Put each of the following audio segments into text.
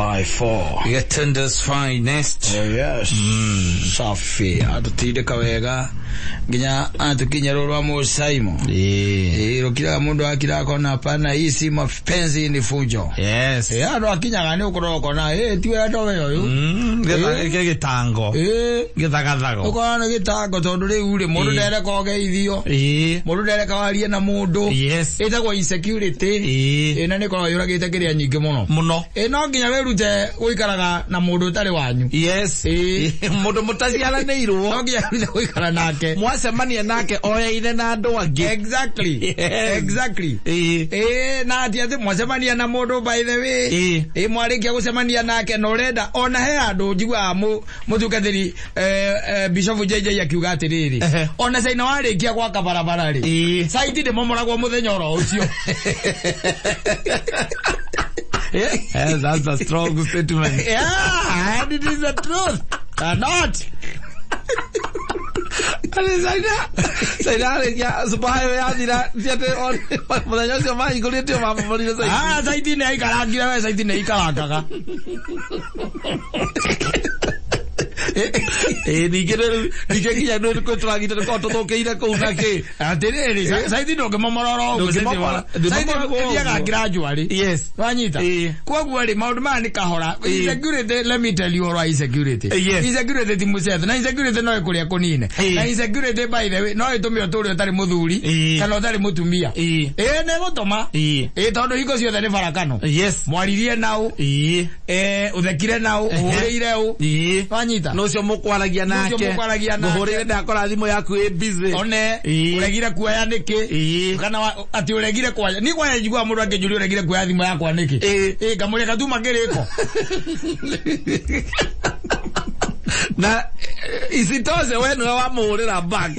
254. Getundu's finest. Oh yes. Safi. Atutindĩka wega nginya atukinya rũrũ rwa mũcaimo. Yeah. Ĩ rũkiraga mũndũ akira akona hapana, hii si mapenzi ni fujo. Yes. Ĩ andũ akinyaga nĩ ũkorwo ũkona ĩ ti wendo we ũyũ. Gä gĩtango. Ĩ Gĩthagathago. ũkona nĩ gĩtango tondũ rĩu rĩ mũndũ Ĩ. ndereka ũgeithio. Ĩĩ. Mũndũ ndereka warie na mũndũ. Yes. Ĩtagwo insecurity. Ĩĩ. Ĩ na nĩ ĩkoragwo yũragĩte kĩrĩa nyingĩ mũno. Mũno. Ĩ no nginya wĩrute gũikaraga na mũndũ ũtarĩ wanyu. Yes. Ĩĩ. Mũndũ mũtaciaranĩirwo. No nginya wĩrute gũikara nake. Mwacemania nake oyaine na andũ angĩ. Exactly. Yes. Exactly. Ĩĩ. Ĩĩ na ati atĩ mwacemania na mũndũ by the way. Ĩĩ. Ĩ mwarĩkia gũcemania nake na ũrenda ona he andũ njiguaga mũtungatĩri Bishop JJ akiuga atĩrĩrĩ Ehe. ona caina warĩkia gwaka barabara rĩ Ĩĩ. saiti ndĩmomoragwo mũthenya oro ũcio. Yes, that's a strong statement. Yeah, and it is the truth. Not. Atĩ Caina, Caina arĩkia super highway yathira, ti atĩ mũthenya ũcio mahingũrĩtio mamomorire saiti. Ah, saiti nĩ aikarangire we saiti nĩ ikarangaga. Ĩĩ, ningĩ rĩu, ningĩ nginya nĩ kwĩ tũragita tũkoragwo tũthũkĩire kũu na kĩ. Atĩrĩrĩ, saiti ndũngĩmomora oro ũguo. Ndũngĩmomora, Saiti ndĩmomoragwo ũguo. ĩthiaga gradually. Yes. Wanyita? Ĩĩ. Koguo rĩ maũndũ maya nĩ kahora. Ĩĩ. Insecurity, let me tell you ũhoro wa insecurity. Yes. Insecurity ti mũcetho. Na insecurity no ĩkũrĩa kũnine. Ĩĩ. Na insecurity by the way no ĩtũme ũtũre ũtarĩ mũthuri Ĩĩ. kana ũtarĩ mũtumia. Ĩĩ. Ĩĩ nĩ ĩgũtũma. Ĩĩ. Ĩĩ tondũ hingo ciothe nĩ barakano. Yes. Mwaririe naũ, Ĩĩ. ũthekire naũ, ũhũrĩire ũ. Ĩĩ. Wanyita? No ũcio mũkwaragia Nĩ ũcio nake. mũkwaragia nake. Ngũhũrĩire ndakora thimũ yaku ĩ busy. One, Ĩĩ. ũregire kuoya nĩkĩ? Ĩĩ. Kana atĩ ũregire kuoya. Niĩ kwaya njiguaga mũndũ akĩnjũria ũregire kuoya thimũ yakwa nĩkĩ? Ĩĩ. Ĩĩ ngamũria gatuma kĩrĩko. Na isitoshe we nĩwe wamũhũrĩra back.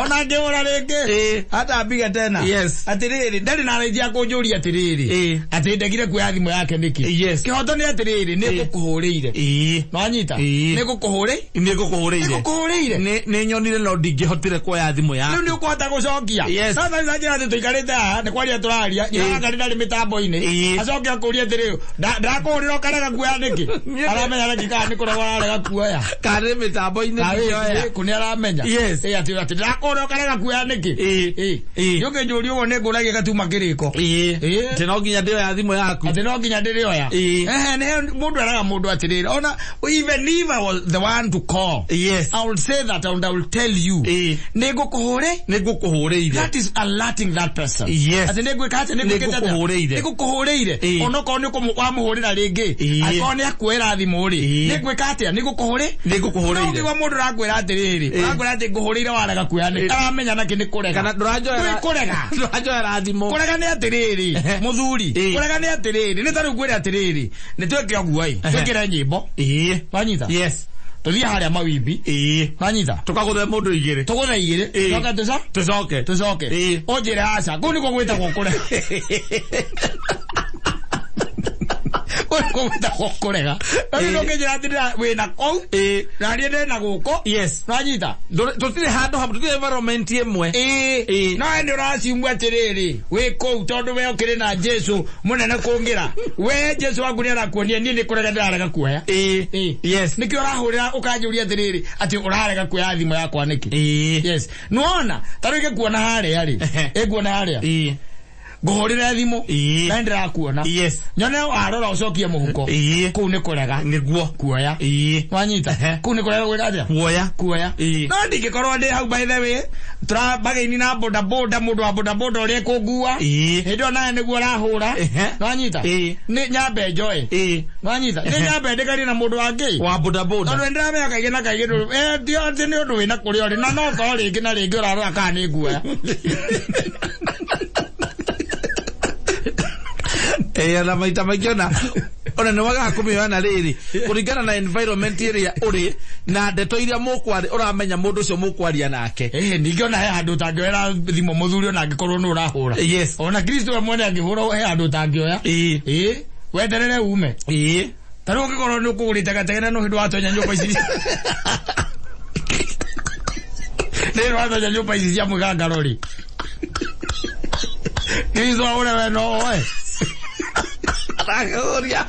Ona ngĩhũra rĩngĩ. Ĩĩ. Hata mbige tena. Yes. Atĩrĩrĩ, ndarĩ na right ya kũnjũria atĩrĩrĩ. Ĩĩ. Atĩ ndegire kuoya thimũ yake nĩkĩ? Yes. Kĩhoto nĩ atĩrĩrĩ, nĩ ngũkũhũrĩire. Ĩĩ. Nwanyita? Ĩĩ. Nĩ ngũkũhũrĩ? Nĩ ngũkũhũrĩire. Nĩ ngũkũhũrĩire. Nĩ nyonire no ndingĩhotire kuoya thimũ Rĩu yaku. nĩ ũkũhota gũcokia. Yes. No thaa njĩra atĩ tũikarĩte haha nĩ kwaria tũraria. Ĩĩ. Nyina ndarĩ mĩtambo-inĩ. Ĩĩ. Acoke akũrie atĩrĩrĩ, ndakũhũrĩra ũkarega kuoya nĩkĩ? Aramenya nĩkĩ kana nĩ kũrega ararega kuoya. Kana nĩ mĩtambo-inĩ ndingĩoya. Kũ nĩ aramenya. Yes. Ĩĩ atĩ atĩ ndakũhũrĩra ũkarega kuoya nĩkĩ? Ĩĩ. Ĩĩ. Ĩĩ. Nĩ ũkĩnjũria ũguo nĩ ngũragia gatuma kĩrĩko. Ĩĩ. Ĩĩ. Atĩ no nginya ndĩoya thimũ yaku. Atĩ no nginya ndĩrĩoya. Ĩĩ. Ehe, nĩ mũndũ eraga mũndũ atĩrĩrĩ, ona even if I was the one to call, Yes. I will say that and I will tell you. Ĩĩ. Nĩ ngũkũhũrĩ? Nĩ ngũkũhũrĩire. That is alerting that person. Yes. Atĩ nĩ ngwĩka atĩ nĩ Nĩ ngwĩkĩte atĩa? ngũkũhũrĩire. Nĩ ngũkũhũrĩire. Ĩĩ. Onokorwo nĩ wamũhũrĩra rĩngĩ. Ĩĩ. Angĩkorwo nĩ akuoera thimũ rĩ. Ĩĩ. Nĩ ngwĩka atĩa? Nĩ ngũkũhũrĩ? Nĩ ngũkũhũrĩire. No ũngĩigua mũndũ ũrakwĩra atĩrĩrĩ, Ĩĩ. ũrakwĩra atĩ ngũhũrĩire warega kuoya nĩ. Ĩĩ. Aramenya nakĩ nĩ kũrega. Kana ndũranjoera. Nĩ kũrega. Ndũranjoera thimũ. Kũrega nĩ atĩrĩrĩ, mũthuri. Ĩĩ. Kũrega nĩ atĩrĩrĩ, nĩ ta rĩu ngwĩre atĩrĩrĩ, nĩ twĩke ũguo ĩ, twĩkĩre nyĩmbo. Ĩĩ. Wanyita? Yes. Tũthiĩ harĩa mawimbi. Ĩĩ. Wanyita? Tũkagũthe mũndũ igĩrĩ. Tũgũthe igĩrĩ. Ĩĩ. Tũcoke tũca? Tũcoke. Tũcoke. Ĩĩ. Ũnjĩre aca. Kũu nĩkuo gwĩtagwo kũrega. Kũu nĩkuo gwĩtagwo kũrega. Rĩu ndũngĩnjĩra atĩ wĩna kũu. Ĩĩ. Na niĩ ndĩna gũkũ. Yes. Wanyita? Tũtirĩ handũ hamwe, tũtirĩ environment ĩmwe. Ĩĩ. Ĩĩ. No nĩ ũraciumua atĩrĩrĩ, wĩ kũu tondũ we ũkĩrĩ na Jesu mũnene kũngĩra. We Jesu waku nĩ arakuonia niĩ nĩ kũrega ndĩrarega kuoya. Ĩĩ. Ĩĩ. Yes. Nĩkĩo ũrahũrĩra ũkanjũria atĩrĩrĩ, atĩ ũrarega kuoya thimũ yakwa nĩkĩ? Ĩĩ. Yes. Nĩwona, ta rĩu ĩngĩkuona harĩa rĩ, Ehe. ĩnguona harĩa. Ĩĩ. Ngũhũrĩre thimũ, Ĩĩ. na nĩndĩrakuona. Yes. Nyone warora ũcokie mũhuko. Ĩĩ. Kũu nĩ kũrega. Nĩguo. Kuoya. Ĩĩ. Wanyita? Ehe. Kũu nĩ kũrega gwĩka atĩa? Kuoya. Kuoya. Ĩĩ. No ndingĩkorwo ndĩ hau by the way, tũrabagaini na boda boda, mũndũ wa boda boda ũrĩa ĩkũngua. Ĩĩ. Hĩndĩ ĩyo nawe nĩguo ũrahũra. Ehe. Nwanyita? Ĩĩ. Nĩ nyambe njoe. Ĩĩ. Nwanyita? Nĩ nyambe ndĩkarie na mũndũ wangĩ. Wa boda boda. Tondũ nĩndĩramenya kaingĩ na kaingĩ ti atĩ nĩ ũndũ wĩna kũrĩa ũrĩ, na no ũkorwo rĩngĩ na rĩngĩ ũrarora kana nĩ nguoya. Ĩĩ, na maita maingĩ ona nĩ wagaga kũmĩoya na rĩrĩ kũringana na environment ĩrĩa ũrĩ na ndeto iria mũkwaria ũramenya mũndũ ũcio mũkwaria nake. Ĩĩ, ningĩ ona he handũ ũtangĩoera thimũ mũthuri ona angĩkorwo nĩ ũrahũra. Yes. Ona Kristo we mwene angĩhũra he handũ ũtangĩoya. Ĩĩ. Ĩĩ, weterere ume. Ĩĩ. Ta rĩu ũngĩkorwo nĩ ũkũgũrĩte gatege no hĩndĩ watonya nyũmba ici. Nĩ hĩndĩ watonya nyũmba ici cia mwĩgangaro rĩ. Kristo ahũre we no oe. Arakũria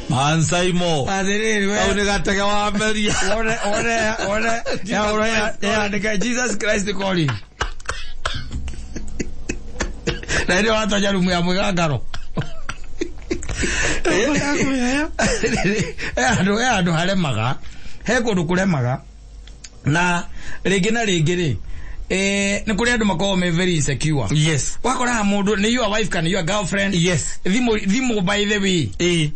mansaimo Atĩrĩrĩ we. Kau nĩ gatege wa meria. One one one ya one yandĩka Jesus Christ calling. Na ndio watonya rumu ya mwĩgangaro. He handũ he handũ haremaga, he kũndũ kũremaga na rĩngĩ na rĩngĩ rĩ, nĩ kũrĩ andũ makoragwo me very insecure. Yes. Wakoraga mũndũ nĩ your wife kana your girlfriend. Yes. Thimũ thimũ by the way Ĩĩ.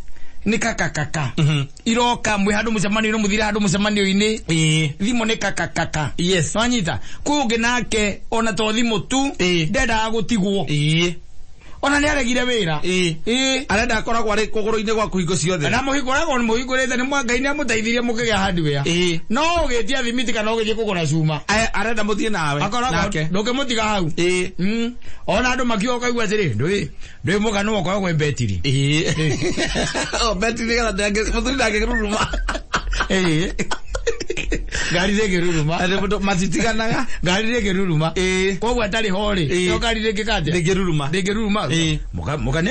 nĩ kakakaka. Mhm. Iroka mwĩ handũ mũcemanio-inĩ, mũthire handũ mũcemanio-inĩ, Ĩĩ. thimũ nĩ kakakaka. Yes. Nwanyita kwĩ ũngĩ nake ona to thimũ tu Ĩĩ. ndendaga gũtigwo, Ĩĩ. ona nĩ aregire wĩra. Ĩĩ. Ĩĩ. Arenda akoragwo arĩ kũgũrũ-inĩ gwaku hingo ciothe. Na mũhingũragwo mũhingũrĩte nĩ Ngai nĩ amũteithirie mũkĩgĩa hardware. Ĩĩ. No ũgĩtia thimiti kana ũgĩthiĩ kũgũra cuma, Arenda mũthiĩ nawe. akoragwo Nake. ndũngĩmũtiga hau. Ĩĩ. Ona andũ makiuga ũkaigua atĩrĩ, ndũĩ ndũĩ mũgano ũkoragwo mbetiri. Ĩĩ. O beti nĩgetha mũthuri ndangĩruruma. Ĩĩ, ngari ndĩngĩruruma. Atĩ mũndũ matitiganaga. Ngari ndĩngĩruruma. Ĩĩ. Koguo atarĩ ho rĩ, Ĩĩ. no ngari ndĩngĩka atĩa? Ndĩngĩruruma. Ndĩngĩruruma. Ĩĩ.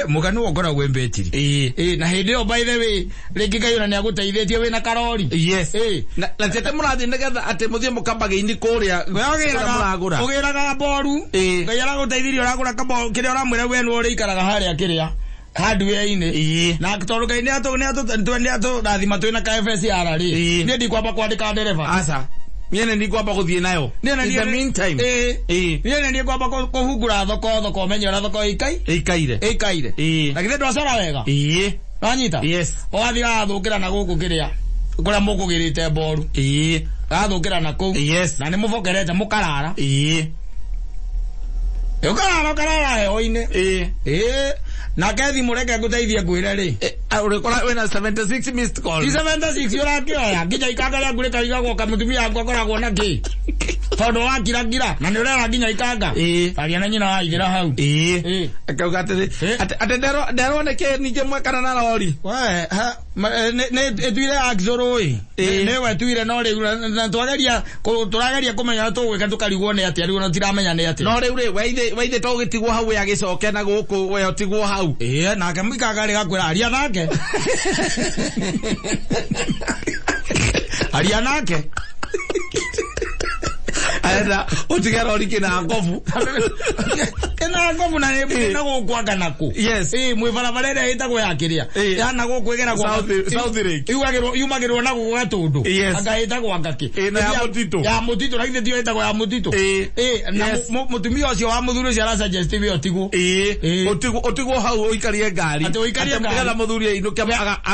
Mũgano ũkoragwo mbetiri. Ĩĩ. Ĩĩ, na hĩndĩ ĩyo by the way rĩngĩ Ngai ona nĩagũteithĩtie wĩna karori. Yes. Ĩĩ. Na ti atĩ mũrathiĩ nĩgetha atĩ mũthiĩ mũkambage-inĩ kũrĩa We kũrĩa mũragũra. ũgĩraga mboru. Ĩĩ. Ngai aragũteithirie ũragũra kamboru kĩrĩa ũramwĩra we nĩwe ũrĩikaraga harĩa kĩrĩa hardware-inĩ. Ĩĩ. Na tondũ Ngai nĩatũrathima twĩna ka FSR rĩ, Ĩĩ. niĩ ndikwamba kwandĩka ndereba. Aca. Niĩ nĩ ngwamba gũthiĩ nayo. Niĩ na In the niĩ- meantime. Ĩĩ. Ĩĩ. Niĩ nĩ niĩ ngwamba kũhungura thoko thoko ũmenye ũrĩa thoko Ĩikaire. ĩikaire. Ĩĩ. Na githĩ ndwacora wega? Ĩĩ. Wanyita? Yes. Ũgathiĩ gagathũkĩra na gũkũ kĩrĩa kũrĩa mũkũgĩrĩte mboru, Ĩĩ. gagathũkĩra na kũu. Yes. Na nĩ mũbokerete mũkarara. Ĩĩ. Ũkarara ũkarara heho-inĩ. Ĩĩ. Ĩĩ, nake thimũ reke ngũteithie ngwĩre rĩ, Ũrĩkora wĩna 76 missed calls. Ti 76 ũrakĩoya nginya ikanga rĩaku rĩkarigagwo kamũtumia waku akoragwo na kĩ tondũ wakirakira na nĩ ũrera nginya ikanga. Ĩĩ. Aria na nyina waithĩra hau. Ĩĩ. Ĩĩ. Akauga atĩrĩ, Ĩĩ. atĩ nderwo nĩkĩ ningĩ mwekana na rori. We, ha, nĩ ĩtuire axle ĩ. Ĩĩ. Nĩwe ĩtuire no rĩu na twageria tũrageria kũmenya ũrĩa tũgwĩka tũkarigwo nĩ atĩa rĩu ona tiramenya nĩ atĩa. No rĩu rĩ, weithe to ũgĩtigwo hau we agĩcoke na gũkũ we ũtigwo hau. Ĩĩ, nake ikanga rĩgakwĩra aria nake, aria nake. Arenda ũtige rori kĩna ngobu. Kĩna ngobu na nĩ na gũkũ anga nakũ. Yes. Ĩĩ, mwĩ barabara ĩrĩa ĩtagwo ya kĩrĩa Ĩĩ. ya na gũkũ ĩgeragwo South Lake. Yumagĩrwo na gũkũ gatũndũ. Yes. Anga ĩtagwo anga kĩ? Ĩĩ, na ya mũtitũ. Ya mũtitũ na githĩ tiyo ĩtagwo ya mũtitũ? Ĩĩ. Ĩĩ, na Yes. mũtumia ũcio wa mũthuri ũcio arasuggest we ũtigwo. Ĩĩ. Ĩĩ. Ũtigwo hau ũikarie ngari. Atĩ ũikarie Atĩ ngari. nĩgetha mũthuri ainũke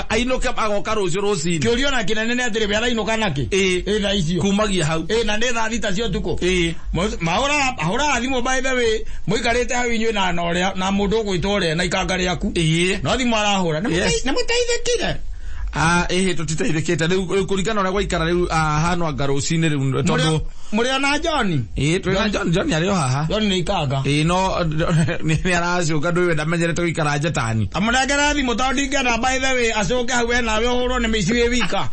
ainũke agoka rũciũ rũcinĩ. Kĩũria ona kĩnene nĩ atĩrĩ, we arainũka nakĩ? Ĩĩ. Ĩĩ, thaa icio. Kumagia hau. Ĩĩ, na nĩ thaa 6 cia ũtukũ. Ĩĩ. Mahũraga thimũ by the way mũikarĩte hau inyuĩ na ũrĩa na mũndũ ũgwĩtwo ũrĩa na ikanga rĩaku, Ĩĩ. no thimũ arahũra. Yes. Nĩ mũteithĩkire? Ah, ĩhĩ, tũtiteithĩkĩte rĩu rĩu kũringana ũrĩa gwaikara rĩu, hano anga rũcinĩ rĩu tondũ Mũrĩ ona John? Ĩĩ, twĩna John. John arĩ o haha. John nĩ ikanga. Ĩĩ, no nĩ aracũka ndũĩ we ndamenyerete gũikara njetani. Amũnengera thimũ tondũ ndingĩenda by the way acoke hau we nawe ũhũrwo nĩ mĩici wĩ wika.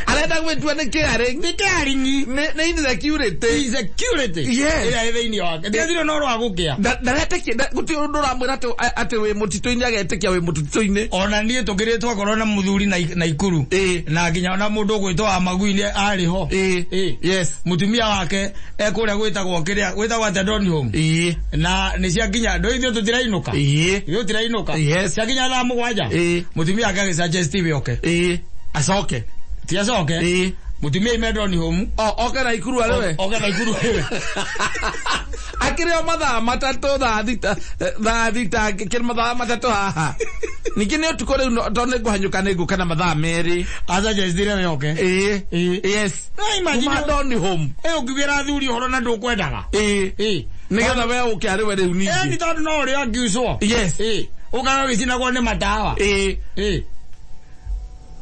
Arenda gwĩtua nĩ caring. Nĩ caring. Nĩ insecurity. Insecurity. Yes. Ĩrĩa ĩ thĩinĩ wake ndiathire no rwa gũkĩa. Ndaretĩkia gũtirĩ ũndũ ũramwĩra atĩ wĩ mũtitũ-inĩ agetĩkia wĩ mũtitũ-inĩ. Ona niĩ tũkĩrĩ twakorwo na mũthuri na ikuru Ĩĩ. na nginya ona mũndũ ũgwĩtwo wa magui nĩ arĩ ho. Ĩĩ. Ĩĩ. Yes. Mũtumia wake ekũrĩa gwĩtagwo kĩrĩa gwĩtagwo atĩa, Donholm. Ĩĩ. Na nĩ ciakinya ndũ ithuĩ tũtirainũka. Ĩĩ. Ithuĩ tũtirainũka. Yes. Ciakinya thaa 7, Ĩĩ. mũtumia wake agĩsuggest we oke. Ĩĩ, acoke. Ti acoke. Ĩĩ. Mũtumia ime Donholm. O oke na ikuru arĩ we. Oke na ikuru wewe. Akĩrĩ o mathaa 3 thaa 6, thaa 6 kĩrĩ mathaa 3 haha ningĩ nĩ ũtukũ rĩu tondũ nĩ ngũhanyũka nĩ ngũka na mathaa 2. Asuggestire we oke. Ĩĩ. Ĩĩ. Yes. No imagine. Kuma Donholm. Ĩ, ũngiugĩra athuri ũhoro na ndũkwendaga. Ĩĩ. Ĩĩ. Nĩgetha we ũke arĩ we rĩu Ĩ, ningĩ. ni tondũ no ũrĩa angiucwo. Yes. Ĩ, ũkaga gĩcinagwo nĩ matawa. Ĩĩ. Ĩ,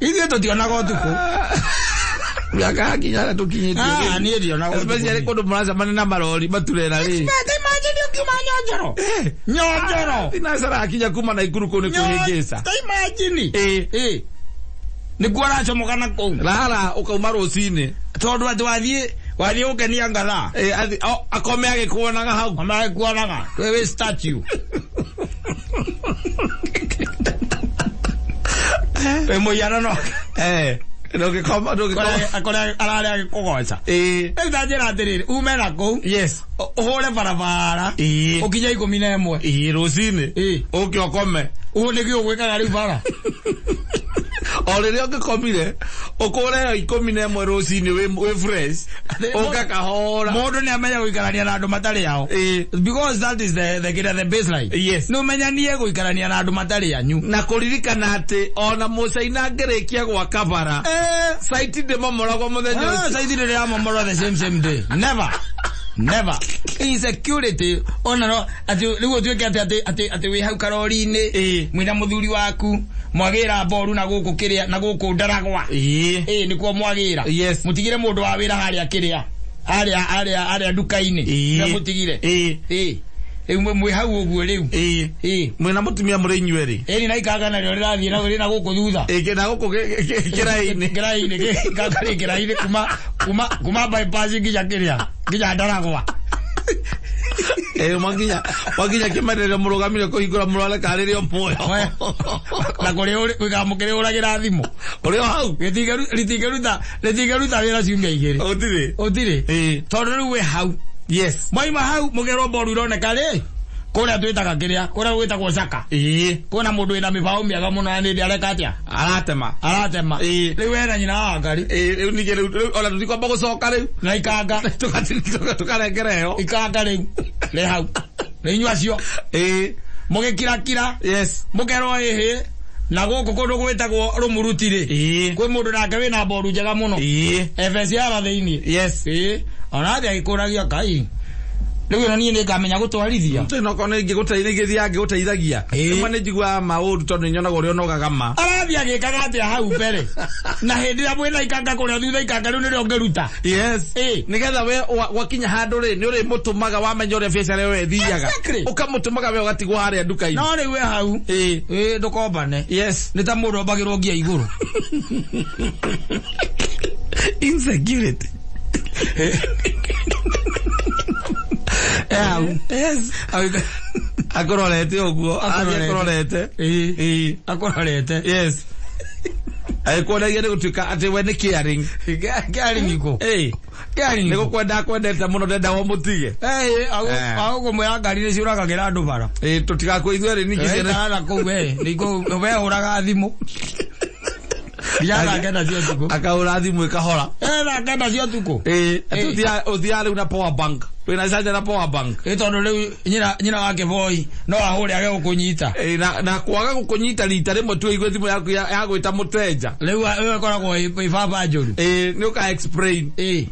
ithuĩ tũtionaga ũtukũ. Mĩaka yakinya harĩa tũkinyĩtie Ah, rĩu. niĩ ndionaga ũtukũ. Especially kũndũ mũracemania na marori maturera rĩ. But imagine ũkiuma Nyonjoro. Nyonjoro. Thinacara akinya kuma na ikuru kũu nĩ kwĩhĩngĩca. Ta imagine. Ĩĩ. Ĩ, nĩkuo aracomoka na kũu. Rara ũkauma rũcinĩ. Tondũ atĩ wathiĩ gũkenia ngathaa. Ĩĩ, akome agĩkuonaga hau. Amagĩkuonaga wĩ statue. Wĩ mũhianano. Eh, ndũngĩkoma ndũngĩkoma. Akore ararĩ agĩkũgoca. Ĩĩ. Rĩu ta njĩra atĩrĩrĩ, ume na kũu, Yes. ũhũre barabara, Ĩĩ. ũkinye 11. Ĩĩ, rũcinĩ. Ĩĩ. Ũke ũkome. Ũguo nĩguo ũgwĩkaga rĩu bara. O rĩrĩa ũngĩkomire, ũkũre ĩyo 11 rũcinĩ wĩ fresh. Ũke kahora. Mũndũ nĩ amenya gũikarania na andũ matarĩ ao. Ĩĩ. Because that is the baseline. Yes. Nĩ ũmenyanie gũikarania na andũ matarĩ anyu. Na kũririkana atĩ ona mũcaina angĩrĩkia gwaka bara, site ndĩmomoragwo mũthenya ũcio. Site ndĩramomorwo the same same day. Never. Never. Insecurity ona no atĩ rĩu ũtuĩke atĩ atĩ atĩ atĩ wĩ hau karori-inĩ Ĩĩ. mwĩna mũthuri waku mwagĩra mboru na gũkũ kĩrĩa na gũkũ ndaragwa. Ĩĩ. Ĩĩ nĩkuo mwagĩra. Yes. Mũtigire mũndũ wa wĩra harĩa kĩrĩa harĩa harĩa harĩa nduka-inĩ. Ĩĩ. Na mũtigire. Ĩĩ. Ĩĩ. Rĩu mwĩ hau ũguo rĩu. Ĩĩ. Ĩĩ. Mwĩna mũtumia mũrĩ inyuerĩ. Ĩni na ikanga narĩo rĩrathiĩ na rĩna gũkũ thutha. Ĩĩ, na gũkũ kĩraĩ-inĩ. Kĩraĩ-inĩ, ikanga rĩ kĩraĩ-inĩ kuma kuma kuma bypass nginya kĩrĩa nginya Ndaragwa. Ĩĩ, mwakinya mwakinya kĩmererio mũrũgamire kũhingũra mũrore karĩ rĩo muoyo. Na kũrĩ ũikaga mũkĩrĩhũragĩra thimũ. Ũrĩ o hau? Rĩtingĩruta rĩtingĩruta wĩra ciumia igĩrĩ. Gũtirĩ. Gũtirĩ. Ĩĩ. Tondũ rĩu wĩ hau. Yes. Mwaima hau mũkerwo mboru ironeka rĩ kũrĩa twĩtaga kĩrĩa kũrĩa gwĩtagwo Caka. Ĩĩ. Kwĩna mũndũ wĩna mĩbaũ mĩega mũno na nĩndĩ areka atĩa? Aratema. Aratema. Ĩĩ. Rĩu wena nyina wa Ngari. Ĩĩ, rĩu ningĩ rĩu ona tũtikwamba gũcoka rĩu. Na ikanga. Tũkarengera ĩyo. Ikanga rĩu. Rĩ hau. Nĩ inyuĩ acio. Ĩĩ. Mũgĩkirakira. Yes. Mũkerwo ĩhĩ. Na gũkũ kũndũ gwĩtagwo Rũmuruti rĩ. Ĩĩ. Kwĩ mũndũ nake wĩna mboru njega mũno. Ĩĩ. FSR thĩinĩ. Yes. Ĩĩ. Ona athiĩ agĩkũragia Ngai. Rĩu ĩno niĩ nĩngamenya gũtwarithia. Tũĩ okorwo nĩ ingĩgũteithia ingĩthiaga ngĩgũteithagia. Ĩĩ. Rĩmwe nĩ njiguaga maũndũ tondũ nĩ nyonaga ũrĩa ũnogaga ma. Arathiĩ agĩkaga atĩa hau mbere. Na hĩndĩ ĩrĩa mwĩna ikanga kũrĩa thutha ikanga rĩu nĩrĩo ũngĩruta. Yes. Ĩĩ. Nĩgetha we wakinya handũ rĩ nĩ ũrĩmũtũmaga wamenya ũrĩa biacara ĩyo ĩthiaga. Exactly. Ũkamũtũmaga we ũgatigwo harĩa nduka-inĩ. No rĩu wĩ hau. Ĩĩ. Ĩĩ ndũkombane. Yes. Nĩ ta mũndũ ombagĩrwo ngia igũrũ. Insecurity. Hau. Yes. Akũrorete ũguo. Athiĩ akũrorete. Ĩĩ. Ĩĩ. Akũrorete. Yes. Agĩkuonagia nĩ gũtuĩka atĩ we nĩ caring. Caring ikũ. Ĩĩ. Caring Nĩ ikũ. gũkwenda akwendete mũno ndenda ũmũtige. Ĩĩ, agũkũmwĩra ngari nĩ ciũragagĩra andũ bara. Ĩĩ, tũtigakue ithuerĩ ningĩ ciana. Ikara na kũu we, nĩkũ we hũraga thimũ. Nginya thaa 9 cia ũtukũ. Akahũra thimũ ĩkahora. Thaa 9 cia ũtukũ. Ĩĩ, ũthiaga rĩu na power bank. Wĩna charger na power bank. Ĩĩ, tondũ rĩu nyina wa Kĩboi no ahũre age gũkũnyita. Ĩĩ, na kwaga gũkũnyita rita rĩmwe tu ũigue thimũ yaku ya gwĩta mũtenja. Rĩu ĩyo ĩkoragwo ĩ baba njũru. Ĩĩ, nĩ ũka explain. Ĩĩ.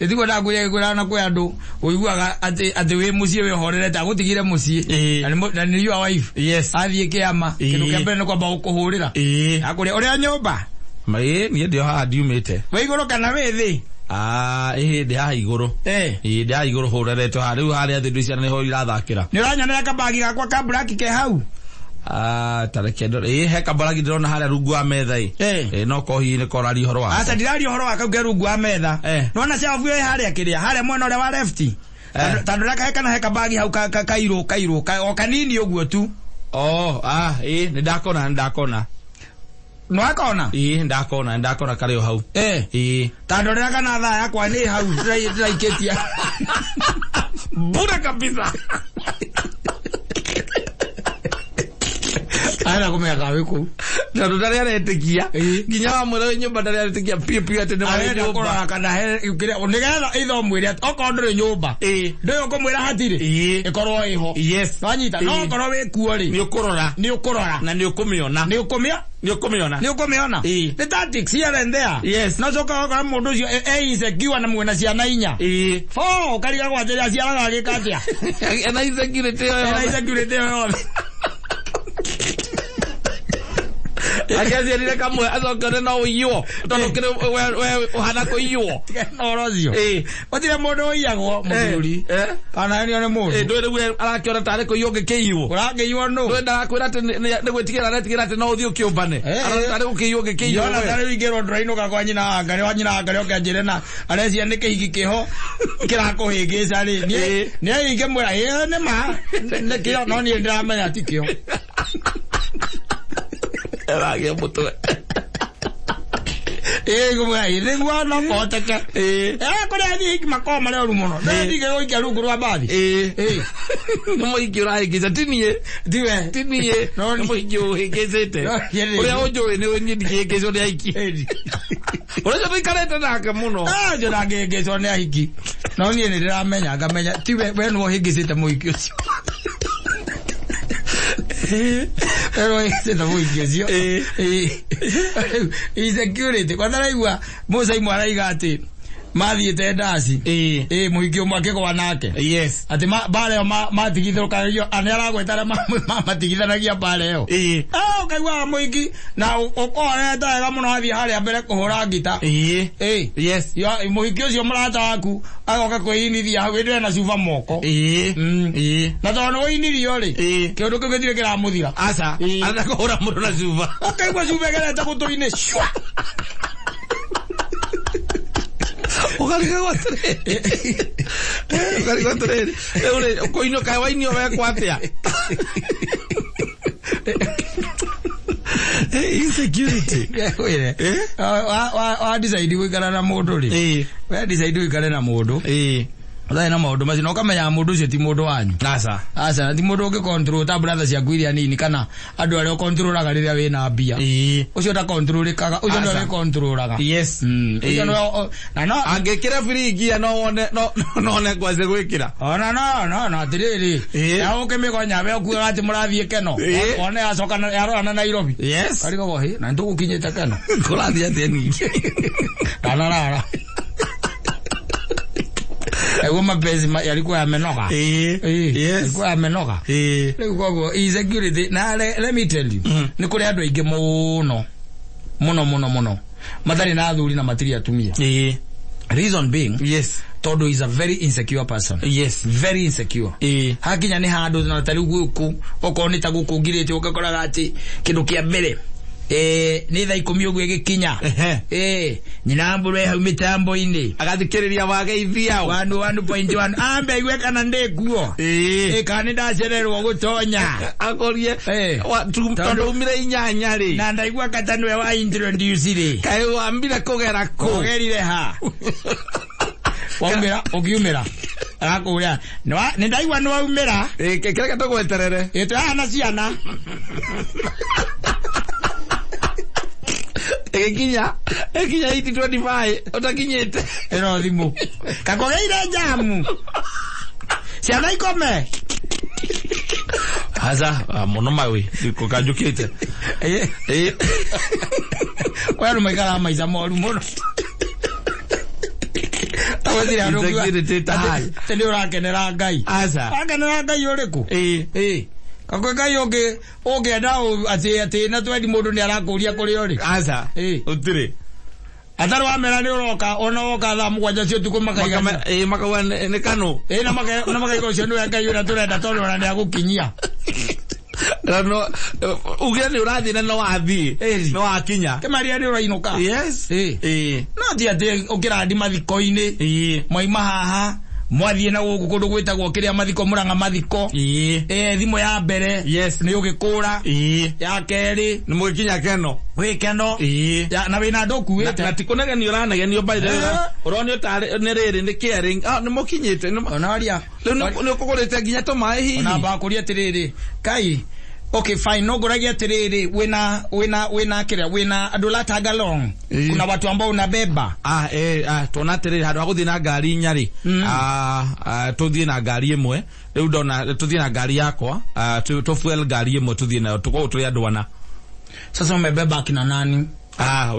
Ĩtiguo ndakwĩra gĩkwĩra na kwĩ andũ ũiguaga atĩ wĩ mũciĩ wĩhorerete agũtigire mũciĩ. Ĩĩ. Na nĩ your wife. Yes. Athiĩ kĩama. Kĩndũ kĩa mbere nĩ kwamba gũkũhũrĩra. Ĩĩ. Akũrĩa ũrĩa nyũmba. Ĩĩ, niĩ ndĩ o haha ndiumĩte. Wĩ igũrũ kana wĩ thĩ? Ĩĩ, ndĩ haha igũrũ. Ĩĩ, ndĩ haha igũrũ hũrerete haha. Rĩu harĩa thĩ ndĩ ciana nĩho irathakĩra. Nĩ ũranyonera kabagi gakwa ka black ke hau? Ta reke ndore. Ĩĩ, he kabaragi ndĩrona harĩa rungu wa metha ĩ. Ĩĩ, no ko hihi nĩ koraria ũhoro wako. Aca, ndiraria ũhoro wa kau ke rungu wa metha. Nĩwona shelf ĩyo ĩ harĩa kĩrĩa, harĩa mwena ũrĩa wa left? Tondũ ndĩreka kana he kabagi hau kairũ, kairũ, o kanini ũguo tu. Oh, ĩĩ, nĩ ndakona, nĩ ndakona. Nĩwakona? Ĩĩ, nĩ ndakona, nĩ ndakona karĩ o hau. Ĩĩ. Ta ndorera kana thaa yakwa nĩ hau, ndĩraikĩtie. Bure kabisa. Arenda kũmenya kana wĩ kũu. Tondũ ndarĩ aretĩkia. Ĩĩ. Nginya wamwĩra wĩ nyũmba ndarĩ aretĩkia biũ biũ atĩ nĩ warĩ Arenda nyũmba. kũrora kana he kĩrĩa, nĩgetha ithe ũmwĩre atĩ okorwo ndũrĩ nyũmba. Ĩĩ. Ndũĩ ũkũmwĩra hatirĩ. Ĩĩ. Ĩkorwo ĩho. Yes. Wanyita? No Ĩĩ. okorwo wĩ kuo rĩ. Nĩ ũkũrora. Nĩ ũkũrora. Na nĩ ũkũmĩona. Nĩ ũkũmĩona. Nĩ ũkũmĩona. Nĩ ũkũmĩona. Ĩĩ. The tactics here and there. Yes. No coka wakora mũndũ ũcio e insecure na mwĩna ciana inya. Ĩĩ. Four, ũkarigagwo atĩrĩ aciaraga agĩka atĩa? Ena insecurity ĩyo Ena yothe. insecurity ĩyo yothe. Angĩaciarire kamwe acokere no ũiywo. Tondũ kĩrĩ we ũhana kũiywo. Tiga na ũhoro ũcio. Ĩĩ. Gũtirĩ mũndũ ũiyagwo mũthuri. Kana nĩ one mũndũ. Ĩĩ, ndũĩ rĩu arakĩona tarĩ kũiywo ũngĩkĩiywo. Ũrakĩiywo nũ? Ndũĩ ndarakwĩra atĩ nĩ gwĩtigĩra aretigĩra atĩ no ũthiĩ ũkĩũmbane. Arona tarĩ gũkĩiywo ũngĩkĩiywo Yona we. tarĩ ingĩrwo ndũrainũka kwa nyina wa Ngarĩ, wa nyina wa Ngarĩ oke anjĩre na arecia nĩ kĩhiki kĩho kĩrakũhĩngĩca rĩ. Niĩ niĩ ingĩmwĩra, ĩĩ nĩ ma, nĩ kĩo, no niĩ ndĩramenya ti kĩo. Aragia mutwe. Nĩguo no kũhoteke. Kũrĩa athiĩ makoragwo marĩ oru mũno. Ndigĩ gũikia rungu rwa mbathi. Nĩ mũingĩ ũrahĩngĩca ti niĩ. Tiwe. Ti niĩ. Nĩ mũingĩ ũhĩngĩcĩte. Ũrĩa ũnjũĩ nĩ niĩ ndingĩhĩngĩcwo nĩ ahiki. Ũrĩa ũcio tũikarĩte nake mũno. Njũ ndangĩhĩngĩcwo nĩ ahiki. No niĩ nĩ ndĩramenya ngamenya tiwe we nĩwe ũhĩngĩcĩte mũhiki ũcio. Mũhiki ũcio. Insecurity kwanza raigua Mũcaimũ araiga atĩ mathiĩte ndaci mũhiki ũmwe akĩgwa nake. Yes. Atĩ mbara ĩyo matigithũkanagio nĩ aragweta arĩa matigithanagia mbara ĩyo. Ũkaiguaga mũhiki na ũkohorete wega mũno athiĩ harĩa mbere kũhũra ngita. Yes. Mũhiki ũcio mũrata waku agoka kwĩinithia hau ĩndĩ ena cuba moko. Na tondũ nĩ wĩinirio rĩ, kĩũndũ kĩu gĩtirĩ kĩramũthira. Aca. Arenda kũhũra mũndũ na cuba. Ũkaigua cuba ĩgerete gũtũ-inĩ cua. Ũkarigagwo atĩrĩrĩ. Ũkarigwo atĩrĩrĩ. Rĩu rĩ, ũkũinio kaĩ wainio wekwo atĩa? Insecurity. Wĩre. Wa decide gũikara na mũndũ rĩ. We decide ũikare na mũndũ. Ũtarĩ na maũndũ macio na ũkamenya mũndũ ũcio ti mũndũ wanyu. Aca. Aca, na ti mũndũ ũngĩ control ta brother ciaku iria nini kana andũ arĩa ũkontrolaga rĩrĩa wĩna mbia. Ũcio ndakontrolĩkaga, ũcio nĩwe wĩkontrolaga. Yes. Ũcio nĩwe na no angĩkĩra biringi no wone no no one ngwacĩ gwĩkĩra. Ona no no no atĩrĩrĩ. Ya ũkĩmĩgonya we ũkuaga atĩ mũrathiĩ Keno. One yacoka yarora na Nairobi. Yes. Karigagwo hĩ na nĩtũgũkinyĩte Keno. Kũrathiĩ atĩa ningĩ? Ndanarara. Eguo mapenzi yalikuwa yamenoga. Yalikuwa yamenoga. Rĩu koguo insecurity na let me tell you nĩ kũrĩ andũ aingĩ mũno mũno mũno mũno matarĩ na athuri na matirĩ atumia. Reason being, yes, tondũ is a very insecure person. Yes. Very insecure. Hakinya nĩ handũ na ta rĩu gũkũ okorwo nĩ ta gũkũ ngirĩte ũgakoraga atĩ kĩndũ kĩa mbere nĩ thaa 10 ũguo ĩgĩkinya. Nyina mbũrũ ĩ hau mĩtambo-inĩ. Agathikĩrĩria wageithia. 1.1 ambe aigue kana ndĩ kuo. Kana nĩ ndacererwo gũtonya. Akorie tondũ umire 8 rĩ. Na ndaigua kata nĩwe wa introduce rĩ. Kaĩ wambire kũgera kũ? Kũgerire ha? Waumĩra ũkiumĩra. Arakũria nĩ ndaigua nĩ waumĩra. Kĩreke tũgweterere. Twĩ haha na ciana. Ĩgĩkinya 8:25 ũtakinyĩte. Ĩno thimũ. Kakũgeire njamu. Ciana ikome. Aca, mũno mawe, kanjũkĩte. Kwĩ andũ maikaraga maica moru mũno. Tagwĩciria andũ atĩ nĩ ũrakenera Ngai. Aca. Ũrakenera Ngai ũrĩkũ? Kakwĩ Ngai ũngĩenda atĩ na twendi mũndũ nĩ arakũria kũrĩa ũrĩ. Aca. Ũtirĩ. Atarĩ wamera nĩ ũroka ona woka thaa 7 cia ũtukũ makaiga. Makauga nĩ kanũ. Na makaiga ũcio nĩwe Ngai ũrĩa tũrenda tondũ ona nĩ agũkinyia. No uge nĩ ũrathiĩ na no wathiĩ. No wakinya. Kĩmaria nĩ ũrainũka. Yes. No ti atĩ ũkĩrandi mathiko-inĩ. Mwaima haha. Mwathiĩ na gũkũ kũndũ gwĩtagwo kĩrĩa mathiko Mũrang'a mathiko. Thimũ ya mbere. Yes. Nĩ ũgĩkũra. Ya kerĩ. Nĩ mũgĩkinya Keno. Wĩ Keno. Na wĩna andũ ũkuĩte. Na ti kũnegenio ũranegenio by the way. Ũronio tarĩ nĩ rĩrĩ nĩ caring. Nĩ mũkinyĩte. Onaria. Rĩu nĩ ũkũgũrĩte nginya tũmaĩ hihi. Ona mbakũria atĩrĩrĩ. Kai. Okay fine, no ngũragia atĩrĩrĩ wĩna kĩrĩa wĩna andũ ũratanga long. Kuna watu ambao unabeba. Tuona atĩrĩrĩ handũ ha gũthiĩ na ngari inya rĩ. Tũthiĩ na ngari ĩmwe. Rĩu ndona tũthiĩ na ngari yakwa, tũ fuel ngari ĩmwe tũthiĩ nayo tũkorwo tũrĩ andũ ana. Sasa umebeba akina nani?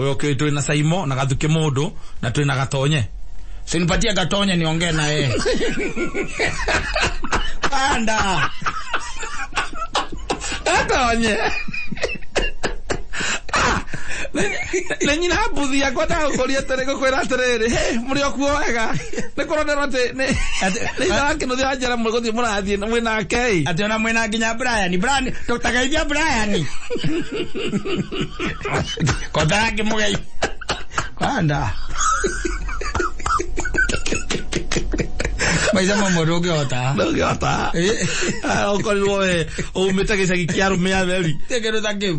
We okay, twĩ na Saimo na Gathuki mũndũ na twĩ na Gatonye. Sinipatie Gatonye niongee na yeye. Panda. Gatonye. Nĩ nyina mbuthi yakwa ndagũkũria atĩrĩ ngũkwĩra atĩrĩrĩ, hĩ, mũrĩ o kuo wega. Nĩ kũronerwo atĩ nĩ ithe wa Kĩnuthia wa Njera mũgũthiĩ mũrathiĩ mwĩ nake ĩ. Atĩ ona mwĩna nginya Brian, Brian, Dr. Geithia Brian. Kotara kĩmũgei. Panda. Maica mamwe ndũngĩhota. Ndũngĩhota. Ũkorirwo we umĩte gĩcagi kĩa arũme atheri. Ti kĩndũ ta kĩu.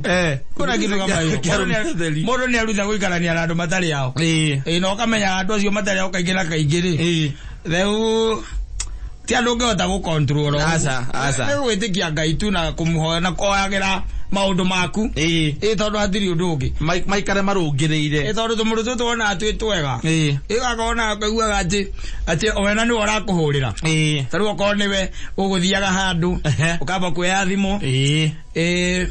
Kuna kĩndũ kama hiyo. Kĩa arũme atheri. Mũndũ nĩ arutha gũikarania na andũ matarĩ ao. Ĩĩ na ũkamenya andũ acio matarĩ ao kaingĩ na kaingĩ rĩ. Rĩu ti andũ ũngĩhota gũ control. Aca, aca. Nĩ gwĩtĩkia Ngai tu na kũmũhoya na kũhoyagĩra maũndũ maku. Ĩĩ tondũ hatirĩ ũndũ ũngĩ. Maikare marũngĩrĩire. Ĩĩ tondũ tũmũndũ tũtũ wonaga twĩ twega. Ĩĩ. Ĩgakona ũkaiguaga atĩ atĩ wena nĩwe ũrakũhũrĩra. Ĩĩ. Ta rĩu okorwo nĩwe ũgũthiaga handũ ũkamba kuoya thimũ. Ĩĩ. Ĩĩ.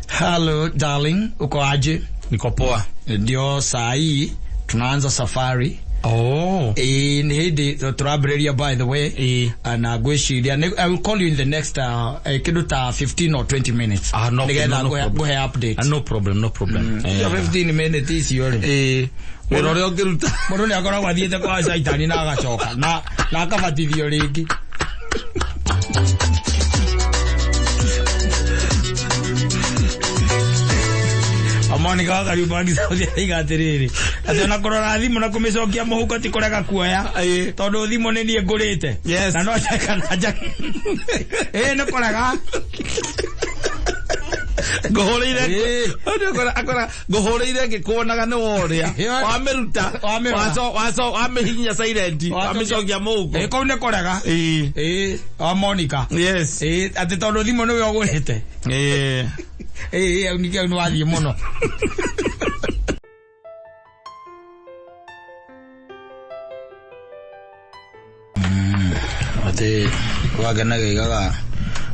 Hello darling, uko aje? Niko poa. Ndio saa hii tunaanza safari. Oh. Ĩĩ nĩ hĩndĩ tũrambĩrĩria by the way. Ĩĩ. Na ngwĩciria I will call you in the next kĩndũ ta 15 or 20 minutes. Ah, no, nĩgetha no, no problem. ngũhe update. No problem, no problem. Icio 15 minutes icio rĩ. Ĩĩ. Wĩra ũrĩa ũngĩruta. Mũndũ nĩ akoragwo athiĩte kwa caitani na agacoka na akabatithio rĩngĩ. Monica wa Kariubangi Sauti aiga atĩrĩrĩ atĩ ona kũrora thimũ na kũmĩcokia mũhuko ti kũrega kuoya tondũ thimũ nĩ niĩ ngũrĩte. Yes. Na no njaka na njaka. Ĩĩ nĩ kũrega. Ngũhũrĩire. Akora ngũhũrĩire ngĩkuonaga nĩ worĩa. Wamĩruta. Waco wamĩhihinya silent. Wamĩcokia mũhuko. Ĩĩ kũu nĩ kũrega. Ĩĩ. Ĩĩ wa Monica. Yes. Ĩĩ atĩ tondũ thimũ nĩwe ũgũrĩte. Ĩĩ. Ĩĩ au nĩkĩo nĩ wathiĩ mũno. Atĩ wakenaga igaga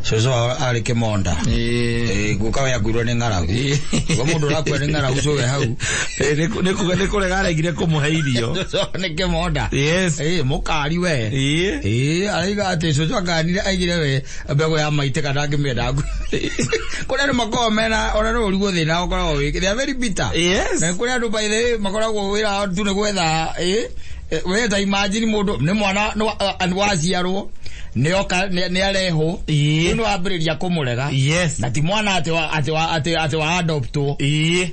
cũcũ wao arĩ kĩmonda. Ĩĩ. Guka we akuirwo nĩ ng'aragu. Gwa mũndũ ũrakua nĩ ng'aragu cũwe hau. Nĩ kũrega aregire kũmũhe irio. Cũcũ nĩ kĩmonda. Yes. Ĩĩ mũkari we. Ĩĩ. Ĩĩ araiga atĩ cũcũ akanire aigire we mbegũ ya maitĩka ndangĩmĩenda. Kũrĩ andũ makoragwo mena ona no ũrigwo thĩna ũkoragwo wĩ they are very bitter. Yes. Na kũrĩ andũ by the way makoragwo wĩra wao tu nĩ gwetha ĩĩ we ta imagine mũndũ nĩ mwana nĩ waciarwo nĩ oka nĩ arehwo Ĩĩ. rĩu nĩ wambĩrĩria kũmũrega. Yes. Na ti mwana atĩ wa atĩ wa atĩ atĩ wa adoptwo. Ĩĩ.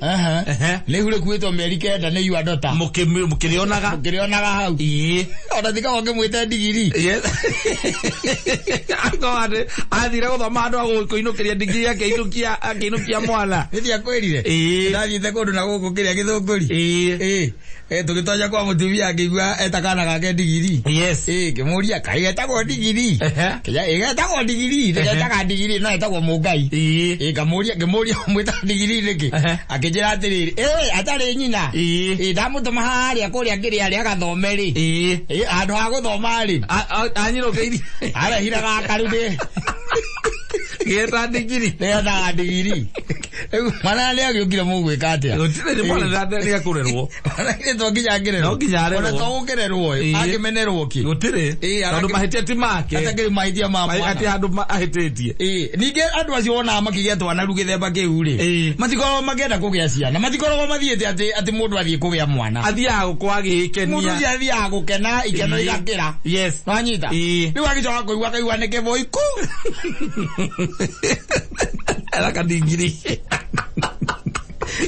Nĩ ihu rĩkuĩtwo mĩeri 9 nĩ you adopter. Mũkĩrĩonaga. Mũkĩrĩonaga hau. Ĩĩ. Ona ti kaba ũngĩmwĩte ndigiri. Yes. Akorwo atĩ athire gũthoma handũ ha kũinũkĩria ndigiri akĩinũkia akĩinũkia mwana. Nĩ ndiakwĩrire. Ĩĩ. Ndathiĩte kũndũ na gũkũ kĩrĩa gĩthũngũri. Ĩĩ. Ĩĩ. Tũgĩtonya kwa mũtumia ngĩigua eta kana gake ndigiri. Yes. Ĩĩ ngĩmũria kaĩ getagwo ndigiri. Kĩnya ĩgetagwo ndigiri, ndĩgetaga ndigiri no ĩtagwo mũngai. Ĩĩ. Ĩĩ ngamũria ngĩmũria mwĩtaga ndigiri nĩkĩ? Akĩnjĩra atĩrĩrĩ, ĩĩ atarĩ nyina. Ĩĩ. Ĩĩ ndamũtũma harĩa kũrĩa kĩrĩa arĩa agathome rĩ. Ĩĩ. Ĩĩ handũ ha gũthoma rĩ. Anyinũkĩirie. Arehire gaka rĩu ndĩ. Geta ndigiri. Nĩgetaga ndigiri. Rĩu mwana nĩ agĩũkire mũgwĩka atĩa? Gũtirĩ nĩ mwana nĩ akũrerwo. Mwana nĩ to nginya angĩrerwo. No nginya arerwo. Ona to gũkĩrerwo ĩ, Ĩĩ. angĩmenerwo kĩ? Gũtirĩ. Ĩĩ, Tondũ mahĩtia ti make. Atakĩrĩ mahĩtia ma mwana. Atĩ handũ ahĩtĩtie. Ĩĩ, ningĩ andũ acio wonaga makĩgĩa twana rĩu gĩthemba kĩu rĩ. Ĩĩ. Matikoragwo makĩenda kũgĩa ciana. Matikoragwo mathiĩte atĩ atĩ mũndũ athiĩ kũgĩa mwana. Athiaga gũkũ agĩkenia. Mũndũ ũcio athiaga gũkena ikeno Ĩĩ. igakĩra. Yes. Nwanyita? Ĩĩ. Rĩu agĩcoka kũigua akaigua nĩ kĩbũikũ. Araka ndigiri.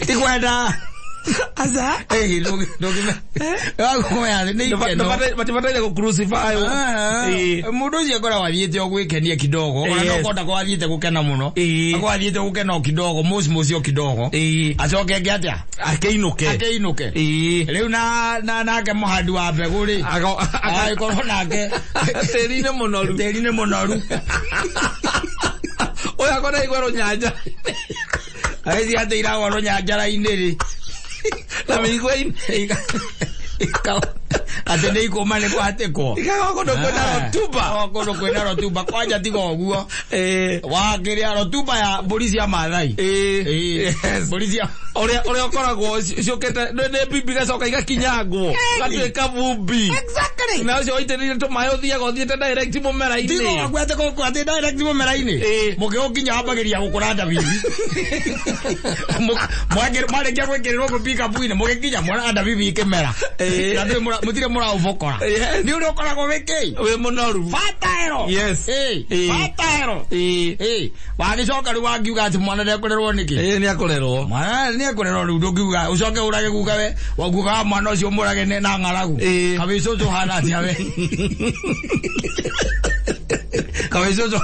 Ti kwenda. Aca. Ĩĩ, ndũngĩme. Wakũmenya nĩ ikeno. Matibataire gũ crucify. Ĩĩ. Mũndũ ũcio akoragwo athiĩte o gwĩkenia kidogo. Ona no Yes. korwo ndakorwo athiĩte gũkena mũno. Ĩĩ. Akorwo athiĩte gũkena o kidogo, mũci o kidogo. Ĩĩ. Acoke eke atĩa? Akĩinũke. Akĩinũke. Ĩĩ. Rĩu na nake mũhandi wa mbegũ rĩ. Agĩkorwo nake Tĩri-inĩ mũnoru. Tĩri-inĩ mũnoru. Ũyũ akorwo aigua rũnyanja. Agĩthiĩ atĩ iragwa rũnyanjara-inĩ rĩ. Na mĩigua-inĩ. Atĩ nĩ ikũma nĩ kũhatĩkwo. Ikagwa kũndũ kwĩna rotuba. Kũndũ kwĩna rotuba. Kwanja tiga ũguo. Ĩĩ. Wakĩrĩa rotuba ya mbũri cia Maathai. Ĩĩ. Ĩĩ. Mbũri cia Ũrĩa ũkoragwo ciũkĩte nĩ mbimbi igacoka igakinyangwo. Gatuĩka vumbi. Exactly. Na ũcio waitĩrĩirie tũmaĩ ũthiaga ũthiĩte direct mũmera-inĩ. Tiga ũguo atĩ gũkũ atĩ direct mũmera-inĩ. Ĩĩ. Mũkĩũkinya wambagĩrĩria gũkũra ndabibi. Mwarĩkia gwĩkĩrĩrwo kũ pick-up-inĩ mũgĩkinya mwona ndabibi ikĩmera. Ĩĩ. Na ndũĩ mũtirĩ mũraũbokora. Yes. Nĩ ũrĩa ũkoragwo wĩ kĩ? Wĩ mũnoru. Fertile. Yes. Ĩĩ. Ĩĩ. Fertile. Ĩĩ. Ĩĩ. Wagĩcoka rĩu wangiuga atĩ mwana ndekũrerwo nĩkĩ? Ĩĩ nĩ akũrerwo. Mwana nĩ ekũrerwo rĩu ndũngiuga ũcoke ũrage guka we, guka wa mwana ũcio ũmũrage na ng'aragu. Ĩĩ. Kabĩ cũcũ hana Ũngĩka atĩa we kawĩ cũcũ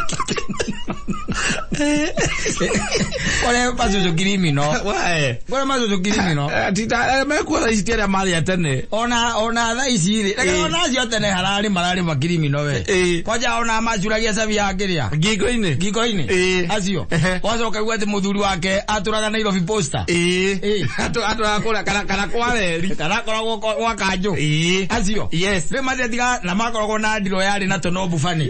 kũrĩ macũcũ kirimino? We. Kũrĩ macũcũ kirimino. Tita mekuo thaa ici ti arĩa marĩ a tene. Ona thaa ici rĩ, reke ona acio tene hararĩ mararĩ makirimino we. Kwanja ona macuragia cabi ya kĩrĩa ngingo-inĩ. Ngingo-inĩ. Acio. Wacoka igua atĩ mũthuri wake atũraga Nairobi Posta. Atũraga kũrĩa kana kwa reri. Kana akoragwo gwa kanjũ. Acio. Rĩu matiatiga na makoragwo na ndiro yarĩ na tũnobu bani.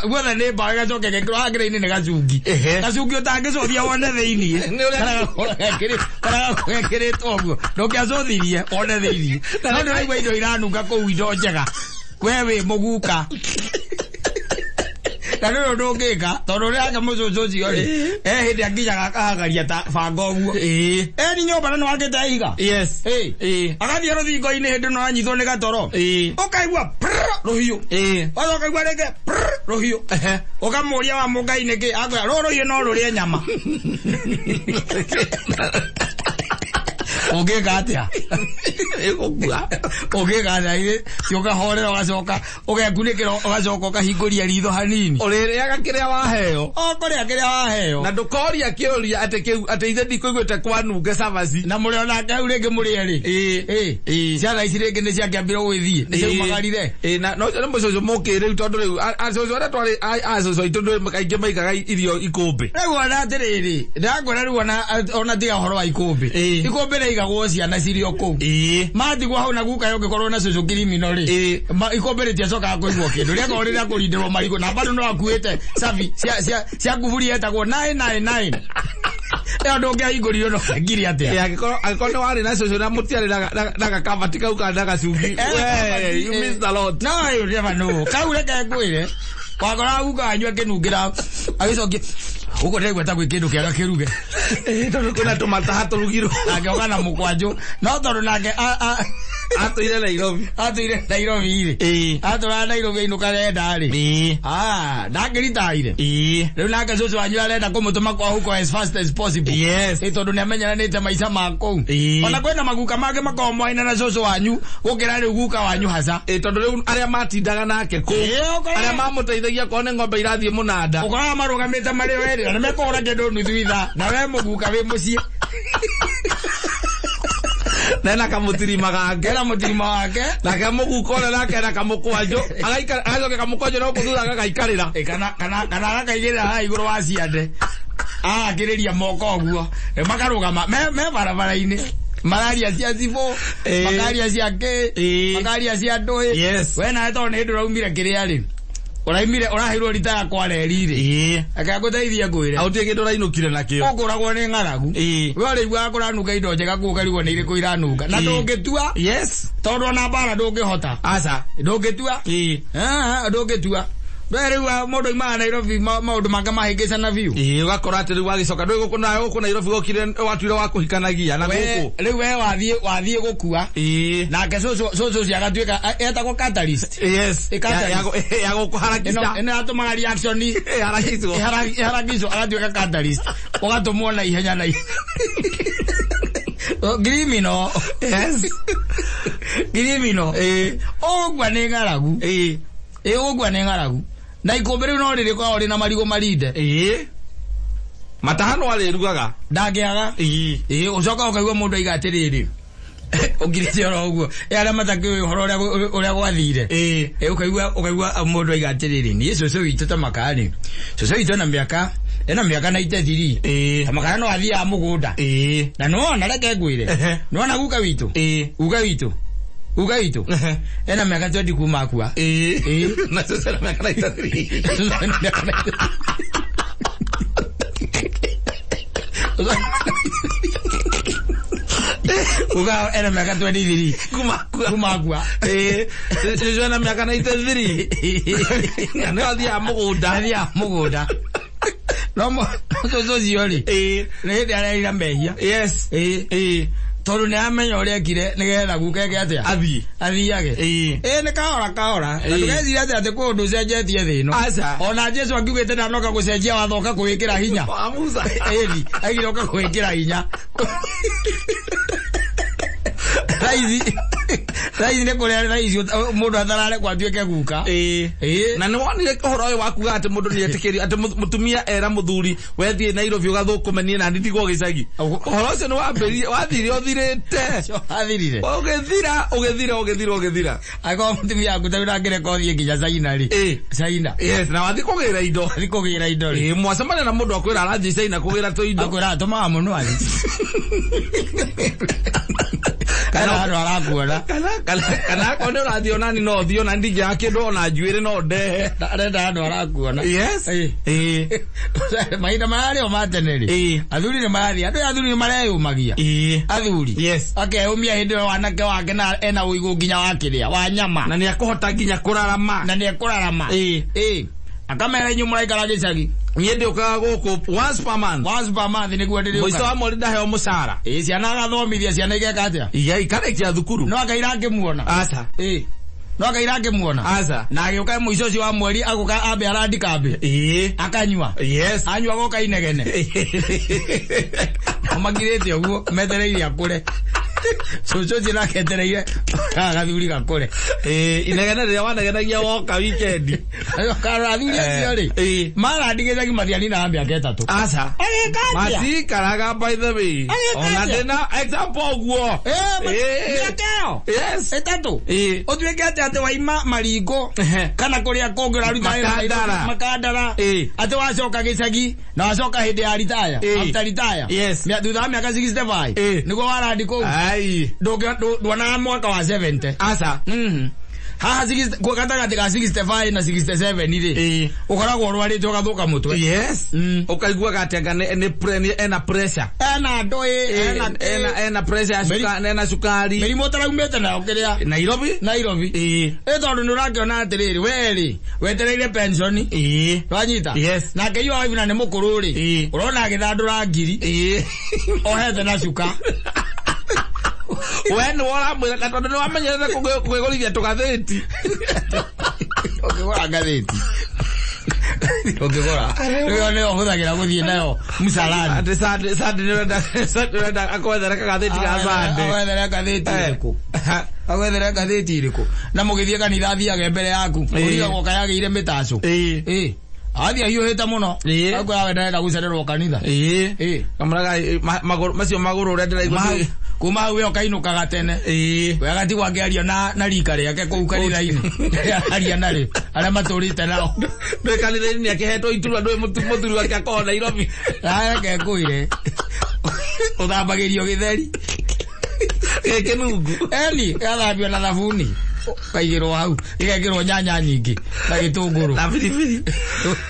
Guothe nĩ mbaũ ĩgacoka ĩgekĩrwo hangĩrĩ-inĩ nĩ gacungi. Gacungi ũtangĩcũthia wone thĩiniĩ. Nĩ ũrĩa- Kana gakorwo gekĩrĩtwo ũguo. Ndũngĩacũthirie wone thĩiniĩ. No nĩ ũraigua indo iranunga kũu, indo njega. We wĩ mũguka. Na nĩ ũndũ ũngĩka tondũ ũrĩa ake mũcũcũ ũcio rĩ, he hĩndĩ akinyaga akahagaria ta banga ũguo. Eni nyũmba na nĩwakĩte ihiga. Agathiĩ rũthingo-inĩ hĩndĩ ĩno anyitwo nĩ gatoro. Ũkaigua prrr, rũhiũ. Wacoka ũkaigua rĩngĩ prrr, rũhiũ. Ũkamũria wa mũngai nĩkĩ, akwĩra rũrũ rũhiũ no rũrĩe nyama. Ũngĩka atĩa? Ĩgũkua. Ũngĩka atĩa? Githĩ ti ũkahorera, ũgacoka ũgekunĩkĩra, ũgacoka ũkahingũria ritho hanini. Ũrĩrĩaga kĩrĩa waheo. O kũrĩa kĩrĩa waheo. Na ndũkoria kĩũria atĩ kĩu atĩ ithe ndikũiguĩte kwanunga cabaci. Na mũrĩ onake hau rĩngĩ mũrĩ erĩ. Ciana ici rĩngĩ nĩ ciakĩambire gwĩthiĩ, nĩ ciaumagarire. Ĩĩ, na no ũcio nĩ mũcũcũ mũkĩrĩu tondũ rĩu acũcũ arĩa twarĩ acũcũ aitũ ndũĩ kaingĩ maigaga irio ikũmbĩ. Rĩu ona atĩrĩrĩ, ndĩrakwĩra rĩu ona tiga ũhoro wa ikũmbĩ. Ikũmbĩ rĩaigagwo ciana cirĩ o kũu. Matigwo hau na guka ũngĩkorwo na cũcũ kirimino rĩ. Ikũmbĩ rĩtiacokaga kũigwo kĩndũ. Rĩakorwo rĩrĩa kũrindĩrwo marigũ na bado no akuĩte cabi cia kuburi etagwo 999. Ĩyo ndũngĩahingũririo no ngiri atĩa. Ĩĩ, angĩkorwo nĩ warĩ na cũcũ na mũtiarĩ na gakabati kau kana na gacungi. Kabati, We, you missed a lot. No, you never know. Kau reke ngwĩre. Wakora guka wanyu akĩnungĩra agĩcokia ũguo ndĩraigua ta gwĩ kĩndũ kĩega kĩruge. Ĩĩ, tondũ kwĩna tũmataha tũrugirwo. Nake oka na mũkwanjũ. No tondũ nake Atũire Nairobi. Atũire Nairobi rĩ. Atũraga Nairobi ainũka arenda rĩ. Ah, ndangĩritaire. Rĩu nake cũcũ wanyu arenda kũmũtũma kwa huko as fast as possible. Ĩ tondũ nĩamenyeranĩte maica ma kũu. Ona kwĩna maguka mangĩ makoragwo moaine na cũcũ wanyu gũkĩra rĩu guka wanyu haca. Ĩĩ, tondũ rĩu arĩa matindaga nake kũu. Ũkoraga Arĩa mamũteithagia korwo nĩ ng'ombe irathiĩ mũnanda. Ũkoraga marũgamĩte marĩ o erĩ na nĩmekũhũra kĩndũ nuthu ithaa na we mũguka wĩ mũciĩ. Na ena kamũtirima gake. Ena mũtirima wake. Nake mũguka ũrĩa nake ena kamũkwanjũ. Agaikara agacoka kamũkwanjũ no kũthura agagaikarĩra. Ĩ, kana agakaigĩrĩra haha igũrũ wa ciande. Agakĩrĩria moko ũguo. Makarũgama me barabara-inĩ. Mararia cia cibũ, makaria cia kĩ, makaria cia ndũĩ. We nawe tondũ nĩ hĩndĩ ũraumire kĩrĩa rĩ. Ũraumire ũraheirwo rita ya kwa reri rĩ. Reke ngũteithie ngwĩre. Gũtirĩ kĩndũ ũrainũkire nakĩo. Ũkũragwo nĩ ng'aragu. We ũrĩiguaga kũranunga indo njega kũu ũkarigwo nĩ irĩkũ iranunga. Na ndũngĩtua. Tondũ ona mbara ndũngĩhota. Aca. Ndũngĩtua. Ah, ndũngĩtua. We rĩu mũndũ aumaga Nairobi maũndũ make mahĩngĩcana biũ. Ĩĩ, ũgakora atĩ rĩu wagĩcoka ndũĩ gũkũ nawe gũkũ Nairobi gũkire watuire wa kũhikanagia na We gũkũ. rĩu we wathiĩ gũkua. Nake cũcũ ũcio agatuĩka etagwo catalyst. Yes. Ĩ, catalyst. Ya gũkũharakisha. Ĩno yatũmaga reaction Ĩharakicwo. Ĩharakicwo agatuĩka catalyst. Ũgatũmwo na ihenya na ihenya. Ngrimino. Ngrimino. Ũgũkua nĩ ng'aragu. Ĩ, ũgũkua nĩ ng'aragu. Na ikũmbĩ rĩu no rĩrĩkoragwo rĩna marigũ marinde. Mataha no arĩrugaga. Ndangĩaga. Ĩ, ũcoka ũkaigua mũndũ aiga atĩrĩrĩ. Ũngirĩte oro ũguo. Ĩ, arĩa matakĩũĩ ũhoro ũrĩa gwathire. Ĩ, ũkaigua mũndũ aiga atĩrĩrĩ, niĩ cũcũ witũ ta makarĩ. Cũcũ witũ ena mĩaka 93. Ta makara no athiaga mũgũnda. Na nĩwona reke ngwĩre. Nĩwona guka witũ. Guka witũ. Guka witũ. Ena mĩaka 20 kuma akua. Na cũcũ ena mĩaka 93. Cũcũ ena mĩaka 93. Guka ena mĩaka 23. Kuma akua. Kuma akua. Cũcũ ena mĩaka 93. Na nĩwe athiaga mũgũnda. Athiaga mũgũnda. No cũcũ ũcio rĩ. Nĩ hĩndĩ arerira mehia. Tondũ nĩ amenya ũrĩa ekire nĩgetha guka eke atĩa? Athiĩ. Athiage. Ĩ, nĩ kahora kahora. Na ndũgecirie atĩ kwĩ ũndũ ũcenjetie thĩ ĩno. Aca. Ona Jesu akiugĩte ndanoka gũcenjia watho oka kũwĩkĩra hinya. Wa Musa. Ĩni, aigire oka kũwĩkĩra hinya. Raithi. Thaa ici nĩ kũrĩa thaa ici mũndũ atararekwo atuĩke guka. Ĩĩ. Na nĩ wonire ũhoro ũyũ wa kuga atĩ mũndũ nĩ etĩkĩrio atĩ mũtumia era mũthuri wethiĩ Nairobi ũgathũkũme niĩ na ndigwo gĩcagi. Ũhoro ũcio nĩ wambĩrĩrie wathire ũthirĩte. Athirire. Ũgĩthira ũgĩthira ũgĩthira ũgĩthira. Angĩkorwo mũtumia waku tarĩu ndangĩreka ũthiĩ nginya China rĩ. China. Yes, na wathiĩ kũgĩra indo. Wathiĩ kũgĩra indo rĩ. Ĩĩ, mwacemania na mũndũ akwĩra arathiĩ China kũgĩra tũindo. Akwĩra tũmaga mũno athiĩ. Kana handũ arakuona. Kana akorwo nĩ ũrathiĩ onani no ũthiĩ ona ndingĩaga kĩndũ ona njuĩrĩ no ndehe. Arenda handũ arakuona. Yes. Ĩĩ. Mahinda mararĩ o ma tene rĩ. Athuri nĩ marathiĩ. Andũ aya athuri nĩ mareyũmagia. Athuri. Yes. Akeyũmia hĩndĩ ĩyo wanake wake na ena ũigũ nginya wa kĩrĩa wa nyama. Na nĩ akũhota nginya kũrarama. Na nĩ ekũrarama. Ĩĩ. Akamera inyuĩ mũraikara gĩcagi. Niĩ ndĩũkaga gũkũ once per month. Once per month nĩguo ndĩrĩũkaga. Mũico wa mweri ndaheo mũcara. Ĩĩ, ciana agathomithia, ciana igeka atĩa? Iga ikarĩkia thukuru. No akaira akĩmuona. Aca. Ĩĩ. No akaira akĩmuona. Aca. Na agĩũka mũico ũcio wa mweri agũka ambe arandi kambĩ. Ĩĩ. Akanyua. Yes. Anyua goka inegene. Makirĩte ũguo metereire akũre. Cũcũ ũcio nake etereire gathuri gakũre. Ĩĩ, inegene rĩrĩa wanegenagia woka weekend. Karora athuri acio rĩ. Marandi gĩcagi matianinaga mĩaka 3. Aca. Agĩka atĩa? Matikaraga by the way. Agĩka Ona atĩa? ndĩna example ũguo. Mĩaka ĩyo. Yes. 3. Ũtuĩke atĩ atĩ waima maringũ kana kũrĩa kũngĩ ũraruta wĩra Makandara. Makandara. Atĩ wacoka gĩcagi na wacoka hĩndĩ ya retire. After retire. Yes. Thutha wa mĩaka 65. Nĩguo warandi kũu. Ai. Ndwonaga mwaka wa 70. Aca. Haha kwa gatagatĩ ka 65 na 67 rĩ. Ũkoragwo ũrwarĩte ũgathũka mũtwe. Yes. Ũkaiguaga atĩ anga nĩ ena pressure. Ena ndũĩ, ena kĩ. Ena pressure ya ena cukari. Mĩrimũ ũtaraumĩte nayo kĩrĩa. Nairobi? Nairobi. Ĩĩ. Tondũ nĩ ũrakĩona atĩrĩrĩ, we rĩ, wetereire pension. Ĩĩ. Wanyita? Yes. Nake iyo wife na nĩ mũkũrũ rĩ. Ĩĩ. Ũrona agĩthandũra ngiri. Ĩĩ. Ohete na cuka. We nĩ ũramwĩra ka tondũ nĩ wamenyerete kwĩgũrithia tũgathĩti. Ũkĩgũra ngathĩti. Ũkĩgũra. Ĩyo nĩyo ũhũthagĩra gũthiĩ nayo msalani. Atĩ Sunday nĩ ũrenda, Sunday ũrenda akwethere kagathĩti ga Sunday. Akwethere ngathĩti ĩrĩkũ? Akwethere ngathĩti ĩrĩkũ? Na mũgĩthiĩ kanitha athiage mbere yaku. Ũrigagwo kayagĩire mĩtacũ. Ĩĩ. Athiĩ ahiũhĩte mũno. Ĩĩ. Akwĩra we ndarenda gũcererwo kanitha. Ĩĩ. Ĩĩ. Kamũraga, magũrũ, macio magũrũ ũrĩa ndĩraigua Kuma hau we ũkainũkaga tene. Ĩĩ. We agatigwo akĩaria na rika rĩake kũu kanitha-inĩ. Aria narĩ, arĩa matũrĩte nao. Ndũĩ kanitha-inĩ nĩ akĩhetwo iturwa, ndũĩ mũthuri wake akorwo Nairobi. Reke ngwĩre. Ũthambagĩrio gĩtheri. Gĩkĩ nungu. Eni, gathambio na thabuni. Kaigĩrwo hau, gĩgekĩrwo nyanya nyingĩ na gĩtũngũrũ. Na biribiri.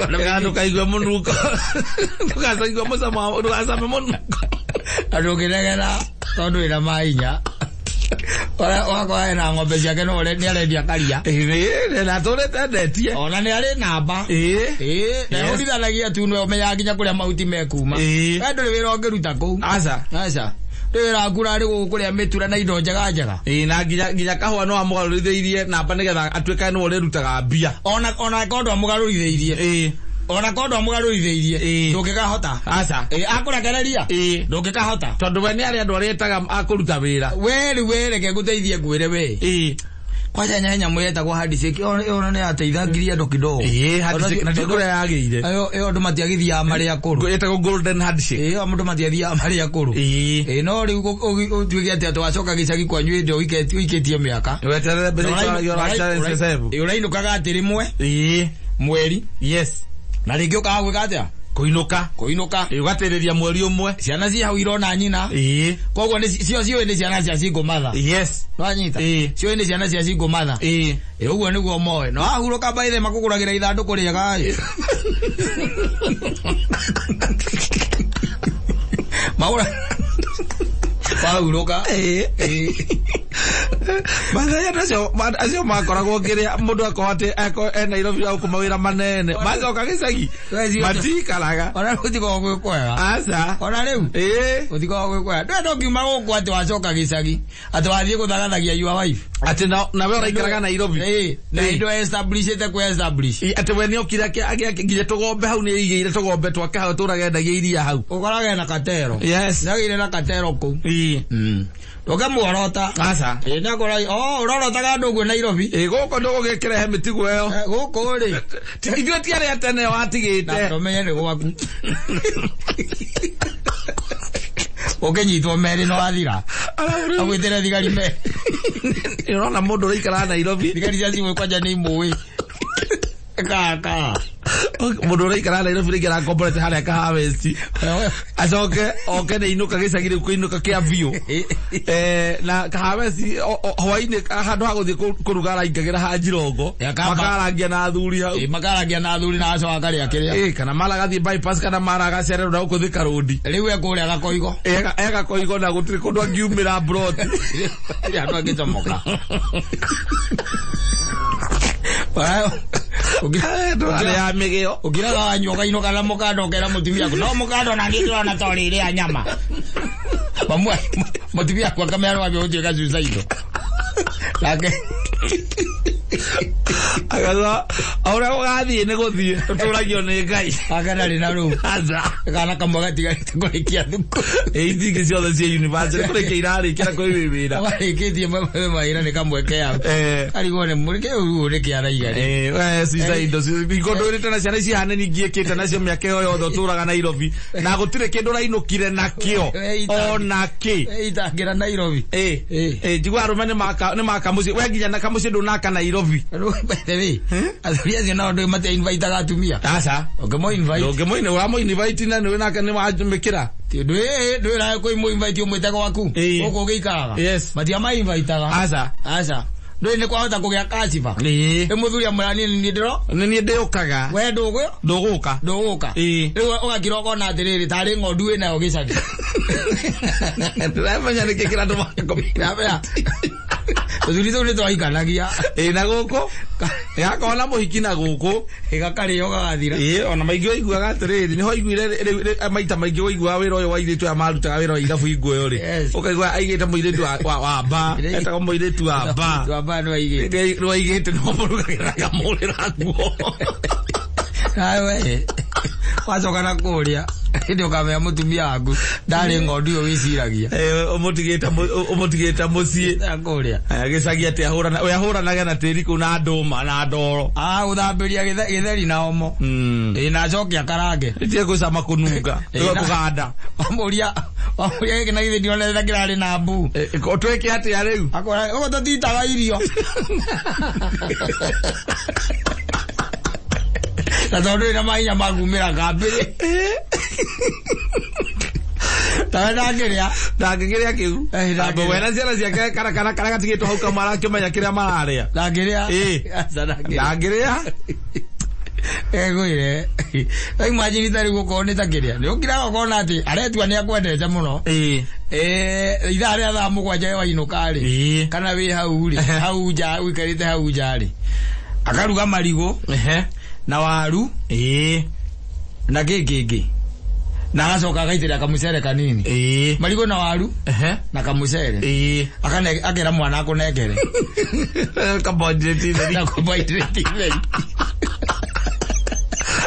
Nĩgetha ndũkaigue mũnungo. Ndũkacaigua mũcamo, ndũgacame mũnungo. Na ndũngĩregera tondũ wĩna mahinya. Wakwa ena ng'ombe ciake no nĩ arendia karia. Ĩĩ, na atũrĩte endetie. Ona nĩ arĩ namba. Ĩĩ. Ĩĩ, na Yes. ũrithanagia tu nĩwe ũmenyaga nginya kũrĩa mahuti mekuma. Ĩĩ. We ndũrĩ wĩra ũngĩruta kũu. Aca. Aca. Ndũrĩ wĩra waku ũrarĩ gũkũ kũrĩa mĩtura na indo njega njega. Ĩĩ, na nginya kahũa no amũgarũrithĩirie namba nĩgetha atuĩke nĩwe ũrĩrutaga mbia. Ona korwo ndwamũgarũrithĩirie. Ĩĩ. Ona korwo ndwamũgarũrithĩirie. Ĩĩ. Ndũngĩkahota. Aca. Ĩĩ, akũrekereria. Ĩĩ. Ndũngĩkahota. Tondũ we nĩ arĩ andũ arĩa etaga a kũruta wĩra. We rĩu we reke ngũteithie ngwĩre we. Ĩĩ. Kwanja nyamũ yetagwo handshake, ĩyo nĩ yateithangirie andũ kidogo. Ĩĩ, handshake, na ndikũrĩa yagĩire. Ĩyo andũ matiagĩthiaga marĩ akũrũ. Ĩtagwo golden handshake. Ĩĩ, ĩyo andũ matiathiaga marĩ akũrũ. Ĩĩ. Ĩĩ, no rĩu ũtuĩke atĩ atĩ wacoka gĩcagi kwanyu hĩndĩ ĩyo ũikĩtie mĩaka. Weterere mbeca icio ũracara save. Ĩĩ, ũrainũkaga atĩ rĩmwe. Ĩĩ. Mweri. Yes. Na rĩngĩ ũkaga gwĩka atĩa? Kũinũka. Kũinũka. Ĩĩ, ũgatĩrĩria mweri ũmwe. Ciana ci hau irona nyina. Ĩĩ. Koguo nĩ cio ciũĩ nĩ ciana cia single mother. Yes. Nwanyita? Ĩĩ. Ciũĩ nĩ ciana cia single mother. Ĩĩ. Ĩĩ, ũguo nĩguo moĩ. No wahurũka by the makũgũragĩra ithandũkũ rĩega ĩ. Magũra. Wahurũka. Ĩĩ. Ĩĩ. Mathai andũ acio makoragwo kĩrĩa mũndũ akorwo atĩ akorwo e Nairobi au mawĩra manene. Macoka gĩcagi. Matikaraga. Ona rĩu gũtikoragwo gwĩ kwega. Aca. Ona rĩu. Ĩĩ. Gũtikoragwo gwĩ kwega. Ndũrenda ũkiuma gũkũ atĩ wacoka gĩcagi, atĩ wathiĩ gũthagathagia your wife. Atĩ nawe ũraikaraga Nairobi. Ĩĩ, na Ĩĩ. indo establishĩte kũ establish. Ĩ, atĩ we nĩokire nginya tũgombe hau nĩaigĩire tũgombe twake hau tũraga endagia iria hau. Ũkoraga ena katero. Yes. Nĩagĩire na katero kũu. Ĩ. Ndũngĩmuorota. Aca. Ĩĩ, nĩakora, oh, ũrorotaga andũ ũguo Nairobi. Ĩ, gũkũ ndũgũgĩkĩrehe mĩtigo ĩyo. Gũkũ rĩ. Ithuĩ ti arĩa tene Na watigĩte. ndũmenye nĩ gwaku. Ũkĩnyitwo merĩ no wathira. Agwĩtĩre thigari merĩ. Ũrona mũndũ ũraikara Nairobi. Thigari cia cimwe kwanja nĩ imũĩ. Kaka. Mũndũ ũraikara Nairobi rĩngĩ arakomborete harĩa Kahawa West. Acoke oke nĩ inũka gĩcagi rĩu kũinũka kĩa biũ. Na Kahawa West hwainĩ handũ ha gũthiĩ kũruga araingagĩra ha Njirongo. Ya kamba. Makarangia na athuri hau. Ĩ, makarangia na athuri na acoka akarĩa kĩrĩa. Ĩ, kana mara agathiĩ bypass kana mara agacererwo na gũkũ Thika Road. Rĩu ekũrĩa gakoigo. Ega koigo na gũtirĩ kũndũ angiumĩra broti. Gũtirĩ andũ angĩcomoka. Ndũrarĩ ya mĩgĩo. Ũkiraga wanyua ũkainũka na mũkanda ũkera mũtumia waku, no mũkanda ona niĩ ndĩrona ta ũrĩrĩa nyama. Mamwe mũtumia waku akamera wambia gũtuĩka suicidal. Nake Agaca ũrĩa gũgathiĩ nĩ gũthiĩ tũtũragio nĩ Ngai. Ake ndarĩ na rũu. Aca. Kana kamwe gatigarĩte kũrĩkia thukuru. Ĩ, ici ingĩ ciothe ciĩ university kũrĩkia irarĩkia na kwĩ wĩra. Marĩkĩtie mawĩra nĩ kamwe ke hau. Karigwo nĩ mũrĩke ũguo nĩkĩ araiga rĩ. We suicide hingo ndũrĩte na ciana ici hane ningĩ nacio mĩaka ĩyo yothe ũtũraga Nairobi na gũtirĩ kĩndũ ũrainũkire nakĩo ona kĩ. Itangĩra Nairobi. Ĩ. Ĩ. Ĩ, njigua arũme nĩ maka mũciĩ we nginya na kamũciĩ ndũnaka Nairobi. Rĩu by the way, athuri acio nao ndũĩ matia invitaga atumia. Aca. Ũngĩmũ invite. Ndũngĩmũine ũramũ invite na nĩwe nake nĩ wamĩkĩra. Ndwĩ ndwĩraga kwĩ mũ invite ũmwĩte gwaku. Ĩ. Gũkũ ũgĩikaraga. Yes. Matia ma invitaga. Aca. Aca. Ndũĩ nĩ kwahota kũgĩa kaciba. Ĩ. Ĩ mũthuri amwĩra niĩ nĩ ndĩro. Nĩ niĩ ndĩũkaga. We ndũgũ Ndũgũka. ndũgũka. Ĩ. Rĩu ũgakira ũkona atĩrĩrĩ tarĩ ng'ondu wĩnayo gĩcagi. Ndĩramenya nĩkĩ kĩratũma Ndĩramenya. Tũthuri tũu nĩ twahikanagia. Ĩ, na gũkũ ĩgakorwo na mũhiki na gũkũ. Ĩgakarĩo gagathira. Ĩ, ona maingĩ waiguaga atĩrĩrĩ nĩho waiguire rĩu maita maingĩ waiguaga wĩra ũyũ wa airĩtu aya marutaga wĩra wa irabu hingo ĩyo rĩ. Yes. Ũkaigua aigĩte mũirĩtu wa ba etagwo mũirĩtu wa ba. Wa ba nĩ waigĩte. Nĩ waigĩte nĩho mũrugagĩra akamũrĩra nguo. Nawe wacoka na kũrĩa hĩndĩ ũkamenya mũtumia waku ndarĩ ng'ondu ĩyo wĩciragia. Ĩ, ũmũtigĩte mũciĩ. Na kũrĩa. Gĩcagi atĩ ahũrana we ahũranaga na tĩri kũu na ndũma na ndoro. Ah, gũthambĩria gĩtheri na omo. Ĩ, na acoke akarange. Ĩtige gũcama kũnunga. Ĩ, Kũganda. Wamũria gĩkĩ na githĩ ndionete ta kĩrarĩ na mbu. Twĩke atĩa rĩu? Akora ũguo tũtitaga irio. Na tondũ ndũrĩ na mahinya ma kumĩra kambĩrĩ. Tawe ndangĩrĩa. Ndangĩkĩrĩa kĩu. Ĩ, ndangĩrĩa. Amba we na ciana ciake kana karĩa gatigĩtwo hau kamwe arakĩmenya kĩrĩa mararĩa. Ndangĩrĩa. Ĩ. Aca ndangĩrĩa. Ndangĩrĩa. Egwire. Imagine ta rĩu ũkorwo nĩ ta kĩrĩa. Nĩ ũkiraga ũkona atĩ aretua nĩ akwendete mũno. Ĩ. Ithaa rĩa thaa 7 wainũka rĩ. Ĩ. Kana wĩ hau rĩ, hau nja ũikarĩte hau nja rĩ. Akaruga marigũ na waru Ĩ. na kĩ kĩngĩ. Na agacoka agaitĩrĩra kamũcere kanini. Ĩ. Marigũ na waru na kamũcere. Ĩ. Akane akera mwana akũnengere. Carbohydrate theri. Na carbohydrate theri.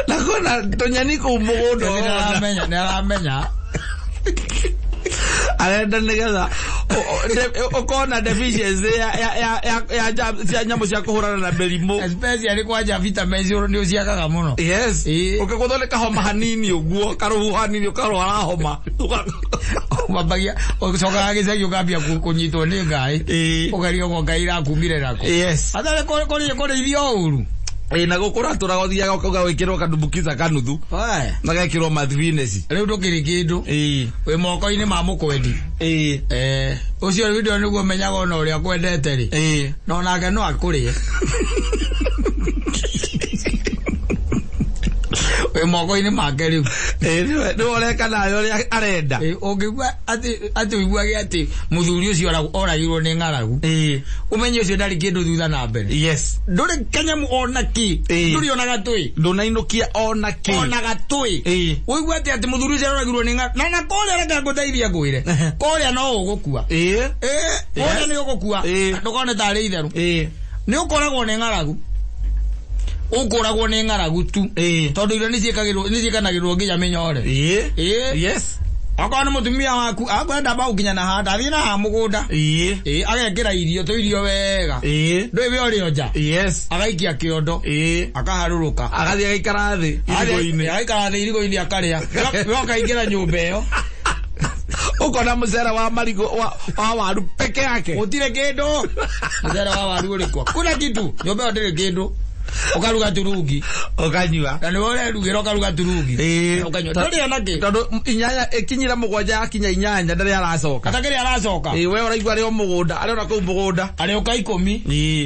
Na kwĩna tũnyeni kũu mũgũnda Nĩ ũrona. aramenya, nĩ aramenya. Arenda nĩgetha ũkona deficiency ya cia nyamũ cia kũhũrana na mĩrimũ. Especially kwanja vitamins nĩ ũciagaga mũno. Yes. Ĩ. Ũkĩgũthwo homa hanini ũguo karũhuho hanini ũkarwara homa. Wambagia ũcokaga gĩcagi ũkambia kũnyitwo nĩ ngaĩ. Ĩ. Ũkarigwo ngai irakumire nako. Yes. Atarĩ kũrĩithio ũru. Ĩ, na gũkũ ũratũraga ũthiaga ũkauga wĩkĩrwo kandumbukiza kanuthu Oe. na gekĩrwo mathinesi. Rĩu ndũkĩrĩ kĩndũ. Ĩ. Wĩ moko-inĩ ma mũkwendi. Ĩ. Ũcio rĩu ndio nĩguo menyaga ona ũrĩa akwendete rĩ. Ĩ. No nake no akũrĩe. Wĩ Wĩ moko-inĩ make rĩu. Nĩwe ũreka nawe ũrĩa arenda. Ũngĩigua atĩ ũiguage atĩ mũthuri ũcio oragirwo nĩ ng'aragu, ũmenye ũcio ndarĩ kĩndũ thutha na mbere. Yes. Ndũrĩ kanyamũ ona kĩ. Ndũrĩ ona gatũĩ. Ndũnainũkia ona kĩ. Ona gatũĩ. Ũigua atĩ mũthuri ũcio oragirwo nĩ ng'aragu. Na kũrĩa reke ngũteithie ngwĩre. Kũrĩa no ũgũkua. Kũrĩa nĩ ũgũkua. Ndũkone tarĩ itherũ. Nĩ ũkoragwo nĩ ng'aragu. Ũkũragwo nĩ ng'aragu tu. Tondũ irio nĩ ciĩkanagĩrwo nginya mĩnyore. Yes. Okorwo nĩ mũtumia waku akwenda mbau nginya na handa athiĩ na haha mũgũnda. Agekĩra irio tũirio wega. Ndũĩ we ũrĩ o nja. Yes. Agaikia kĩondo. Akaharũrũka. Agathiĩ agaikara thĩ irigũ-inĩ. Agaikara thĩ irigũ-inĩ akarĩa. We ũkaingĩra nyũmba ĩyo. Ũkona mũcere wa marigũ wa waru peke yake. Gũtirĩ kĩndũ. Mũcere wa waru ũrĩ kwa. Kuna kitu. Nyũmba ĩyo ndĩrĩ kĩndũ. Ũkaruga turungi. Ũkanyua. Na nĩwe ũrerugĩra ũkaruga turungi. Ũkanyua. Ndũrĩ ona kĩ. Tondũ inyanya ĩkinyire mũgwanja yakinya inyanya ndarĩ aracoka. Atakĩrĩ aracoka. We ũraigua arĩ o mũgũnda, arĩ ona kũu mũgũnda. Arĩũka ikũmi.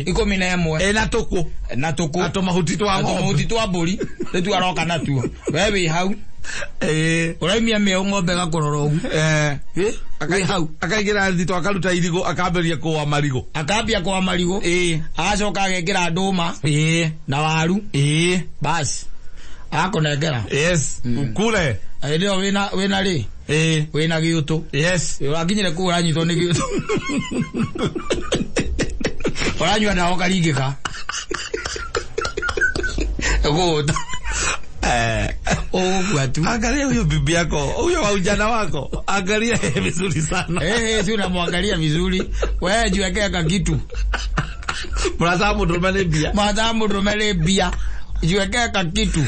11. Na tũkũ. Na tũkũ. Na tũmahuti twa ng'ombe. Tũmahuti twa mbũri. Rĩu aroka natuo. We wĩ hau. Ũraimia mĩeũ ng'ombe ĩgakũrora ũguo. Wĩ hau. Akaingĩra thito akaruta irigũ akambĩrĩria kũa marigũ. Akambia kũa marigũ. Agacoka agekĩra ndũma. Na waru. Basi. Agakũnengera. Yes. Ukule. Hĩndĩ ĩyo wĩna rĩ? Wĩna gĩũtũ. Yes. Wakinyire kũu ũranyitwo nĩ gĩũtũ. Ũranyua ndawa ũkaringĩka. Gũũta. Angalia huyo bibi yako, huyo wa ujana wako. Angalia vizuri sana. Si unamwangalia vizuri. Wewe jiwekea kakitu. Mrathaa mũndũrũme nĩ mbia. Mrathaa mũndũrũme nĩ mbia. Jiwekea kakitu.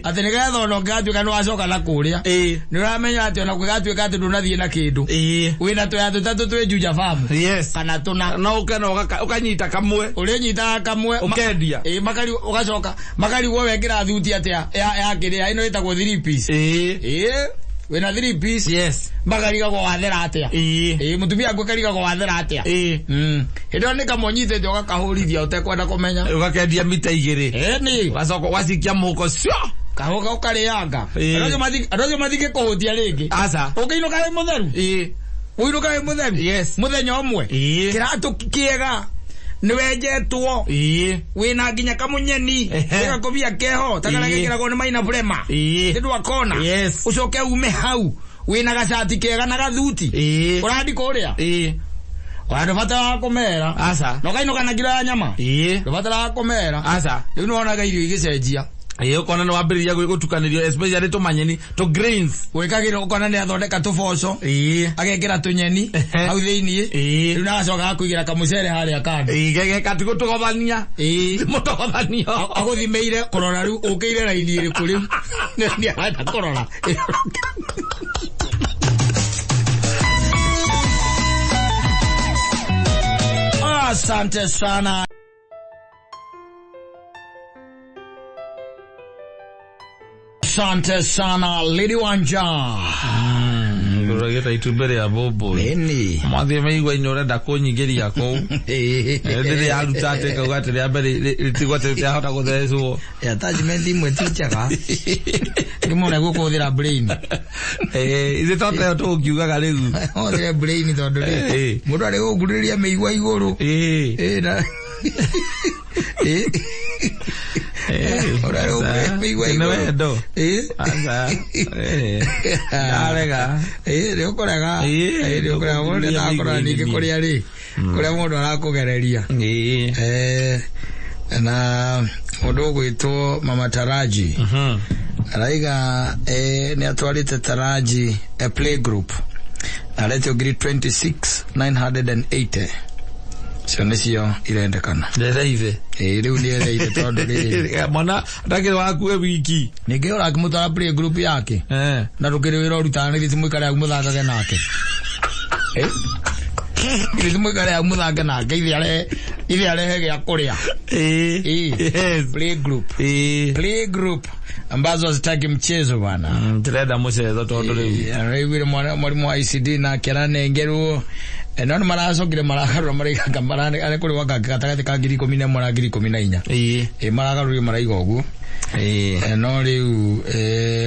Atĩ nĩgetha ona ũngĩgatuĩka nĩ wacoka na kũrĩa. Nĩ ũramenya atĩ ona kũgatuĩka atĩ ndũnathiĩ na kĩndũ. Wĩna tũya tũtatũ twĩ Juja Farm. Yes. Kana tũna. No ũke na ũkanyita kamwe. Ũrĩnyitaga kamwe. Ũkendia. Ũgacoka makarigwo wekĩra thuti atĩa ya kĩrĩa ĩno ĩtagwo 3 piece. Wĩna 3 piece. Yes. Makarigagwo wathera atĩa. Mũtumia waku akarigagwo wathera atĩa. Hĩndĩ ĩyo nĩ kamwe ũnyitĩte ũgakahũrithia ũtekwenda kũmenya. Ũgakendia mita igĩrĩ. Nĩ. Ũgacoka ũgacikia mũhuko cio. Kahuka ũkarĩanga. Andũ acio matingĩkũhũtia rĩngĩ. Aca. Ũngĩinũka wĩ mũtheru. Ũinũka wĩ mũtheru. Yes. Mũthenya ũmwe. Kĩratũ kĩega. Nĩwenjetwo. Wĩna nginya kamũnyeni. Gakobia keho. Ta karĩa gekĩragwo nĩ Maina Brema. Nĩ ndwakona. Yes. Ũcoke ume hau. Wĩna gacati kega na gathuti. Ũrathiĩ kũrĩa. Ona ndũbataraga kũmera. Aca. Na ũkainũka na kiro ya nyama. Ndũbataraga kũmera. Aca. Rĩu nĩwonaga irio igĩcenjia. Ũkona nĩ wambĩrĩria gũtukanĩrio especially tũmanyeni, tũ grains. Gwĩkagĩrwo ũkona nĩ athondeka tũboco. Agekĩra tũnyeni hau thĩiniĩ. Rĩu na agacoka agakũigĩra kamũcere harĩa kando. Gatigotogothania. Mũtogothanio. Agũthimĩire kũrora rĩu ũkĩire raini ĩrĩkũ rĩu. Nĩ arenda kũrora. Asante sana. Asante sana Lady Wanja. Ngũragĩta itumbĩ rĩa mbũmbũĩ. Nini. Mwathiĩ mĩigua-inĩ ũrenda kũnyingĩria kũu. Rĩrĩa yaruta atĩ ĩkauga atĩ rĩa mbere rĩtigwo atĩ rĩtirahota gũthecwo. Attachment imwe ti njega. Rĩmwe gũkũhũthĩra brain. Ithuĩ to tayo tũngiugaga rĩu. Hũthĩre brain tondũ rĩ mũndũ arĩ gũkurĩria mĩigua igũrũ. Na Nĩ wendo. Aca. Ndarega. Nĩ ũkũrega. Nĩ ũkũrega. Mũndũ ndakũrora ningĩ kũrĩa rĩ. Kũrĩa mũndũ arakũgereria. Na mũndũ ũgwĩtwo Mama Taraji. Araiga nĩ atwarĩte Taraji a play group. Aretio ngiri 26,980. Cio nĩcio irendekana. Ndereire. Rĩu nĩ ereire tondũ rĩrĩ. Mwana ndakĩrĩ waku e wiki. Ningĩ ũrakĩmũtwara play group yake. Na ndũkĩrĩ wĩra ũrutaga nĩ githĩ mũikare hau mũthakage nake. Githĩ mũikare hau mũthake nake ithe arehe gĩa kũrĩa. Yes. Play group. Play group ambazo hazitaki mchezo bwana. Ndĩrenda mũcezo tondũ rĩu. Araiguire mwalimu wa ICD nake aranengerwo No nĩ maracokire maragarũra maraiga marane kũrĩ gwaka gatagatĩ ka 11,000 na 14,000. Ĩ maragarũrire maraiga ũguo. No rĩu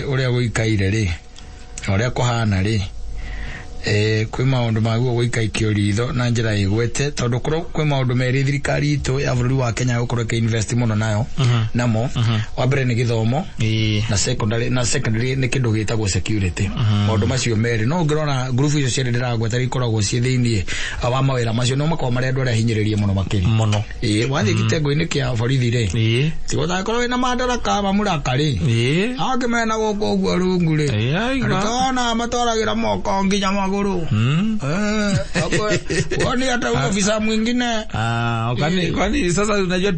ũrĩa gũikaire rĩ, ũrĩa kũhana rĩ, kwĩ maũndũ maguo gũikaikio ritho na njĩra ĩgwete, tondũ kwĩ maũndũ merĩ thirikari itũ ya bũrũri wa Kenya gũkorwo ĩkĩ-invest mũno nayo namo. Wa mbere nĩ gĩthomo na secondary, na secondary nĩ kĩndũ gĩtagwo security. Maũndũ macio merĩ no ũngĩrora ngurubu icio cierĩ ndĩragweta ikoragwo ciĩ thĩiniĩ wa mawĩra macio, no makoragwo marĩ andũ arĩa hinyĩrĩrie mũno makĩria mũno. Wathiĩ gĩtengo-inĩ kĩa borithi rĩ, tiga ũtangĩkorwo wĩna madaraka mamũraka rĩ, angĩ mena gũkũ ũguo rungu rĩ, nĩkĩona matwaragĩra moko nginya magũrũ. Kwani hata ofisa mwingine. Kwani sasa unajua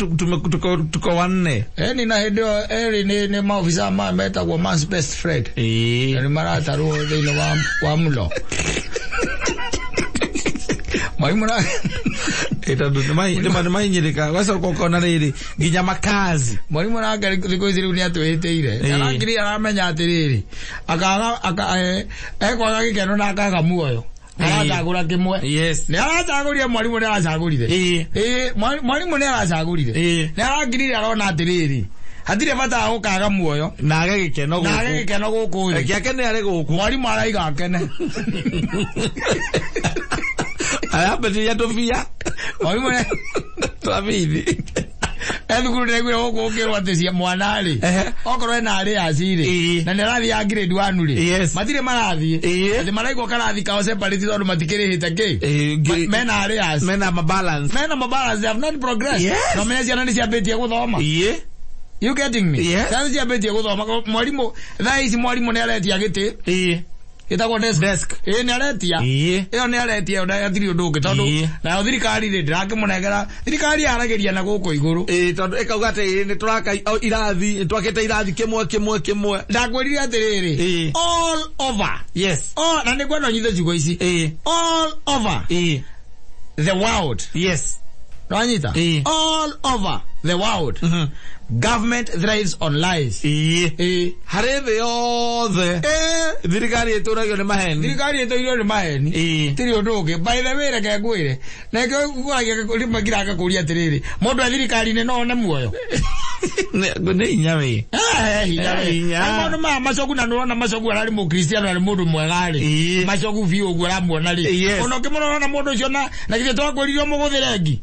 tuko wanne. Ni na hĩndĩ ĩyo erĩ nĩ maofisa ma metagwo man's best friend. Nĩ maratarwo thĩinĩ wa mũlo. Mwalimu na tondũ nĩ mahinyĩrĩka gacoka ũkona rĩrĩ nginya makazi. Mwalimu nake thikũ ici rĩu nĩ atwĩhĩtĩire. Arakiri aramenya atĩrĩrĩ, akaga ekwaga gĩkeno na akaga muoyo. Aracagũra kĩmwe. Nĩ aracagũrire mwalimu, nĩ aracagũrire. Mwalimu nĩ aracagũrire. Nĩ arakirire arona atĩrĩrĩ, hatirĩ bata wa gũkaga muoyo na age gĩkeno gũkũ. Na age gĩkeno gũkũ. Reke akene arĩ gũkũ. Mwalimu araiga akene. Arambĩrĩria tũbia. Mwalimu nĩ twa bithi. Thukuru ndĩraiguire gũkũ ũkĩrwo atĩ cia mwana rĩ, okorwo ena arĩ aci rĩ, na nĩ arathiĩ ya grade 1 rĩ, matirĩ marathiĩ. Atĩ maraigwo karathi kao separate tondũ matikĩrĩhĩte kĩ. Mena arĩ aci. Mena mabalance. Mena mabalance, they have not progressed. No menya ciana nĩ ciambĩtie gũthoma. You getting me? Ciana nĩ ciambĩtie gũthoma. Mwalimu, thaa ici mwalimu nĩ aretia gĩtĩ. Gĩtagwo desk. Nĩ aretia. Ĩyo nĩ aretia, hatirĩ ũndũ ũngĩ tondũ nayo thirikari rĩ ndĩrakĩmũnengera. Thirikari yaragĩria na gũkũ igũrũ. Tondũ ĩkauga atĩ nĩ tũraka irathi, nĩ twakĩte irathi kĩmwe kĩmwe kĩmwe. Ndakwĩrire atĩrĩrĩ, all over. Yes. All, na nĩngwenda ũnyite ciugo ici. All over. The world. Yes. Nĩwanyita? All over the world. Government thrives on lies. Harĩ thĩ yothe. Thirikari ĩtũragio nĩ maheni. Thirikari ĩtũragio nĩ maheni. Tirĩ ũndũ ũngĩ. By the way, reke ngwĩre. Na nĩkĩo ngũragia rĩmwe ngiraga kũria atĩrĩrĩ, mũndũ e thirikari-inĩ no one muoyo? Nĩ hinya wĩ. Hinya wĩ. Maũndũ maya Machogu, na nĩũrona Machogu ararĩ mũkristiano, arĩ mũndũ mwega rĩ. Machogu biũ ũguo ũramuona rĩ. Ona ũkĩmũrora na mũndũ ũcio na githĩ twakwĩrire ũmũgũthĩre ngi?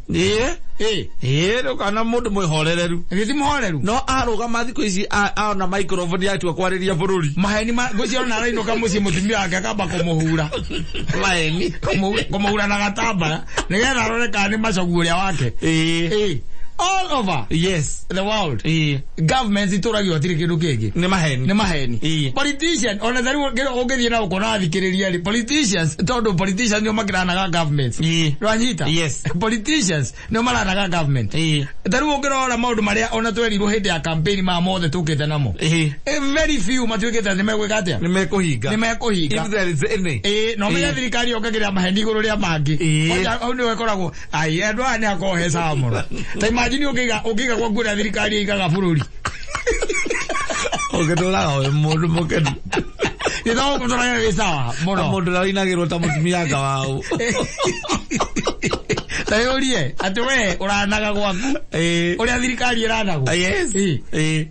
Ndũkana mũndũ mwĩhorereru. Githĩ ti mũhoreru? No arũgama thikũ ici aona microphone yatua kwarĩria bũrũri. Maheni ma ngwĩciria ona arainũka mũciĩ mũtumia wake akamba kũmũhura. Maheni. Kũmũhura na gatambara nĩgetha arore kana nĩ Machogu ũrĩa wake. All over. Yes. The world. Governments itũragio hatirĩ kĩndũ kĩngĩ. Nĩ maheni. Nĩ maheni. Politician, ona ta rĩu ũngĩthiĩ na ũkona athikĩrĩria rĩ, politicians, tondũ politicians nĩo makĩranaga governments. Nĩwanyita? Yes. Politicians nĩo maranaga government. Ta rĩu ũngĩrora maũndũ marĩa ona twerirwo hĩndĩ ya campaign maya mothe tũkĩte namo. Very few matuĩkĩte nĩ megwĩka atĩa? Nĩ mekũhinga. Nĩ mekũhinga. If there is any. No menya thirikari yongagĩrĩra maheni igũrũ rĩa mangĩ. Kwanja hau nĩho ĩkoragwo, ai, andũ aya nĩ akoragwo he sawa mũno. Ta imagine ũngĩiga gwaku ũrĩa thirikari ĩigaga bũrũri. Ũngĩtũraga wĩ mũndũ mũkenu. Gĩthomo gũtũraga wĩ sawa mũno. Mũndũ ũrĩa ũinagĩrwo ta mũtumia anga wau. Ta yũrie atĩ we ũranaga gwaku ũrĩa thirikari ĩranagwo. Yes.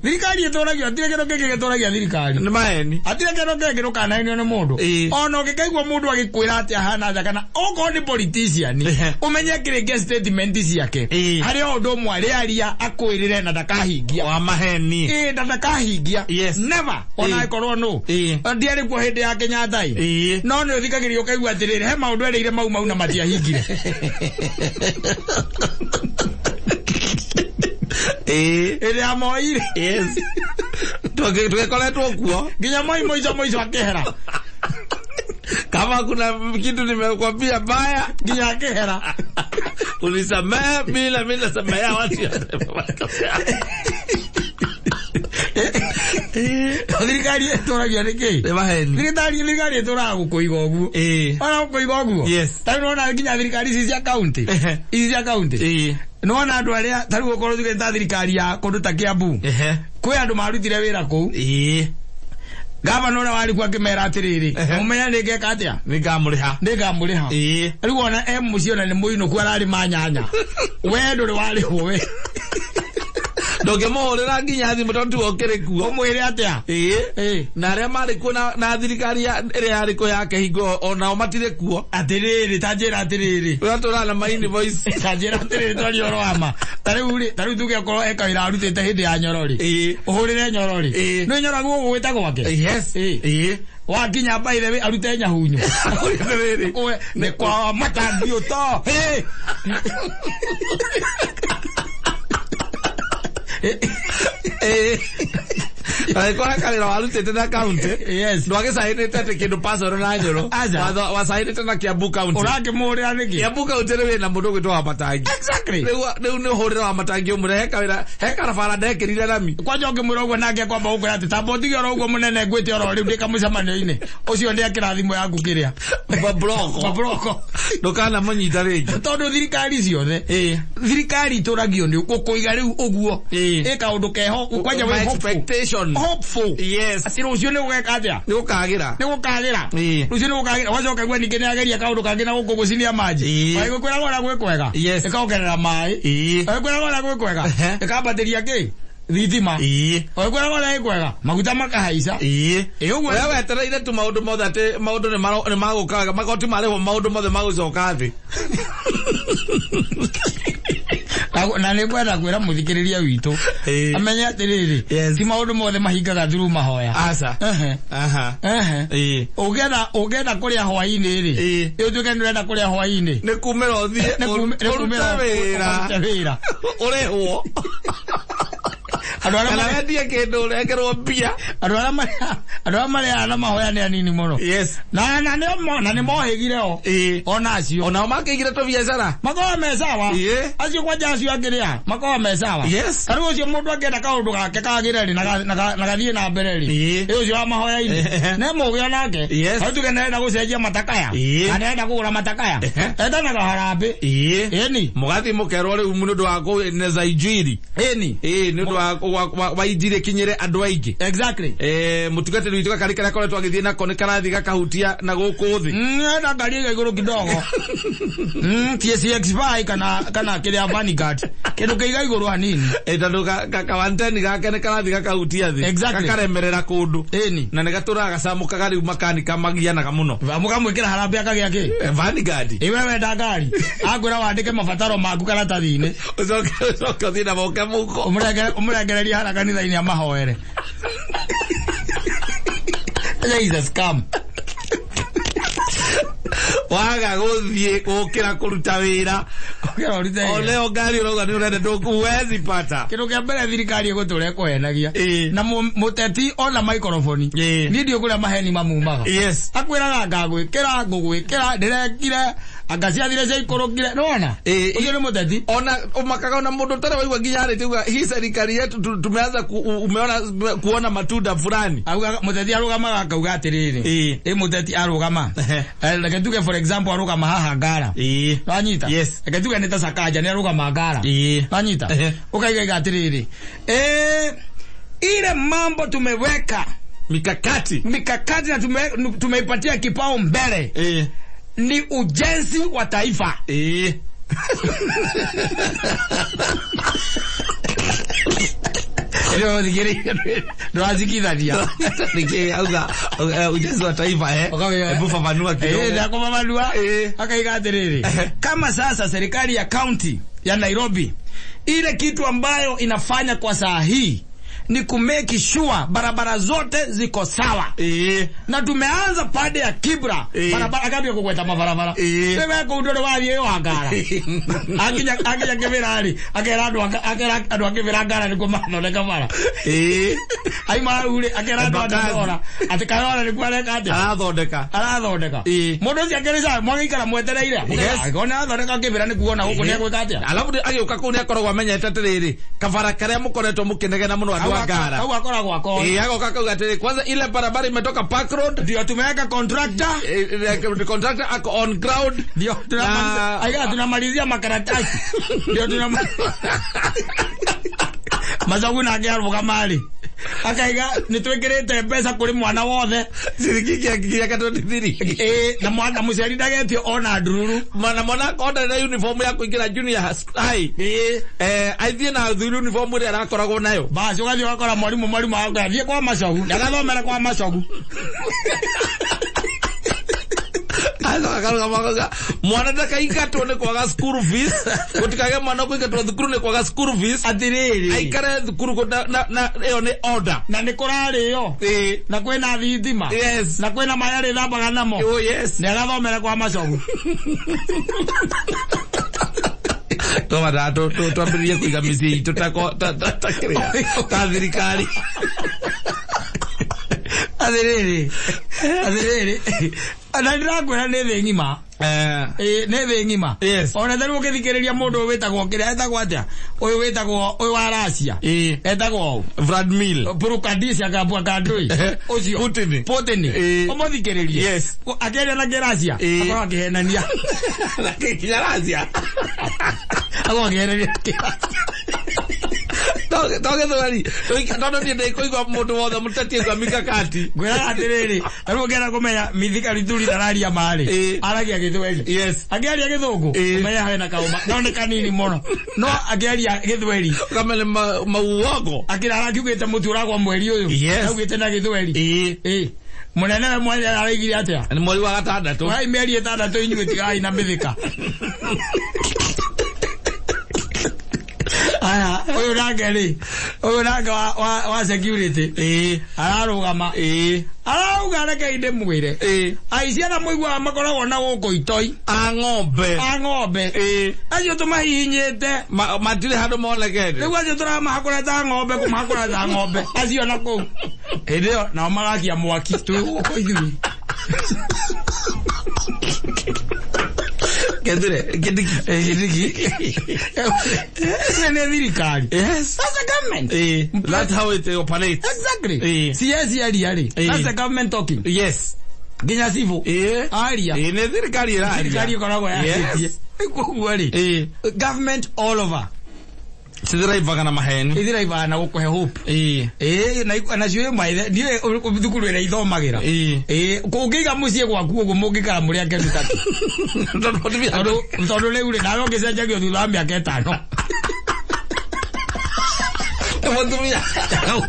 Thirikari ĩtũragio, hatirĩ kĩndũ kĩngĩ gĩtũragia thirikari. Nĩ maheni. Hatirĩ kĩndũ kĩngĩ ndũkanahenio nĩ mũndũ. Ona ũngĩkaigua mũndũ agĩkwĩra atĩ ahana atĩa kana okorwo nĩ politician, ũmenye kĩrĩnge statement ciake. Harĩ o ũndũ ũmwe arĩaria akwĩrĩre na ndakahingia. Wa maheni. Na ndakahingia. Yes. Never. Ona ĩkorwo nũ. Ndiarĩ kuo hĩndĩ ya Kenyatta ĩ. No nĩ ũthikagĩrĩria ũkaigua atĩrĩrĩ, he maũndũ erĩire mau mau na matiahingire. Ĩrĩa ya Moi rĩ. Yes. Tũgĩkoretwo kuo. Nginya Moi mũico mũico akĩhera. Kama kuna kitu nimekwambia baya, nginya akĩhera. Unisamehe, mimi nasamehea watu. Thirikari ĩtũragia nĩ kĩ? Nĩ maheni. Thirikari ĩtũraga gũkũiga ũguo. Ona gũkũiga ũguo. Yes. Ta rĩu nĩwona nginya thirikari ici cia county. Ici cia county. Nĩwona andũ arĩa ta rĩu ũkorwo tuge ta thirikari ya kũndũ ta Kiambu. Kwĩ andũ marutire wĩra kũu. Gavana ũrĩa warĩ kuo akĩmera atĩrĩrĩ, mũmenya nĩngeka atĩa? Nĩngamũrĩha. Nĩngamũrĩha. Rĩu ona e mũciĩ ona nĩ mũinũku ararĩma nyanya. We ndũrĩ warĩhwo we. Ndũngĩmũhũrĩra nginya thimũ tondũ tiwe ũkĩrĩ kuo. Ũmwĩre atĩa? Na arĩa marĩ kuo na thirikari ĩrĩa yarĩ kuo yake hingo onao matirĩ kuo. Atĩrĩrĩ, ta njĩra atĩrĩrĩ. Ũratũraga na maini voice. Ta njĩra atĩrĩrĩ twarie ũhoro wa ma. Ta rĩu rĩ, ta rĩu tuge okorwo e kawĩra arutĩte hĩndĩ ya Nyoro rĩ. Ũhũrĩre Nyoro rĩ. Nĩ Nyoro gũgwĩta gwake? Yes. Wakinya by the way arute nyahunyu. Nĩ kwa matambio to. Angĩkorwo he kawĩra warutĩte na county. Yes. Ndwagĩcainĩte atĩ kĩndũ personal na Nyoro. Wacainĩte na Kiambu County. Ũrakĩmũhũrĩra nĩkĩ? Kiambu County rĩu ĩna mũndũ ũgwĩtwo Wamatangi. Exactly. Rĩu nĩ ũhũrĩre Wamatangi ũmwĩre he kawĩra, he karabara ndekĩrire rami. Kwanja ũngĩmwĩra ũguo nake kwamba gũkwĩra atĩ tamba ũtige oro ũguo mũnene ngwĩte oro rĩu ndĩ kamũcemanio-inĩ. Ũcio ndĩakĩra thimũ yaku kĩrĩa. Mabroko. Mabroko. Ndũkanamũnyita rĩngĩ. Tondũ thirikari ciothe. Thirikari itũragio nĩ gũkũiga rĩu ũguo. Ĩ kaũndũ keho kwanja wĩ hopeful. Expectation. Hopeful. Yes. Atĩ rũciũ nĩ gũgeka atĩa? Nĩ gũkagĩra. Nĩ gũkagĩra. Rũciũ nĩ gũkagĩra. Wacoka igua ningĩ nĩ ageria kaũndũ kangĩ na gũkũ gũcinia maji. Wagĩkwĩra wona gwĩ kwega. Yes. Ĩkongerera maĩ. Wagĩkwĩra wona gwĩ kwega. Ĩkambatĩria kĩ? Thitima. Wagĩkwĩra wona gwĩ kwega. Maguta makahaica. Ũguo. We wetereire tu maũndũ mothe atĩ maũndũ nĩ magũka, magoti marĩhwo maũndũ mothe magũcoka thĩ. Na nĩ ngwenda kwĩra mũthikĩrĩria witũ amenye atĩrĩrĩ, ti maũndũ mothe mahingaga through mahoya. Aca. Ũngĩenda kũrĩa hwaĩ-inĩ rĩ, ũtuĩke nĩ ũrenda kũrĩa hwaĩ-inĩ. Nĩ kumĩra ũthiĩ, Nĩ kumĩra ũrute wĩra. Ũrĩhwo. Andũ arĩa Kana wendie kĩndũ ũrengerwo mbia. Andũ arĩa marĩaga na mahoya nĩ anini mũno. Yes. Na nĩ mohĩgire o. Ona acio. Onao makĩigire tũbiacara. Makoragwo me sawa. Acio kwanja acio angĩrĩa makoragwo me sawa. Yes. Ta rĩu ũcio mũndũ angĩenda kaũndũ gake kagĩre rĩ na gathiĩ na mbere rĩ. Ũcio wa mahoya-inĩ. Nĩ mũgĩ onake. Yes. Ta rĩu tuge nĩarenda gũcenjia matakaya. Kana nĩarenda kũgũra matakaya. Etanaga harambĩ. Ĩni. Mũgathiĩ mũkerwo rĩu nĩ ũndũ wa kũeneza injiri. Ĩni. Nĩ ũndũ wa injiri ĩkinyĩre andũ aingĩ. Exactly. Mũtungatĩri witũ gakari karĩa akoretwo agĩthiĩ nako nĩ karathiĩ gakahutia na gũkũ thĩ. Enda ngari ĩiga igũrũ kidogo. TCX5 kana kĩrĩa Vanguard. Kĩndũ kĩiga igũrũ hanini. Tondũ kawanteni gake nĩ karathiĩ gakahutia thĩ. Exactly. Gakaremerera kũndũ. Ĩni. Na nĩ gatũraga gacamũkaga rĩu makanika magianaga mũno. Mũkamwĩkĩra harambĩ akagĩa kĩ? Vanguard. Ĩ we wenda ngari. Akwĩra wandĩke mabataro maku karatathi-inĩ. Ũcoke ũthiĩ na moke mũhuko. Ũmũrengererie harĩa kanitha-inĩ amahoere. That is a scam. Waga gũthiĩ gũkĩra kũruta wĩra. Ũkĩra ũrute wĩra. Oleo ngari ũrauga nĩ ũrenda ndũkuwezi pata. Kĩndũ kĩa mbere thirikari ĩgũtũra ĩkũhenagia. Na mũteti ona microphone. Niĩ ndiũĩ kũrĩa maheni mamumaga. Yes. Akwĩraga ngagwĩkĩra, ngũgwĩkĩra, ndĩrekire, anga ciathire ciaikũrũkire. Nĩwona? Ũcio nĩ mũteti. Ona ũmakaga ona mũndũ ũtarĩ waigua nginya arĩtie uga, hii serikali yetu tumeanza umeona kuona matunda fulani. Auga mũteti arũgamaga akauga atĩrĩrĩ. Ĩ mũteti arũgama. Reke tuge for example arũgama haha Ngara. Wanyita? Yes. Reke tuge nĩ ta Sakaja nĩ arũgama Ngara. Wanyita? Ũkaiga atĩrĩrĩ. Ile mambo tumeweka mikakati. Mikakati na tumeipatia kipao mbele. Ni ujenzi wa taifa. Ndũrazikithania. Nĩkĩ auga ujenzi wa taifa Hebu fafanua kidogo. Ndakufafanua. Akaiga atĩrĩrĩ. Kama sasa serikali ya county ya Nairobi ile kitu ambayo inafanya kwa saa hii ni kumake sure barabara zote ziko sawa. Na tumeanza pande ya Kibra. Barabara akambia kugweta mabarabara. Wewe ko ndore wathie yo Ngara. Akinya Kibra ri, akera andu akera andu a Kibra Ngara nikuo marathondeka bara. Aima hau ri, akera andu a Kayora. Ati Kayora nikuo areka atia? Arathondeka. Arathondeka. Mundu ucio akĩrĩ sawa, mwagĩikara mwetereire. Angĩkorwo nĩ arathondeka Kibra nĩkuona gũkũ nĩ egwĩka atĩa? Alafu agĩũka kũu nĩ akoragwo amenyete atĩrĩrĩ, kabara karĩa mũkoretwo mũkĩnegena mũno andũ a Ngara. Au akoragwo akoĩ. Agoka akauga atĩrĩ, kwanza ile barabara imetoka Park Road. Ndio tumeweka contractor. Contractor ako on ground. Ndio tunamalizia, tunamalizia makaratasi. Ndio tunamalizia. Mazagu na nake arũgama rĩ. Akaiga nĩ twĩkĩrĩte mbeca kũrĩ mwana wothe. Ciringi kĩa 23. Ĩĩ, na mwana mũciari ndagetio ona ndururu. Mwana mwana akorwo na uniform ya kũingĩra junior high. Ĩĩ. Aithiĩ na uniform ĩrĩa arakoragwo nayo. Basi ũgathiĩ ũgakora mwarimũ mwarimũ agakwĩra thiĩ kwa Macogu, ndagathomere kwa Macogu. Acoka akarũgama akauga mwana ndakaingatwo nĩ kwaga school fees, gũtikagĩe mwana ũkũingatwo thukuru nĩ kwaga school fees. Atĩrĩrĩ. Aikare thukuru na ĩyo nĩ order. Na nĩ kũrarĩo. Ĩĩ. Na kwĩna thitima. Yes. Na kwĩna maĩ arĩthambaga namo. Oh yes. Nĩ agathomere kwa Macogu. Twambaga twambĩrĩrie kũiga mĩciĩ itũ ta kĩrĩa, ta thirikari. Atĩrĩrĩ. Atĩrĩrĩ. Na ndĩrakwĩra nĩ thĩ ng'ima. Ĩĩ, nĩ thĩ ng'ima. Yes. Ona tarĩu ũngĩthikĩrĩria mũndũ ũyũ wĩtagwo kĩrĩa etagwo atĩa? Ũyũ wĩtagwo ũyũ wa Russia. Ĩĩ. Etagwo ũ? Vladimir. Burukadisia kabwa kandui. Ũcio. Putin. Putin. Ĩĩ. Ũmũthikĩrĩrie. Yes. Akĩaria na kĩracia. Ĩĩ. Akorwo akĩhenania. Na kĩkinya Russia. Akorwo akĩhenania na kĩracia. To gĩthweri. Tondũ niĩ ndĩkũigua mũndũ wothe mũteti aigua mikakati. Ngwĩraga atĩrĩrĩ, tarĩu ũngĩenda kũmenya Mithika Linturi ndararia ma rĩ, Ĩĩ. aragia gĩthweri. Yes. Akĩaria gĩthũngũ, Ĩĩ. ũmenye hena kaũma, no nĩ kanini mũno. No akĩaria gĩthweri, Ũkamenya mauongo. akĩra arakiugĩte mũtu ũragwa mweri ũyũ. Yes. Augĩte na gĩthweri. Ĩĩ. Ĩĩ. Mũnene we mwene araigire atĩa? Nĩ mweri wa gatandatũ. Wai mĩeri ĩtandatũ inyuĩ tigai na mĩthĩka. Aya, ũyũ nake rĩ, ũyũ nake wa security. Ĩĩ. Ararũgama. Ĩĩ. Arauga rekei ndĩmwĩre. Ĩĩ. Aici arĩa mũiguaga makoragwo na gũkũ itoi. A ng'ombe. A ng'ombe. Ĩĩ. Acio tũmahihinyĩte. Matirĩ handũ monekete. Rĩu acio tũramahakũra ta ng'ombe, kũmahakũra ta ng'ombe. Acio na kũu. Hĩndĩ ĩyo nao magakia mwaki twĩ gũkũ ithuĩ. Kethure, Kindiki. Kindiki. Nĩ thirikari. Yes. That's the government. That's how it operates. Exactly. Ĩĩ. CS aria rĩ. Ĩĩ. That's the government talking. Yes. Nginya civil. Ĩĩ. Aria. Ĩĩ, nĩ thirikari ĩraria. Thirikari ĩkoragwo yarĩtie. Yes. Koguo rĩ. Ĩĩ. Government all over. Cithiraivaga na maheni. Ithiraivaga na gũkũhe hope. Ĩĩ. Ĩĩ, nacio ĩ maithe, ndiũĩ thukuru ĩrĩa ithomagĩra. Ĩĩ. Ĩĩ, ũngĩiga mũciĩ gwaku ũguo mũngĩikara mũrĩ akenu taki. Tondũ rĩu rĩ, nawe ũngĩcenjagio thutha wa mĩaka ĩtano. Mũtumia.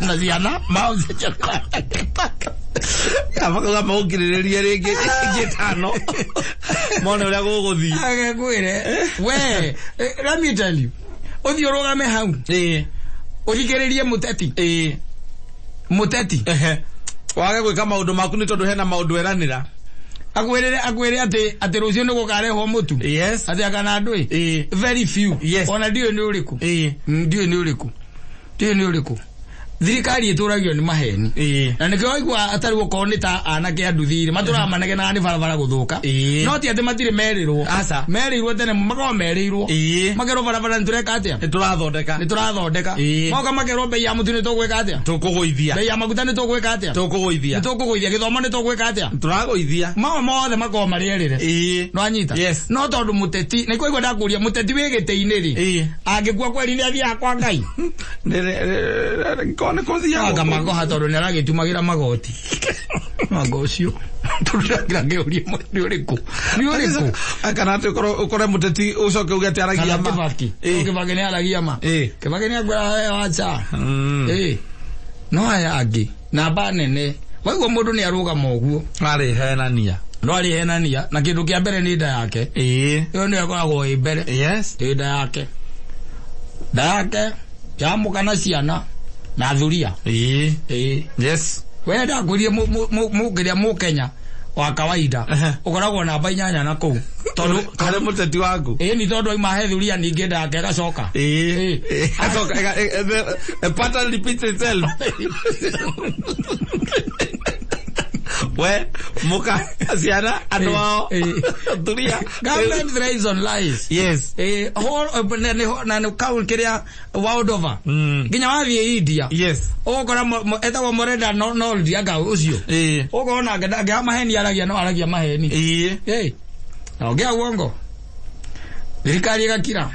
Na ciana, maũcenjia thutha wa mĩaka ĩtano. Makauga maũkirĩrĩrie rĩngĩ ĩngĩ ĩtano. Mone ũrĩa gũgũthiĩ. Agekwĩre, we, let me tell you. Ũthiĩ ũrũgame hau. Ĩĩ. Ũthikĩrĩrie mũteti. Ĩĩ. Mũteti. Ehe. Wage gwĩka maũndũ maku nĩ tondũ hena maũndũ eranĩra. Akwĩrĩre akwĩre atĩ atĩ rũciũ nĩ gũkarehwo mũtu. Yes. Atĩ akana ndũĩ. Ĩĩ. Very few. Yes. Ona ndiũĩ nĩ ũrĩkũ. Ĩĩ. Ndiũĩ nĩ ũrĩkũ. Ndiũĩ nĩ ũrĩkũ. Thirikari ĩtũragio nĩ maheni. Ĩĩ. Na nĩkĩo waigua atarĩ gũkorwo nĩ ta anake a nduthi-rĩ, matũraga manegenaga nĩ barabara gũthũka. Ĩĩ. No ti atĩ matirĩ merĩrwo. Aca. Merĩirwo tene makoragwo merĩirwo. Ĩĩ. Makerwo barabara nĩ tũreka atĩa? Nĩ tũrathondeka. Nĩ tũrathondeka. Ĩĩ. Moka makerwo bei ya mũtu nĩ tũgwĩka atĩa? Tũkũgũithia. Bei ya maguta nĩ tũgwĩka atĩa? Tũkũgũithia. Nĩ tũkũgũithia. Gĩthomo nĩ tũgwĩka atĩa? Tũragũithia. Mao mothe makoragwo marĩerĩre. Ĩĩ. Nĩwanyita? Yes. No tondũ mũteti, nĩkĩo waigua ndakũria mũteti wĩ gĩtĩ-inĩ rĩ. Ĩĩ. Angĩkua kweri nĩ athiaga kwa Ngai. Nĩ kũthiaga. Anga magoha tondũ nĩ aragĩtumagĩra magoti. Manga ũcio. Tondũ ndangĩũria nĩ ũrĩkũ. Nĩ ũrĩkũ? Kana atĩ ũkore mũteti ũcoke uge atĩ aragia Kana ma. Kĩbaki. Ĩĩ. Kĩbaki nĩ aragia ma. Ĩĩ. Kĩbaki nĩ akwĩra we wacha. Mm. Ĩĩ. No aya angĩ namba nene. Waigua mũndũ nĩ arũgama ũguo. Arĩ henania. No arĩ henania na kĩndũ kĩa mbere nĩ nda yake. Ĩĩ. Ĩyo nĩyo ĩkoragwo ĩ mbere. Yes. Ĩ nda yake. Nda yake ya mũka na ciana na thuria. Ĩĩ. Ĩĩ. Yes. We ndakwĩrire mũkĩrĩa mũkenya wa kawaida Ehe. ũkoragwo namba inyanya na kũu. Tondũ Harĩ mũteti waku. ĩĩ ni tondũ auma he thuria ningĩ nda yake ĩgacoka. Ĩĩ. Ĩĩ. Acoka a pattern repeats itself. We mũka ciana andũ ao Ĩĩ. thuria. Government thrives on lies. Yes. Ĩĩ whole na nĩ kaunti kĩrĩa world over. Mm. Nginya wathiĩ India. Yes. Ũgũkora etagwo Morenda Noldi anga ũcio. Ĩĩ. Ũgũkora ona angĩaga maheni aragia no aragia maheni. Ĩĩ. Ĩĩ. Naongea uongo. Thirikari ĩgakira.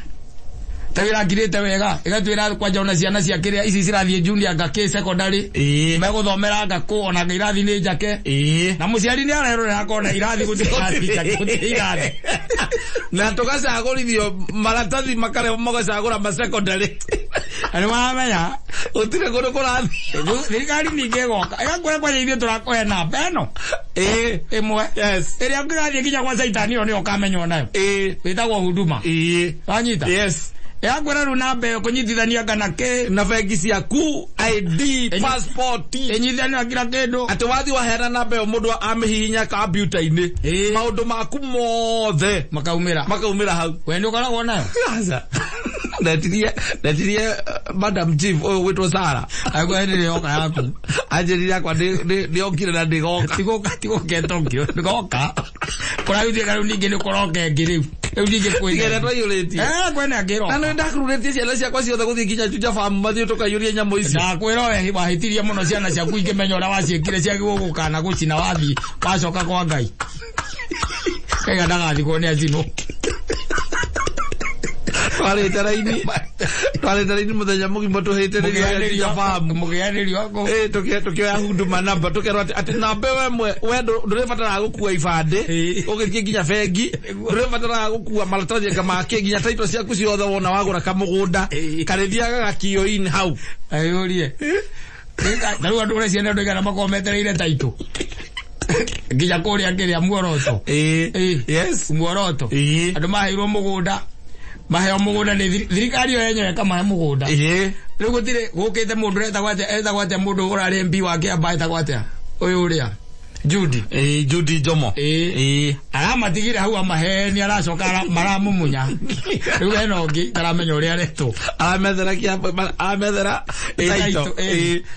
Ta wĩra ngirĩte wega ĩgatwĩra kwanja ona ciana cia kĩrĩa ici cirathiĩ junior ngakĩ secondary megũthomera ngakũ ona irathi nĩ njake na mũciari nĩ arerorera akona irathi gũtirĩ irathi njake gũtirĩ irathi na tũgacagũrithio maratathi makarehwo magacagũra ma secondary na nĩ maramenya gũtirĩ kũndũ kũrathiĩ thirikari ningĩ ĩgoka ĩgakwĩra kwanja ithuĩ tũrakũhe namba ĩno ĩmwe ĩrĩa ũngĩgathiĩ nginya gwa caitani ĩyo nĩyo ũkamenywo nayo ĩtagwo huduma wanyita ĩgakwĩra rĩu namba ĩyo kũnyitithania kana kĩ na bengi ciaku ID passport ĩnyitithania kila kĩndũ atĩ wathiĩ waheana namba ĩyo mũndũ amĩhihinya kompiuta-inĩ maũndũ maku mothe makaumĩra makaumĩra hau we nĩ ũkoragwo nayo Aca. Ndetirie Madam Chief ũyũ gwĩtwo Sara agwa hĩndĩ ĩrĩa yoka yaku anjĩrire akwa nĩokire na ndĩgoka tigoka tigoka ĩtokio ndĩgoka kũragĩtuĩka rĩu ningĩ nĩ kũroka ĩngĩ rĩu rĩu ningĩ tiga ĩrĩa kwĩna twaiyũrĩtie kwĩna ĩngĩ na ĩroka nĩ ndakururĩtie ciana ciakwa ciothe gũthiĩ nginya Juja Farm mathiĩ tũkaiyũrie nyamũ icio ndakwĩra we wahĩtirie mũno ciana ciaku ingĩmenya ũrĩa waciĩkire ciagĩrĩirwo gũkana gũcina wathiĩ wacoka kwa Ngai kaiga ndagathikwo nĩ acinwo twarĩte raini twarĩte raini mũthenya mũgima tũhĩte rĩrĩa Juja Farm mũgĩanĩrio kũ Tukioya huduma namba tukerwo atĩ namba ĩyo ĩmwe we ndũrĩbataraga gũkua ibandĩ ũgĩthiĩ nginya bengi ndũrĩbataraga gũkua maratathi anga makĩ nginya taito ciaku ciothe wona wagũra kamũgũnda karĩthiaga gakio-inĩ hau ayũrie ta rĩu andũ ũrĩa ciana andũ aigana makoragwo metereire taitũ nginya kũrĩa kĩrĩa muoroto yes muoroto andũ maheirwo mũgũnda maheo mũgũnda nĩ thirikari ĩyo yenyewe ĩkamahe mũgũnda rĩu gũtirĩ gũkĩte mũndũ etagwo atĩa etagwo atĩa mũndũ ũrarĩ MP wa Kĩambaa etagwo atĩa ũyũ ũrĩa Judy Judy Njomo aramatigire hau amaheni aracoka maramumunya rĩu hena ũngĩ taramenya ũrĩa aretwo aramethera aramethera taito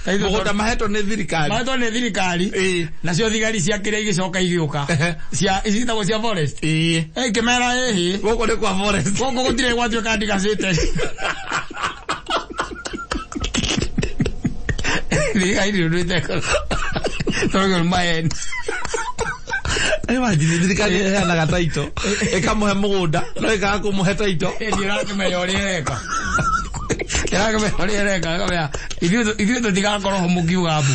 mũgũnda mahetwo nĩ thirikari mahetwo nĩ thirikari nacio thigari cia kĩrĩa igĩcoka igĩũka cia citagwo cia forest ikĩmera ĩhĩ gũkũ nĩ kwa forest gũkũ gũtirĩ gwatuĩka ndigacĩte thirikari ndĩrũĩte tondũ nĩ maheni Imagine thirikari ĩheanaga taito ĩkamũhe mũgũnda no ĩkaga kũmũhe taito ĩni ũrakĩmenya ũrĩa ĩreka ĩrakĩmenya ũrĩa ĩreka ĩkamenya ithuĩ tũtigakorwo ho mũkiuga mbu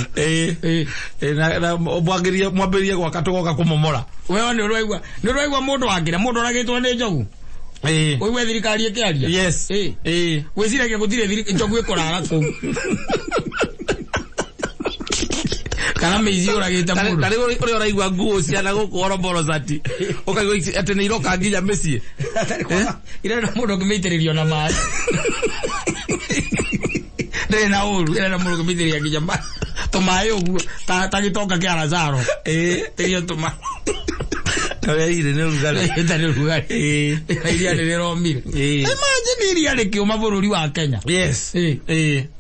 na mwambĩrĩrie gwaka tũgoka kũmomora wewe nĩ ũraigua nĩ ũraigua mũndũ wangĩra mũndũ ũragĩtwo nĩ njogu ũigue thirikari ĩkĩaria yes gwĩciragia gũtirĩ njogu ĩkũrara kũu kana mĩici ũragĩte mũndũ tarĩ ũrĩa ũraigua nguo ciana gũkũ oroborocati ũkaigua atĩ nĩ iroka nginya mĩciĩ irenda mũndũ ũngĩmĩitĩrĩrio na maĩ ndĩrĩ na ũru irenda mũndũ ũngĩmĩitĩrĩria nginya tũmaĩ ũguo ta gĩtonga kĩa Lazaro tĩrio tũmaĩ ũrĩa irĩ nĩ ũrugarĩ ĩtarĩ ũrugarĩ iria nĩ rĩromire imagine iria rĩkĩũma bũrũri wa Kenya yes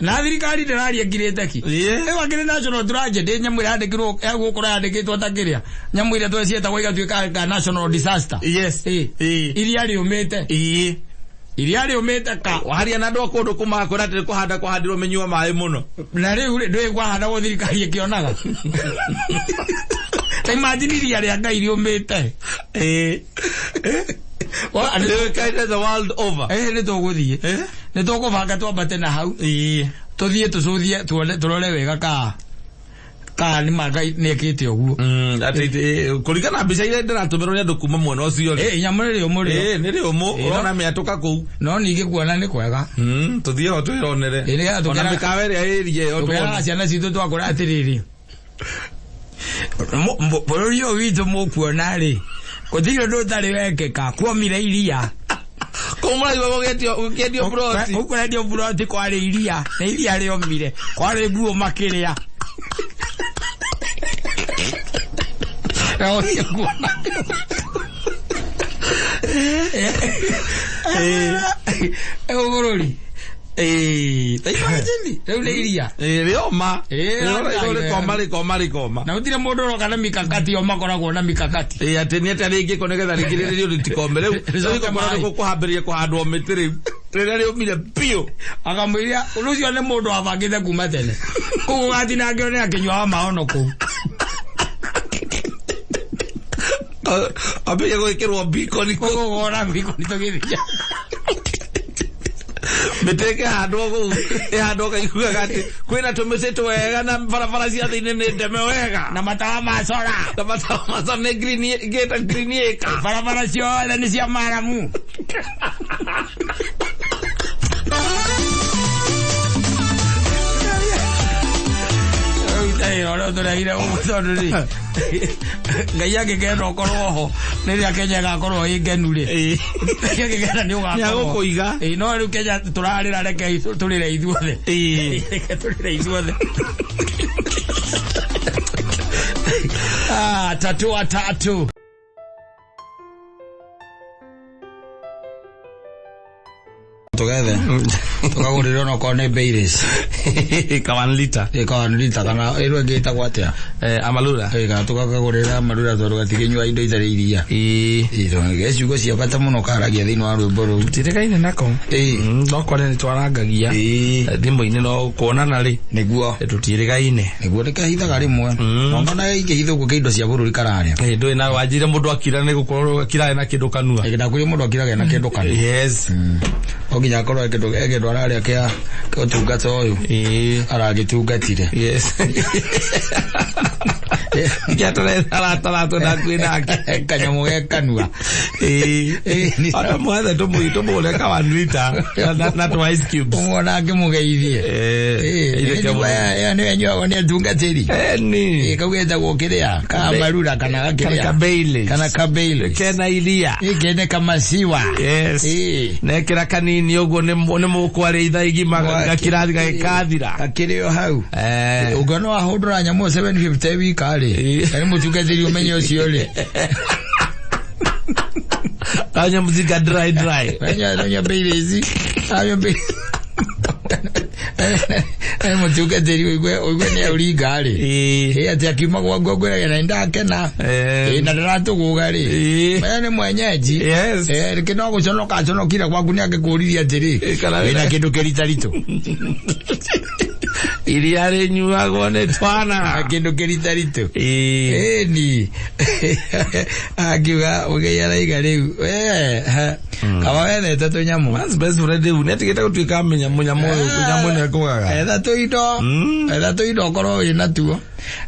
na thirikari ndĩraria ngirĩte ki ĩyo akĩrĩ national tragedy nyamũ ĩrĩa yandĩkirwo gũkũ yandĩkĩtwo ta kĩrĩa nyamũ ĩrĩa tweciĩtagwo ĩgatuĩka ka national disaster yes iria rĩũmĩte iria rĩũmĩte ka waria na andũ a kũndũ kũmakwĩra atĩ kũhanda kũhandirwo mĩnyua maĩ mũno na rĩu rĩ ndũĩ kwahandagwo thirikari ĩkĩonaga ta imagine iria rĩa Ngai rĩũmĩte rĩũĩkaine the world over nĩ tũgũthiĩ nĩ tũkũbanga twambate na hau tũthiĩ tũcũthie tuone tũrore wega ka nĩ ma Ngai nĩ ekĩte ũguo kũringana na mbica iria ndĩratũmĩrwo nĩ andũ kuma mwena ũcio rĩ nyamũ nĩ rĩũmũ rĩ nĩ rĩũmũ ũrona mĩatũka kũu no ningĩ kuona nĩ kwega tũthiĩ ho twĩronere ona mĩkawa ĩrĩa ĩrie ĩyo tũkeraga ciana citũ twakũra atĩrĩrĩ bũrũri ũyũ witũ mũkuona rĩ gũtirĩ ũndũ ũtarĩ wekĩka kuomire iria kũu mũraigua gũkĩendio buroti kũu kũrendio buroti kwarĩ iria na iria rĩomire kwarĩ nguo makĩrĩa bũrũri ta imagine rĩu nĩ iria rĩoma rĩkoma rĩkoma rĩkoma na gũtirĩ mũndũ ũroka na mikakati o makoragwo na mikakati atĩ nĩ atĩa rĩngĩkwo nĩgetha rĩngĩrĩrĩrio rĩtikome rĩu rĩu kũhambĩrĩria kũhandwo mĩtĩ rĩu rĩrĩa rĩũmire biũ akamwĩria ũcio nĩ mũndũ wabangĩte kuma tene kũu gũgatinangio nĩ akĩnyuaga maono kũu ambĩrĩria gwĩkĩrwo mbikoni kũu gũgora mbikoni tũgĩthiĩ Mĩtĩ ĩkĩhandwo kũu, ĩhandwo kaiguaga atĩ kwĩna tũmĩtĩ twega na barabara cia thĩinĩ nĩ ndeme wega. Na matawa ma cora. Na matawa ma cora nĩ green ngĩta green acre. Barabara ciothe nĩ cia maramu. Ũrĩa ũtũrehire gũkũ tondũ rĩ Ngai angĩkenda ũkorwo ho rĩrĩa Kenya ĩgakorwo ĩ ngenu rĩ Ngai angĩkenda nĩ ũgakorwo Nĩagũkũiga. Ĩĩ, no rĩu Kenya tũrarĩra reke tũrĩre ithuothe. Reke tũrĩre ithuothe. Ah, tatua tatu. Tũgethe tũkagũrĩre onokorwo nĩ Baileys. Ka 1 liter. Ĩ, ka 1 liter kana ĩno ĩngĩ ĩtagwo atĩa? Amalura. Ĩ, kana tũgakagũrĩra Amalura tondũ gatikĩnyua indo itarĩ iria. Ĩĩ. Ĩ, tondũ ge ciugo cia bata mũno karagia thĩinĩ wa rwĩmbo rũu. Tũtirĩgaine nako. Ĩ. No kware nĩ twarangagia. Ĩ. Thimũ-inĩ no kuonana rĩ. Nĩguo. Tũtirĩgaine. Nĩguo nĩkahithaga rĩmwe. No ngona ingĩhitha ũguo kĩindo cia bũrũri kararĩa. Ĩ, ndũĩ na wanjire mũndũ akira nĩ gũkorwo akirae na kĩndũ kanua. Ĩ, ndakwĩrire mũndũ akiraga na kĩndũ kanua. Yes. No nginya akorwo e kĩndũ ararĩa kĩa ũtungata ũyũ. Ĩĩ. Aragĩtungatire. Yes. Kĩatũretharatharatwo ndakuĩ nake. Kanyamũ ge kanua. Ĩĩ. Ĩĩ, Ona mwethe tũmũgũre ka 1 liter na tũ ice cubes. Ũmuona akĩmũgeithie. Ĩĩ. Ĩĩ, ĩyo nĩyo ĩnyuagwo nĩ atungatĩri. Ĩni. Ĩĩ, kau getagwo kĩrĩa ka marura kana Kana gakĩrĩa. ka Baileys. Kana ka Baileys. Kena iria. Ĩĩ, kene kamaciwa. Yes. Ĩĩ. Nekĩra kanini ũguo nĩ mũkwarĩa ithaa igima gakirathi gagĩkathira. Gakĩrĩ o hau. Eh. Ũngĩona wahũndũra nyamũ 750 wika rĩ. Ĩĩ. Na nĩ mũtungatĩri ũmenye ũcio rĩ. Kanya muzika dry dry. Anya Baileys. Anya Baileys. Nĩ mũtungatĩri ũigue nĩ auringa rĩ. Ĩĩ. Ĩĩ, atĩ akiuma gwa ngwĩraga na nĩndakena. Ĩĩ, na ndĩratũgũga rĩ. Ĩĩ. Maya nĩ mwenyeji. Yes. Rĩngĩ no gũconoka aconokire gwaku nĩ angĩkũririe atĩrĩ. Ĩĩ, kana Wĩna kĩndũ kĩritaritũ. Iria rĩnyuagwo nĩ twana. Kĩndũ kĩritaritũ. Ĩĩ. Ĩni. Akiuga ũgei araiga rĩu. Kaba wethete tũnyamũ. Man's best friend rĩu nĩatigĩte gũtuĩka mũnyamũ ũyũ nyamũ ĩno ĩkũgaga. Etha tũindo. Etha tũindo ũkorwo wĩna tuo.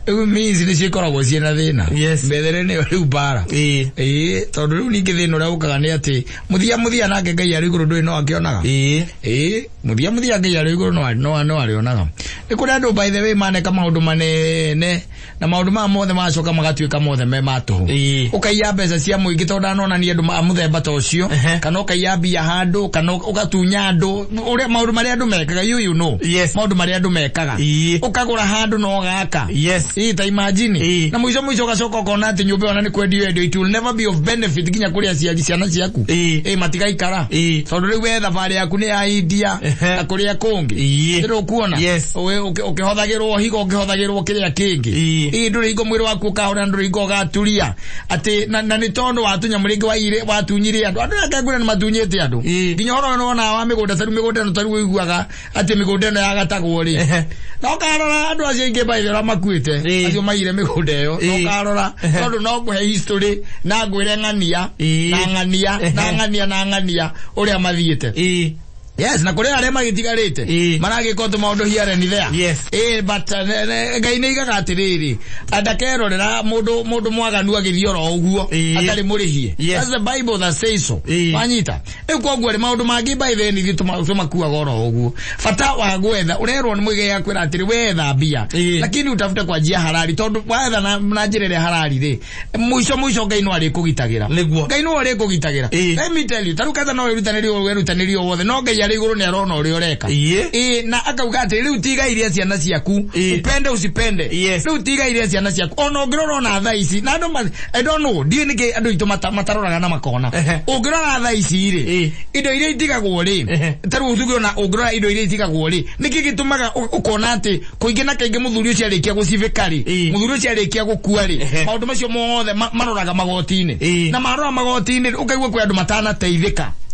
Rĩu means nĩ cikoragwo ciĩna thĩna. Yes. Methere nĩyo rĩu mbara. Ĩĩ. Ĩĩ, tondũ rĩu ningĩ thĩna ũrĩa ũkaga nĩ atĩ mũthia mũthia nake Ngai arĩ igũrũ ndũĩ no akĩonaga. Ĩĩ. Ĩĩ, mũthia mũthia Ngai arĩ igũrũ no arĩonaga. Nĩ kũrĩ andũ by the way maneka maũndũ manene na maũndũ maya mothe magacoka magatuĩka mothe me ma tũhũ. Ĩĩ. Ũkaiya mbeca cia mũingĩ tondũ ndanonania andũ a mũthemba ta ũcio, kana ũkaiya mbia handũ, kana ũgatunya andũ, ũrĩa maũndũ marĩa andũ mekaga, you know. Yes. Maũndũ marĩa andũ mekaga. Ĩĩ. Ũkagũra handũ na ũgaka. Yes. Ĩĩ, ta imagine. Ĩĩ. Na mũico mũico ũgacoka ũkona atĩ nyũmba ĩyo ona nĩ kwendio yendio, it will never be of benefit nginya kũrĩ aciari ciana ciaku. Ĩĩ. Ĩĩ, matigaikara. Ĩĩ. Tondũ rĩu we thabarĩ yaku nĩ ya India na kũrĩa kũngĩ. Ĩĩ. Ndĩrĩ ũkuona? Yes. Ũkĩhothagĩrwo higo, ũkĩhothagĩrwo kĩrĩa kĩngĩ. Ĩĩ. Ĩĩ, ndũrĩ hingo mwĩrĩ waku ũkahona, ndũrĩ hingo ũgaturia. Atĩ, na nĩ tondũ wa tũnyamũ rĩngĩ waiyire, watunyire andũ. Andũ reke ngwĩre nĩ matunyĩte andũ. Ĩĩ. Nginya ũhoro ũyũ nĩwonaga wa mĩgũnda, ta rĩu mĩgũnda ĩno ta rĩu ũiguaga atĩ mĩgũnda ĩno yagatagwo rĩ. Na ũkarora andũ acio aingĩ by the way makuĩte, Ĩĩ. acio maiyire mĩgũnda ĩyo, na Ĩĩ. ũkarora, tondũ no ngũhe history, na ngwĩre ng'ania, Ĩĩ. na ng'ania, na ng'ania, na ng'ania, ũrĩa mathiĩte. Ĩĩ. Yes, na kũrĩ arĩa magĩtigarĩte. Ĩĩ. Maragĩka tũmaũndũ here and there. Yes. Ĩĩ, but Ngai nĩ aigaga atĩrĩrĩ, ndakerorera mũndũ mwaganu agĩthiĩ oro ũguo, Ĩĩ. atarĩ mũrĩhie. Yes. That's the Bible that says so. Ĩĩ. Wanyita? Rĩu koguo rĩ, maũndũ mangĩ by the way nithuĩ tũmakuaga oro ũguo. Bata wa gwetha, ũrerwo nĩ mũigai akwĩra atĩrĩ, wetha mbia. Ĩĩ. Lakini utafute kwa njia halali, tondũ wetha na njĩra ĩrĩa halali rĩ, mũico mũico Ngai no arĩkũgitagĩra. Nĩguo. Ngai no arĩkũgitagĩra. Ĩĩ. Let me tell you, ta rĩu ketha no wĩrutanĩrie wĩrutanĩrie o wothe, no Ngai arĩ igũrũ nĩ arona ũrĩa ũreka. Ĩĩ. Ĩĩ, na akauga atĩ rĩu ti igai rĩa ciana ciaku, Ĩĩ. upende usipende. Yes. Rĩu ti igai rĩa ciana ciaku. Ona ũngĩrora ona thaa ici, na andũ I don't know, ndiũĩ nĩkĩ andũ aitũ mataroraga na makona. Ehe. Ũngĩrora thaa ici rĩ, Ĩĩ. indo iria itigagwo rĩ, Ehe. ta rĩu tuge ona ũngĩrora indo iria itigagwo rĩ, nĩkĩ gĩtũmaga ũkona atĩ kũingĩ na kaingĩ mũthuri ũcio arĩkia gũcibĩka rĩ, Ĩĩ. mũthuri ũcio arĩkia gũkua rĩ, Ehe. maũndũ macio mothe maroraga magoti-inĩ. Ĩĩ. Na marora magoti-inĩ, ũkaigua kwĩ andũ matanateithĩka.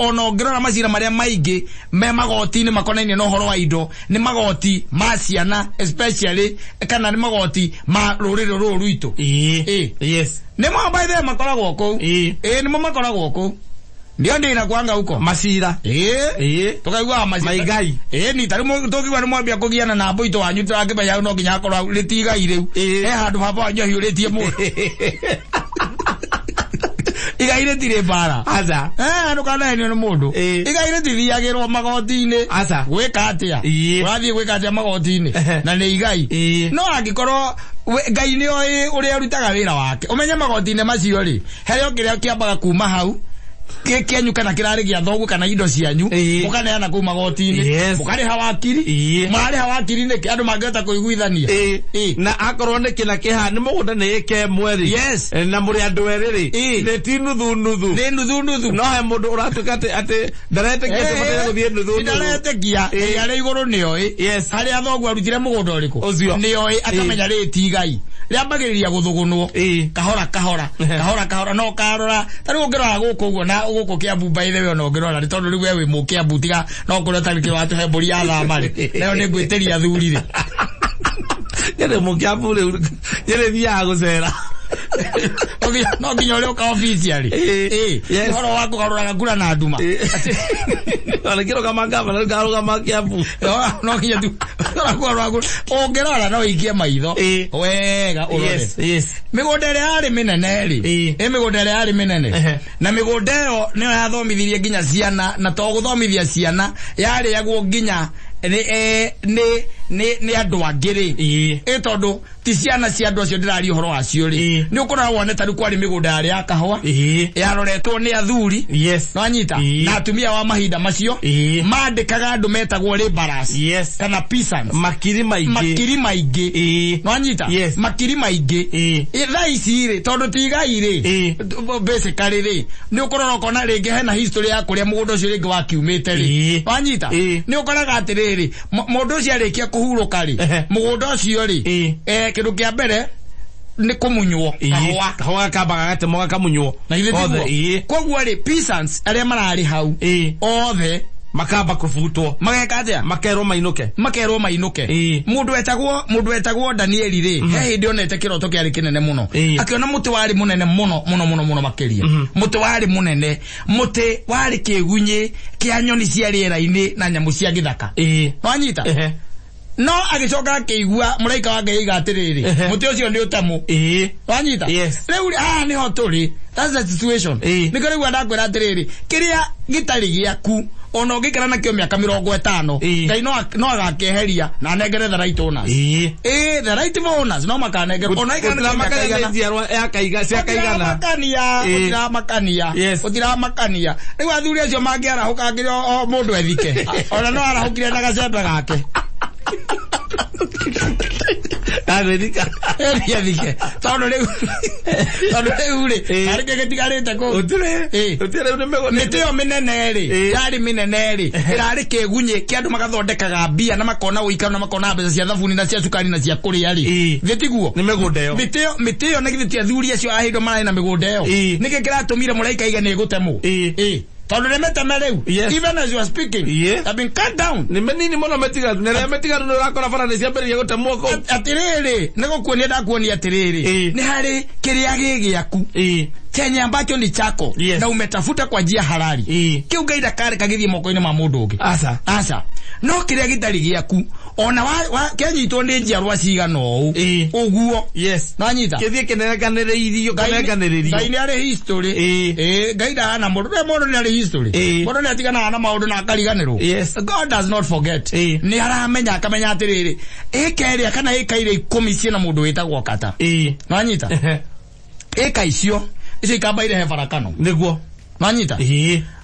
Ona ũngĩrora macira marĩa maingĩ me magoti-inĩ makonainie na ũhoro wa indo, nĩ magoti ma ciana especially, kana nĩ magoti ma rũrĩrĩ rũrũ rwitũ. Ĩĩ. Yes. Nĩmo by the way makoragwo kũu. Ĩĩ. Ĩĩ, nĩmo makoragwo kũu, ndio ndĩ kwanga huko. Macira. Ĩĩ. Ĩĩ. Tukaiguaga macira. Maigai. Ĩĩ, ni tarĩu tũkiuga nĩ mwambia kũgiana na mbũitũ wanyu, tũrakĩmenya no nginya akorwo rĩtigai rĩu. Ĩĩ. He handũ baba wanyu ahiũrĩtie mũndũ, igai rĩtirĩ mbara. Aca. Eh, ndũkanahenio nĩ mũndũ. Ĩĩ. Igai rĩtithiagĩrwo magoti-inĩ. Aca. Gwĩka atĩa? Ĩĩ. Ũrathiĩ gwĩka atĩa magoti-inĩ? Ehe. Na nĩ igai. Ĩĩ. No angĩkorwo Ngai nĩ oĩ ũrĩa arutaga wĩra wake, ũmenye magoti-inĩ macio rĩ, harĩa o kĩrĩa kĩambaga kuma hau kĩ kĩanyu kana kĩrarĩ gĩa thoguo kana indo cianyu, Ĩĩ. mũkaneana kũu magoti-inĩ. Yes. Mũkarĩha wakiri. Ĩĩ. Mararĩha wakiri nĩkĩ andũ mangĩhota kũiguithania? Ĩĩ. Ĩĩ. Na akorwo nĩ kĩna kĩha nĩ mũgũnda nĩ ĩka ĩmwe rĩ. Yes. Na mũrĩ andũ erĩ rĩ. Ĩĩ. Nĩ ti nuthu nuthu. Nĩ nuthu nuthu. No he mũndũ ũratuĩka atĩ ndaretĩkia atĩ bataire gũthiĩ nuthu nuthu. Ndaretĩkia. Ĩĩ. Arĩa igũrũ nĩoĩ. Yes. Harĩa thoguo arutire mũgũnda ũrĩkũ. Ũcio. Nĩoĩ, akamenya rĩ ti igai. Rĩambagĩrĩria gũthũgũnwo. Ĩĩ. Kahora kahora. Kahora kahora no karora. Ta rĩu ũngĩrora gũkũ ũguo na gũkũ Kĩambu, by the way, ona ũngĩrora nĩ tondũ rĩu we wĩ mũkĩambu, tiga no kũrĩa ũtarĩ kĩ watũhe mbũri ya thama rĩ. Nayo nĩ ngwĩtĩria athuri rĩ. Nyĩrĩ mũkĩambu rĩu nyĩrĩ thiaga gũcera. No nginya ũrĩa ũka officially. Ĩĩ. Ĩĩ. Yes. Ũhoro wa kũgarũraga kura na nduma. Ona kĩrũgama ngavana ngarũgama Kĩambu. No nginya tu ũragũra ũngĩrora no ũikie maitho Ĩĩ. wega ũrore. Yes, yes. Mĩgũnda ĩrĩa yarĩ mĩnene rĩ, Ĩĩ. ĩ mĩgũnda ĩrĩa yarĩ mĩnene, Ehe. na mĩgũnda ĩyo nĩyo yathomithirie nginya ciana, na to gũthomithia ciana, yarĩagwo nginya nĩ nĩ nĩ nĩ andũ angĩ rĩ. Ĩĩ. Ĩ tondũ ti ciana cia andũ acio ndĩraria ũhoro wacio rĩ, Ĩĩ. nĩ ũkũrora wone ta rĩu kwarĩ mĩgũnda yarĩ ya kahũa, Ĩĩ. yaroretwo nĩ athuri. Yes. Nwanyita? Ĩĩ. Na atumia wa mahinda macio Ĩĩ. mandĩkaga andũ metagwo laborers Yes. kana peasants. Makiri maingĩ. Makiri maingĩ. Ĩĩ. Nwanyita? Yes. Makiri maingĩ. Ĩĩ. Ĩ, thaa ici rĩ, tondũ ti igai rĩ, Ĩĩ. basically rĩ, nĩ ũkũrora ũkona rĩngĩ hena history ya kũrĩa mũgũnda ũcio rĩngĩ wakiumĩte rĩ. Ĩĩ. Wanyita? Ĩĩ. Nĩ ũkoraga atĩrĩrĩ, mũndũ ũcio arĩkia kũhurũka rĩ, Ehe. mũgũnda ũcio rĩ, Ĩĩ. kĩndũ kĩa mbere nĩ kũmunywo Ĩĩ. kahũa. Kahũa gakamba gagatemwo gakamunywo. Na githĩ Othe, tiguo? Ĩĩ. Koguo rĩ, peasants arĩa mararĩ hau Ĩĩ. othe Makamba kũbutwo. Mageka atĩa? Makerwo mainũke. Makerwo mainũke. Ĩĩ. Mũndũ wetagwo Danieli rĩ, he hĩndĩ onete kĩroto kĩarĩ kĩnene mũno. Ĩĩ. Akĩona mũtĩ warĩ mũnene mũno mũno mũno mũno makĩria, mũtĩ warĩ mũnene, mũtĩ warĩ kĩgunyĩ kĩa nyoni cia rĩera-inĩ na nyamũ cia gĩthaka. Ĩĩ. Nwanyita? Ehe. No agĩcoka akĩigua mũraika wa Ngai aiga atĩrĩrĩ, Ehe. mũtĩ ũcio nĩ ũtemu. Ĩĩ. Wanyita? Yes. Rĩu haha nĩho tũrĩ, that's the situation. Ĩĩ. Nĩkĩo rĩu ndakwĩra atĩrĩrĩ, kĩrĩa gĩtarĩ gĩaku Ona ũngĩikara nakĩo mĩaka 50, Ngai no agakĩeheria na anengere the right owners. Ĩĩ, the right owners no makanengera. Ona ikara nakĩo mĩaka igana. Gũtiramakania. Gũtiramakania. Gũtiramakania. Rĩu athuri acio mangĩarahũka nginya o mũndũ ethike. Ona no arahũkire na gacembe gake. Agwĩthika. Ethike. Tondũ rĩu rĩ, harĩ kĩngĩ gĩtigarĩte kũu. Gũtirĩ. Gũtirĩ rĩu nĩ mĩgũnda. Mĩtĩ ĩyo mĩnene rĩ, yarĩ mĩnene rĩ, ĩrarĩ kĩgunyĩ kĩa andũ magathondekaga mbia na makona ũikaro na makona mbeca cia thabuni na cia cukari na cia kũrĩa rĩ. Thĩ tiguo? Nĩ mĩgũnda ĩyo. Mĩtĩ ĩyo nĩ githĩ ti athuri acio a hĩndĩ mararĩ na mĩgũnda ĩyo. Nĩkĩ kĩratũmire mũraika aige nĩ ĩgũtemwo? Tondũ nĩ mĩteme rĩu. Even as you are speaking, have been cut down. Nĩ mĩnini mũno mĩtigaru. Na rĩrĩa mĩtigaru nĩ ũrakora bara nĩ ciambĩrĩria gũtemwo kũu. Atĩrĩrĩ, nĩ gũkuonia ndakuonia atĩrĩrĩ. Nĩ harĩ kĩrĩa gĩ gĩaku. Chenye ambacho ni chako. Na umetafuta kwa njia halali. Kĩu Ngai ndakareka gĩthiĩ moko-inĩ ma mũndũ ũngĩ. Aca. Aca. No kĩrĩa gĩtarĩ gĩaku, ona kĩanyitwo nĩ njiarwa cigana ũũ. Ũguo. Nanyita. Kĩthiĩ kĩnenganĩrĩirio, kĩnenganĩrĩrio. Ngai nĩ arĩ history. Ngai ndahana mũndũ. Rĩrĩa mũndũ nĩ arĩ history. Mũndũ nĩ atiganaga na maũndũ na akariganĩrwo. God does not forget. Nĩ aramenya akamenya atĩrĩrĩ, ĩka ĩrĩa kana ĩka iria 10 ciĩna mũndũ wĩtagwo Kata. Nanyita. Ĩka icio, icio ikamba irehe barakano. Nĩguo. Nanyita.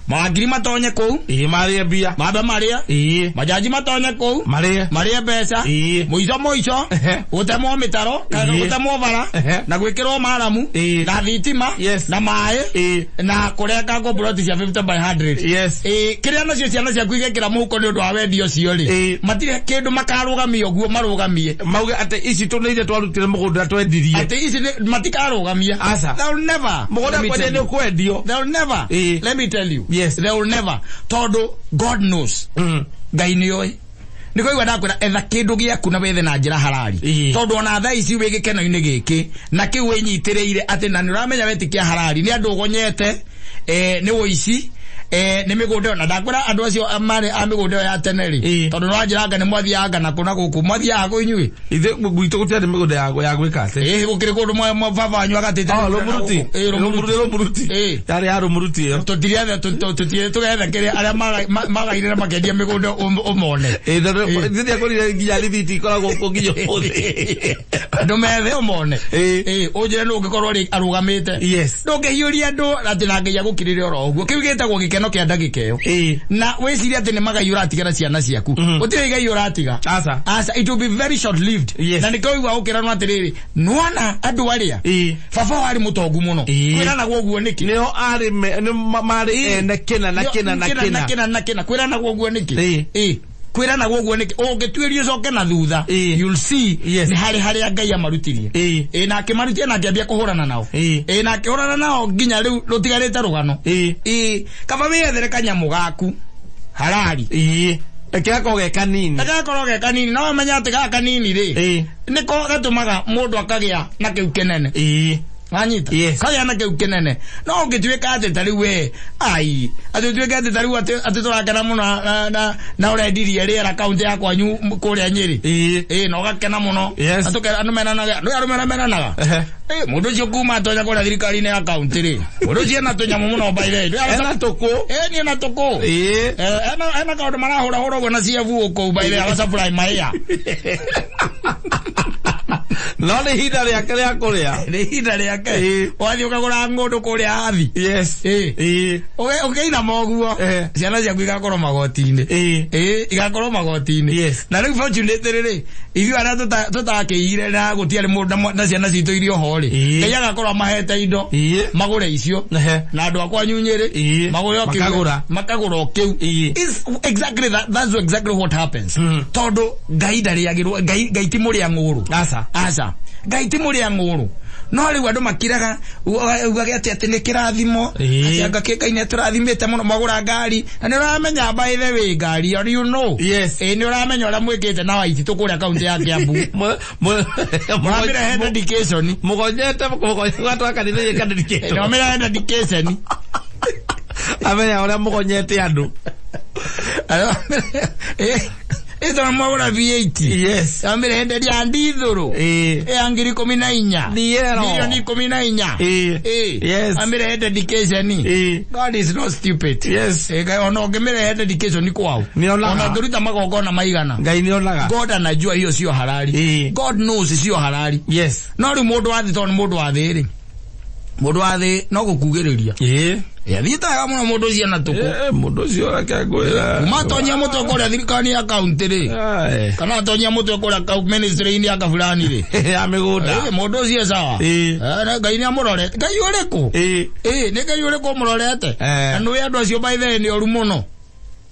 Mawakiri matonye kũu. Marĩe mbia. Mambe marĩe. Majaji matonye kũu. Marĩe. Marĩe mbeca. Mũico mũico. Gũtemwo mĩtaro, kana gũtemwo bara, na gwĩkĩrwo maramu, na thitima, na maĩ, na kũrengangwo ploti cia 50 by 100. Kĩrĩa nacio ciana ciaku igekĩra mũhuko nĩ ũndũ wa wendi ũcio rĩ, matirĩ kĩndũ makarũgamia ũguo marũgamie. Mauge atĩ ici tũ nĩ iria twarutire mũgũnda twendirie. Atĩ ici matikarũgamia. Aca. They'll never. Mũgũnda kwendia nĩ ũkwendio. They'll never. Let me tell you. They will never. Tondũ God knows. Ngai nĩoĩ. Nĩ kũigua ndakwĩra etha kĩndũ gĩaku na wethe na njĩra halali. Tondũ ona thaa ici wĩ gĩkeno-inĩ gĩkĩ na kĩu wĩnyitĩrĩire atĩ na nĩ ũramenya wetĩkia halali nĩ andũ ũgonyete, nĩ ũici, nĩ mĩgũnda ĩyo. Na ndakwĩra andũ acio marĩ a mĩgũnda ĩyo ya tene rĩ, tondũ nĩ wanjĩra nĩ mwathiaga na kũ na gũkũ, mwathiaga kũ inyuĩ? Ithuĩ gwitũ gũtiarĩ mĩgũnda ya gwĩka atĩ. Gũkĩrĩ kũndũ baba wanyu agatĩte. Rũmuruti. Rũmuruti. Yarĩ ya rũmuruti ĩyo. Tũtiriathe, tũgethe kĩrĩa arĩa magaire na makendia mĩgũnda ũmone. Ithuĩ ndiakorire nginya rithiti ikoragwo kũ nginya ũmũthĩ. Andũ methe ũmone. Ũnjĩre nũ ũngĩkorwo rĩ arũgamĩte. Ndũngĩhiũria andũ atĩ na Ngai agũkirĩre oro ũguo. Kĩu gĩtagwo gĩkeno kĩa ndagĩka ĩyo. Na wĩcirie atĩ nĩ magai ũratiga na ciana ciaku. Gũtirĩ igai ũratiga. Aca. Aca, it will be very short lived. Na nĩkĩo ũigua ũkĩranwo atĩrĩrĩ, nĩwona andũ arĩa baba wao arĩ mũtongu mũno. Kwĩranagwo ũguo nĩkĩ? Nĩo arĩ nĩ marĩ ene kĩna na kĩna na Kĩna na kĩna. kĩna na kĩna. Kwĩranagwo ũguo nĩkĩ? Kwĩranagwo ũguo nĩkĩ? Ũngĩtuĩria ũcoke na thutha, you'll see nĩ harĩ harĩa Ngai amarutirie. Na akĩmarutia na akĩambia kũhũrana nao. Na akĩhũrana nao nginya rĩu rũtigarĩte rũgano. Kaba wĩyethere kanyamũ gaku halali. Reke gakorwo ge kanini. Reke gakorwo ge kanini. No ũmenye atĩ gaka kanini rĩ, nĩko gatũmaga mũndũ akagĩa na kĩu kĩnene. Wanyita? Kagĩa na kĩu kĩnene. No ũngĩtuĩka atĩ ta rĩu we, ai, atĩ ũtuĩke atĩ ta rĩu atĩ tũrakena mũno na ũrendirie rĩera kaunti ya kwanyu kũrĩa Nyĩrĩ. Na ũgakena mũno. Andũ menanaga, andũ arĩa meranaga. Mũndũ ũcio kuma atonya kũrĩa thirikari-inĩ ya kaunti rĩ. Mũndũ ũcio ena tũnyamũ mũno by the way. Ena tũkũ. Nĩ ena tũkũ. Ena kaũndũ marahũrahũra ũguo na CFO kũu by the way, agasupply maĩa. No nĩ ihinda rĩake rĩa kũrĩa. Nĩ ihinda rĩake. Wathiĩ ũkagũra ng'ũndũ kũrĩa Athi. Ũkĩinama ũguo, ciana ciaku igakorwo magoti-inĩ. Igakorwo magoti-inĩ. Na rĩu fortunately rĩ, ithuĩ arĩa tũtakĩire na gũtiarĩ mũndũ na ciana citũ irio ho rĩ, Ngai agakorwo amahete indo, magũre icio. Na andũ a kwanyu Nyĩrĩ, magũre o kĩu. Makagũra. Makagũra o kĩu. It's exactly that, that's exactly what happens. Tondũ Ngai ndarĩagĩrwo, Ngai ti mũrĩa ng'ũrũ. Aca. Aca. Ngai ti mũrĩa ng'ũrũ. No rĩu andũ makiraga, ugage atĩ nĩ kĩrathimo, atĩ anga kĩ Ngai nĩ atũrathimĩte mũno, magũra ngari. Na nĩ ũramenya by the way ngari, or you know. Nĩ ũramenya ũrĩa mwĩkĩte na Waititũ kũrĩa kaunti ya Kiambu. Mũramĩrehe dedication. Mũgonyete, mũgonyete kanitha ĩka dedication. Mũramĩrehe dedication. Amenya ũrĩa mũgonyete andũ. Ĩto mwagũra V8. Yes. Amĩrehenderia ndithũrũ. Ĩĩ. Ya 14,000. Niero. 14,000,000. Ĩĩ. Ĩĩ. Yes. Amĩrehe dedication. Ĩĩ. God is not stupid. Yes. Ĩĩ, Ngai ona ũngĩmĩrehe dedication kwao. Nĩonaga. Ona ũngĩruta magongona maigana. Ngai nĩonaga. God anajua hiyo sio halali. Ĩĩ. God knows sio halali. Yes. No rĩu mũndũ wa thĩ tondũ nĩ mũndũ wa thĩ rĩ. Mũndũ wa thĩ no gũkugĩrĩria. Ĩĩ. Yathiĩte wega mũno mũndũ ũcio na tũkũ. Mũndũ ũcio reke ngwĩre. Kuma atonyia mũtwe kũrĩa thirikari ya kaunti rĩ. Aye. Kana atonyia mũtwe kũrĩa ministry-inĩ ya kabulani rĩ. Ya mĩgũnda. Ĩĩ, mũndũ ũcio sawa. Ĩĩ. Na Ngai nĩamũrorete. Ngai ũrĩkũ? Ĩĩ. Ĩĩ, nĩ Ngai ũrĩkũ ũmũrorete? Eh. Na nĩũĩ andũ acio by the way nĩ oru mũno.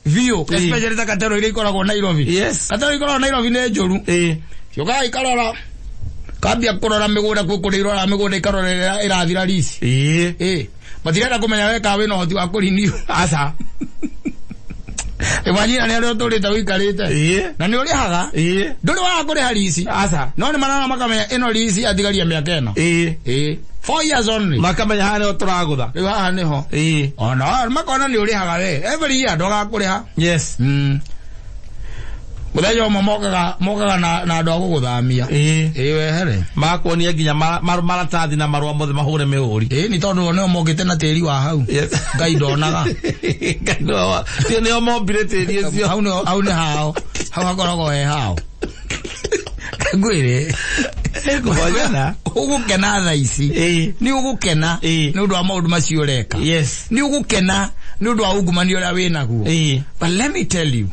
Biũ, Ĩĩ. especially ta katero iria ikoragwo Nairobi. Yes. Katero ikoragwo Nairobi nĩ njũru. Ĩĩ. Ciũkaga ikarora. Kambia kũrora mĩgũnda kwĩ kũrĩa iroraga mĩgũnda ikarora ĩrĩa ĩrathira lease. Ĩĩ. Ĩĩ. Matirenda kũmenya we kana wĩna ũhoti wa kũrenew. Aca. Imagine nĩ arĩa ũtũrĩte ũikarĩte. Ĩĩ. Na nĩ ũrĩhaga. Ĩĩ. Ndũrĩ waga kũrĩha lease. Aca. No nĩ marona makamenya ĩno lease atigaria mĩaka ĩno. Ĩĩ. Ĩĩ. 4 years only. Makamenya haha nĩho tũragũtha. Rĩu haha nĩho. Ĩĩ. Ona makona nĩ ũrĩhaga we. Every year ndwagaga kũrĩha. Yes. Mũthenya ũmwe mokaga na andũ a gũgũthamia. Ĩĩ. Ĩĩ wehere. Makuonia nginya maratathi na marũa mothe mahũre mĩhũri. Ĩĩ nĩ tondũ nĩo mokĩte na tĩri wa hau. Yes. Ngai ndonaga. Ngai ndonaga. Nĩo mombire tĩri ũcio. Hau nĩho, hau nĩ hao. Hau hakoragwo he hao. Ngwĩre. Ngũhonyana. Ũgũkena thaa ici. Ĩĩ. Nĩ ũgũkena Ĩĩ. nĩ ũndũ wa maũndũ macio ũreka. Yes. Nĩ ũgũkena nĩ ũndũ wa ungumania ũrĩa wĩnaguo. Ĩĩ. But let me tell you,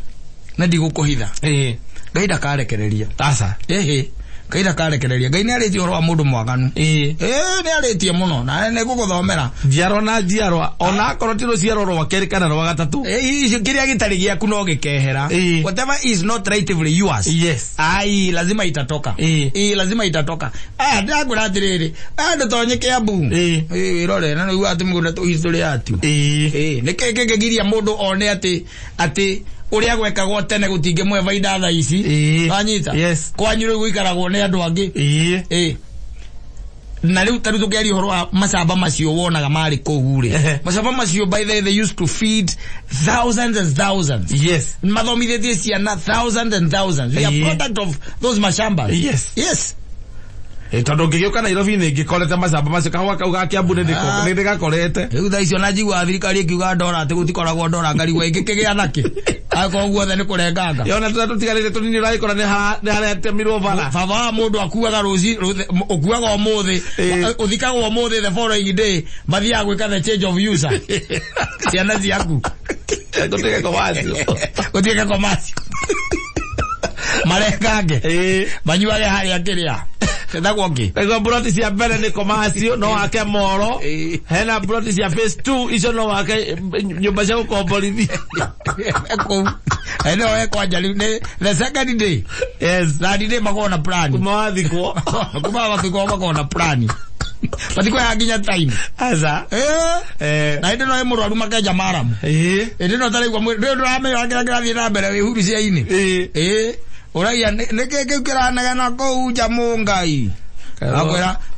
na ndigũkũhitha. Ĩĩ. Ngai ndakarekereria. Aca. Ĩhĩ. Ngai ndakarekereria. Ngai nĩarĩtie ũhoro wa mũndũ mwaganu. Ĩĩ. Ĩĩ nĩarĩtie mũno na nĩngũgũthomera. Njiarwa na njiarwa ona akorwo ti rũciaro rwa kerĩ kana rwa gatatũ. Ĩĩ icio kĩrĩa gĩtarĩ gĩaku no gĩkehera. Ĩĩ. Whatever is not rightfully yours. Yes. Ai lazima itatoka. Ĩĩ. Ĩĩ lazima itatoka. Aya ndĩrakwĩra atĩrĩrĩ, aya ndũtonye Kĩambu. Ĩĩ. Ĩĩ wĩrore na nĩũiguaga atĩ mũgũnda tũhistory yatuo. Ĩĩ. Ĩĩ nĩkĩ kĩngĩgiria mũndũ one atĩ ũrĩa gwekagwo tene gũtingĩmũhe baida thaa ici. Ĩĩ. Wanyita? Yes. Kwanyu rĩu gũikaragwo nĩ andũ angĩ. Ĩĩ. Ĩĩ. Na rĩu ta rĩu tũkĩaria ũhoro wa macamba macio wonaga marĩ kũu rĩ. Macamba macio by the way they used to feed thousands and thousands. Yes. Mathomithĩtie ciana thousands and thousands. We are Ĩĩ. product of those mashamba. Yes. Yes. Tondũ ngĩgĩũka Nairobi nĩ ngĩkorete macamba macio kahũa kau ga Kĩambu nĩ ndĩgakorete. Rĩu thaa icio na njiguaga thirikari ĩkiuga ndora atĩ gũtikoragwo ndora ngarigwo ĩngĩkĩgĩa nakĩ. Akorwo guothe nĩ kũrenganga. Yona tũrĩa tũtigarĩte tũnini ũragĩkora nĩ haretemirwo bara. Baba wa mũndũ akuaga rũci ũkuaga ũmũthĩ ũthikagwo ũmũthĩ the following day mathiaga gwĩka the change of user. Ciana ciaku. Gũtuĩke komacio. Gũtuĩke komacio. Marengange. Manyuage harĩa kĩrĩa. Etagwo kĩ? Nĩguo mburoti cia mbere nĩ komacio no wake moro. Hena mburoti cia phase 2 icio no wake nyũmba cia gũkomborithia. Kũu. Eno we kwanja rĩu nĩ the second day. Yes. Third day makoragwo na plan. Kuma wathikwo. Kuma wathikwo makoragwo na plan. Matikwoya nginya time. Aca. Na hĩndĩ ĩno ĩ mũrwaru makenja maramu. Hĩndĩ ĩno ũtaraigua mwĩrĩ ndũĩ ndũramenya kĩrĩa kĩrathiĩ na mbere wĩ huru cia-inĩ. Ĩĩ. Ũragia nĩkĩ kĩu kĩranegena kũu nja mũngai.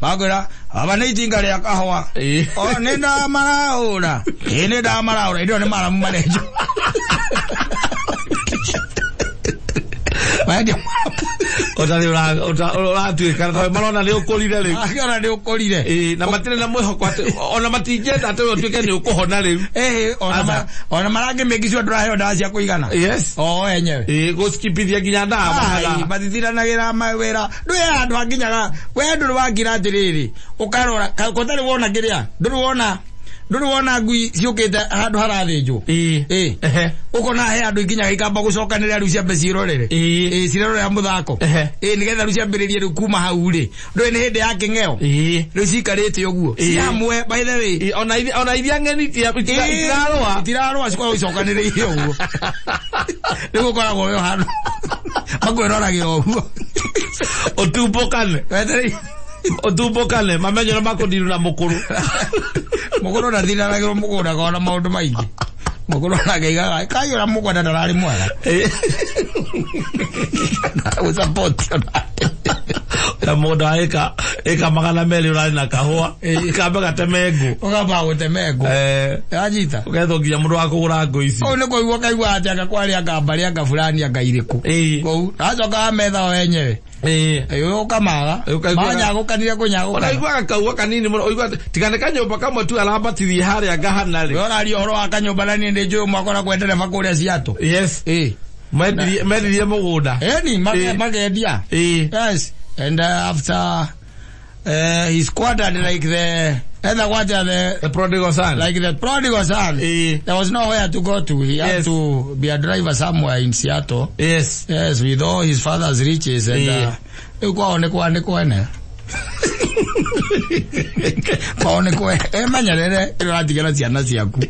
Makwĩra aba nĩ itinga rĩa kahũa. O nĩ ndamaraũra. Ĩĩ nĩ ndamaraũra. Hĩndĩ ĩyo nĩ maramu marenjwo. Marenjwo Ũtarĩ ũratuĩka tondũ marona nĩ ũkũrire rĩu. Akĩona nĩ ũkũrire. Ĩĩ na matirĩ na mwĩhoko atĩ ona matingĩenda atĩ we ũtuĩke nĩ ũkũhona rĩu. Ĩĩ ona marangĩ sure ndũraheo ndawa cia kũigana. Yes. O enyewe. Ĩĩ gũskipithia nginya ndawa. Matithiranagĩra mawĩra. Ndũĩ handũ hanginyaga we ndũrĩ wakira atĩrĩrĩ ũkarora gũtarĩ wona kĩrĩa ndũrĩ wona ngui ciũkĩte handũ harathĩnjwo. Ĩĩ. Ũkona he andũ ikinyaga ikamba gũcokanĩrĩra rĩu ciambe ciĩrorere. Ĩĩ cirerorera mũthako. Ĩĩ nĩgetha rĩu ciambĩrĩrie rĩu kuma hau rĩ. Ndũĩ nĩ hĩndĩ ya kĩng'eo. Rĩu cikarĩte ũguo. Ci hamwe by the way. Ona iria ng'eni itirarũa. Itirarũa cikoragwo icokanĩrĩire ũguo. Rĩu ũkoragwo wĩ handũ. Makwĩroragĩra ũguo. Ũtumbũkane. Wetereire. Ũtumbũkane mamenye ũrĩa makũndirũ na mũkũrũ. Mũkũrũ ndathiranagĩrwo mũgũnda kona maũndũ maingĩ. Mũkũrũ nake kaiyũra mũgũnda ndararĩ mwega. Gũsupport onake. Na mũgũnda wa ĩka 200 ũrarĩ na kahũa. Kambe gateme ngũ. Ũkamba gũteme ngũ. Wanyita? Ũgethwo nginya mũndũ wa kũgũra ngũ ici. Kũu nĩ kũigua kaigua atĩ anga kwarĩ anga mbarĩ anga fulani anga irĩkũ. Kũu. Acoka ametha o enyewe. Ũkamaga. Manyagũkanire kũnyagũkana. Ũraiguaga kaua kanini mũno, ũigua atĩ tiga nĩ kanyũmba kamwe tu arambatithie harĩa ngahana rĩ. We ũraria ũhoro wa kanyũmba na niĩ nĩ njũĩ ũmwe akoragwo e ndereba kũrĩa Seattle. Yes. Mendirie mũgũnda. Ĩni, makendia. Yes. And after he squatted like the either what are the prodigal son. Like the prodigal son. There was nowhere to go to. He had to be a driver somewhere in Seattle. Yes. Yes, with all his father's riches and kwao nĩ kwa nĩ kwene. Kwao nĩ kwene. Menyerere ũratigĩra ciana ciaku.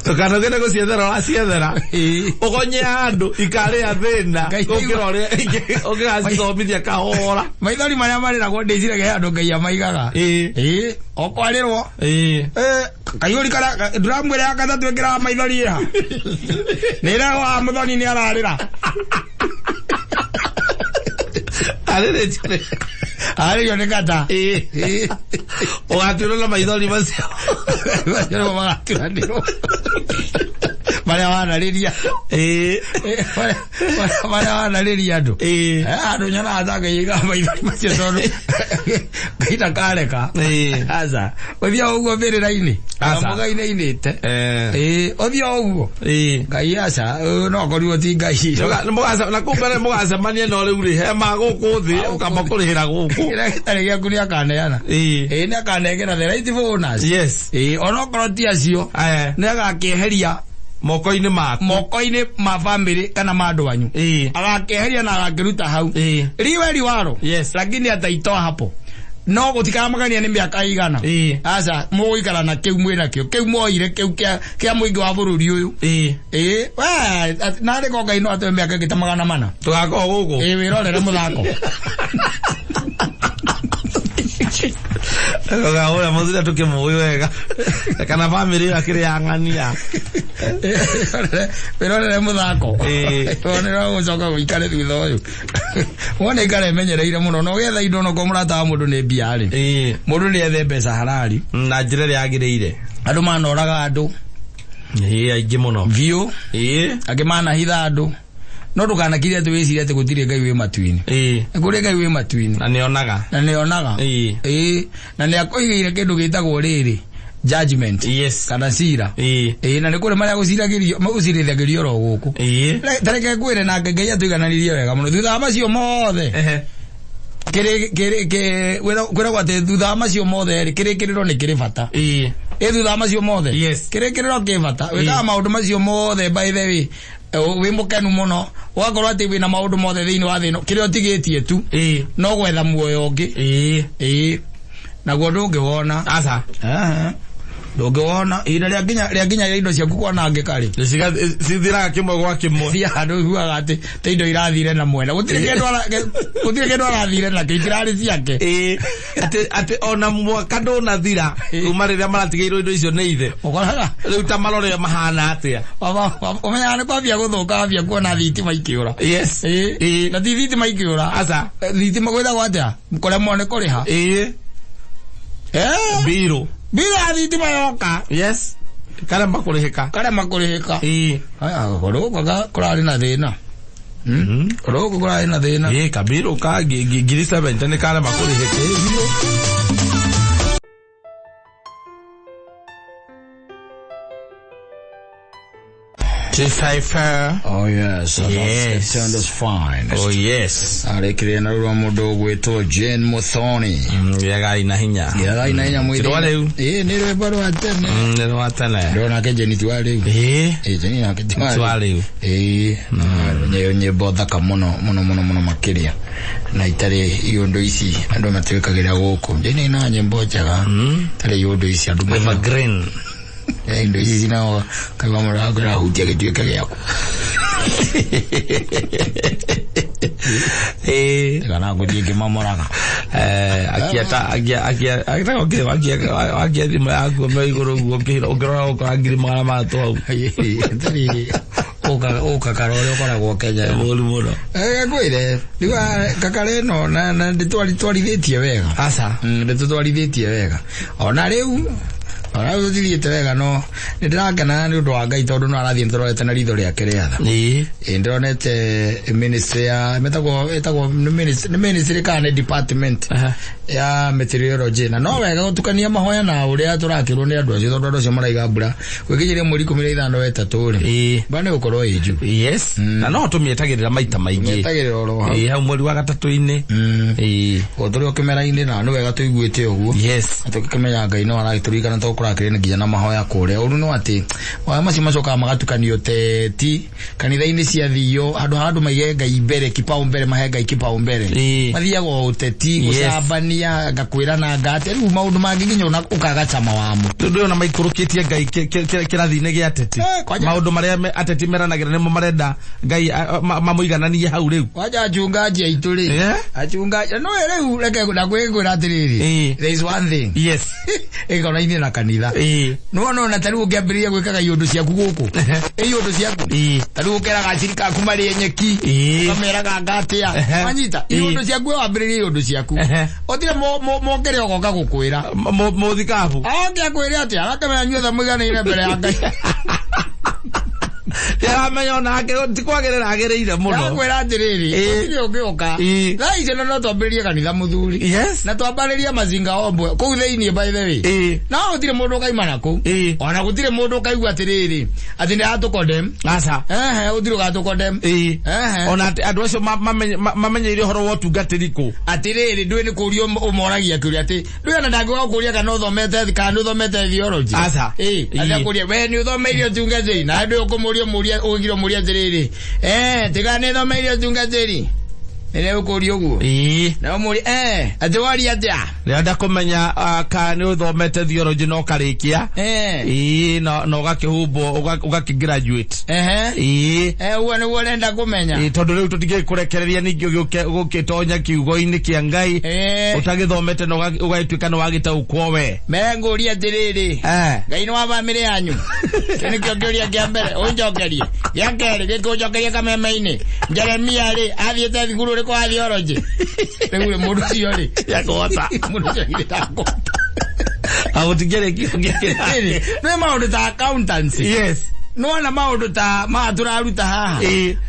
Ndũkanogere gũciethera ũraciethera. Ũgonye andũ ikarĩa thĩna gũkĩra ũrĩa ũngĩgacithomithia kahora. Maithori marĩa marĩragwo ndĩciragia he andũ Ngai amaigaga. Okwarĩrwo. Kaihũri karĩa ndũramwĩra ya gatatũ ĩkĩraga maithori ĩha. Nĩ ĩrehwo haha Mũthoni nĩ ararĩra. Arĩrĩte. Arĩrio nĩ kata. Ũgatuĩrwo na maithori macio. Macio nĩmo magaturanĩrwo. Marĩa wanarĩria. Marĩa wanarĩria andũ. Andũ nyonaga ta Ngai aigaga maithori macio tondũ Ngai ndakareka. Aca. Ũthiĩ o ũguo mbĩrĩra-inĩ. Aca. Mũgainainĩte. Ũthiĩ o ũguo. Ngai aca, no akorirwo ti Ngai. Na kũu mbere mũgacemania no rĩu rĩ, he ma gũkũ thĩ, ũkamba kũrĩhĩra gũkũ. Kĩrĩa gĩtarĩ gĩaku nĩ akaneana. Nĩ akanengera the right bonus. Yes. Onokorwo ti acio, nĩ agakĩeheria moko-inĩ maku. Moko-inĩ ma family kana ma andũ anyu. Agakĩeheria na agakĩruta hau. Liwe liwalo. Yes. Lakini ataitoa hapo. No gũtikamakania nĩ mĩaka igana. Aca, mũgũikara na kĩu mwĩ nakĩo. Kĩu mwoire, kĩu kĩa mũingĩ wa bũrũri ũyũ. We, narĩ ko Ngai no atũhe mĩaka ĩngĩ ta 400. Tũgakorwo gũkũ. Wĩrorere mũthako. Ũrĩa mũthuri tũkĩmũĩ wega. Kana family ĩyo akĩrĩ ya ng'ania. Wĩrorere mũthako. Wone no gũcoka gũikare thutha ũyũ. Wone ikare ĩmenyereire mũno. Na ũgĩetha indo onokorwo mũrata wa mũndũ nĩ mbia rĩ. Mũndũ nĩ ethe mbeca harari. Na njĩra ĩrĩa yagĩrĩire. Andũ manoraga andũ. Aingĩ mũno. Biũ. Angĩ manahitha andũ. No ndũkanakire atĩ wĩcirie atĩ gũtirĩ Ngai wĩ matu-inĩ. Nĩ kũrĩ Ngai wĩ matu-inĩ. Na nĩonaga. Na nĩonaga. Na nĩakũigĩire kĩndũ gĩtagwo rĩrĩ, judgment. Yes. Kana cira. Na nĩ kũrĩ marĩa gũcirithagĩrio oro gũkũ. Ta reke ngwĩre na Ngai atũigananirie wega mũno. Thutha wa macio mothe. Kwĩragwo atĩ thutha wa macio mothe rĩ, kĩrĩkĩrĩro nĩ kĩrĩ bata. Thutha wa macio mothe. Yes. Kĩrĩkĩrĩro kĩ bata. Wĩkaga maũndũ macio mothe by the way. Wĩ mũkenu mũno. Ũgakorwo atĩ wĩna maũndũ mothe thĩinĩ wa thĩ ĩno. Kĩrĩa ũtigĩtie tu. No gwetha muoyo ũngĩ. Naguo ndũngĩwona. Aca. Ndũngĩwona. Ihinda rĩa nginya rĩa indo ciaku kwanangĩka rĩ. Cithiraga kĩmwe gwa kĩmwe. Thiaga handũ ũiguaga atĩ ta indo irathire na mwena. Gũtirĩ kĩndũ arathire nakĩo, itirarĩ ciake. Atĩ ona mwaka ndũnathira, kuma rĩrĩa maratigĩirwo indo icio nĩ ithe. Ũkoraga. Rĩu ta marore mahana atĩa. Ũmenyaga nĩ kwambia gũthũka, wambia kuona thitima ikĩũra. Yes. Na ti thitima ikĩũra. Aca. Thitima gwĩtagwo atĩa? Kũremwo nĩ kũrĩha. Mbirũ. Mbirũ ya thitima yoka. Yes. Karema kũrĩhĩka. Karema kũrĩhĩka. Aya, gũkũ kũrarĩ na thĩna. Gũkũ kũrarĩ na thĩna. Kabirũ ka ngiri 70 nĩ karema kũrĩhĩka. Decipher. Oh yes, Yes. It sounds fine. Oh yes. Arekire na rwa mundu gwitwo Jane Muthoni. Gĩagai na hinya. Gĩagai na hinya mwĩrĩ. Ti rwa rĩu. Nĩ rwĩmbo rwa tene. Nĩ rwa tene. Ndona ke Jane ti wa rĩu. Jane nake ti wa Ti wa rĩu. Nĩ nyĩmbo thaka mũno, mũno, mũno, mũno makĩria. Na itarĩ iũndũ ici andũ matuĩkagĩra gũkũ. Jane na nyĩmbo njega. Itarĩ iũndũ ici andũ matuĩkagĩra. Evergreen. Indo ici nao kaigua mũndũ akwĩra hutia gĩtuĩke gĩaku. Kana ngũthiĩ ngĩmamoraga. Akia thimũ yaku me igũrũ ũguo, ũngĩrora ũkora ngiri magana matatũ hau. Itarĩ. Ũkakara ũrĩa ũkoragwo Kenya. Mũru mũno. Ngwĩre rĩu kakara ĩno na ndĩtwarithĩtie wega. Aca. Ndĩtũtwarithĩtie wega. Ona rĩu tũtithiĩte wega, no nĩ ndĩrakena nĩ ũndũ wa Ngai tondũ no arathiĩ tũrorete na ritho rĩake rĩa tha. Ĩĩ ndĩronete ministry ya ĩtagwo nĩ ministry kana nĩ department ya meteorology, na no wega gũtukania mahoya na ũrĩa tũrakĩrwo nĩ andũ acio, tondũ andũ acio maraiga mbura gwĩkinyĩria mweri 15 wa 3 rĩ, mbura nĩ gũkorwo ĩ njuu. Yes. Na no tũmĩetagĩrĩra maita maingĩ. Tũmĩetagĩrĩra oro hau. Ĩĩ, hau mweri wa gatatũ-inĩ. Ĩĩ. O tũrĩ o kĩmera-inĩ, na nĩ wega tũiguĩte ũguo. Yes. Na tũgĩkĩmenya Ngai no aragĩtũririkana tondũ kũrakĩrĩ nginya na mahoya kũrĩa. Ũru no atĩ mahoya macio macokaga magatukanio teti kanitha-inĩ ciathio, handũ ha andũ maige Ngai mbere, kipao mbere, mahe Ngai kipao mbere, mathiaga o ũteti, gũcambania, ngakwĩra na ngate, rĩu maũndũ mangĩ nginya ũkaga cama wamo. Tondũ ona maikũrũkĩtie Ngai kĩrathi-inĩ gĩa ateti. Maũndũ marĩa ateti meranagĩra nĩmo marenda Ngai mamũigananie hau rĩu. Kwanja achungaji aitũ rĩ, achungaji no rĩu reke ndakwĩra atĩrĩrĩ, there is one thing. Yes. Ĩkonainie na kanitha. No no na tarĩu ũngĩambĩrĩria gwĩkaga iũndũ ciaku gũkũ, iũndũ ciaku tarĩu ũkeraga acirika aku marĩe nyeki, ũkameraga ngatĩa, wanyita iũndũ ciaku, we wambĩrĩrie iũndũ ciaku, ũtire mokere ũgoka gũkwĩra mũthikabu oke akwĩre atĩa, arakĩmenya inyuothe mũiganĩire mbere ya Ngai. Yaramenya onake ti kwagĩrĩra agĩrĩire mũno. Ndakwĩra atĩrĩrĩ, gũtirĩ ũngĩũka thaa ici no twambĩrĩrie kanitha mũthuri, na twambĩrĩrie mazinga ombwe kũu thĩinĩ, by the way, no gũtirĩ mũndũ ũkaima na kũu, ona gũtirĩ mũndũ ũkaigua atĩrĩrĩ atĩ nĩ aratũkondem. Aca. Ehe, gũtirĩ ũgatũkondem. Ona andũ acio mamenyeire ũhoro wa ũtungatĩri kũ. Atĩrĩrĩ, ndũĩ nĩ kũũria ũmoragia kĩũria atĩ ndũĩ ona ndangĩũka gũkũria kana ũthomete, kana nĩ ũthomete theology. Aca. Ĩĩ, akũria we nĩ ũthomeire ũtungatĩri, na ndũĩ ũkũmũria mũria ũgire mũria atĩrĩrĩ, tiga nĩ thomeire ũtungatĩri, nĩrĩa ũkũria ũguo. Na ũmũrie, atĩ waria atĩa? Ndĩrenda kũmenya kana nĩ ũthomete theology na ũkarĩkia. Ĩĩ, na ũgakĩhumbwo, ũgakĩ-graduate. Ĩĩ. Ũguo nĩguo ũrenda kũmenya. Ĩĩ, tondũ rĩu tũtingĩkũrekereria ningĩ ũgĩũke gũkĩtonya kiugo-inĩ kĩa Ngai ũtagĩthomete na ũgagĩtuĩka nĩ wagĩtaũkwo we. Mengũria atĩrĩrĩ, Ngai nĩ wa bamĩrĩ yanyu? Kĩu nĩkĩo kĩũria kĩa mbere ũnjokerie. Gĩa kerĩ gĩkũnjokerie kameme-inĩ. Jeremia rĩ, athiĩte thukuru ũrĩkũ wa theology? Rĩu rĩ, mũndũ ũcio rĩ, Yakũhota. mũndũ ũcio githĩ ndakũhota. Agũtingĩrĩkia Rĩrĩ, nĩ maũndũ ta accountancy. Yes. Nĩwona maũndũ ta maya tũraruta haha,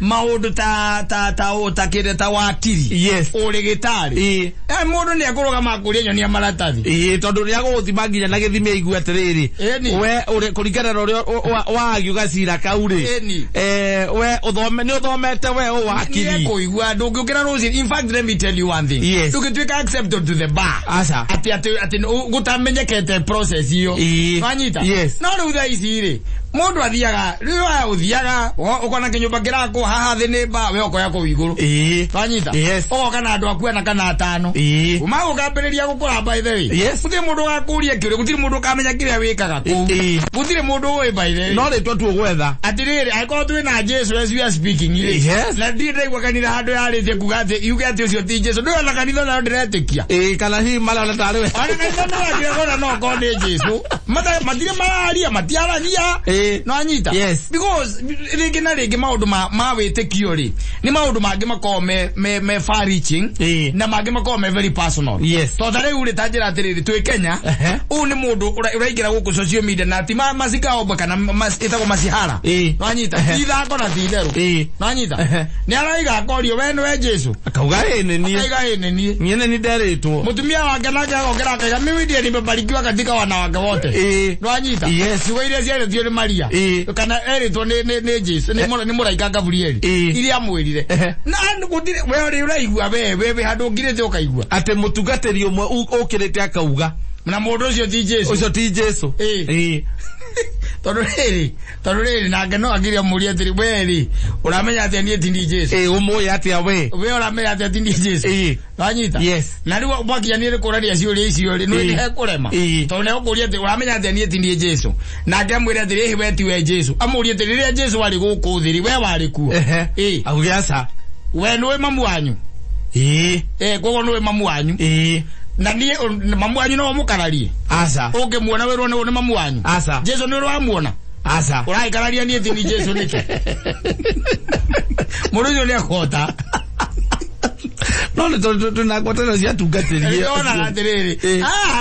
maũndũ ta ta ta ta kĩrĩa ta wakiri, Yes. ũrĩgĩtarĩ, mũndũ nĩ ekũrũgama akũrie nyonia maratathi. Ĩĩ, tondũ nĩ agũgũthima nginya na gĩthimi aigue atĩrĩrĩ, we kũringana na ũrĩa wagiuga cira kau rĩ, we ũthome, nĩ ũthomete we ũwakiri. Nĩ ekũigua ndũngĩũkĩra rũcinĩ. In fact, let me tell you one thing. Yes. Ndũngĩtuĩka accepted to the bar. Aca. Atĩ atĩ gũtamenyekete process ĩyo. Wanyita? Yes. No rĩu thaa ici rĩ, mũndũ athiaga, rĩu aya ũthiaga, ũkona kĩnyũmba kĩrakwo haha thĩ nĩ bar, we ũkoya kũu igũrũ. Wanyita? Yes. Ũgoka na andũ aku ana kana atano. Uma ũkambĩrĩria gũkũra, by the way. Yes. Gũtirĩ mũndũ ũgakũria kĩũria, gũtirĩ mũndũ ũkamenya kĩrĩa wĩkaga kũu. Gũtirĩ mũndũ ũĩ, by the way. No rĩtwa tu ũgwetha. Atĩrĩrĩ, angĩkorwo twĩ na Jesu as we are speaking rĩ. Yes. Na ndirĩ ndaigua kanitha handũ yarĩtie kuga atĩ yuge atĩ ũcio ti Jesu. Ndũĩ ona kanitha nayo ndĩretĩkia. Ĩĩ, kana hihi marona tarĩ we. Ona kanitha ndĩrakĩona no okorwo nĩ Jesu. Matirĩ mararia, matiaragia. No anyita? Yes. Because rĩngĩ na rĩngĩ maũndũ ma wĩtĩkio rĩ, nĩ maũndũ mangĩ makoragwo me far reaching, na mangĩ makoragwo me very personal. Yes. Tondũ ta rĩu rĩ, ta njĩra atĩrĩrĩ, twĩ Kenya, ũyũ nĩ mũndũ ũraingĩra gũkũ social media na ti macikaomba kana ĩtagwo macihara. Wanyita? Ti ithako na ti itherũ. Wanyita? Nĩ araiga akorio, we nĩwe Jesu? Akauga ĩĩ nĩ niĩ. Akaiga ĩĩ nĩ niĩ. Niĩ nĩ niĩ nderĩtwo. Mũtumia wake nake agokĩra akaiga mimi ndiye nimebarikiwa katika wanawake wote. Nwanyita? Yes. Ciugo iria ciarĩtio nĩ Maria kana erĩtwo nĩ Jesu, nĩ mũraika Gabrieli, iria amwĩrire. Na gũtirĩ we ũrĩ ũraigua we wĩ handũ ũngirĩte ũkaigua atĩ mũtungatĩri ũmwe ũkĩrĩte akauga na mũndũ ũcio ti Jesu. Ũcio ti Jesu. Tondũ rĩrĩ nake no akĩria mũria atĩrĩ, we rĩ ũramenya atĩa niĩ ti ni Jesu? Ĩĩ, ũmũĩ atĩa we? We ũramenya atĩa ti ni Jesu? Wanyita? Yes. Na rĩu mwakinya nĩ kũraria ciũria icio rĩ, nĩ hekũrema. Tondũ nĩ egũkũria atĩ ũramenya atĩa niĩ ti ni Jesu? Nake amwĩre atĩrĩ, ĩhĩ we ti we Jesu. Amũrie atĩrĩ, rĩrĩa Jesu arĩ gũkũ thĩ rĩ, we warĩ kuo? Auge aca. We nĩũĩ mamu wanyu? Koguo nĩũĩ mamu wanyu? Na niĩ mamu wanyu no ũmũkararie? Aca. Ũngĩmuona wĩrwo nĩ mamu wanyu? Aca. Jesu nĩ ũrĩ wamuona? Aca. Ũragĩkararia niĩ atĩ ni Jesu nĩkĩ? Mũndũ ũcio nĩ akũhota. No nĩ tondũ twĩna ngwatanĩro cia atungatĩri. Nĩonaga atĩrĩrĩ,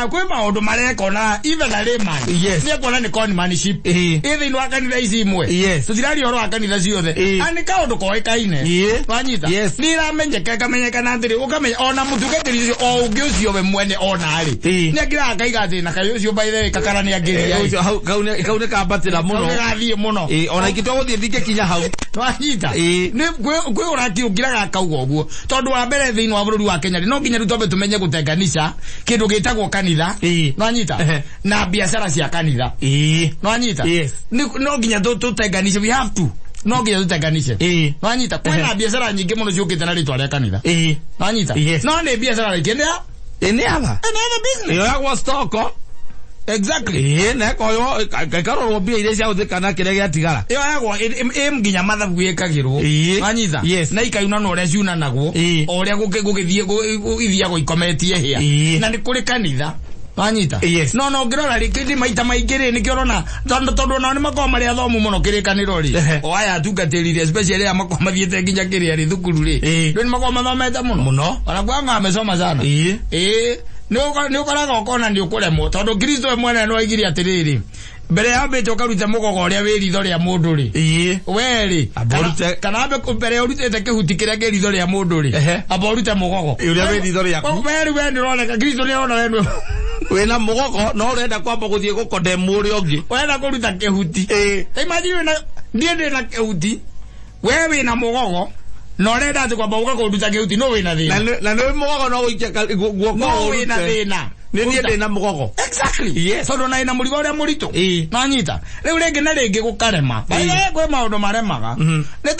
kwĩ maũndũ marekona even a layman nĩekuona nĩ conmanship ĩ thĩinĩ wa kanitha ici imwe. Tũtiraria ũhoro wa kanitha ciothe. Na nĩ kaũndũ koĩkaine. Wanyita? Nĩ ĩramenyeka ĩkamenyekana atĩrĩ, ũkamenya ona mũtungatĩri ũcio o ũngĩ ũcio we mwene ona rĩ, nĩ akiraga akaiga atĩ na kaĩ ũcio by the way kakara nĩ angĩria ĩ. Ũcio hau kau nĩ kau nĩ kambatĩra mũno. Kau nĩ gathiĩ mũno. Ona ingĩtua gũthiĩ ndingĩkinya hau. Wanyita? Nĩ kwĩ ũrati ũngiraga akauga ũguo. Tondũ wa mbere thĩinĩ wa bũrũri wa Kenya rĩ, no nginya rĩu twambe tũmenye gũtenganisha kĩndũ gĩtagwo kanitha. Nwanyita? Na biacara cia kanitha. Nwanyita? No nginya tũtenganishe, we have to. No nginya tũtenganishe. Nwanyita? Kwĩna biacara nyingĩ mũno ciũkĩte na rĩtwa rĩa kanitha. Nwanyita? No nĩ biacara rĩngĩ nĩ Nĩ atha. Another business. Yoyagwo stock. Exactly. Na ĩkoywo ĩkarorwo mbia iria ciahũthĩka na kĩrĩa gĩatigara. Yoyagwo ĩ nginya mathabu ĩkagĩrwo. Wanyita? Na ikaunanwo ũrĩa ciunanagwo. O ũrĩa gũgĩthiĩ ithiagwo ikometie hĩa. Na nĩ kũrĩ kanitha. Wanyita? No no ngĩrora rĩ maita maingĩ rĩ nĩkĩo ũrona tondũ onao nĩ makoragwo marĩ athomu mũno kĩrĩkanĩro rĩ. O aya atungatĩri rĩ especially aya makoragwo mathiĩte nginya kĩrĩa rĩ thukuru rĩ. Rĩu nĩ makoragwo mathomete mũno. Mũno. Ona kwanga amesoma sana. Nĩ ũkoraga ũkona nĩ ũkũremwo tondũ Kristo we mwene nĩ oigire atĩrĩrĩ mbere ya ambĩte ũkaruta mũgogo ũrĩa wĩ ritho rĩa mũndũ rĩ. We rĩ, kana ambe mbere ũrutĩte kĩhuti kĩrĩa kĩ ritho rĩa mũndũ rĩ, amba ũrute mũgogo ũrĩa wĩ ritho rĩaku. We rĩ, we nĩ ũroneka Kristo nĩ arona we nĩ wĩna mũgogo no ũrenda kwamba gũthiĩ gũkondemwo ũrĩa ũngĩ. Wenda kũruta kĩhuti. Ta imagine wĩna ndiĩ ndĩ na kĩhuti, we wĩna mũgogo na ũrenda atĩ kwamba ũka kũnduta kĩhuti no wĩna thĩna. Na nĩ mũgogo no ũikie guoko No wĩna thĩna. Nĩ niĩ ndĩ na mũgogo. Exactly. Tondũ na ĩna mũrigo ũrĩa mũritũ. Nanyita. Rĩu rĩngĩ na rĩngĩ gũkarema. By the way, kwĩ maũndũ maremaga. Nĩ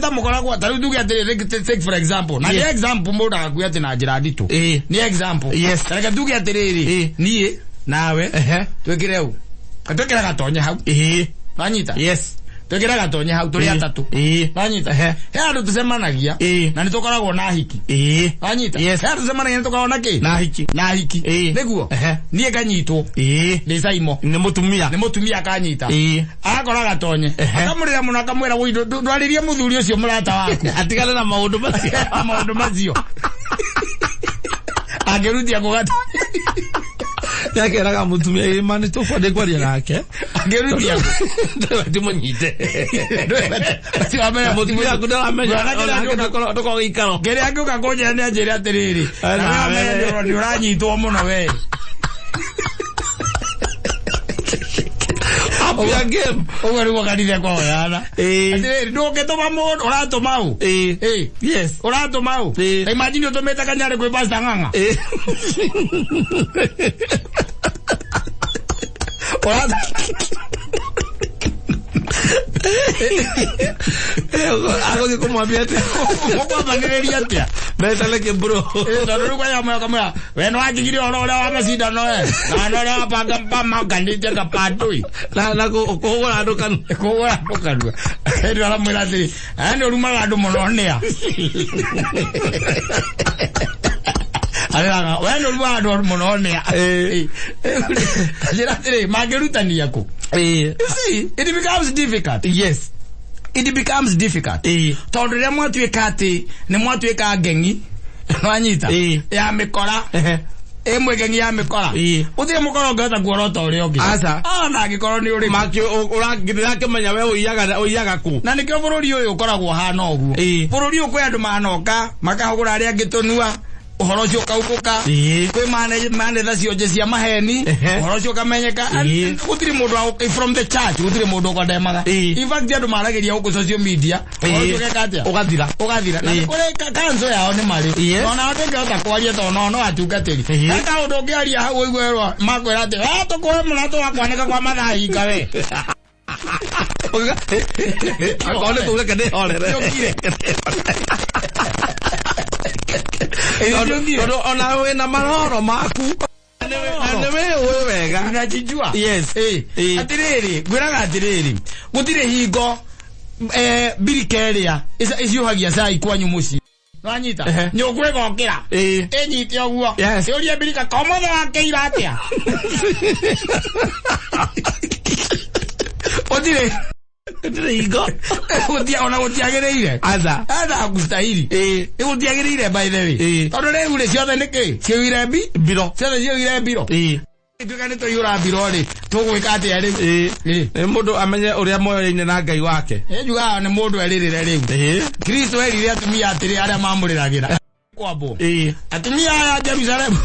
ta mũkoragwo ta rĩu tuge atĩrĩrĩ, take for example. Na nĩ example mũndũ agakuia atĩ na njĩra nditũ. Nĩ example. Ta reke tuge atĩrĩrĩ, niĩ nawe twĩkĩre ũũ. Twĩkĩre gatonye hau. Wanyita? Twĩkĩre gatonye hau tũrĩ atatũ. Wanyita? He handũ tũcemanagia na nĩ tũkoragwo na hiki. Wanyita? He handũ tũcemanagia nĩ tũkoragwo na kĩ? Na hiki. Na hiki. Nĩguo? Niĩ nganyitwo. Ndĩ Saimo. Nĩ mũtumia. Nĩ mũtumia akanyita. Agakora gatonye. Akamũrĩra mũno akamwĩra wũi ndwarĩrie mũthuri ũcio mũrata waku. Atigane na maũndũ macio. Maũndũ macio. Angĩrutia kũ gatonye. Nĩakeraga mũtumia ĩ ma nĩ tũkwenda kwaria nake. Angĩrutia kũ? Ndĩmũnyite. Mũtumia Mũtumia waku ndaramenya onake ndũkorwo gĩikaro. Kĩrĩa angĩũka kũnjĩra nĩ anjĩre atĩrĩrĩ, na we nĩ ũranyitwo mũno we. Up your game. Ũguo nĩguo kanitha ĩkoragwo. Atĩrĩrĩ, ndũngĩtũma mũndũ, ũratũma ũ? Ũratũma ũ? Ta imagine ũtũmĩte kanyarĩ kwĩ Pastor Ng'ang'a. Agũthiĩ kũmwambia atĩa? Ũkwambanĩrĩria atĩa? Metane kĩ bro. Tondũ rĩu kwaya mũyo kamwĩra, we nĩ wanjigire ũhoro ũrĩa wa macindano we. Na nĩ ũrĩa wabanga makanĩte kapandũi. Na kũhũra andũ kanua. Kũhũra andũ kanua. Hĩndĩ aramwĩra atĩrĩ, aya nĩ ũrumaga andũ mũno nĩa. Areraga, we nĩ ũrumaga andũ mũno nĩa. Njĩra atĩrĩ, mangĩrutania kũ? You see, it becomes difficult. It becomes difficult. Tondũ rĩrĩa mwatuĩka atĩ nĩ mwatuĩka ngengi, nwanyita? Ya mĩkora. Ĩmwe ngengi ya mĩkora. Gũtirĩ mũkora ũngĩhota kuorota ũrĩa ũngĩ. Aca. Ona angĩkorwo nĩ ũrĩkũ. Makĩ ũrakĩmenya we ũiyaga kũ? Na nĩkĩo bũrũri ũyũ ũkoragwo ũhana ũguo. Bũrũri ũyũ kwĩ andũ manoka, makahũgũra arĩa angĩ tũnua, ũhoro ũcio ũkaubũka. Kwĩ manetha cionje cia maheni, ũhoro ũcio ũkamenyeka. Gũtirĩ mũndũ from the church, gũtirĩ mũndũ ũkondemaga. In fact, andũ maragĩria gũkũ social media, ũhoro ũcio ũgeka atĩa? Ũgathira. Ũgathira. Na kũrĩ kanzo yao nĩ marĩ. Ona nao ndũngĩhota kwaria tondũ nao no atungatĩri. Na kaũndũ ũngĩaria hau ũigue rwa, makwĩra atĩ, tũkũhe mũno tũgakwanĩka kwa mathaa hinga we. Akorwo nĩ kũu reke ndĩhorere. Nĩũkire. Tondũ ona wĩna maroro maku. Na nĩ wĩũĩ wega. Unajijua. Atĩrĩrĩ, ngwĩraga atĩrĩrĩ, gũtirĩ hingo mbirika ĩrĩa ĩciũhagia cai kwanyu mũciĩ. Nwanyita? Nyũngũ ĩgokĩra. Ĩnyite ũguo. Ĩũrie mbirika, komothe wakĩira atĩa? Gũtirĩ. Gũtirĩ hingo. Gũtia ona gũtiagĩrĩire. Aca. Aca gũstahili. Ĩĩ. Gũtiagĩrĩire by the way. Ĩĩ. Tondũ rĩu rĩ ciothe nĩ kĩ? Ciũire mbi? Mbiro. Ciothe ciũire mbiro. Ĩĩ. Tuĩka nĩ twaihũra mbiro rĩ, tũgwĩka atĩa rĩu? Ĩĩ. Ĩĩ. Nĩ mũndũ amenye ũrĩa moyaine na Ngai wake. Ĩ njugaga nĩ mũndũ erĩrĩre rĩu. Ĩĩ. Kristo erire atumia atĩrĩ arĩa mamũrĩragĩra. Kwambwo. Ĩĩ. Atumia aya Jerusalemu.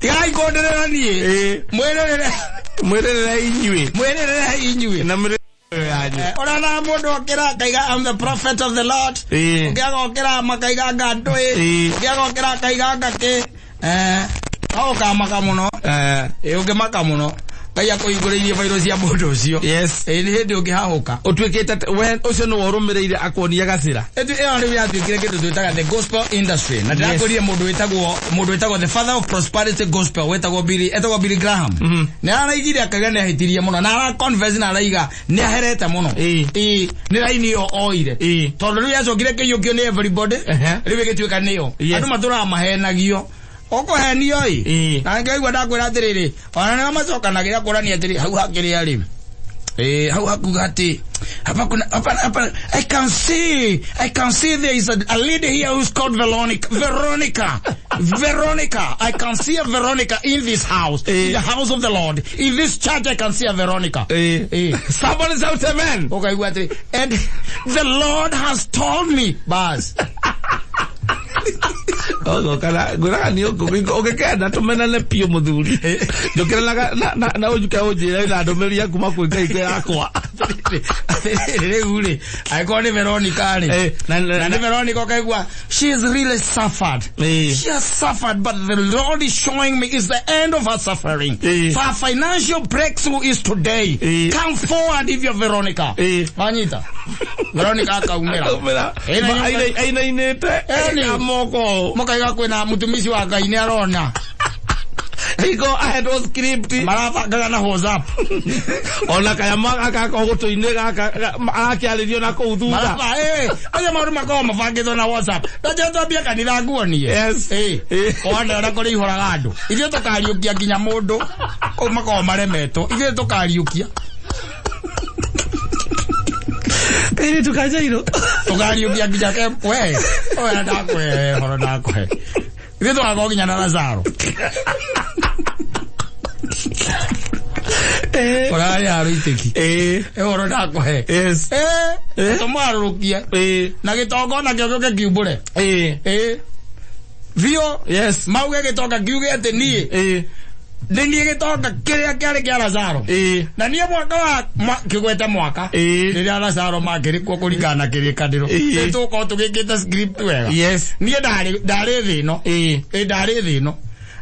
Tigai kũndĩrĩra niĩ. Ĩĩ. Mwĩrĩrĩre. Mwĩrĩrĩre inyuĩ. Mwĩrĩrĩre inyuĩ. Na mwĩrĩrĩre yanyu. Ũrona mũndũ okĩra akaiga I'm the prophet of the Lord. Ĩĩ. Ũngĩ agokĩra makaiga anga ndũĩ. Ĩĩ. Ũngĩ agokĩra akaiga anga kĩ. No ũkamaka mũno. Ĩĩ ũngĩmaka mũno. Ngai akũhingũrĩirie bairũ cia mũndũ ũcio. Yes. Ĩĩ nĩ hĩndĩ ũngĩhahũka. Ũtuĩkĩte we ũcio nĩwe ũrũmĩrĩire akuonia gacĩra. Ĩyo rĩu yatuĩkire kĩndũ twĩtaga the gospel industry. Na ndĩrakwĩrire mũndũ wĩtagwo the father of prosperity gospel wĩtagwo Billy, etagwo Billy Graham. Nĩ araigire akauga nĩ ahĩtirie mũno na ara confess na araiga nĩ aherete mũno. Ĩĩ. Ĩĩ, nĩ raini ĩyo oire. Ĩĩ. Tondũ rĩu yacokire kĩiyũkio nĩ everybody. Ehe. Rĩu ĩgĩtuĩka nĩyo. Yes. Andũ matũraga mahenagio. Ũkũhenio ĩ. Ĩĩ. Na ngaigua ndakwĩra atĩrĩrĩ, ona nĩo macokanagĩra kũrania atĩrĩ, hau hakĩrĩa rĩ. Hau hakuga atĩ, hapa kuna, hapa, hapa, I can see there is a lady here who's called Veronica, Veronica, Veronica. I can see a Veronica in this house, in the house of the Lord. In this church I can see a Veronica. Somebody shout amen. Ũkaigua atĩrĩ, and the Lord has told me, bas. Ũgoka ngwĩraga nĩ ũngĩkenda tũmenane biũ mũthuri. Njũkĩre na ũnjuke ũnjĩre na ndũmĩrĩri ya kuma kwĩ Ngai kwĩ yakwa. Rĩu rĩ, angĩkorwo nĩ Veronica rĩ, na nĩ Veronica ũkaigua, she has really suffered. She has suffered, but the Lord is showing me is the end of her suffering. For her financial breakthrough is today. Come forward if you're Veronica. Wanyita. Veronica akaumĩra. Ainainĩte. Moko. Mũkaiga kwĩna mũtumishi wa Ngai nĩ arona. Hingo ahetwo script. Marabangaga na WhatsApp. Ona kaya agaka gũtũ-inĩ gaka arakĩarĩrio na kũu thutha. Maraba, acio maũndũ makoragwo mabangĩtwo na WhatsApp. Ndajua twambie kanitha nguonie. Yes. Wona ũrĩa kũrĩ ihũraga andũ. Ithuĩ tũkariũkia nginya mũndũ. Kũu makoragwo maremetwo. Ithuĩ tũkariũkia. Ĩĩ tukajairwo. Tũkariũkia nginya ke we. Oya ndakũhe, horo ndakũhe. Ithuĩ tũgakorwo nginya na Lazaro. Ũrarĩ harũitĩki. Ũhoro ndakũhe. Yes. Tũmwarũrũkie. Na gĩtonga onakĩo gĩũke kiumbũre. Biũ. Yes. Mauge gĩtonga kiuge atĩ niĩ. Nĩ niĩ gĩtonga kĩrĩa kĩarĩ kĩa Lazaro. Na niĩ mwaka wa kĩgwete mwaka. Rĩrĩa Lazaro makĩrĩ kuo kũringana na kĩrĩkanĩro. Nĩ tũgũkorwo tũgĩkĩte script wega. Yes. Niĩ ndarĩ thĩ ĩno. Ndarĩ thĩ ĩno.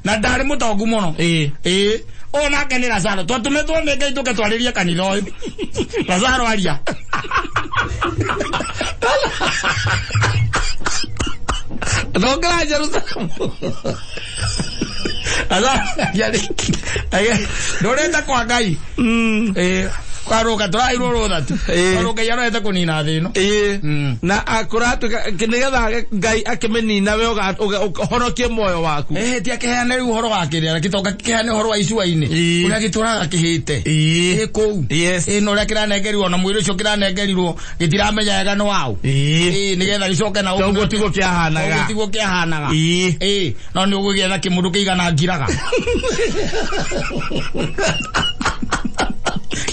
Na ndarĩ mũtongu mũno. Ũyũ nake nĩ Lazaro. Twatũmĩtwo nĩ Ngai tũke twarĩrie kanitha ũyũ. Lazaro aria. Ndongera Jerusalemu. Lazaro aria rĩ. Ndũrĩte kwa Ngai. Kwaruka tũraheirwo rũtha tu. Tondũ Ngai arorete kũnina thĩ ĩno. Na kũratuĩka nĩgetha Ngai akĩmĩnina we ũhonokie muoyo waku. Ti akĩheane rĩu ũhoro wa kĩrĩa, gĩtonga kĩheane ũhoro wa icua-inĩ. Ũrĩa gĩtũraga kĩhĩte. Kũu. Na ũrĩa kĩranengerirwo na mwĩrĩ ũcio kĩranengerirwo gĩtiramenya wega nĩ waũ. Nĩgetha gĩcoke na ũguo. Ũguo tiguo kĩahanaga. Ũguo tiguo kĩahanaga. No nĩ ũgũgĩetha kĩmũndũ kĩigana ngiraga.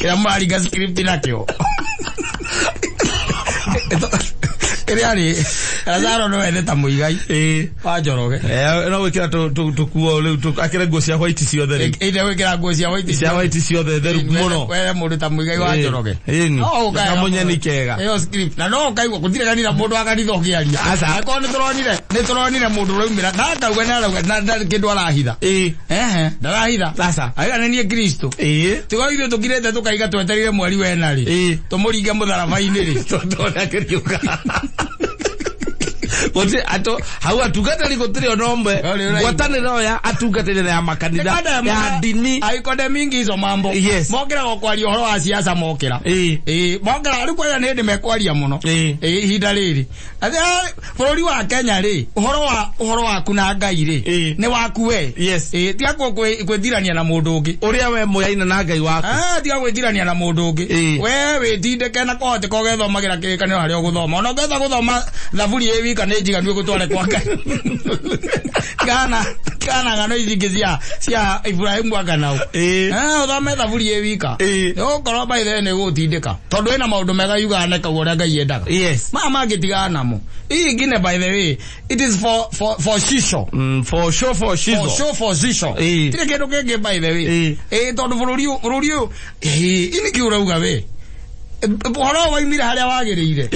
Kĩrĩa mũraringa script nakĩo. Kĩrĩa rĩ, Lazaro no ethe ta mũigai. Wa Njoroge. No gwĩkĩra tũkuo rĩu, akĩre nguo cia white ciothe rĩu. Ĩĩ, gwĩkĩra nguo cia white. Cia white ciothe theru mũno. Wethe mũndũ ta mũigai wa Njoroge. Ĩni. No ũkae Kamũnyeni kega. Ĩyo script. Na no ũkaigua gũtirĩ kanitha mũndũ wa kanitha ũkĩaria. Aca. Angĩkorwo nĩ tũronire mũndũ ũraumĩra na akauga nĩ arauga na ndarĩ kĩndũ arahitha. Ndarahitha. Aca. Aiga nĩ niĩ Kristo. Tiga ithuĩ tũkirĩte tũkaiga twetereire mweri wena rĩ. Tũmũringe mũtharaba-inĩ rĩ. Tondũ akĩriũka. Gũtirĩ hau atungatĩri gũtirĩ ona ũmwe. Ngwatanĩro ya atungatĩri na ya makanitha ya ndini. Aikonde mingi hizo mambo. Yes. Mokĩra gũkwaria ũhoro wa siasa mokĩra. Ĩĩ, mokĩra rĩu kwanja nĩ hĩndĩ mekwaria mũno. Ĩĩ, ihinda rĩrĩ. Atĩ, bũrũri wa Kenya rĩ, ũhoro waku na Ngai rĩ, nĩ waku we. Yes. Ĩĩ, tiga gwĩtirania na mũndũ ũngĩ. Ũrĩa we mũyaina na Ngai waku. Tiga gwĩtirania na mũndũ ũngĩ. We wĩtindĩke na kũhoteka ũgethomagĩra kĩrĩkanĩro harĩa ũgũthoma. Ona ũngĩhota gũthoma thaburi ĩ wika nĩ njiganu ĩgũtware kwa Ngai. Kana ng'ano ici ingĩ cia Ibrahimu akanau. Ũthome thaburi ĩ wika. Nĩgũkorwo by the way nĩ ĩgũgũtindĩka. Tondũ ĩna maũndũ mega yugaga na ĩkauga ũrĩa Ngai endaga. Yes. Maya mangĩtigana namo. Hii ingine by the way, it is for shisho. For sure, for shizo. For sure, for shisho. Tirĩ kĩndũ kĩngĩ by the way. Tondũ bũrũri ũyũ, ini kĩ ũrauga we? Ũhoro waumire harĩa wagĩrĩire.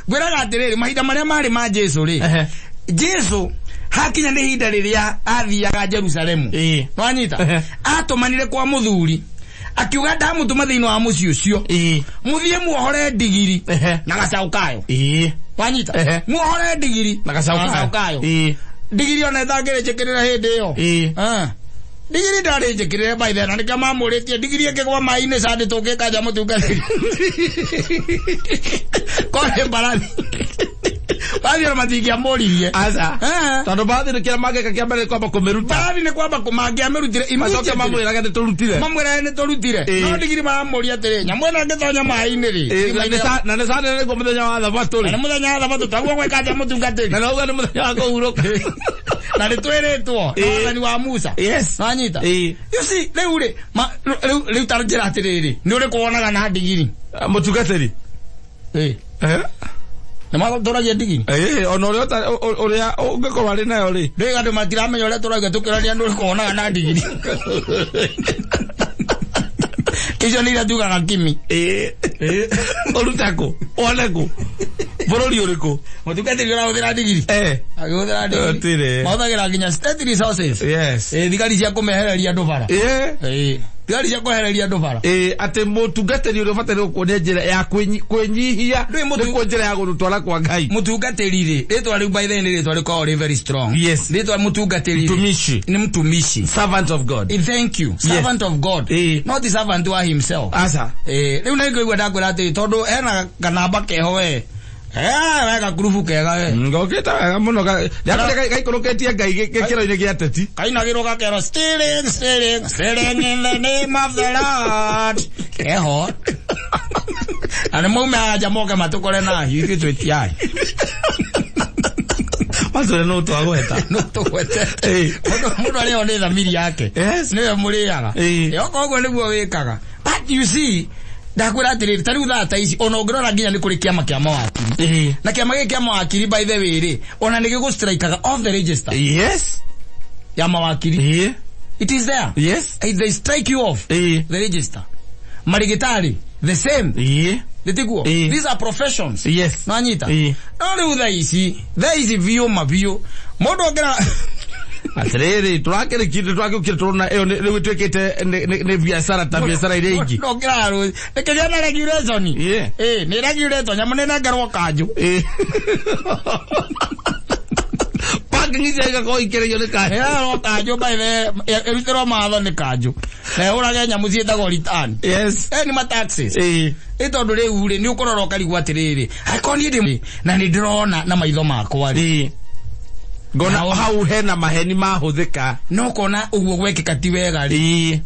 Ngwĩraga atĩrĩrĩ, mahinda marĩa marĩ ma Jesu rĩ. Jesu hakinya nĩ ihinda rĩrĩa athiaga Jerusalemu. Nwanyita? Atũmanire kwa mũthuri. Akiuga ndamũtũma thĩinĩ wa mũciĩ ũcio. Mũthiĩ muohore ndigiri na gacaũ kayo. Wanyita? Muohore ndigiri na gacaũ kayo. Ndigiri ona ĩtangĩrĩ njĩkĩrĩra hĩndĩ ĩyo. Ndigiri ndarĩ njĩkĩrĩre by then, na nĩkĩo mamũrĩtie ndigiri ĩngĩgwa maĩ-inĩ candĩ tũngĩkanja mũtungatĩri. Korĩ mbarathi. Mbarathi ona matingĩamũririe. Aca. Tondũ mbarathi nĩ kĩrĩa mangĩka kĩa mbere nĩ kwamba kũmĩruta. Mbarathi nĩ kwamba mangĩamĩrutire. Macoke mamwĩrage nĩ tũrutire. Mamwĩrage nĩ tũrutire. No ndigiri maramũria atĩrĩ, nyamũ ĩno ĩngĩtonya maĩ-inĩ rĩ. Na nĩ candĩ nĩguo mũthenya wa thabatũ rĩ. Na nĩ mũthenya wa thabatũ, taguo gwĩka atĩa mũtungatĩri. Na nauga nĩ mũthenya wa kũhurũka. Na nĩ twĩrĩtwo na wathani wa Musa. Yes. Nwanyita? You see, rĩu rĩ, rĩu ta njĩra atĩrĩrĩ, nĩ ũrĩkũ wonaga na ndigiri? Mũtungatĩri. Nĩ matũragia ndigiri? Ona ũrĩa ũngĩkorwo arĩ nayo rĩ. Rĩu andũ matiramenya ũrĩa tũrauga tũkĩrania nĩ ũrĩkũ wonaga na ndigiri. Icio nĩ iria tugaga kimi. Ũrute kũ? Wone kũ? Bũrũri ũrĩkũ? Mũtungatĩri ũrahũthĩra ndigiri? Agĩhũthĩra ndigiri. Mahũthagĩra nginya state resources. Yes. Thigari cia kũmehereria andũ bara. Thigari cia kwehereria andũ bara. Atĩ mũtungatĩri ũrĩa ũbataire gũkuonia njĩra ya kwĩnyihia nĩkuo njĩra ya gũgũtwara kwa Ngai. Mũtungatĩri rĩ, rĩtwa rĩu by the way nĩ rĩtwa rĩkoragwo rĩ very strong. Yes. Rĩtwa mũtungatĩri rĩ. Mtumishi. Nĩ mtumishi. Servant of God. Thank you. Servant of God. Not the servant wa himself. Aca. Rĩu nĩ ngũigua ndakwĩra atĩrĩ, tondũ hena kanamba keho we. Wega kurubu kega we. Ngokĩte wega mũno gaikũrũkĩtie Ngai gĩkĩro-inĩ gĩa ateti. Kainagĩrwo gakerwo stealing, stealing, stealing in the name of the Lord. Keho. Na nĩ maume anja moke matũkore na hiũ ithuĩ twĩtiarĩ. Matũre no twagweta. No tũgwetete. Mũndũ arĩo nĩ thamiri yake. Yes. Nĩwe mũrĩaga. Okorwo ũguo nĩguo wĩkaga. But you see, ndakwĩra atĩrĩrĩ, ta rĩu thaa ta ici ona ũngĩrora nginya nĩ kũrĩ kĩama kĩa mawakiri. Na kĩama gĩkĩ kĩa mawakiri by the way rĩ, ona nĩ gĩgũstrikaga off the register. Yes. Ya mawakiri. It is there. Yes. They strike you off the register. Marigitari the same. Nĩtiguo? These are professions. Yes. Nanyita? No rĩu thaa ici biũ ma biũ mũndũ ũngĩra Atĩrĩrĩ, tũrakĩrĩkire tũrakĩũkire tũrona ĩyo rĩu ĩtuĩkĩte nĩ biacara ta biacara iria ingĩ. No kĩrarũ, ĩkĩgĩa na regulation. Nĩ regulation, nyamũ nĩ nengerwo kanjũ. Parking icio igakorwo ikĩrĩio nĩ kanjũ. Ĩrarwo kanjũ by the ĩrutĩrwo mawatho nĩ kanjũ. Na ĩhũrage nyamũ ciĩtagwo return. Yes. Nĩ ma taxes. Ĩ tondũ rĩu rĩ, nĩ ũkũrora ũkarigwo atĩrĩrĩ, angĩkorwo niĩ ndĩ na nĩ ndĩrona na maitho makwa rĩ. Ngona hau hena maheni mahũthĩka. No kona ũguo gwekĩka ti wega rĩ.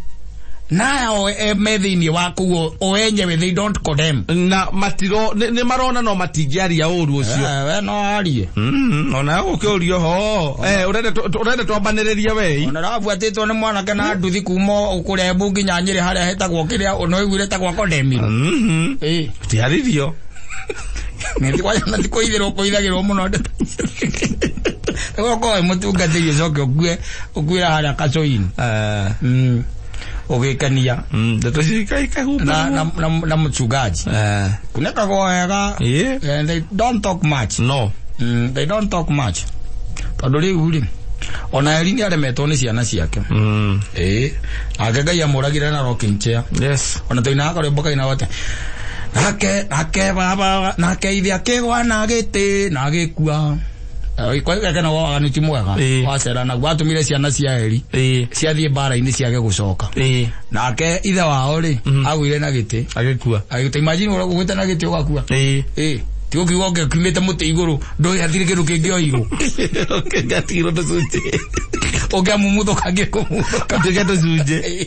Nao me thĩinĩ wa kũu o enyewe they don't condemn. Na matiro nĩ marona no matingĩaria ũru ũcio. We no arie. Ona gũkĩũrio ho. Ũrenda twambanĩrĩrie we. Ona rabuatĩtwo nĩ mwanake na nduthi kuma kũrĩa Embu nginya Nyĩrĩ harĩa hetagwo kĩrĩa no iguire etagwo condemn. Tiarĩrio. Nĩ kũithĩrwo kũithagĩrwo mũno. Ũkorwo wĩ mũtungatĩri ũcoke ũkuĩra harĩa kacũinĩ. Ũgĩkenia. Ndeto na na mchungaji. Kunekagwo wega. And they don't talk much. No. They don't talk much. Tondũ rĩu rĩ, ona Eli nĩ aremetwo nĩ ciana ciake. Nake Ngai amũragire na rocking chair. Yes. Ona tũinaga karwĩmbo kainaga atĩ, nake baba, nake ithe akĩgwa na gĩtĩ na agĩkua. Kwa kana waganu ti mwega wacera na gwatumire ciana cia Eli ciathiĩ mbara-inĩ ciage gũcoka. Nake ithe wao rĩ agwire na gĩtĩ agĩkua. Agĩta imagine ũgwĩte na gĩtĩ ũgakua. Ti ũkiuga ũngĩkiumĩte mũtĩ igũrũ ndũĩ hatirĩ kĩndũ kĩngĩoirwo. Ũngĩatigirwo tũcunjĩ. Ũngĩamumuthũkangie kũmumuthũka. Tuĩke tũcunjĩ.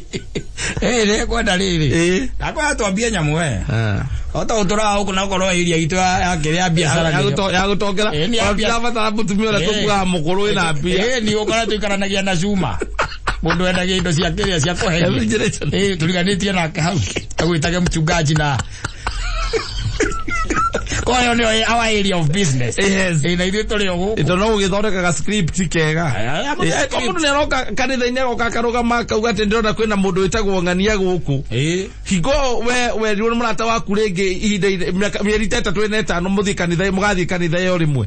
Nĩ kwenda rĩrĩ. Ndakwenda twambie nyamũ we. Ota ũtũraga gũkũ na ũkorwo area itũ ya kĩrĩa biacara ya gũtongera. Tũrabatara mũtumia ũrĩa tũkuaga mũkũrũ wĩna mbia. Nĩ ũkora tũikaranagia na cuma. Mũndũ endagia indo cia kĩrĩa cia kũheria. Tũriganĩtie nake hau. Agwĩtage mchungaji na kwa hiyo ndio our area of business. Yes. Na ithuĩ tũrĩ o gũkũ. Ito no ũgĩthondekaga script kega. Mũndũ nĩ aroka kanitha-inĩ agoka akarũgama akauga atĩ ndĩrona kwĩna mũndũ wĩtagwo Ng'ania gũkũ. Hingo we werirwo nĩ mũrata waku rĩngĩ ihinda mĩeri ta ĩtatũ ĩna ĩtano mũthiĩ kanitha mũgathiĩ kanitha ĩyo rĩmwe.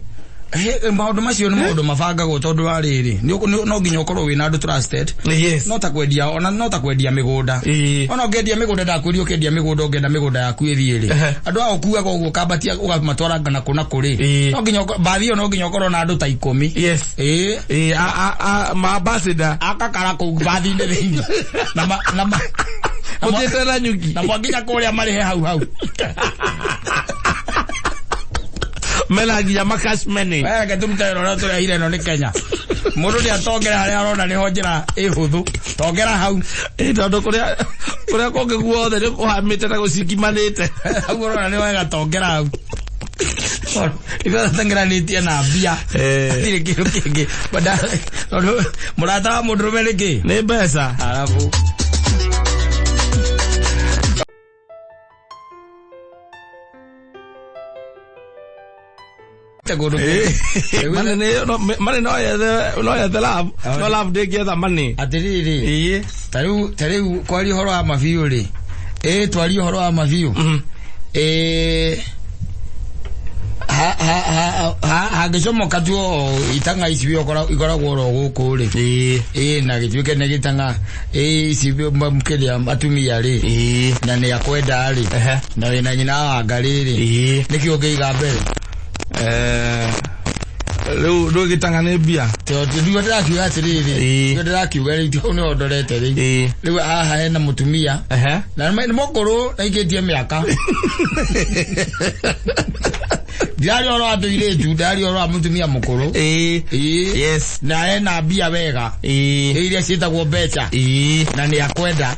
Maũndũ macio nĩ maũndũ mabangagwo tondũ wa rĩrĩ no nginya ũkorwo wĩna andũ trusted. Yes. No ta kwendia ona no ta kwendia mĩgũnda. Ona ũngĩendia mĩgũnda ndakwĩria ũkĩendia mĩgũnda ũngĩenda mĩgũnda yaku ĩthiĩ rĩ. Andũ a ũkuaga ũguo ũkambatia ũkamatwara na kũ na kũ rĩ. No nginya bathi ĩyo no nginya ũkorwo na andũ ta 10. Yes. Ma ambassador akakara kũu bathi-inĩ thĩinĩ. Na na mũthiĩte na nyuki. Na mwanginya kũrĩa marĩhe hau hau. Mena nginya makash money. Reke tũrute wĩra ũrĩa tũrehire ĩno nĩ Kenya. Mũndũ nĩ atongera harĩa arona nĩho njĩra ĩhũthũ. Tongera hau. Tondũ kũrĩa kũngĩ guothe nĩ kũhamĩte na gũcikimanĩte. Hau ũrona nĩ wega tongera hau. Ithuĩ tũtengeranĩtie na mbia. Hatirĩ kĩndũ kĩngĩ. Tondũ mũrata wa mũndũrũme nĩ kĩ? Nĩ mbeca. Arabu. Money no yethe love, no love ndĩngĩetha money. Atĩrĩrĩ, ta rĩu kwaria ũhoro wa mabiũ rĩ, twarie ũhoro wa mabiũ. Hangĩcomoka tu o itang'a ici ikoragwo oro gũkũ rĩ. Na gĩtuĩke nĩ gĩtang'a ici kĩrĩa atumia rĩ, na nĩ akwenda rĩ, na wĩna nyina wa Ngarĩ rĩ, nĩkĩ ũngĩiga mbere? Rĩu ndũgĩtanga nĩ mbia. Tondũ nĩguo ndĩrakiuga atĩrĩrĩ, nĩguo ndĩrakiuga rĩu hau nĩho ndorete rĩu. Rĩu haha hena mũtumia na nĩ mũkũrũ aikĩtie mĩaka. Ndiraria ũhoro wa tũirĩtu, ndiraria ũhoro wa mũtumia mũkũrũ. Yes. Na ena mbia wega. Iria ciĩtagwo mbeca. Na nĩ akwenda.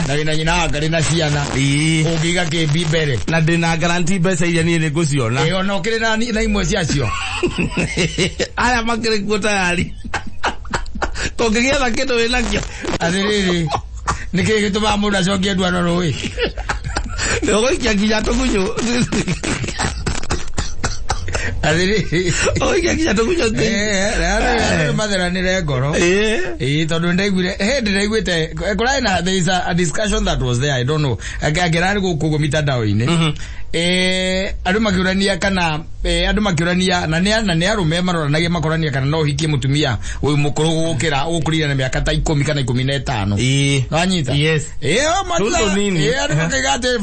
Na wĩna nyina wa Ngarĩ na ciana. Ũngĩiga kĩmbi mbere. Na ndĩna guarantee mbeca iria niĩ nĩngũciona. Ona ũkĩrĩ na imwe ciacio. Aya makĩrĩ kuo tayari. Tũngĩgĩetha kĩndũ wĩnakĩo. Atĩrĩrĩ, nĩkĩĩ gĩtũmaga mũndũ acokie ndwano rũĩ? Ũgũikia nginya tũgunyũ. Atĩrĩrĩ, ũgũikia nginya tũgunyũ. Andũ matheranĩre ngoro. Tondũ nĩndaiguire, hĩndĩ ndaiguĩte, kũrarĩ na there is a discussion that was there, I don't know. Angĩrarĩ gũkũ ũguo mitandao-inĩ. Andũ makĩũrania kana andũ makĩũrania na nĩ arũme maroranagia makorania kana no ũhikie mũtumia ũyũ mũkũrũ gũkĩra ũgũkũrire na mĩaka ta 10 kana 15. Wanyita? Yes. Andũ makaiga atĩ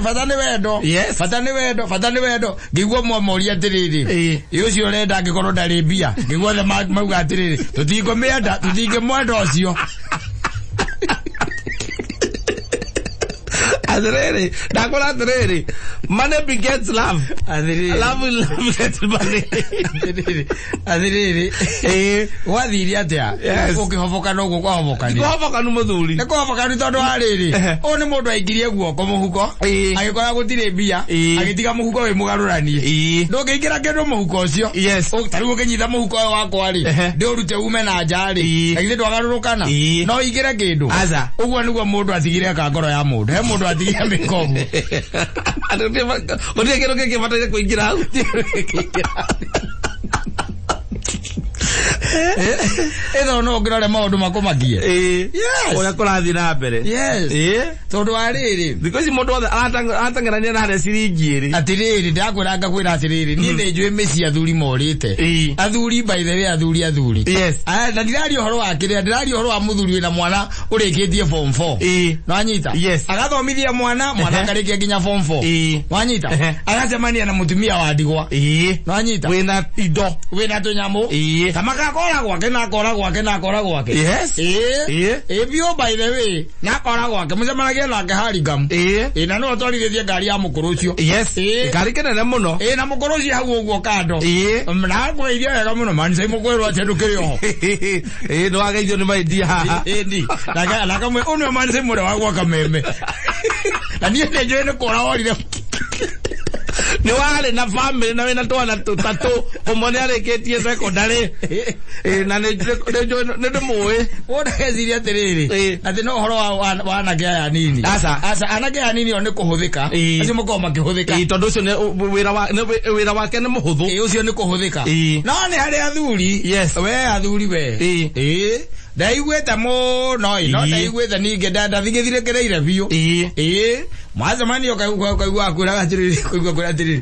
bata nĩ wendo. Bata nĩ wendo, bata nĩ wendo. Ngĩigua mwamoria atĩrĩrĩ, ũcio ũrenda angĩkorwo ndarĩ mbia. Ngĩigua othe mauga atĩrĩrĩ, tũtingĩmwenda, tũtingĩmwenda ũcio. Atĩrĩrĩ, ndakora atĩrĩrĩ, money begets love. Atĩrĩrĩ. Love will beget money. Atĩrĩrĩ. Gwathire atĩa? Ũkĩhoboka no ũguo kwahobokania. Kwahobokanu mũthuri. Nĩ kwahobokanu tondũ wa rĩrĩ. Ũyũ nĩ mũndũ aingirie guoko mũhuko. Agĩkora gũtirĩ mbia. Agĩtiga mũhuko wĩ mũgarũranie. Ndũngĩingĩra kĩndũ mũhuko ũcio. Yes. Ta rĩu ũkĩnyita mũhuko ũyũ wakwa rĩ, ndĩũrute ume na nja rĩ. Na githĩ ndwagarũrũkana? No ũingĩre kĩndũ. Aca. Ũguo nĩguo mũndũ atigire ka ngoro ya mũndũ. He mũndũ atigire mĩkogo. Gũtirĩ kĩndũ kĩngĩ bataire kũingĩra hau. Ĩtho no ũngĩrore maũndũ makũmakie. Yes. Ũrĩa kũrathiĩ na mbere. Yes. Tondũ wa rĩrĩ. Thikũ ici mũndũ wothe arateng'erania na harĩa ciringi ĩrĩ. Atĩrĩrĩ, ndakwĩra ngakwĩra atĩrĩrĩ, niĩ nĩ njũĩ mĩciĩ athuri morĩte. Athuri by the way, athuri. Yes. Na ndiraria ũhoro wa kĩrĩa, ndiraria ũhoro wa mũthuri wĩna mwana ũrĩkĩtie form 4. Nwanyita? Yes. Agathomithia mwana akarĩkia nginya form 4. Nwanyita? Agacemania na mũtumia wa ndigwa. Nwanyita? Wĩna indo. Wĩna tũnyamũ. Kama akora gwake na akora gwake na akora gwake. Yes. Biũ by the way, na akora gwake mũcemanagia nake Harigam. Na no atwarithĩtie ngari ya mũkũrũ ũcio. Yes. Ngari kĩnene mũno. Na mũkũrũ ũcio hau ũguo kando. Na akwĩire wega mũno man, sai mũkwĩrwo atĩ ndũkĩrĩ oho. Nĩwageithio nĩ maindia haha. Ĩni. Na kamwe ũnĩwe man, sai mũrĩ wa gwaka meme. Na niĩ nĩ njũĩ nĩ kũra worire. Nĩ warĩ na family na wĩna twana tũtatũ, ũmwe nĩ arĩkĩtie secondary. Na nĩ ndĩmũĩ. Wona geciria atĩrĩrĩ, atĩ no ũhoro wa anake aya nini. Aca. Aca, anake aya nini o nĩ kũhũthĩka. Acio makoragwo makĩhũthĩka. Tondũ ũcio nĩ wĩra wake nĩ mũhũthũ. Ũcio nĩ kũhũthĩka. No nĩ harĩ athuri. Yes. We athuri we. Ndaiguĩte mũno, no ndaiguĩte ningĩ ndathigĩthirĩkĩrĩire biũ. Mwacemania ũkaigua akwĩraga atĩrĩrĩ, ũkaigua akwĩra atĩrĩrĩ,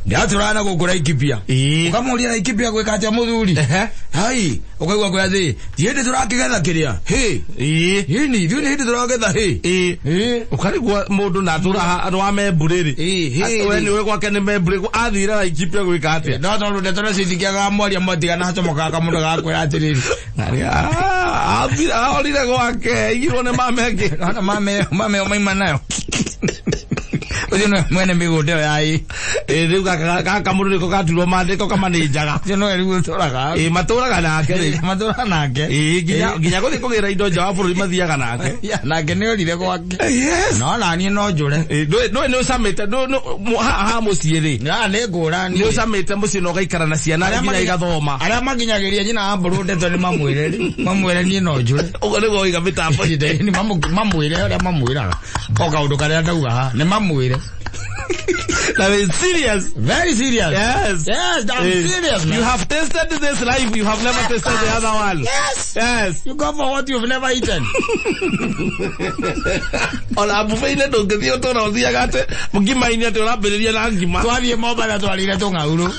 ndĩratũraga na gũkũ Laikipia. Ũkamũria Laikipia gwĩka atĩa mũthuri? Hai, ũkaigua akwĩra atĩrĩ, ti hĩndĩ tũrakĩgetha kĩrĩa. Hĩ, ithuĩ nĩ hĩndĩ tũragetha hĩ. Ũkarigwo mũndũ na atũra nĩ wa Membure rĩ. We nĩũĩ gwake nĩ Membure, athire Laikipia gwĩka atĩa? No tondũ ndeto nacio itingĩagaga mwaria mwatigana hacomokaga kamũndũ gagakwĩra atĩrĩrĩ. Ahorire gwake, aigirwo nĩ mame ĩngĩ. Ona mame ĩyo maima nayo. Ũcio nĩwe mwene mĩgũnda ĩyo ya ĩ. Rĩu gaka mũndũ nĩko gaturwo mandĩko kamanĩnjaga. Ũcio nĩwe rĩu ũtũraga. Matũraga nake rĩu. Matũraga nake. Nginya gũthiĩ kũgĩra indo nja wa bũrũri mathiaga nake. Nake nĩ orire gwake. No naniĩ no njũre. Ndũĩ nĩ ũcamĩte, haha mũciĩ rĩ. Nĩ ngũrani. Nĩ ũcamĩte mũciĩ na ũgaikara na ciana nginya igathoma. Arĩa makinyagĩria nyina wa mbũrũ ndeto nĩ mamwĩre rĩ. Mamwĩre niĩ no njũre. Ũguo nĩguo ũiga mĩtambo. Nĩ mamwĩre ũrĩa mamwĩraga. O kaũndũ karĩa ndauga haha, nĩ mamwĩre. That is serious. Very serious. Yes. Yes, I'm serious, man. You have tasted this life, you have never tasted the other one. Yes. Yes. You go for what you've never eaten. Ona buffet-inĩ ndũngĩthiĩ ũtũra ũthiaga atĩ mũngima-inĩ atĩ ũrambĩrĩria na ngima. Twathiĩ Mombatha twarĩire tũng'aurũ.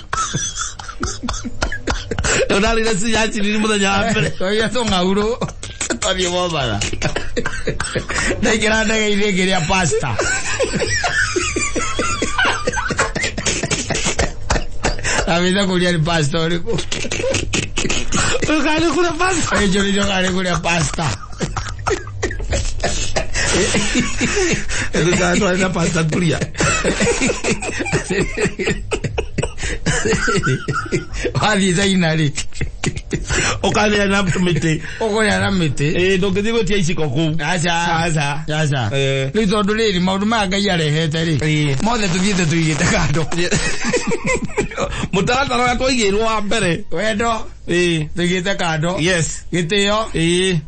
Ũrarĩire cinya ciringi mũthenya wa mbere. Twarĩire tũng'aurũ. Twathiĩ Mombatha. Ndaingĩra ndege-inĩ ngĩrĩa pasta. Abitha kũrĩa nĩ pasta ũrĩkũ? Ũkarĩ kũrĩa pasta? Njũrĩrio karĩ kũrĩa pasta. Tũkarĩ na pasta kũrĩa. Wathiĩ China rĩ? Ũkarĩa na mĩtĩ. Ũkũrĩa na mĩtĩ. Ndũngĩthiĩ gwĩtia iciko kũu. Aca. Aca. Aca. Rĩu tondũ rĩrĩ maũndũ maya Ngai arehete rĩ, mothe tũthiĩte tũigĩte kando. Mũtaratara ũrĩa twaigĩirwo wa mbere. Wendo. Tũigĩte kando. Yes. Gĩtĩo.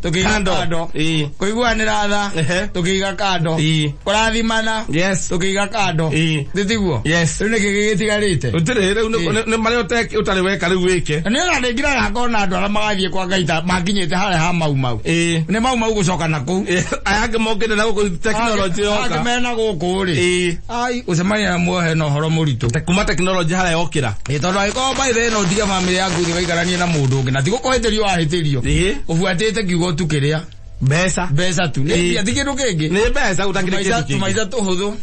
Tũkĩiga kando. Kũiguanĩra tha. Tũkĩiga kando. Kũrathimana. Yes. Tũkĩiga kando. Tiguo? Yes. Rĩu nĩkĩ gĩgĩtigarĩte? Gũtirĩ, rĩu nĩ marĩa ũtarĩ weka rĩu wĩke. Nĩ ona ndĩngiraga ngona andũ arĩa magathiĩ kwa Ngai ta makinyĩte harĩa ha Mau Mau. Nĩ Mau Mau gũcoka na kũu. Aya angĩ mokĩte na gũkũ tekinoronjĩ yoka. Angĩ mena gũkũ rĩ. Ai, ũcemania na muohe na ũhoro mũritũ. Kuma tekinoronjĩ harĩa yokĩra. Tondũ angĩkorwo by the way no ũtige famĩlĩ yaku ũthiĩ waikaranie na mũndũ ũngĩ na ti gũkũhĩtĩrio wahĩtĩrio. Ũbuatĩte kiugo tu kĩrĩa. Mbeca. Mbeca tu. Nĩ ti kĩndũ kĩngĩ. Nĩ mbeca gũtakĩrĩ kĩndũ kĩngĩ. Tũmaica tũhũthũ.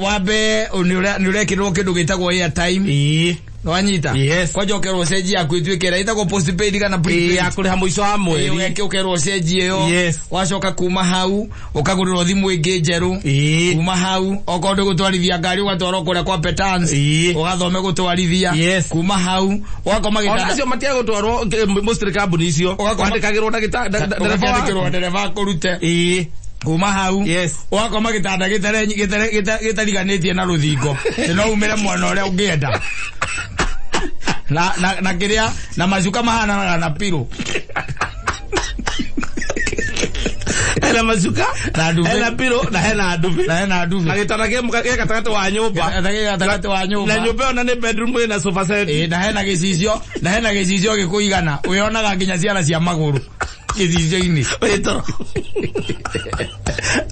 Wambe nĩ ũrekĩrwo kĩndũ gĩtagwo airtime. Nwanyita? Yes. Kwanja ũkerwo ũcenjie yaku ĩtuĩke ĩrĩa ĩtagwo postpaid kana prepaid. Ya kũrĩha mũico wa mweri. Ũkerwo ũcenjie ĩyo. Yes. Wacoka kuma hau ũkagũrĩrwo thimũ ĩngĩ njerũ. Kuma hau okorwo nĩ gũtwarithia ngari ũgatwarwo kũrĩa kwa Petans. Ũgathome gũtwarithia. Yes. Kuma hau ũgakoma gĩtanda. Ona acio matiaga gũtwarwo mostly kambuni icio. Wandĩkagĩrwo ndereba. Ndereba akũrute. Kuma hau Yes. ũgakoma gĩtanda gĩtariganĩtie na rũthingo. No umĩre mwena ũrĩa ũngĩenda. Na kĩrĩa na macuka mahananaga na pillow. Hena macuka Na ndube. Hena piro na hena ndubi. Na hena ndubi. Na gĩtanda gĩ gatagatĩ wa nyũmba. Gatagatĩ wa nyũmba. Na nyũmba ĩyo na nĩ bedroom ĩna sofa set. Ĩĩ, na hena gĩcicio, na hena gĩcicio gĩkũigana. Wĩonaga nginya ciara cia magũrũ gĩcicio-inĩ. Wĩ toro.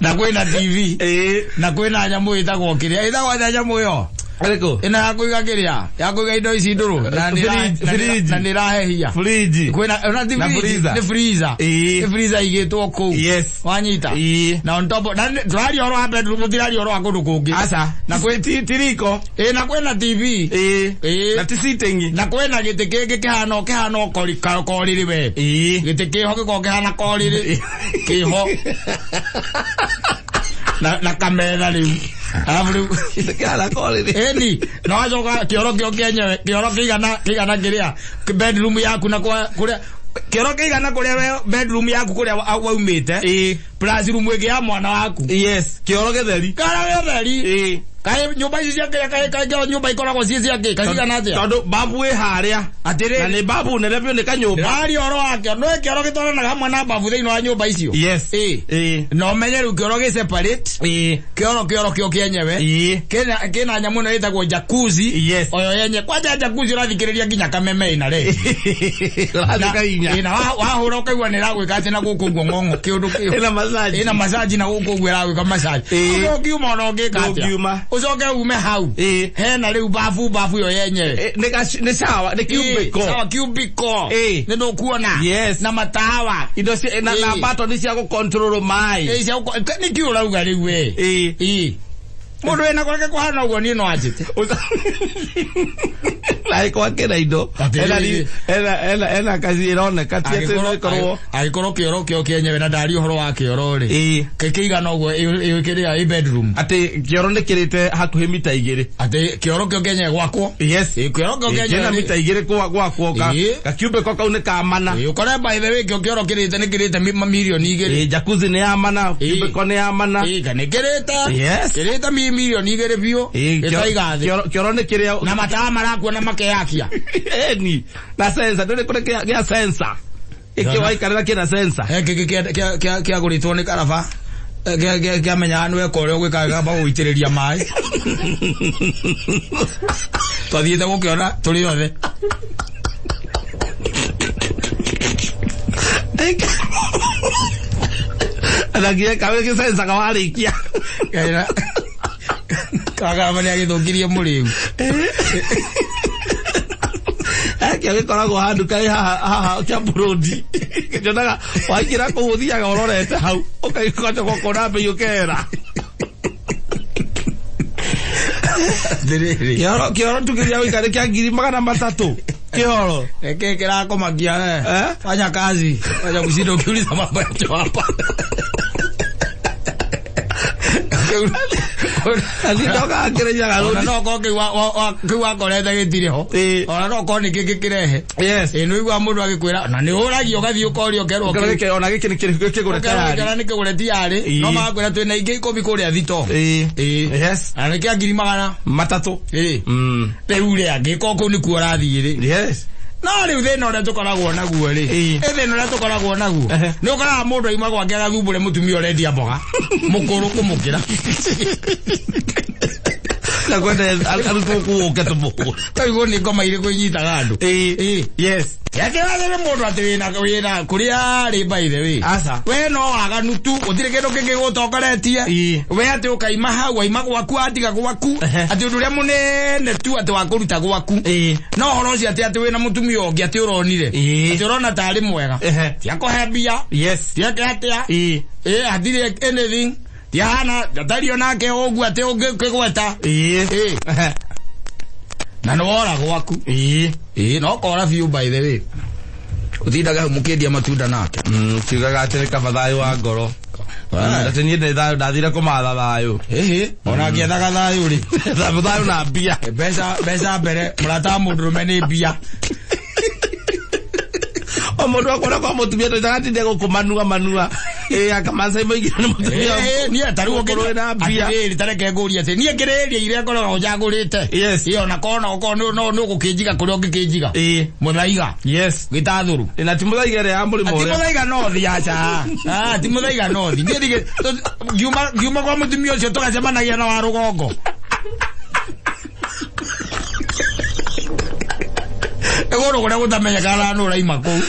Na kwĩna TV. Ĩĩ. Na kwĩna nyamũ ĩtagwo kĩrĩa. Ĩtagwo atĩa nyamũ ĩyo? Ĩrĩkũ? Ĩno ya kũiga kĩrĩa, ya kũiga indo ici ndũrũ. Na Fridge. na nĩrahehia. Fridge. Kwĩna ona ti Na fridge, freezer. nĩ freezer. Ĩĩ. Nĩ freezer igĩtwo kũu. Yes. Wanyita. Ĩĩ. Na on top, na tũraria ũhoro wa bedroom, tũtiraria ũhoro wa kũndũ kũngĩ. Aca. Na kwĩ ti riko. Ĩĩ, na kwĩna TV. Ĩĩ. Ĩĩ. Na ti sitting. Na kwĩna gĩtĩ kĩngĩ kĩhana kĩhana korĩrĩ we. Ĩĩ. Gĩtĩ kĩho gĩkoragwo kĩhana korĩrĩ. Kĩho. Na kametha rĩu. Alafu rĩu Kĩhana korĩrĩ. Ĩni, na wacoka kĩoro kĩo kĩenyewe, kĩoro kĩigana kĩigana kĩrĩa bedroom yaku na kwa kũrĩa kĩoro kĩigana kũrĩa we bedroom yaku kũrĩa waumĩte. Ĩĩ. Plus room ĩngĩ ya mwana waku. Yes. Kĩoro gĩtheri. Kĩoro gĩtheri. Ĩĩ. Kaĩ nyũmba ici cia kĩrĩa kaĩ kaĩ nyũmba ikoragwo ciĩ cia kĩ? Kaĩ cigana atĩa? Tondũ babu ĩ harĩa. Atĩrĩrĩ. Na nĩ babu nene biũ nĩ kanyũmba. Ndĩraria ũhoro wa kĩoro. Nĩũĩ kĩoro gĩtwaranaga hamwe na babu thĩinĩ wa nyũmba icio? Yes. Ĩĩ. Ĩĩ. Na ũmenye rĩu kĩoro gĩ separate. Ĩĩ. Kĩoro kĩoro kĩo kĩenyewe. Ĩĩ. Kĩna nyamũ ĩno ĩtagwo jacuzzi. Yes. Oyo yenye. Kwanja jacuzzi ũrathikĩrĩria nginya kameme ĩna rĩ. Ũrathika inya. Ĩna wahũra ũkaigua nĩ ĩragwĩka atĩ na gũkũ ũguo ng'ong'o kĩũndũ kĩu. Ĩna massage. Ĩna massage na gũkũ ũguo ĩragwĩka massage. Ĩĩ. Ũngiuma ona ũngĩka atĩa? Ndũngiuma. Ũcoke ume hau. Ĩĩ. Hena rĩu babu babu ĩyo yenyewe. Nĩ shower, nĩ cubicle. Sawa, cubicle. Ĩĩ. Nĩ ndũkuona. Yes. Na matawa. Indo cia na Ĩĩ. button cia gũ control maĩ. Ĩĩ, cia gũko- nĩ kĩ ũrauga rĩu we? Ĩĩ. Ĩĩ. Mũndũ wĩna gwake kũhana ũguo niĩ no anjĩte. Na ĩko akĩna indo. Atĩrĩrĩ. Ena kazi ĩroneka ti atĩ no ĩkorwo. Angĩkorwo kĩoro kĩo kĩenyewe na ndaria ũhoro wa kĩoro rĩ. Ĩĩ. Kĩigana ũguo ĩ kĩrĩa ĩ bedroom. Atĩ kĩoro nĩ kĩrĩte hakuhĩ mita 2. Atĩ kĩoro kĩo kĩenyewe gwakwo. Yes. Ĩ, kĩoro kĩo Kĩna kĩenyewe. mita 2 kwa gwakwo ka Ĩĩ. ka cubicle kau nĩ ka mana. Ĩ, ũkore by the way kĩo kĩoro kĩrĩte nĩ kĩrĩte mirioni 2. Ĩĩ, jacuzzi nĩ ya mana, Ĩĩ. cubicle nĩ ya mana. Ĩ, ka nĩ kĩrĩte. Yes. Kĩrĩte mirioni 2 biũ. Ĩĩ, Gĩtaiga thĩ. kĩoro nĩ kĩrĩa Na matawa marakuo na makeyakia. Ĩni, na sensor, ndũrĩ kũrĩ gĩa sensor. Ĩkĩ waikarĩra kĩna sensor. He kĩngĩ kĩagũrĩtwo nĩ karaba. Kĩamenyaga nĩ weka ũrĩa ũgwĩkaga gĩkamba gũgũitĩrĩria maĩ. Twathiĩte gũkĩona tũrĩ othe. Na nginya kawe gĩ sensor kawarĩkia. Kaira. Kagaraba nĩ agĩthũkirie mũrĩu. Kĩo gĩkoragwo handũ kaĩ haha haha Kiambu Road. Nyonaga waingĩra kũu ũthiaga ũrorete hau ũkacoka ũkona mbei ũkera. Atĩrĩrĩ. Kĩoro kĩoro tu kĩrĩa ũikarĩ kĩa 300,000. Kĩoro. Eke kĩrakomakia we. Eh? Fanya kazi. Fanya kushinda ukiuliza mambo ya choo hapa. Ndoka akĩrenyaga Ona rũni. no korwo kĩu kĩu wakorete gĩtirĩ ho. Ĩĩ. Ona no korwo nĩ kĩngĩ kĩrehe. Yes. Ĩ, nĩ ũiguaga mũndũ agĩkwĩra na nĩ ũragio ũgathiĩ ũkorio ũkerwo Kĩoro kĩu. gĩkĩ ona gĩkĩ nĩ kĩgũre Ũkerwo tayari. gĩkĩra nĩ kĩgũre tiyarĩ. Ĩĩ. No magakwĩra twĩna ingĩ 10 kũrĩa thito. Ĩĩ. Ĩĩ. Yes. Na nĩ kĩa 300,000. 3. Ĩĩ. Mm. Rĩu rĩ angĩkorwo kũu nĩkuo ũrathiĩ rĩ. Yes. No rĩu thĩna ũrĩa tũkoragwo naguo rĩ. Ĩĩ. Ĩ thĩna ũrĩa tũkoragwo naguo. Ehe. Nĩ ũkoraga mũndũ aima gwake agathumbũre mũtumia ũrendia mboga. Mũkũrũ kũmũkĩra. Na kwenda arutwo kũũke tũmũhũre. Kaiguo nĩ ngoma irĩkũ inyitaga andũ. Ĩĩ. Ĩĩ. Yes. Yakĩrathĩre mũndũ atĩ wĩna wĩna kũrĩa rĩ by the way. Aca. We no waganu tu gũtirĩ kĩndũ kĩngĩ gũtongoretie. Ĩĩ. We atĩ ũkaima hau waima gwaku watiga gwaku. Ehe. Atĩ ũndũ ũrĩa mũnene tu atĩ wa kũruta gwaku. Ĩĩ. No ũhoro ũcio atĩ atĩ wĩna mũtumia ũngĩ atĩ ũronire. Ĩĩ. Atĩ ũrona tarĩ mwega. Ehe. Ti akũhe mbia. Yes. Ti eke atĩa. Ĩĩ. Ĩĩ hatirĩ anything. Ti ahana ndatario nake ũguo atĩ ũngĩkĩgweta. Ĩĩ. Ĩĩ. Ehe. Na nĩ wora gwaku. Ĩĩ. Ĩĩ no kora biũ by the way. Ũtindaga hau mũkĩendia matunda nake. Kiugaga atĩ nĩ kaba thayũ wa ngoro. Atĩ niĩ ndĩ thayũ ndathire kũmatha thayũ. Ĩhĩ, ona ngĩethaga thayũ rĩ. Thayũ na mbia. Mbeca mbeca mbere mũrata wa mũndũrũme nĩ mbia. O mũndũ akuona kwa mũtumia tũitaga atinde gũkũ manua manua. Anga Maasai maingĩra nĩ mũtumia Niĩ ta rĩu ũkũrũ wĩna mbia. Atĩrĩrĩ, ta reke ngũrie atĩ niĩ kĩrĩ area iria ngoragwo njagũrĩte. Yes. Ĩyo na korwo no okorwo no no gũkĩnjiga kũrĩa ũngĩkĩnjiga. Mũthaiga. Yes. Gĩtathũrũ. Na ti Mũthaiga ĩrĩa ya mũrĩmo Ti ũrĩa. Mũthaiga nothi aca. Ah, ti Mũthaiga nothi. Niĩ ndigĩ ngiuma kwa mũtumia ũcio tũgacemanagia na wa rũgongo. Ĩgũrũ kũrĩa gũtamenyekaga nũ ũraima kũu.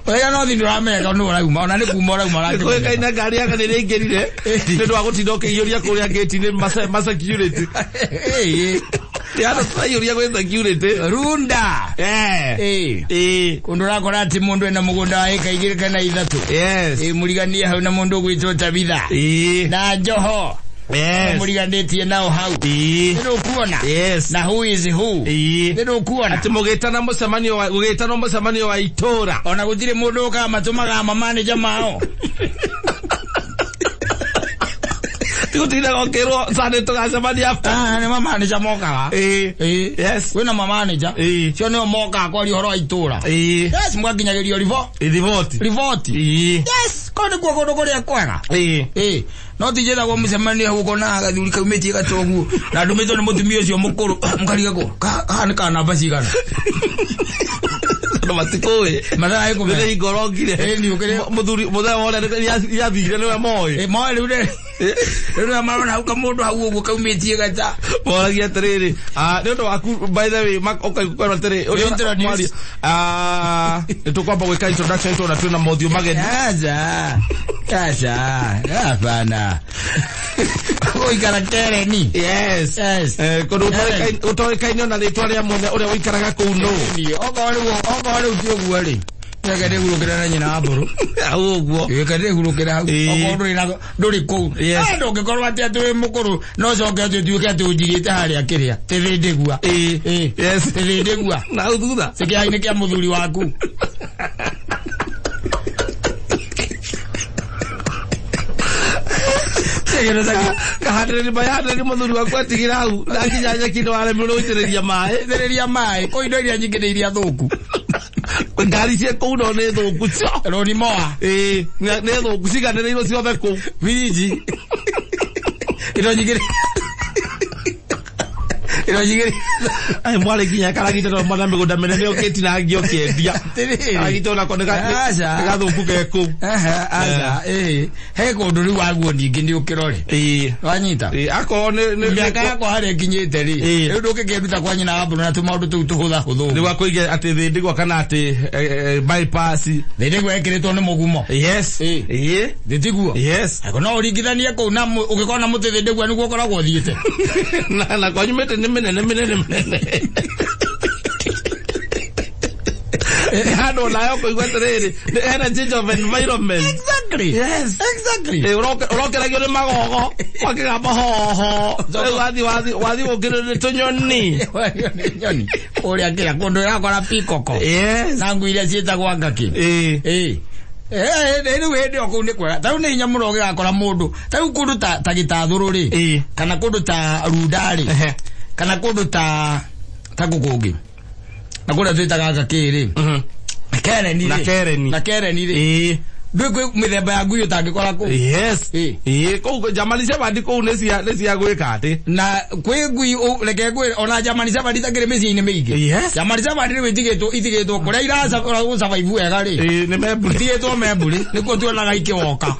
Mũthaiga nothi ndũramenyeka nũ ũrauma ona nĩ kuma ũrauma ũrakĩmenyeka. Kũĩkaine ngari yake nĩ ĩraingĩrire nĩ ũndũ wa gũtinda ũkĩiyũria kũrĩa gate-inĩ ma security. Nĩ andũ tũraiyũria gwĩ security. Runda. Kũndũ ũrakora atĩ mũndũ ena mũgũnda wa ĩka 2 kana 3. Yes. Mũriganie hau na mũndũ ũgwĩtwo Tabitha. Na Njoho. Yes. Mũriganĩtie nao hau. Nĩ ũkuona. Yes. Na who is who. Nĩ ũkuona. Atĩ mũgĩtana mũcemanio wa gũgĩtanwo mũcemanio wa itũra. Ona gũtirĩ mũndũ ũkaga matũmaga mamanĩja mao. Tigũtindaga ũkĩrwo Sunday tũgacemania after. Nĩ mamanĩja mokaga. Yes. Kwĩna mamanĩja. Cio nĩo mokaga kwaria ũhoro wa itũra. Yes, mwakinyagĩrio Riboti. Riboti. Yes, kũu nĩkuo kũndũ kũrĩa kwega. No ti njĩtagwo mũcemanio hau ũkona gathuri kaumĩtie gatoguo na ndũmĩtwo nĩ mũtumia ũcio mũkũrũ mũkarigagwo haha nĩ ka namba cigana. Andũ matikũĩ. Mathaa ikũmi. Nĩ hingo ũrokire. Nĩ ũkĩrĩ. Mũthuri mũthee wa ũrĩa nĩathire nĩwe moĩ. Moĩ rĩu rĩ. Rĩu nĩwe marona hau kamũndũ hau ũguo kaumĩtie gata. Moragia atĩrĩrĩ, nĩ ũndũ waku by the way ũkaigua atĩrĩ, ũrĩa Introduce. Nĩ tũkwamba gwĩka introduction tondũ twĩna mothiũ mageni. Aca. Aca. Hapana. Gũikara Kereni. Yes. Yes. Kũndũ ũtoĩkaine ona rĩtwa rĩa mwene ũrĩa ũikaraga kũu nũ. Okorwo rĩu ti ũguo rĩ. Reke ndĩhurũkĩre na nyina wa mbũrũ. Hau ũguo. Reke ndĩhurũkĩre hau. Okorwo ndũrĩ na ndũrĩ kũu. Yes. Ndũngĩkorwo atĩ atĩ wĩ mũkũrũ no ũcoke atĩ ũtuĩke atĩ ũnjigĩte harĩa kĩrĩa. Tĩthĩndĩgua. Yes. Tĩthĩndĩgua. Na hau thutha. Kĩainĩ kĩa mũthuri waku. Kahandĩrĩri mahandĩrĩri mũthuri waku atigĩra hau na nginya nyeki nĩ waremirwo nĩ gũitĩrĩria maĩ. Itĩrĩria maĩ. Kũu indo iria nyingĩ nĩ iria thũku. Ngari cia kũu no nĩ thũku cio. Roni moa. Nĩ thũku ciganĩrĩirwo ciothe kũu. Biriji. Indo nyingĩ. Indo nyingĩ. Ai mwarĩ nginya karagita no mwana mĩgũnda mĩnene ũkĩtinangia ũkĩendia. Atĩrĩrĩ. Karagita onako nĩ Aca. gathũku ke kũu. Aca, he kũndũ rĩu waguo ningĩ nĩ ũkĩrore. Wanyita? Akorwo nĩ Mĩaka yakwa harĩa ĩkinyĩte rĩ. Rĩu ndũngĩkĩnduta kwa nyina wa mbũrũ na tũmaũndũ tũu tũhũthahũthũ. Nĩguo akũige atĩ thĩndĩgwa kana atĩ bypass. Thĩndĩgwa ĩkĩrĩtwo nĩ mũgumo. Yes. Thĩtiguo? Yes. Ako no ũringithanie kũu na ũngĩkorwo na mũtĩ thĩndĩgwa nĩguo ũkoragwo ũthiĩte. Na kwanyu mĩtĩ nĩ mĩnene mĩnene mĩnene. Handũ nayo kũigua atĩrĩrĩ, hena change of environment. Exactly. Yes. Exactly. Ũrokeragio nĩ magogo, makĩgamba hoho. Rĩu wathiĩ gũkĩrĩrwo nĩ tũnyoni. Nĩ nyoni. Ũrĩa kĩrĩa kũndũ ũrakora pikoko. Yes. Na ngui iria ciĩtagwo ngaki. Rĩu hĩndĩ ĩyo kũu nĩ kwega. Ta rĩu nĩ hinya mũno ũgĩgakora mũndũ. Ta rĩu kũndũ ta Gĩtathũrũ rĩ. Kana kũndũ ta Runda rĩ. Kana kũndũ ta kũngĩ. Na kũrĩa twĩtaga ngaki rĩ. Kereni rĩ. Na Kereni. Na Kereni rĩ. Ndũĩ kwĩ mĩthemba ya ngui ũtangĩkora kũu. Yes. Kũu German Shepherd kũu nĩ cia gwĩka atĩ. Na kwĩ ngui reke ngwĩre ona German Shepherd itakĩrĩ mĩciĩ-inĩ mĩingĩ. Yes. German Shepherd rĩu itigĩtwo kũrĩa iragũsurvive wega rĩ. Nĩ membũrĩ. Itigĩtwo membũrĩ nĩkuo tuonaga ikĩwoka.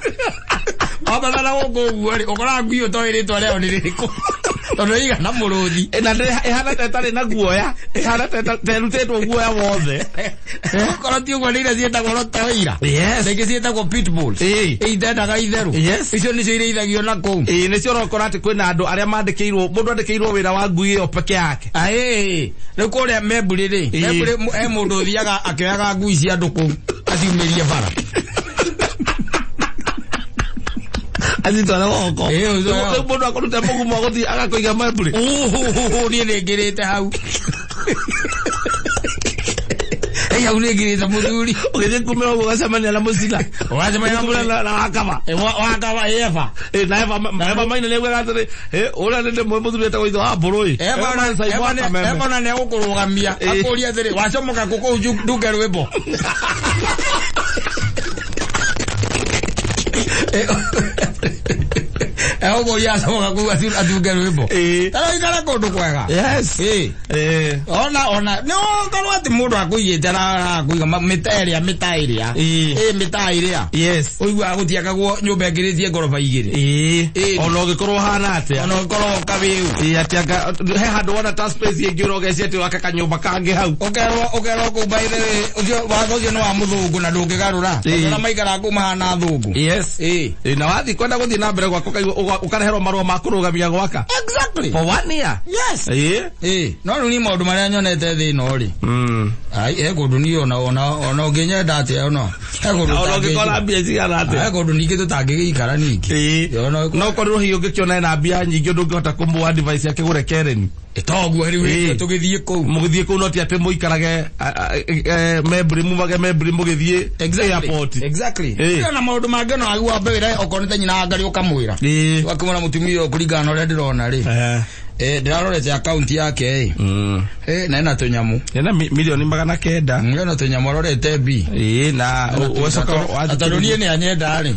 Wambatha na gũkũ ũguo rĩ, ũkoraga ngui ũtoĩ rĩtwa rĩayo nĩ rĩrĩkũ. Tondũ ĩigana mũrũthi. Na ĩhana ta ĩtarĩ na guoya, ĩhana ta ĩrutĩtwo guoya wothe. Okorwo ti ũguo nĩ iria ciĩtagwo Rottweiler. Yes. Na ingĩ ciĩtagwo pitbull. Itendaga itherũ. Yes. Icio nĩcio irĩithagio na kũu. Nĩcio ũrokora atĩ kwĩna andũ arĩa mandĩkĩirwo, mũndũ andĩkĩirwo wĩra wa ngui ĩyo peke yake. Rĩu kũrĩa Membũrĩ rĩ, Membũrĩ he mũndũ ũthiaga akĩoyaga ngui cia andũ kũu, aciumĩrie bara. Acitware goko. Rĩu mũndũ akũrute mũgumo agũthiĩ agakũiga Membũrĩ. Niĩ nĩngĩrĩte hau. Hau nĩ ngirĩte mũthuri. Ũgĩthiĩ kumĩra ũguo ũgacemania na mũcina. Ũgacemania na wakaba. Wakaba Eva. Na Eva Eva maina nĩ augaga atĩrĩ, ũrĩa nĩ ndĩmũĩ mũthuri etagwo ithe wa mbũrũ ĩ. Eva na nĩ egũkũrũgamia akũrie atĩrĩ, wacomoka kũ kũu ndunge rwĩmbo. Egũkũria acomoka kũu atunge rwĩmbo. Taraikara kũndũ kwega. Yes. Ona ona nĩ ũkorwo atĩ mũndũ akũigĩte arakũiga mĩta ĩrĩa mĩta ĩrĩa. Mĩta ĩrĩa. Yes. Ũiguaga gũtiakagwo nyũmba ĩngĩrĩtie ngoroba igĩrĩ. Ona ũngĩkorwo ũhana atĩa. Ona ũngĩkorwo kabĩu. Atĩ anga he handũ wona ta space ĩngĩ ũrogecia atĩ waka kanyũmba kangĩ hau. Ũkerwo kũu by the way, ũcio watho ũcio nĩ wa mũthũngũ na ndũngĩgarũra. Tondũ arĩa maikaraga kũu mahana athũngũ. Yes. Na wathiĩ kwenda gũthiĩ na mbere gwaka ũkareherwo marũa ma kũrũgamia gwaka. Exactly. For 1 year. Yes. No rĩu niĩ maũndũ marĩa nyonete thĩ ĩno rĩ. Ai, he kũndũ niĩ ona ona ona ũngĩnyenda atĩa ona. He kũndũ Ona ũngĩkora mbia cigana atĩa. He kũndũ ningĩ tũtangĩgĩikara ningĩ. No ũkorirwo hihi ũngĩkĩona ena mbia nyingĩ ũndũ ũngĩhota kũmũ advice akĩgũre Karen. Toguo rĩu tũgĩthiĩ kũu. Mũgĩthiĩ kũu no ti atĩ mũikarage membri mumage membri mũgĩthiĩ airport. Exactly. Ona maũndũ mangĩ ona wagua wambe okorwo nĩ ta nyina wa Ngarĩ ũkamwĩra. Ũgakĩmwĩra mũtumia ũyũ kũringana na ũrĩa ndĩrona rĩ. Ndĩrarorete account yake ĩ. Na ena tũnyamũ. Ena milioni 900. Ena tũnyamũ arorete B. Na ũcoka tondũ niĩ nĩ anyenda rĩ.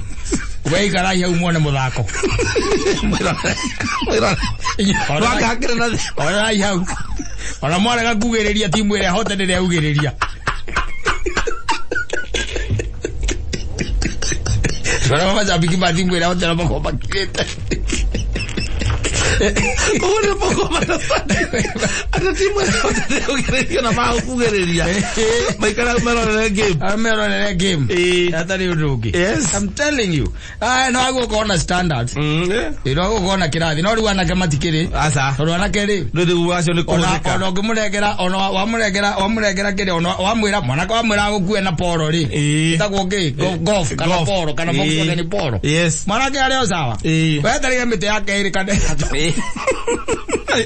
Weikara hau muone mũthako. Orai hau. Ona mwarega kugĩrĩria timu ĩrĩa hote ndĩrĩa ugĩrĩria. Bara macambiki ma timu ĩrĩa hote makorwo makirĩte. Ũguo nĩ makorwo atĩ timu ĩrĩa hote ndĩraugĩrĩria na magũkugĩrĩria. Maikara merorere game. Merorere game. Hatarĩ ũndũ ũngĩ. Yes. I'm telling you. No agũkorwo na standards. No agũkorwo na kĩrathi. No rĩu anake matikĩrĩ. Aca. Tondũ anake rĩ. Rĩu acio nĩ kũhũthĩka. Ona ũngĩmũnengera, ona wamũnengera kĩrĩa, ona wamwĩra, mwanake wamwĩra agũkue na polo rĩ. Ĩtagwo kĩ? Golf kana polo kana Volkswagen polo. Yes. Mwanake arĩ o sawa. Weterere mĩtĩ yake ĩrĩ kana ĩtatũ.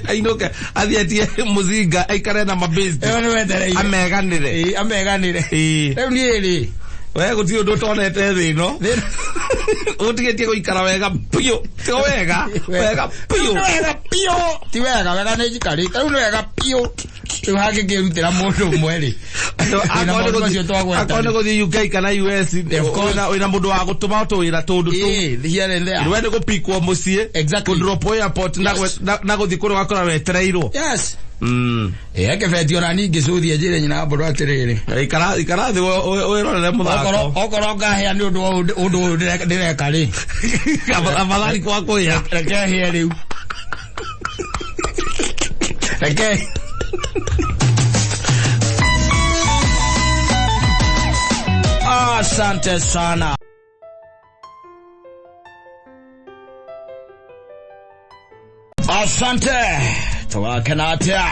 Ainũke athiĩ atie mũcinga aikare na mabĩsti. Ĩyo nĩ wetereire. Ameganĩre. Ameganĩre. Rĩu niĩ rĩ. We gũtirĩ ũndũ ũtonete thĩ ĩno. Ũtigĩtie gũikara wega biũ. Ti wega. Wega biũ. Wega biũ. Ti wega, wega nĩ njikarĩte. Rĩu nĩ wega biũ. Rĩu hangĩkĩrutĩra mũndũ ũmwe rĩ. Akorwo nĩ gũthiĩ UK kana US, wĩna mũndũ wa gũtũma tũwĩra tũndũ tũu. Here and there. We nĩ gũpikwo mũciĩ. Exactly. Kũndrop airport na gũthiĩ kũrĩa ũgakora wetereirwo. Yes. Kĩbeti ona ningĩ cũthie njĩre nyina wa mbũrũ atĩrĩrĩ. Ikara thĩ wĩrorere mũthako. Okorwo ngahĩa nĩ ũndũ wa ũndũ ũyũ ndĩreka rĩ. Afadhali kwa kũhĩa. Reke hĩe rĩu. Reke. Asante sana. Asante. Twakena atia.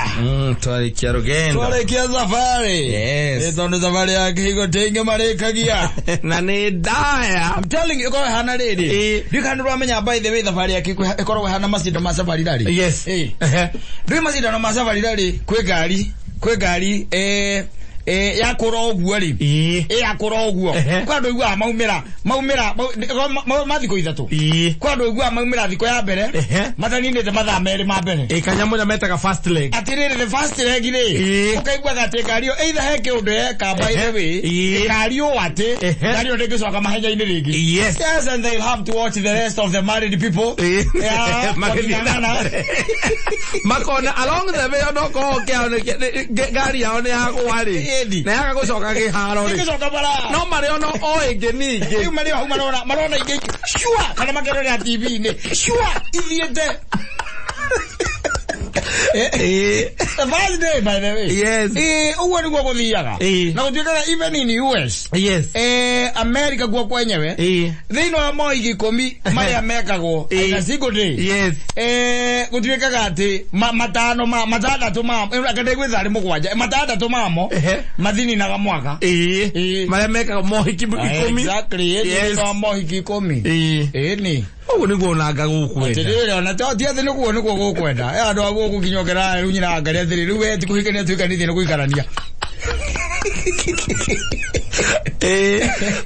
Twarikia rugendo. Twarikia safari. Yes. Tondu safari ya kihigo tingi marikagia. Na nĩ ndaya. I'm telling you ĩkorwo ĩhana rĩrĩ. Ndiũĩ kana nĩũramenya by the way safari ya kihigo ĩkoragwo ĩhana macindano ma safari rally. Yes. Ndũĩ macindano ma safari rally kwĩ ngari yakũra ũguo rĩ. Yakũra ũguo. Kwa andũ aiguaga maumĩra ma thikũ ithatũ. Kwa andũ aiguaga maumĩra thikũ ya mbere mataninĩte mathaa merĩ ma mbere. Kanyamũ ĩrĩa metaga first leg. Atĩrĩrĩ the first leg rĩ. Ũkaiguaga atĩ ngari ĩyo either he kĩũndũ yeka by the way. Ngari ũũ atĩ ngari ĩyo ndĩngĩcoka mahenya-inĩ rĩngĩ. Yes. Yes, and they'll have to watch the rest of the married people. Makona along the way onokorwo ngari yao nĩ yagũa rĩ. Na yaga gũcoka kĩharo rĩ. Ĩgĩcoka bara. No marĩ ono o ĩngĩ ningĩ. Rĩu marĩ o hau marona ingĩ sure kana makerorera TV-inĩ sure ithiĩte. The first day by the way. Yes. Ũguo nĩguo gũthiaga. Na gũtuĩkaga even in US. Yes. America guo kwenyewe. Thĩinĩ wa mohiki 10 marĩa mekagwo in a single day. Yes. Gũtuĩkaga atĩ matano ma matandatũ ma ndĩgwĩtha arĩ mũgwanja matandatũ mamo mathininaga mwaka. Marĩa mekaga mohiki 10. Exactly. Thĩinĩ wa mohiki 10. Ĩni. Ũguo nĩguo onanga gũkwenda. Atĩrĩrĩ ona ti atĩ nĩguo gũkwenda. Andũ a gũkũ nginya ũkera rĩu nyina wa Ngarĩ atĩrĩ rĩu we ti kũhikania tuhikanĩtie nĩ gũikarania.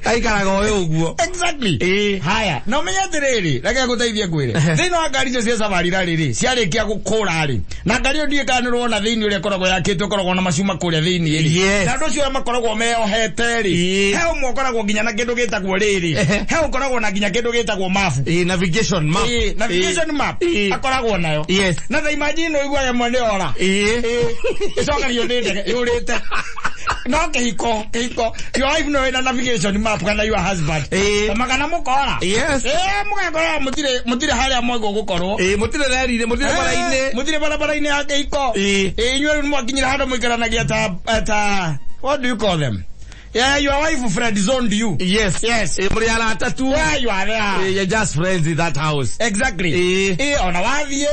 Aikaraga ũyũ ũguo. Exactly. Haya, na ũmenye atĩrĩrĩ, reke ngũteithie ngwĩre. Thĩinĩ wa ngari icio cia safari rally rĩ, ciarĩkia gũkũra rĩ, na ngari ĩyo ndiũĩ kana nĩũrona thĩinĩ ũrĩa ĩkoragwo yakĩtwo, ĩkoragwo na macuma kũrĩa thĩinĩ rĩ. Na andũ acio arĩa makoragwo meyohete rĩ, he ũmwe ũkoragwo nginya na kĩndũ gĩtagwo rĩrĩ, he ũkoragwo na nginya kĩndũ gĩtagwo map. Navigation map. Navigation map akoragwo nayo. Na ta imagine ũiguaga ĩmwe nĩ yora. Ĩcokagio nĩ ndege yũrĩte. No kĩhiko, kĩhiko, your wife no wĩna navigation map kana your husband. Makana mũkora. Mũgekora mũtirĩ, mũtirĩ harĩa mwagwo gũkorwo. Mũtirĩ reri-inĩ, mũtirĩ bara-inĩ. Mũtirĩ barabara-inĩ ya kĩhiko. Inyuĩ rĩu nĩmwakinyire handũ mũikaranagia ta, what do you call them? Yeah, your wife friend zoned you. Yes. Yes. Mũrĩ arata tu. Yeah, you are there. You're just friends in that house. Exactly. Ona wathiĩ,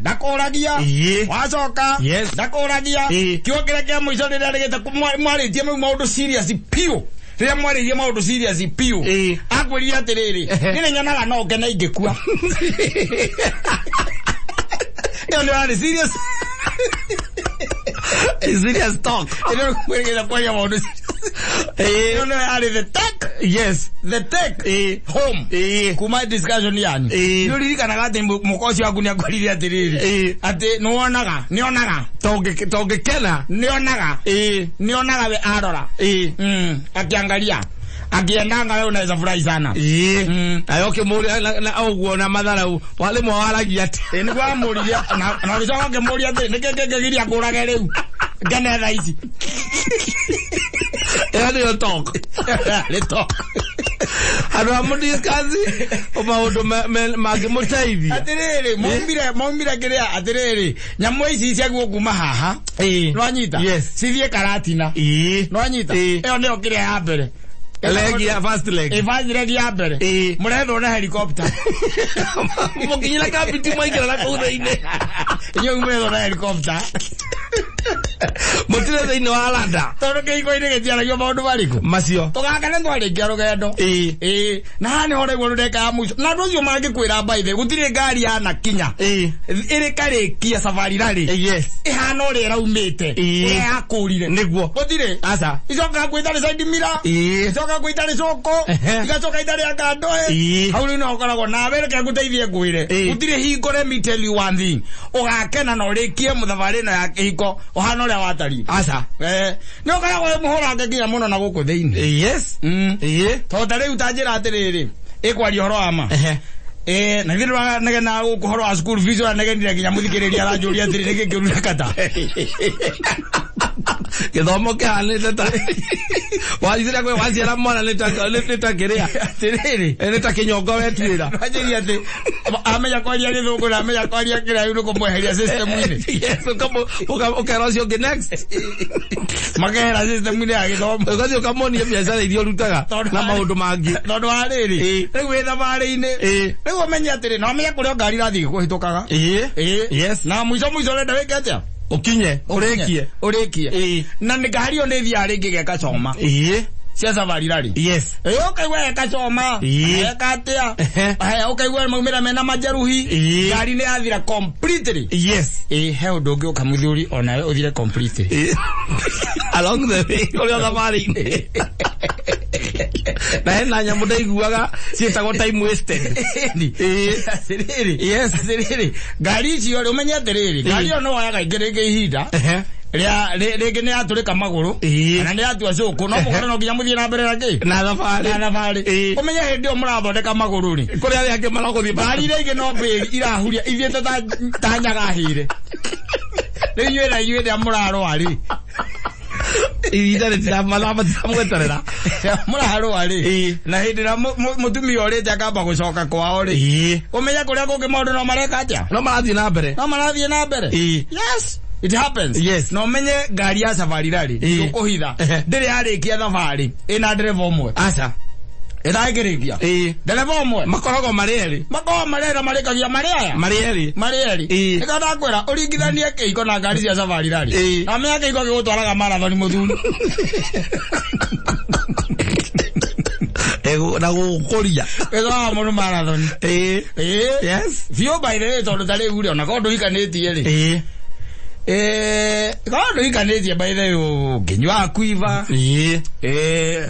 ndakũragia. Wacoka, ndakũragia. Kiugo kĩrĩa kĩa mũico rĩrĩa rĩgĩte mwarĩtie mau maũndũ serious piũ. Rĩrĩa mwarĩrie maũndũ serious piũ. Akwĩrire atĩrĩrĩ, niĩ nĩnyonaga no ngene ingĩkua. Ĩyo nĩ yarĩ serious. Serious talk. Ĩyo nĩ kwaria maũndũ serious. Ĩyo nĩ yarĩ the take. Yes. The take home. Kuma discussion yanyu. Nĩ ũririkanaga atĩ mũka ũcio waku nĩ akwĩrire atĩrĩrĩ, atĩ nĩwonaga, nĩonaga. Tũngĩkena. Nĩonaga. Nĩonaga we arora. Akiangalia. Akiendanga wewe unaweza furahi sana. Nayo ũkĩmũria na ũguo na matharau, rĩmwe waragia atĩ. Nĩguo amũririe, na ũgĩcoka ũkĩmũria atĩrĩ, nĩkĩ kĩngĩgiria ngũrage rĩu? Ngene thaa ici. Ĩyo nĩyo talk. Nĩ talk. Andũ a mũdiscuss maũndũ mangĩmũteithia. Atĩrĩrĩ, maumire kĩrĩa, atĩrĩrĩ, nyamũ ici ciagwo kuma haha. Nĩwanyita? Yes. Cithiĩ Karatina. Nĩwanyita? Ĩyo nĩyo kĩrĩa ya mbere. Leg ya first leg. First leg ya mbere. Mũrethwo na helicopter. Mũkinyĩra kambiti mwaingĩra na kũu thĩinĩ. Inyuĩ mũrethwo na helicopter. Mũtirĩ thĩinĩ wa landa. Tondũ kĩhiko-inĩ gĩtiaragio maũndũ marĩkũ? Macio. Tũgakene twarĩkia rũgendo. Na haha nĩho ũraigua rũreka ya mũico. Na andũ acio mangĩkwĩra by the way, gũtirĩ ngari yanakinya. Ĩrĩkarĩkia safari rally. Yes. Ĩhana ũrĩa ĩraumĩte. Ũrĩa yakũrire. Nĩguo. Gũtirĩ. Aca. Icokaga kwĩ itarĩ side mirror. Icokaga kwĩ itarĩ cũkũ. Igacoka itarĩ anga ndoe. Hau rĩu no ũkoragwo nawe reke ngũteithie ngwĩre. Gũtirĩ hingo, let me tell you one thing. Ũgakena na ũrĩkie mũthabarĩ ĩno ya kĩhiko ũhana ũrĩa watariĩ. Aca. Nĩ ũkoragwo wĩ mũhũrange nginya mũno na gũkũ thĩinĩ. Yes. Tondũ ta rĩu ta njĩra atĩrĩrĩ, ĩkwaria ũhoro wa ma. Na ithuĩ nĩtũranegenaga gũkũ ũhoro wa school fees, ũranegenire nginya mũthikĩrĩria aranjũria atĩrĩ, nĩkĩ kĩũru kata? Gĩthomo kĩhanĩte ta wacira kwĩ waciara mwana nĩ ta kĩrĩa. Atĩrĩrĩ. Nĩ ta kĩnyongo wetuĩra. Wanjĩria atĩ amenya kwaria gĩthũngũ na amenya kwaria kĩrĩa rĩu nĩ kũmweheria system-inĩ. Yes, ũkera ũcio ũngĩ next. Makehera system-inĩ ya gĩthomo. Ũgathiĩ ũkamonia biacara iria ũrutaga na maũndũ mangĩ. Tondũ wa rĩrĩ, rĩu wĩ thabarĩ-inĩ. Rĩu ũmenye atĩrĩ, na ũmenye kũrĩa ngari irathiĩ kũhĩtũkaga. Yes. Na mũico mũico ũrenda wĩke atĩa? Ũkinye, ũrĩkie. Ũrĩkie. Na nĩ ngari ĩyo nĩ ĩthiaga rĩngĩ gĩkacoma. Cia safari rally. Yes. Ũkaigua gĩkacoma. Geka atĩa? Ũkaigua maumĩra mena majeruhi. Ngari nĩ yathira completely. Yes. He ũndũ ũngĩ ũka mũthuri onawe ũthire completely. Along the way, ũrĩa thabarĩ-inĩ. Na hena nyamũ ndaiguaga ciĩtagwo time wasted. Atĩrĩrĩ. Yes. Atĩrĩrĩ. Ngari icio rĩ, ũmenye atĩrĩrĩ, ngari ĩyo no woyaga ingĩ rĩngĩ ihinda. Rĩngĩ nĩ yatũrĩka magũrũ, kana nĩ yatua cũkũ, no mũkore no nginya mũthiĩ na mbere na kĩ? Na thabarĩ. Na thabarĩ. Ũmenye hĩndĩ ĩyo mũrathondeka magũrũ rĩ. Kũrĩ arĩa angĩ maragũthiĩ Ngari iria ingĩ no mbĩri irahuria ithiĩte ta nyaga hĩre. Rĩu inyuĩ na inyuĩ rĩrĩa mũrarũa rĩ. Ihinda rĩtira mathaa matiramweterera. Mũrarũa rĩ. Na hĩndĩ ĩrĩa mũtumia ũrĩte akamba gũcoka kwao rĩ. Ũmenye kũrĩa kũngĩ maũndũ no mareka atĩa? No marathiĩ na mbere. No marathiĩ na mbere. Yes. It happens. Yes. Na ũmenye ngari ya safari rally, ndũkũhitha. Ndĩrĩ yarĩkia thabarĩ ĩna ndereba ũmwe. Aca. Ĩtangĩrĩkia. Ndereba ũmwe. Makoragwo marĩ erĩ. Makoragwo marĩ erĩ marĩkagia marĩ aya. Marĩ erĩ. Marĩ erĩ. Nĩkĩo ndakwĩra ũringithanie kĩhiko na ngari cia safari rally. Na ũmenye kĩhiko gĩgũtwaraga marathon mũthuri. Na gũkũria. Gĩtwaraga mũndũ marathon. Yes. Biũ by the way, tondũ ta rĩu rĩ, ona korwo ndũhikanĩtie rĩ. Kaũndũ ikanĩtie by the way ũngĩnyua Aquiver.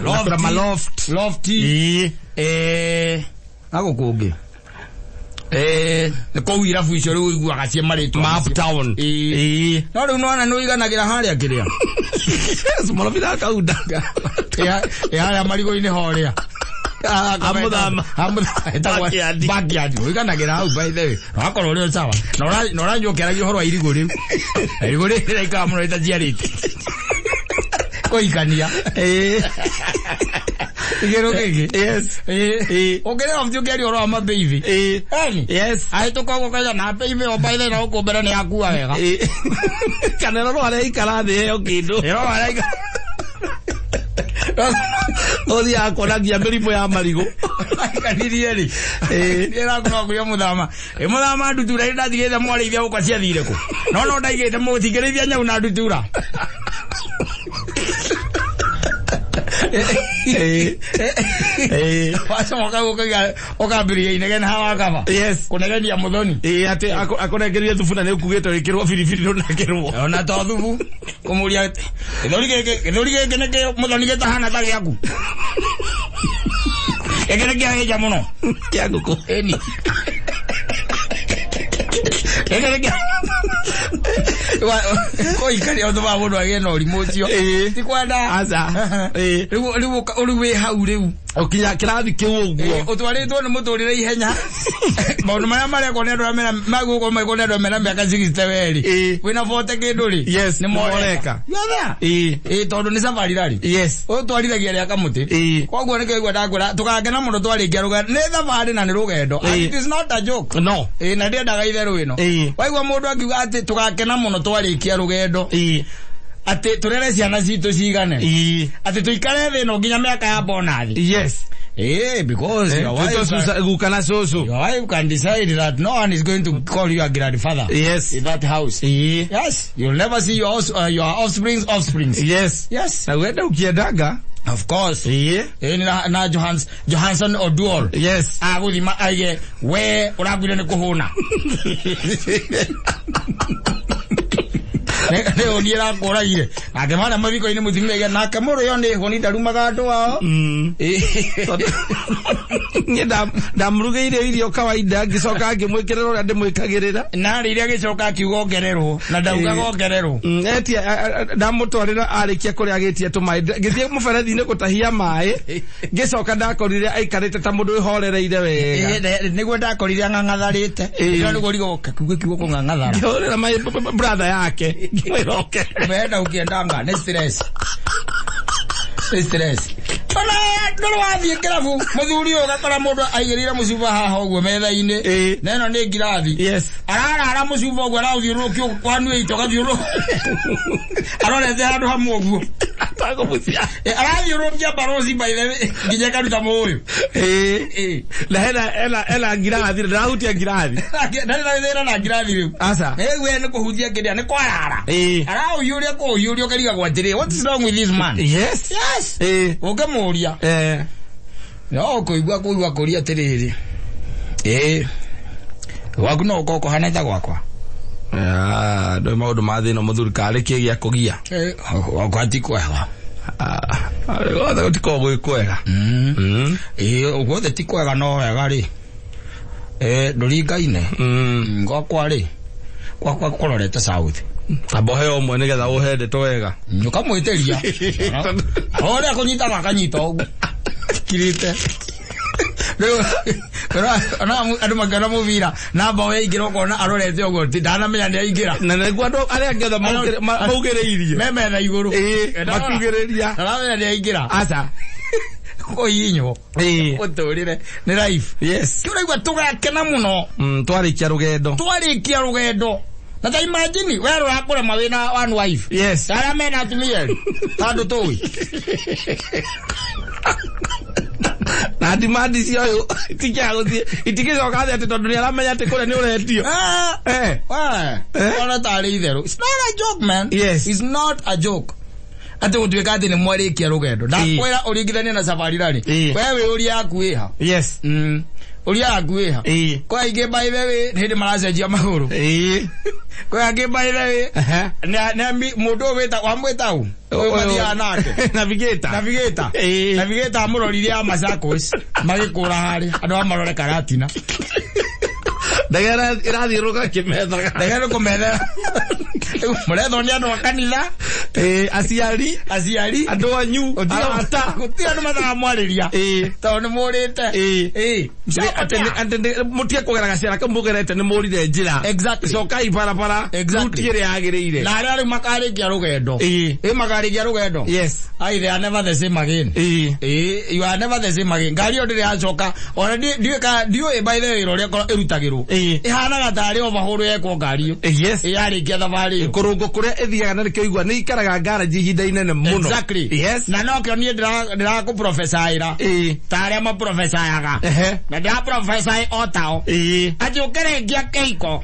Loft. Loft. Lofty. Na gũkũ ũngĩ. Nĩ kũu irabu icio rĩu ũiguaga ciĩ marĩtwa. Map Town. No rĩu nĩwona nĩ ũiganagĩra harĩa kĩrĩa. Yes, mũrobira kaunda. Harĩa marigũ-inĩ horĩa. Amuthama. Amũthama. Backyard. Ũiganagĩra hau by the way. Na wakorwo ũrĩ o sawa. Na ũranyua ũkĩaragia ũhoro wa irigũ rĩu. Irigũ rĩrĩ rĩraikara mũno rĩtaciarĩte. Kũhikania. Igĩrũ gĩkĩ. Yes. Ũngĩrĩ off ũkĩaria ũhoro wa mababy. Eni. Yes. Ahĩtũka ũguo kaiga na baby o by the way na gũkũ mbere nĩ yakua wega. Kana ĩrorwo harĩa aikara thĩ heo kĩndũ. Ĩrorwo harĩa aikara. Ũthiaga kuona nginya mĩrimũ ya marigũ. Aikaririe rĩ. Ĩrakorwo kũrĩa mũthama. Ĩ mũthama ndutura ĩ ndatigĩte mwarĩithia gũkwa ciathire kũ. No no ndaigĩte mũtingĩrĩithia nyau na ndutura. Wacoka ũkaiga ũkambĩrĩria inegene hawa kaba. Yes. Kũnegenia mũthoni. Atĩ akũnengerie thubu na nĩ ũkugĩte wĩkĩrwo biribiri ndũnekĩrwo. Ona to thubu kũmũria gĩthũri gĩkĩ gĩthũri gĩkĩ nĩkĩo mũthoni gĩtahana ta gĩaku. Gĩkĩ nĩ kĩahĩnja mũno. Kĩa ngũkũ. Ĩni. Gĩkĩ nĩ kĩa kũikaria ũtũmaga mũndũ agĩe na ũrimũ ũcio. Ti kwenda. Aca. Rĩu rĩu rĩu wĩ hau rĩu. Ũkinya kĩrathi kĩu ũguo. Ũtwarĩtwo nĩ mũtũrĩre ihenya. Maũndũ marĩa marekwo nĩ andũ arĩa mena magũkorwo magĩkwo nĩ andũ arĩa mena mĩaka 60 werĩ. Wĩna 40 kĩndũ rĩ. Yes, Nĩ nĩ moreka. moreka. You are there. Tondũ nĩ safari rari. Yes. Ũtwarithagia rĩa kamũtĩ. Koguo nĩkĩo igua ndakwĩra tũgakena mũno twarĩkia rũgendo. Nĩ thabarĩ na nĩ rũgendo. And it is not a joke. No. Na ndiendaga itherũ ĩno. Waigua mũndũ akiuga atĩ tũgakena mũno twarĩkia rũgendo. Atĩ tũrere ciana citũ cigane. Atĩ tũikare thĩ ĩno nginya mĩaka ya bonathi. Yes. Because your wife can, Guka na cũcũ. your wife can decide that no one is going to call you a grandfather. Yes. In that house. Yes. You'll never see your your offsprings offsprings. Yes. Yes. Na wenda ũkĩendaga. Of course. Na Johansson Oduor. Yes. Agũthima aige we ũrakuire nĩ kũhũna. Nĩ ũniĩ rakũragire. Nake mwana mathiko-inĩ mũtumia aiga nake mũrũ yo nĩ hũni ndarumaga andũ ao. Niĩ ndamũrugĩire irio kawaida ngĩcoka ngĩmwĩkĩrĩra ũrĩa ndĩmwĩkagĩrĩra. Na rĩrĩa agĩcoka akiuga ongererwo na ndaugaga ongererwo. Etia ndamũtwarĩra arĩkia kũrĩa agĩtia tũmaĩ ngĩthiĩ mũberethi-inĩ gũtahia maĩ ngĩcoka ndakorire aikarĩte ta mũndũ wĩhorereire wega. Nĩguo ndakorire ang'ang'atharĩte. Nĩguo nĩguo rigo kiugo kiugo kũng'ang'athara. Ngĩhũrĩra maĩ brother yake ngĩmwĩra oke. Umeenda ukiendanga nĩ stress. Nĩ stress. Ona ndũrĩ wathiĩ kĩrabu mũthuri ũyũ ũgakora mũndũ aigĩrĩire mũcuba haha ũguo metha-inĩ. Na ĩno nĩ ngirathi. Yes. Ararara mũcuba ũguo araũthiũrũrũkia kwanuĩte ũgathiũrũrũka. Arorete handũ hamwe ũguo. Atakũmũcia. Arathiũrũrũkia barosi by the way nginya ĩkaruta mũũyũ. Na hena ngirathi ndĩrahutia ngirathi. Ndarĩ na thĩna na ngirathi rĩu. Aca. Rĩu we nĩ kũhutia kĩrĩa nĩ kwarara. Araũhiũria kũũhiũria ũkarigagwo atĩrĩ what is wrong with this man? Yes. Yes. Ũngĩmũria. No kũigua kũigua kũria atĩrĩrĩ. Gwaku no ũkorwo kũhana ta gwakwa. Ndũĩ maũndũ ma thĩ ĩno mũthuri karĩ kĩ gĩa kũgia. Gwakwa ti kwega. Guothe gũtikoragwo gwĩ kwega. Guothe ti kwega no wega rĩ. Ndũringaine. Gwakwa rĩ. Gwakwa kũrorete south. Amba ũheo ũmwe nĩgetha ũhe ndeto wega. Ũkamwĩtĩria. Ũrĩa kũnyitaga akanyita ũguo. Kirĩte. Rĩu andũ makĩona mũbira namba ũyũ aingĩra ũkona arorete ũguo ndanamenya nĩ aingĩra. Na nĩguo andũ arĩa angĩ othe maugĩrĩirie. Me metha igũrũ. Makiugĩrĩria. Ndaramenya nĩ aingĩra. Aca. Kũhihinywo. Ũtũrĩre nĩ life. Yes. Kĩu ũraigua tũgakena mũno. Twarĩkia rũgendo. Twarĩkia rũgendo. Na ta imagine we ũrakũrema wĩna one wife. Yes. Arĩa mena atumia erĩ. Tondũ tũĩ. Na demand icio ũyũ itikĩaga gũthiĩ itigĩcoka thĩ atĩ tondũ nĩaramenya atĩ kũrĩa nĩ ũretio. Ona tarĩ itherũ. It's not a joke man. Yes. It's not a joke. Atĩ gũtuĩka atĩ nĩ mwarĩkia rũgendo. Ndakwĩra ũringithanie na safari rally. We wĩ ũria yaku ĩha. Yes. Ũria yaku ĩha. Kwa aingĩ by the way hĩndĩ maracenjia magũrũ. Kwa angĩ by the way nĩ mũndũ ũyũ wĩta wamwĩta ũ? Ũyũ mathiaga nake. Navigator. Navigator. Navigator amũrorire ya Machakos magĩkũra harĩa andũ amarore Karatina. Ndege ĩrathiũrũrũka kĩmethaga. Ndege nĩ kũmethera. Mũrethwo nĩ andũ a kanitha. Aciari. Aciari. Andũ anyu. Arata. Gũtirĩ andũ mataramwarĩria. Tondũ nĩ mũrĩte. Mũtige kũgera gacĩra kau mũgerete nĩ mũrire njĩra. Exactly. Cokai barabara. Exactly. Ruti ĩrĩa yagĩrĩire. Na arĩa rĩu makarĩkia rũgendo. Makarĩkia rũgendo. Yes. Ai, they are never the same again. You are never the same again. Ngari ĩyo ndĩrĩ yacoka. Ona ndiũĩ by the way ũrĩa ĩrutagĩrwo. Ĩhanaga tarĩ overhaul yekwo ngari ĩyo. Yes. Yarĩkia thabarĩ ĩyo. Kũrũngwo kũrĩa ĩthiaga na nĩkĩo igua nĩ ikaraga garage ihinda inene mũno. Exactly. Yes. Na nokĩo niĩ ndĩrakũprofesaĩra. Ta arĩa maprofesayaga. Na ndĩraprofesaĩ o tao. Atĩ ũkĩrĩkia kĩhiko.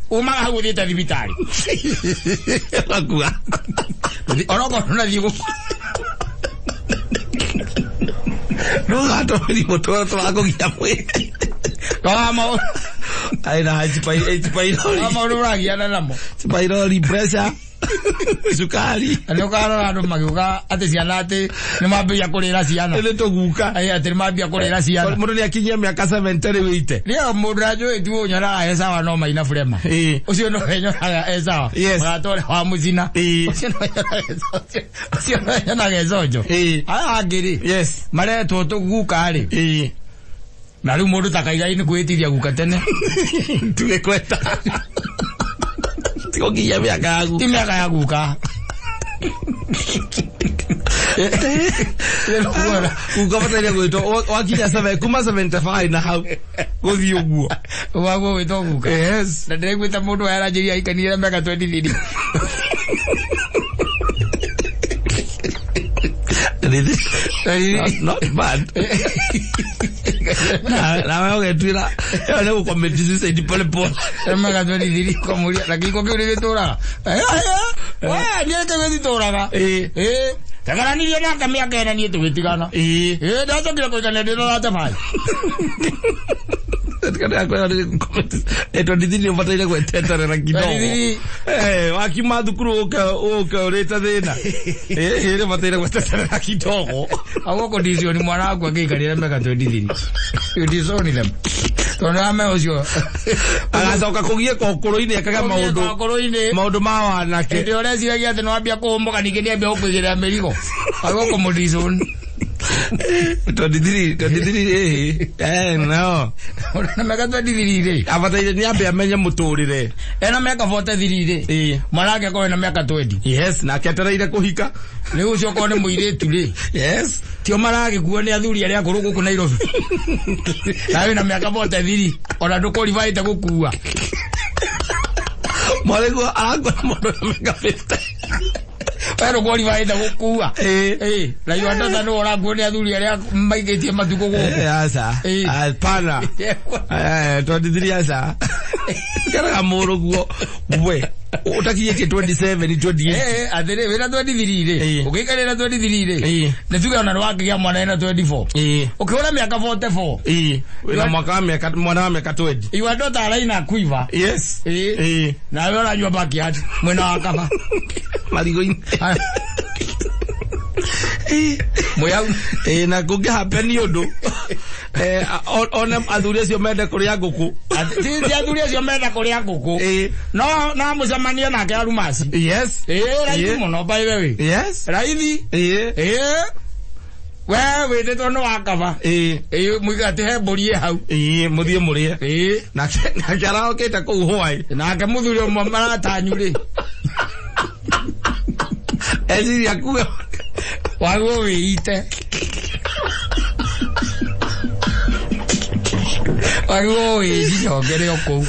Umaga hau ũthiĩte thibitarĩ. Ũgakua. Onokorwo ndũnathiĩ gũkua. Ndũgatũmĩri mũtũrũ tũrakũgia mwĩrĩ. Arĩ na H. pylori. Maũndũ ũragiana namo. H. pylori, pressure, cukari. Nĩ ũkarora andũ magĩũka atĩ ciana atĩ nĩ mambĩrĩria kũrĩra ciana. Nĩ tũguka. Atĩ nĩ mambia kũrĩra ciana. Mũndũ nĩ akinyia mĩaka 70 rĩu ite. Rĩo mũndũ anjũĩ tu ũnyonaga e sawa no maina burema. Ũcio no enyonaga e sawa. Mũrata ũrĩa wa mũcina. Ũcio no enyonaga e sawa. Ũcio no enyonaga e conjo. Aya angĩ rĩ. Yes. Maretwo tũguka rĩ. Na rĩu mũndũ ta Kaigai nĩ kwĩĩtithia guka tene. Tuge kweta. Tikokinya mĩaka ya guka. Ti mĩaka ya guka. Guka bataire gwĩtwo wakinya kuma 75 na hau gũthiĩ ũguo. Waguo gwĩtwo guka. Yes. Na ndĩraiguĩte mũndũ aranjĩria aikanire mĩaka 23. Not bad. Nawe ũgetuĩra ĩyo nĩ gũcommit suicide pole pole. Mĩaka 23 ũkamũria na kĩhiko kĩu nĩgĩtũraga. We niĩ kĩu gĩtitũraga. Tegaranirie nake mĩaka ĩna niĩ tũgĩtigana. Ndacokire kũhikania ndĩ na 35. 23 ũbataire gweteterera kidogo. Wakiuma thukuru ũke ũrĩte thĩna. Nĩ ũbataire gweteterera kidogo. Agwo condition mwana waku angĩikarĩra mĩaka 23. You disown them. Tondũ ame ũcio agacoka kũgiĩka ũkũrũ-inĩ ekaga maũndũ ũkũrũ-inĩ maũndũ ma wanake. Hĩndĩ ĩrĩa ũreciragia atĩ nĩwambia kũhũmũka ningĩ nĩambia gũkũigĩrĩra mĩrigo. Agwo kũmũdisown. 23 no. Na mĩaka 23 rĩ. Abataire nĩ ambe amenye mũtũrĩre. Ena mĩaka 43 rĩ. Mwana wake akorwo ena mĩaka 20. Yes, nake etereire kũhika. Rĩu ũcio okorwo nĩ mũirĩtu rĩ. Yes. Tio maragĩkuo nĩ athuri arĩa akũrũ gũkũ Nairobi. Na wĩna mĩaka 43 ona ndũkũribaĩte gũkua. Mwarĩguo arakua mũndũ na mĩaka 50. We ndũkũribaĩte gũkua. Na you understand nĩ ũrakuo nĩ athuri arĩa maigĩtie matukũ gũkũ. Aca. Hapana. 23 aca. Keraga mũrũguo we ũtakinyĩtie 27 28. Atĩrĩ wĩna 23 rĩ. Ũgĩikarĩra 23 rĩ. Nĩ tuge ona nĩwakĩgĩa mwana ena 24. Ũkĩhũra mĩaka 44. Wĩna mwaka wa mĩaka mwana wa mĩaka 20. Your daughter araina kuiva. Yes. Nawe ũranyua backyard mwena wa kaba. Marigũ-inĩ. Mũyau. Na kũngĩ happen ũndũ. One athuri acio mende kũrĩa ngũkũ. Ti athuri acio menda kũrĩa ngũkũ. No no mũcemanie nake Arumasi. Yes. Raithi mũno by the way. Yes. Raithi. We wĩtĩtwo nĩ wa kaba. Mũiga atĩ he mbũri ĩ hau. Mũthiĩ mũrĩe. Nake arokĩte kũu hwaĩ. Nake mũthuri ũmwe maratanyu rĩ. Eciria kuo. Waguo wĩite. Waguo wĩcicokere o kũu.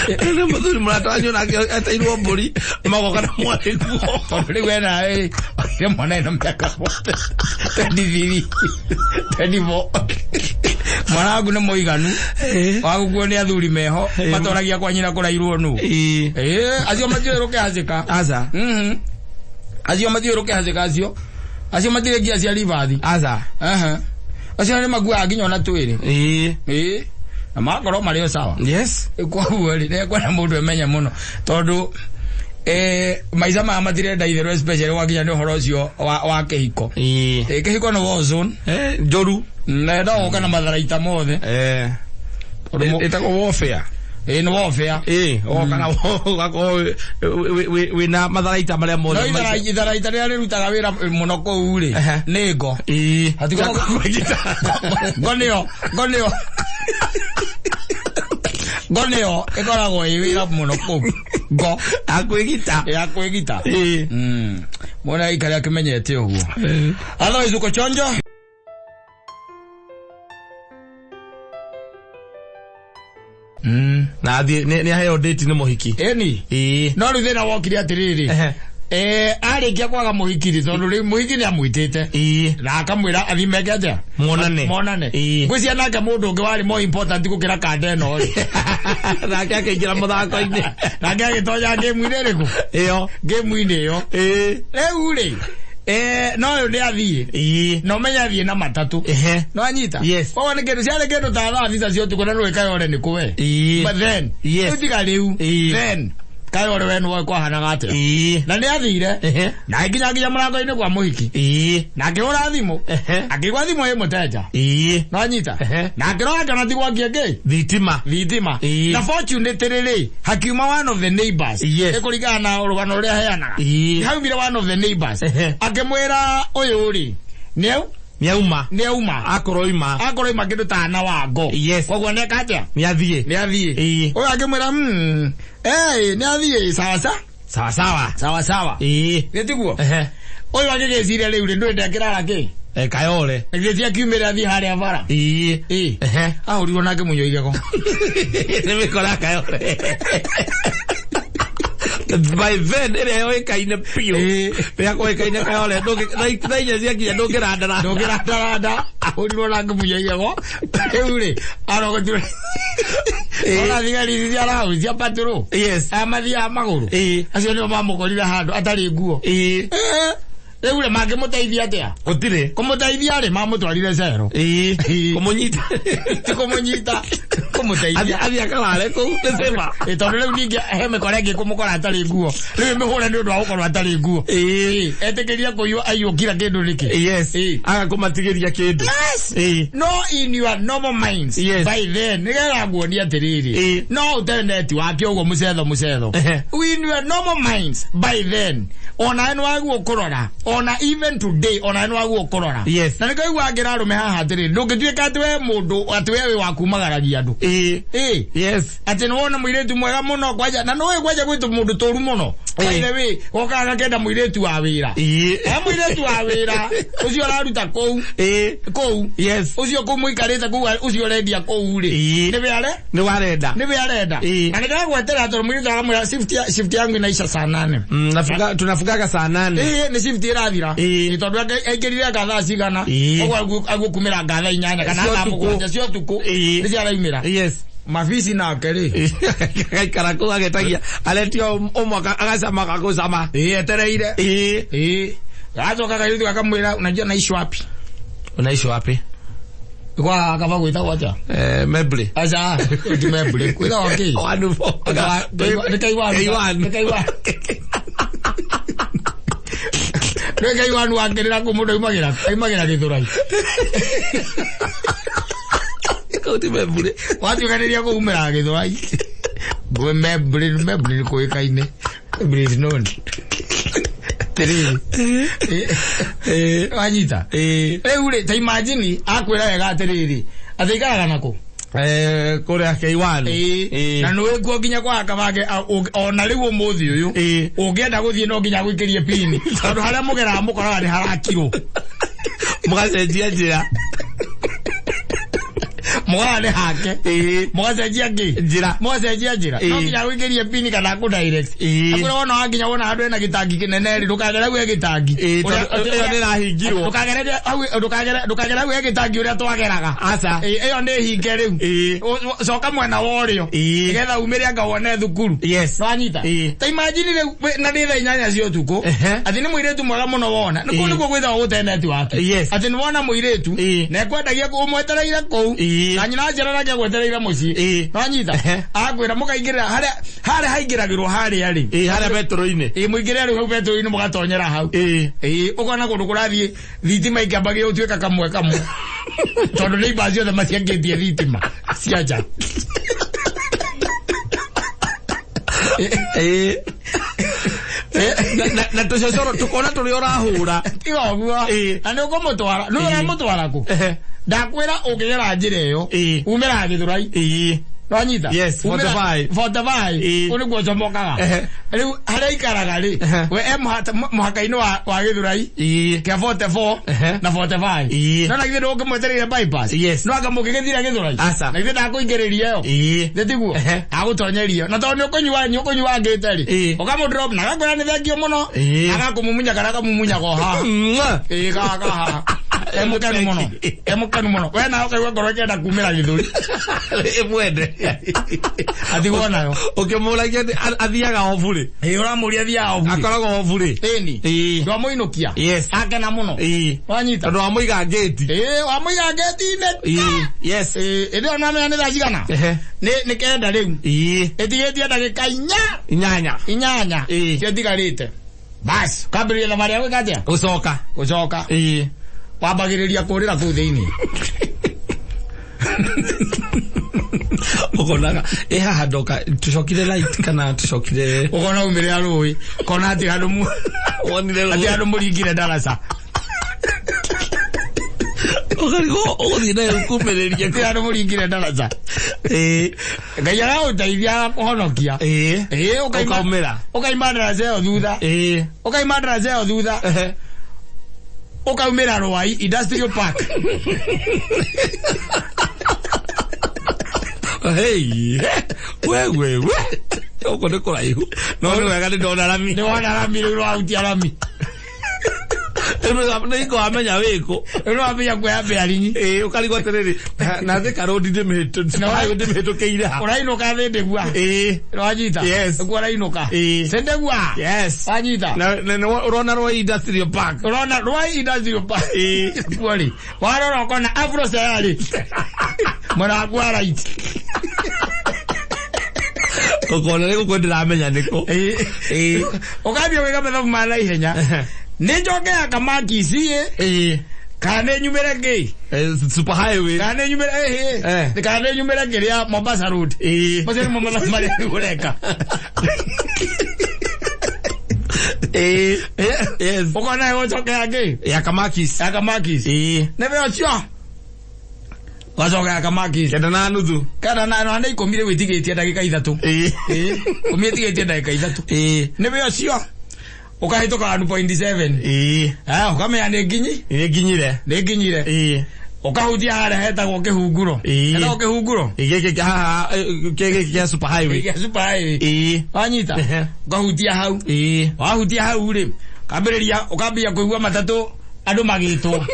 Nĩ mũthuri mũratanyu nake eteirwo mbũri magoka na mwarĩ kuo. Tondũ rĩu ena ĩ mwana ena mĩaka 23 24. Mwana waku nĩ mũiganu wa gũkuo nĩ athuri meho matoragia kwa nyina kũrairwo nũ. Acio matiũĩ rũkĩhacĩka. Aca. Acio matiũĩ rũkĩhacĩka acio. Acio matirĩ ngia cia ribathi. Aca. Acio nĩ makuaga nginya ona twĩrĩ. Na magakorwo marĩ o sawa. Yes. Koguo rĩ, nĩngwenda mũndũ emenye mũno tondũ maica maya matirenda itherũ especially gwakinya nĩ ũhoro ũcio wa kĩhiko. Kĩhiko nĩ war zone. Njũru. Na no ũka na matharaita mothe. Ĩtagwo warfare. Nĩ warfare. Kana ũgakorwo wĩna matharaita marĩa mothe. No itharaita rĩrĩa rĩrutaga wĩra mũno kũu rĩ, nĩ ngo. Ngo nĩyo, ngo nĩyo. Ngo nĩyo ĩkoragwo ĩ wĩra mũno kũu. Ngo. Ya kwĩgita. Ya kwĩgita. Mwana aikare akĩmenyete ũguo. Otherwise uko chonjo. Na athiĩ nĩ aheo date nĩ mũhiki. Ĩni. No rĩu thĩna wokire atĩrĩrĩ. Arĩkia kwaga mũhiki rĩ, tondũ rĩu mũhiki nĩ amwĩtĩte. Na akamwĩra athiĩ meke atĩa? Monane. Monane. Ngwĩciria nake mũndũ ũngĩ warĩ more important gũkĩra kanda ĩno rĩ. Nake akĩingĩra mũthako-inĩ. Nake agĩtonya game-inĩ ĩrĩkũ? Ĩyo. Game-inĩ ĩyo. Rĩu rĩ, no ũyũ nĩ athiĩ. Na ũmenye athiĩ na matatũ. No anyita? Yes. Koguo nĩ kĩndũ ciarĩ kĩndũ ta thaa thita cia ũtukũ na nĩũĩ Kayore nĩ kũ we. But then, Yes. rĩu tiga rĩu. Then, Kayore we nĩwoĩ kwahanaga atĩa. Na nĩ athire. Na agĩkinya nginya mũrango-inĩ kwa mũhiki. Na akĩhũra thimũ. Akĩigua thimũ ĩ mũteja. No anyita? Na akĩrora akĩona ti gwakia kĩ? Thitima. Thitima. Na fortunately rĩ, hakiuma one of the neighbors. Yes. Nĩ kũringana na rũgano rũrĩa aheanaga. Haumire one of the neighbors. Akĩmwĩra ũyũ rĩ, Nĩauma. Nĩauma. Akorwo oima. Akorwo oima kĩndũ ta na wango. Yes. Koguo nĩeka atĩa? Nĩathiĩ. Nĩathiĩ. Ũyũ akĩmwĩra, nĩathiĩ sawa sawa. Sawa sawa. Sawa sawa. Nĩ tiguo? Ũyũ agĩgĩciria rĩu rĩ, ndũĩ ndekĩrara kĩ? Kayore. Githĩ ti akiumĩre athiĩ harĩa bara? Ahũrirwo nake mũnyua igego. Nĩ mĩkora Kayore. By then ĩrĩa yoĩkaine biũ. Ĩrĩa kũĩkaine Kayore, thaa inya ciakinya ndũngĩrandaranda. Ndũngĩrandaranda. Ahũrirwo nake mũnyua igego. Rĩu rĩ, arogotirwo. Ona thigari ici cia raũ cia patrol. Yes. Aya mathiaga magũrũ. Acio nĩo mamũkorire handũ atarĩ nguo. Rĩu rĩ, mangĩmũteithia atĩa? Gũtirĩ. Kũmũteithia rĩ, mamũtwarire cero. Kũmũnyita. Ti kũmũnyita, kũmũteithia. Athiĩ akalale kũu nĩ safer. Tondũ rĩu ningĩ he mĩkora ĩngĩ kũmũkora atarĩ nguo. Rĩu ĩmĩhũre nĩ ũndũ wa gũkorwo atarĩ nguo. Etĩkĩria kũiywo aiywo kira kĩndũ nĩkĩ? Yes. Agakũmatigĩria kĩndũ. Yes. No in your normal minds. Yes. By then, nĩgetha nguonie atĩrĩrĩ. No ũte netiwaki ũguo mũcetho mũcetho. In your normal minds by then, ona nĩ wagwo kũrora. Ona even today, ona nĩ wagwo kũrora. Yes. Na nĩkĩo iguaga ngĩra arũme haha atĩrĩrĩ, ndũngĩtuĩka atĩ we mũndũ, atĩ we wĩ wa kumagaragia andũ. Yes. Atĩ nĩ wona mũirĩtu mwega mũno kwanja, na nĩũĩ kwanja gwĩ tũmũndũ tũru mũno. By the way, gokaga gakenda mũirĩtu wa wĩra. Mũirĩtu wa wĩra, ũcio ũraruta kũu. Kũu. Yes. Ũcio kũu mũikarĩte kũu, ũcio ũrendia kũu rĩ. Nĩwe are? Nĩwe arenda. Nĩwe arenda. Na nĩndagwetera tondũ mũirĩtu akamwĩra shift yangu inaisha saa 8. Tunafungaga saa 8. Nĩ shift ĩrathira. Tondũ aingĩrire nga thaa cigana. Ũguo agũkumĩra nga thaa 8 kana Cia thaa ũtukũ. 7 cia ũtukũ. Nĩ ciaraumĩra. Yes. Mabisi nake rĩ. Agaikara kũu agetagia. Aretio ũmwe agacama agagũcama. Etereire. Gacoka kairĩtu gakamwĩra, unajua naishi wapi? Unaishi wapi? Kwa kaba gwĩtagwo atĩa? Mebley. Aca, ti Mebley. Gwĩtagwo kĩ? One four. Nĩ Kaiwanu. Kaiwanu. Nĩ Kaiwanu. Nĩ Kaiwanu wakĩrĩra kũ mũndũ aumagĩra Gĩthũrai. Kau ti Mebley. Watuĩkanĩria kũumĩra Gĩthũrai. Gwĩ Mebley, Mebley nĩ kũĩkaine. Mebley is known. Atĩrĩrĩ. Wanyita? Rĩu rĩ, ta imagine akwĩra wega atĩrĩrĩ, atĩ aikaraga nakũ? Kũrĩa K1. Na nĩũĩ kuo nginya kwa Kabange, ona rĩu ũmũthĩ ũyũ, ũngĩenda gũthiĩ no nginya agũikĩrie pini. Tondũ harĩa mũgeraga mũkoraga nĩ harakirwo. Mũgacenjia njĩra. Mũgana nĩ hake. Ĩĩ. Mũgacenjia kĩ? Njĩra. Mũgacenjia njĩra. Ĩĩ. No nginya wĩingĩrie pini kana kũ direct. Ĩĩ. Akwĩra wona wakinya wona handũ hena gĩtangi kĩnene rĩ, ndũkagere hau he gĩtangi. Ĩĩ, Ũrĩa- tondũ ĩyo nĩ ĩrahingirwo. Ndũkagere hau ndũkagere ndũkagere hau he gĩtangi ũrĩa twageraga. Aca. Ĩĩ, ĩyo nĩ hinge rĩu. Ĩĩ. Coka mwena wa ũrĩo. Ĩĩ. Nĩgetha umĩre anga wone thukuru. Yes. Nwanyita. Ĩĩ. Ta imagine rĩu na nĩ thaa 8 cia ũtukũ. Ehe. Atĩ nĩ mũirĩtu mwega mũno wona. Nĩ kũu Ĩĩ. nĩkuo gwĩtagwo gũte network. Yes. Atĩ nĩ wona mũirĩtu Ĩĩ. na ekwendagia ũmwetereire kũu. Ĩĩ. Na nyina aciara nake agwetereire mũciĩ. Ĩĩ. Nwanyita. Ehe. Akwĩra mũkaingĩrĩra harĩa harĩa haingĩragĩrwo harĩa rĩ. Ĩĩ, harĩa betũrũ-inĩ. Ĩĩ mũingĩre rĩu hau betũrũ-inĩ mũgatonyera hau. Ĩĩ. Ĩĩ ũkona kũndũ kũrathiĩ thitima ikĩambagia gũtuĩka kamwe kamwe. Tondũ neighbors ciothe maciakĩtie thitima cia nja. Ĩĩ. Na tũcocoro tũkona tũrĩa ũrahũra. Tiga ũguo. Ĩĩ. Na nĩ ũkũmũtwara. Nĩ ũramũtwara kũ? Ehe. Ndakwĩra ũngĩgera njĩra ĩyo. Ĩĩ. Umĩraga Gĩthũrai. Ĩĩ. Nwanyita? Yes, 45. 45. Ĩĩ. Kũu nĩkuo ũcomokaga. Ehe. Rĩu harĩa aikaraga rĩ, Ehe. we e mũhaka-inĩ wa Gĩthũrai. Ĩĩ. Kĩa 44 Ehe. na 45. Ĩĩ. No na githĩ ndũngĩmwetereire bypass. Yes. No anga mũngĩgĩthira Gĩthũrai. Aca. Na githĩ ndakũingĩrĩria ĩyo. Ĩĩ. Nĩ tiguo? Ehe. Agũtonyeria. Na tondũ nĩ ũkũnyua nĩ ũkũnyua ngĩte rĩ. Ĩĩ. Ũkamũ drop na agakwĩra nĩ thengio mũno. Ĩĩ. Agakũmumunya kana akamumunya go haha. Mwah. Ĩĩ ga haha. E mũkenu mũno. E mũkenu mũno. We nawe ũkaigua ngoro ĩkĩenda kumĩra gĩthũri. Ĩmwende. Atigwo nayo. Ũkĩmũragia athiaga obu rĩ. Ĩĩ ũramũria athiaga obu rĩ. Akoragwo obu rĩ. Ĩni. Ĩĩ. Ndwamũinũkia. Yes. Akena mũno. Ĩĩ. Wanyita. Tondũ wamũiga ngĩti. Ĩĩ wamũiga ngĩti-inĩ. Ĩĩ. Yes. Ĩĩ ĩndĩ ona nĩ thaa cigana? Ehe. Nĩ 9 rĩu. Ĩĩ. Ĩtigĩtie ndagĩka 8. 8. Ĩĩ. Cio itigarĩte. Bas, kambĩrĩria thabarĩ ya gwĩka atĩa? Gũcoka. Gũcoka. Ĩĩ. Wambagĩrĩria kũrĩra kũu thĩinĩ. Ũkonaga ĩ haha ndoka tũcokire light kana tũcokire Ũkona umĩrĩra rũĩ, kona atĩ handũ mu wonire atĩ handũ mũringire ndaraca. Ũkarigwo ũgũthiĩ nayo kumĩrĩria Atĩ handũ mũringire ndaraca. Ĩĩ. Ngai aragũteithia agakũhonokia. Ĩĩ. Ĩĩ Ũkaumĩra. Ũkaima ndaraca ĩyo thutha. Ĩĩ. Ũkaima ndaraca ĩyo thutha. Ehe. Ũkaumĩra Rwai Industrial Park. Hey. We we we. Ũguo nĩ kũraihu. No nĩ wega nĩ ndona rami. Nĩ wona rami rĩu rwahutia rami. Nĩ ingo wamenya wĩkũ. Rĩu wambia kuoya bearing. Ĩĩ ũkarigwo atĩrĩrĩ na Thika Road ndĩmĩhĩtũkĩire ha. Ũrainũka Thĩndĩgua. Ĩĩ. Wanyita. Yes. Nĩkuo ũrainũka. Ĩĩ. Thĩndĩgua. Yes. Wanyita. Na ũrona Rwai Industrial Park. Ũrona Rwai Industrial Park. Ĩĩ. Kuo rĩ. Warora ũkona Afro Sayari. Mwena waku wa right. Ũkona nĩ gũkũ ndĩramenya nĩkũ. Ĩĩ. Ũkambia gwĩka mathabu ma naihenya. Nĩ njoke ya kamaki ici ĩ. Ĩĩ. Kana nĩ nyumĩre kĩ? Super highway. Kana nĩ nyumĩre ĩhĩ. Kana nĩ nyumĩre kĩrĩa Mombasa Road. Ĩĩ. Macio nĩmo mathabu marĩa ũreka. Ĩĩ. Yes. Ũkona ĩgũcoke ya kĩ? Ya Kamakis. Ya Kamakis. Ĩĩ. Nĩ we ũcio. Ũgacoka ya Kamakis. 9:30. 9 na 10 rĩu ĩtigĩtie ndagĩka 3. Ĩĩ. Ĩĩ. 10 ĩtigĩtie ndagĩka 3. Ĩĩ. Nĩ we ũcio. Ũkahĩtũka 1.7. Ĩĩ. Ah, ũkamenya nĩ nginyi? Nĩ nginyire. Nĩ nginyire. Ĩĩ. Ũkahutia harĩa hetagwo kĩhunguro. Ĩĩ. Hetagwo kĩhunguro. Gĩkĩ haha gĩkĩ kĩa super highway. Gĩa super highway. Ĩĩ. Wanyita? Ehe. Ũkahutia hau. Ĩĩ. Wahutia hau rĩ, kambĩrĩria ũkambia kũigua matatũ andũ magĩtwo.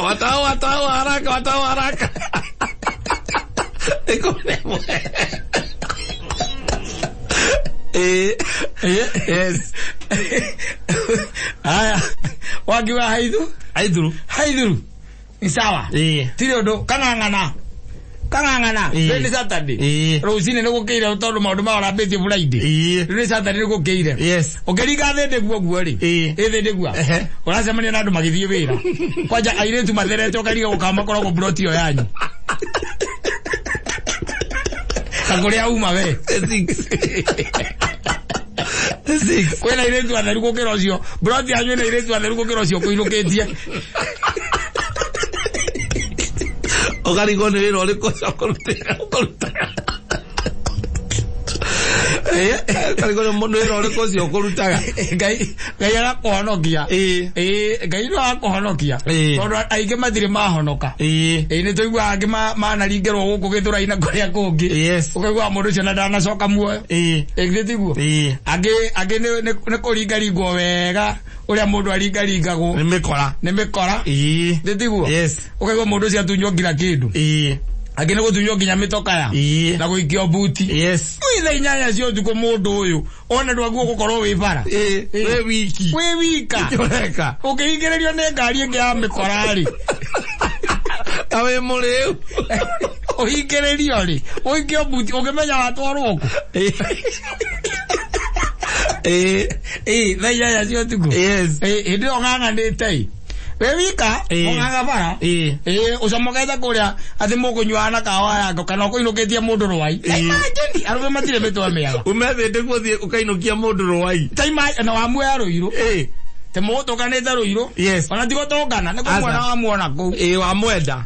Watao watao haraka watao haraka. Ĩkũ Ĩĩ. Yes. Haya. Wakiuga haithu? Haithuru. Haithuru. Ni sawa. Ĩĩ. Tirĩ ũndũ kang'ang'ana. Kang'ang'ana. Ĩĩ. Rĩu nĩ Saturday. Ĩĩ. Rũcinĩ nĩ gũkĩire tondũ maũndũ maya ũrambĩtie Friday. Ĩĩ. Rĩu nĩ Saturday nĩ gũkĩire. Yes. Ũkĩringa Thĩndĩgua ũguo rĩ. Ĩĩ. Ĩ Thĩndĩgua. Ehe. Ũracemania na andũ magĩthiĩ wĩra. Kwanja airĩtu matherete ũkariga gũkama makoragwo plot ĩyo yanyu. Ta kũrĩa uma we. 6. 6. Kwĩna airĩtu atheru gũkĩra ũcio. Plot yanyu ĩna airĩtu atheru gũkĩra ũcio kũinũkĩtie. Ũkarigwo nĩ wĩra ũrĩkũ ũcio ũkũrutĩra ũkũrutaga. Karigwo nĩ wĩra ũrĩkũ ũcio ũkũrutaga? Ngai Ngai agakũhonokia. Ngai no akũhonokia. Tondũ aingĩ matirĩ mahonoka. Nĩ tũiguaga angĩ manaringĩrwo gũkũ Gĩthũrai na kũrĩa kũngĩ. Yes. Ũkaiguaga mũndũ ũcio na ndanacoka muoyo. Githĩ tiguo? Angĩ nĩ kũringaringwo wega ũrĩa mũndũ aringaringagwo. Nĩ mĩkora. Nĩ mĩkora. Githĩ tiguo? Yes. Ũkaigua mũndũ ũcio atunywo nginya kĩndũ. Angĩ nĩ gũtunywo nginya mĩtokaya. Na gũikio buti. Yes. Wĩ thaa 8 cia ũtukũ mũndũ ũyũ ona ndwaguo gũkorwo wĩ bara. Wĩ wiki. Wĩ wika. Ũreka. Ũkĩhingĩrĩrio nĩ ngari ĩngĩ ya mĩkora rĩ. Ta wĩ mũrĩu. Ũhingĩrĩrio rĩ. Ũikio buti ũngĩmenya watwarwo kũ. Thaa 8 cia ũtukũ. Yes. Hĩndĩ ĩyo ng'ang'anĩte ĩ. Wĩ wika, ũng'ang'a bara. Ũcomokete kũrĩa atĩ mũkũnyuaga na kahawa yako kana ũkũinũkĩtie mũndũ rwai. Imagine, arũme matirĩ mĩtwe mĩega. Ume thĩ nĩguo ũthiĩ ũkainũkia mũndũ rwai. Ta imagine, na wamuoya Rũirũ. Te mũgũtũnganĩte Rũirũ. Yes. Ona ti gũtũngana, nĩ kũmuona wamuona kũu. Wamwenda.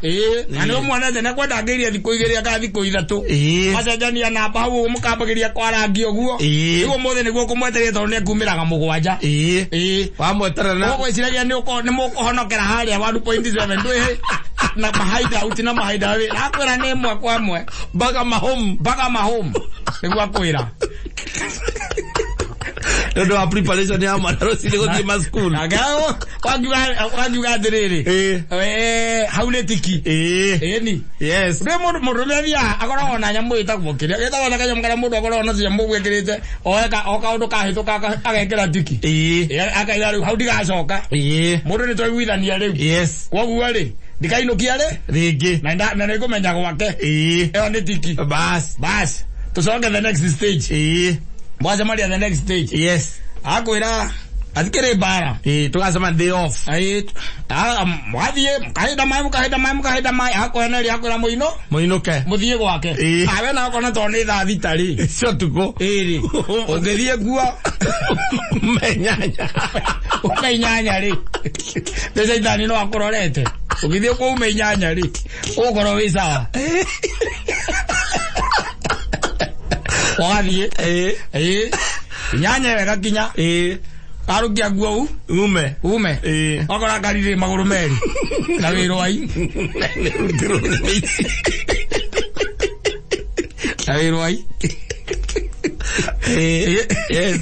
Na nĩ ũmuonete nĩ kwenda angĩirie thikũ 2 kana thikũ 3. Macenjania namba hau mũkambagĩria kwarangia ũguo. Rĩu ũmũthĩ nĩguo ũkũmwetereria tondũ nĩ ekumĩraga 7. Wamweterera na Ũgwĩciragia nĩ mũkũhonokera harĩa 1.7 ndwĩ na mahaida uti na mahaida wĩ. Akwĩra nĩ ĩmwe kwa ĩmwe. Mpaka mahome. Mpaka mahome. Nĩguo akwĩra. Nĩ ũndũ wa preparation ya mwana rũcinĩ gũthiĩ macukuru. Wakiuga atĩrĩrĩ. Hau nĩ tiki. Ĩni. Yes. Rĩu mũndũ mũndũrũme athiaga akoragwo na nyamũ ĩtagwo kĩrĩa. Gĩtagwo na kanyamũ karĩa mũndũ akoragwo na nyamũ ũguo ekĩrĩte, o kaũndũ kahĩtũka agekĩra tiki. Akaiga rĩu hau ndigacoka. Mũndũ nĩ twaiguithania rĩu. Yes. Kwoguo rĩ, ndikainũkia rĩ? Rĩngĩ. Na nĩngũmenya gwake. Ĩyo nĩ tiki. Bas. Bas. Tũcoke the next stage. Mwacemania the next stage. Yes. Akwĩra atikĩrĩ mbara. Tũgacemania day off. Mwathiĩ mũkahinda maĩ mũkahinda maĩ mũkahinda maĩ akweneria akwĩra mũino mũinũke mũthiĩ gwake. Awe na okona tondũ nĩ thaa 6 rĩ. Cio ũtukũ. Ĩrĩ. Ũngĩthiĩ kuo ume 8. Ume 8 rĩ. Nĩ caitani no akũrorete. Ũngĩthiĩ kuo ume 8 rĩ. Ũgũkorwo wĩ sawa. Wathiĩ. 8 wega kinya. Arũkia nguo ume. Ume. Wakora ngari rĩ magũrũ merĩ. Na wĩ rwai. Na wĩ rwai. Yes.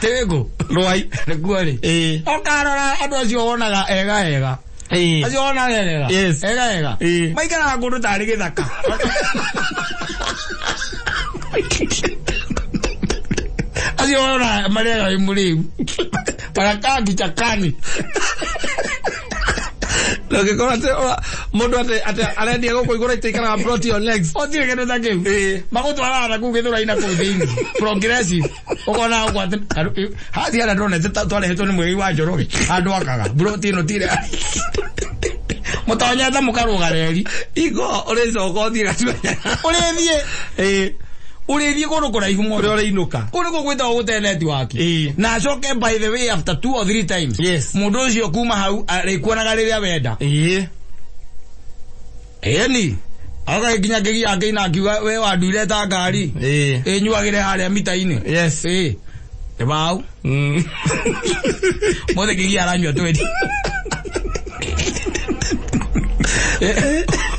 Tĩgũ. Rwai. Nĩguo rĩ. Ũkarora andũ acio wonaga ega ega. Acio wonaga ega. Yes. Ega ega. Maikaraga kũndũ tarĩ gĩthaka. Acio wonaga marĩaga wĩ mũrĩu. Barakaa kichakani. Ũngĩkorwo atĩ mũndũ atĩ arendia gũkũ igũrũ itaikaraga plot ĩyo next. Gũtirĩ kĩndũ ta kĩu. Magũtwaraga na kũu Gĩthũrai na kũu thĩinĩ. Progressive. Ũkona ũguo atĩ hathi harĩa ndonete twarehetwo nĩ Mũigai wa Njoroge. Handũ akaga. Plot ĩno tirĩ. Mũtonyete mũkarũga reri. Igo ũrĩcoka ũthiĩ Gachuanya. Ũrĩthiĩ. Ũrĩthiĩ kũndũ kũraihu mũno. Ũrĩa ũrĩinũka. Kũu nĩkuo gwĩtagwo gũte network. Na acoke by the way after 2 or 3 times. Yes. Mũndũ ũcio kuma hau arĩkuonaga rĩrĩa wenda. Ĩni. Agagĩkinya kĩgia akĩina akiuga we wanduire ta ngari. Ĩnyuagĩre harĩa mita-inĩ. Yes. Nĩ mau. Mothe kĩgia aranyua 20.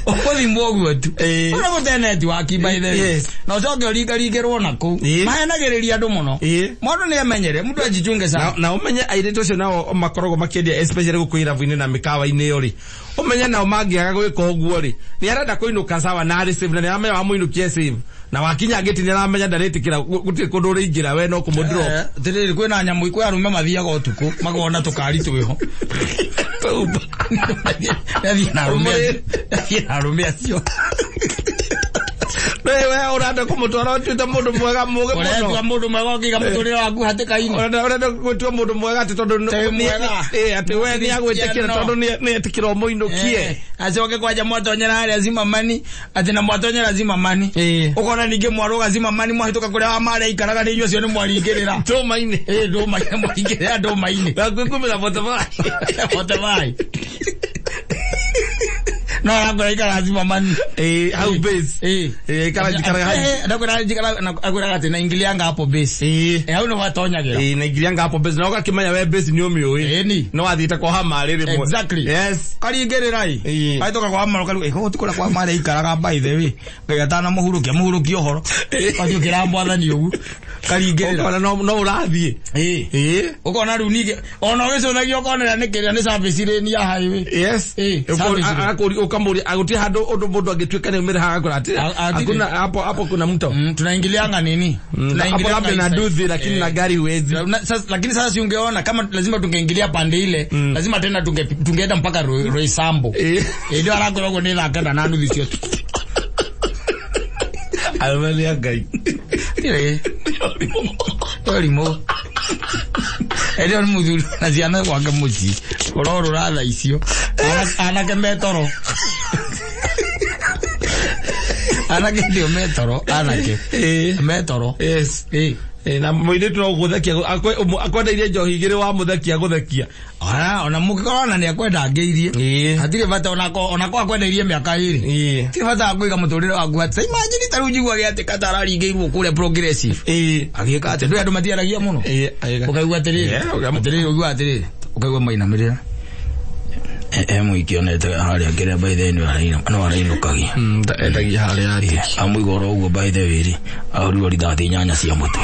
Ũgũthimwo ũguo tu. Ũrĩa gũte network by the way. Yes. Na ũcoke ũringaringĩrwo na kũu. Mahenagĩrĩria andũ mũno. Mũndũ nĩ amenyere, mũndũ ajichunge sana. Na ũmenye airĩtu acio nao makoragwo makĩendia especially gũkũ irabu-inĩ na mĩkawa-inĩ ĩyo rĩ. Ũmenye nao mangĩaga gwĩka ũguo rĩ, nĩ arenda kũinũka sawa na arĩ safe na nĩ aramenya wamũinũkia safe. Na wakinya ngĩti nĩ aramenya ndarĩtĩkĩra gũtirĩ kũndũ ũrĩingĩra we no kũmũ drop. Atĩrĩrĩ kwĩna nyamũ kwĩ arũme mathiaga ũtukũ makona tũkari twĩho. Athiĩ na arũme acio. We ũrenda kũmũtwara ũtuĩte mũndũ mwega mũũgĩ mũno. Ũretua mũndũ mwega ũkĩiga mũtũrĩre waku hatĩka-inĩ. Ũrenda gũtua mũndũ mwega atĩ tondũ atĩ we nĩ agwĩtĩkĩra tondũ nĩ etĩkĩra ũmũinũkie. Acoke kwanja mwatonyera harĩa Zimamani, atĩ na mwatonyera Zimamani. Ũkona ningĩ mwarũga Zimamani mwahĩtũka kũrĩa wa marĩa aikaraga nĩ inyuĩ acio nĩ mwaringĩrĩra. Ndũma-inĩ. Ndũma-inĩ mwaringĩrĩra ndũma-inĩ. Wakwĩkumĩra Botebai. Botebai. No arakora ikara Zimmerman. Hau base. Ikara jikara hau. Ndakwira jikara akwira ati naingilianga hapo base. Hau no watonyagira. Naingilianga hapo base na ukakimenya we base ni umiui. Ni. No wathiite kwa hama riri. Exactly. Yes. Karingirira i. Aitoka kwa hama karu iko tikura kwa hama ikaraga by the way. Ngai atana muhurukia muhurukia uhoro. Kathi ukira mwathani ugu. Karingirira. Ukona no urathie. Ukona riu ningi ona ugicũthagia ukonera nĩ kĩrĩa nĩ service lane ya highway. Yes. Ukamuri aguti handu undu mundu angituika ni umire haga kura hakuna hapo hapo kuna mto. Tunaingilianga nini? Tunaingilianga hapo na duthi lakini na gari huwezi. Lakini sasa si ungeona kama lazima tungeingilia pande ile, lazima tena tungeenda mpaka Roysambu. Ndio arakoragwo ni thaa kenda na nuthu cio. Almalia ngai. Ire. Torimo. Ero ni muthuri na ciana gwake mucii urorura thaa icio anake metoro anake ndio metoro anake metoro. Yes. Na muiritu no guthekia akwendeirie njohi igiri wa muthekia guthekia ona mugikorwo ona ni akwenda ngeirie hatire bata onako akwendeirie miaka iri ti bata kuiga muturire waku ati imagine ta riu njiguaga ati katararingĩirwo kuria progressive agĩka ati ndũ andũ matiaragia mũno ukaigua atiriri atiriri ukaigua atiriri ukaigua mainamĩrĩra mũikionete harĩa kĩrĩa by the way no arainũkagia endagia harĩa atĩ amũigua oro ũguo by the way rĩ ahũrirwo rithathi 8 cia mũtwe.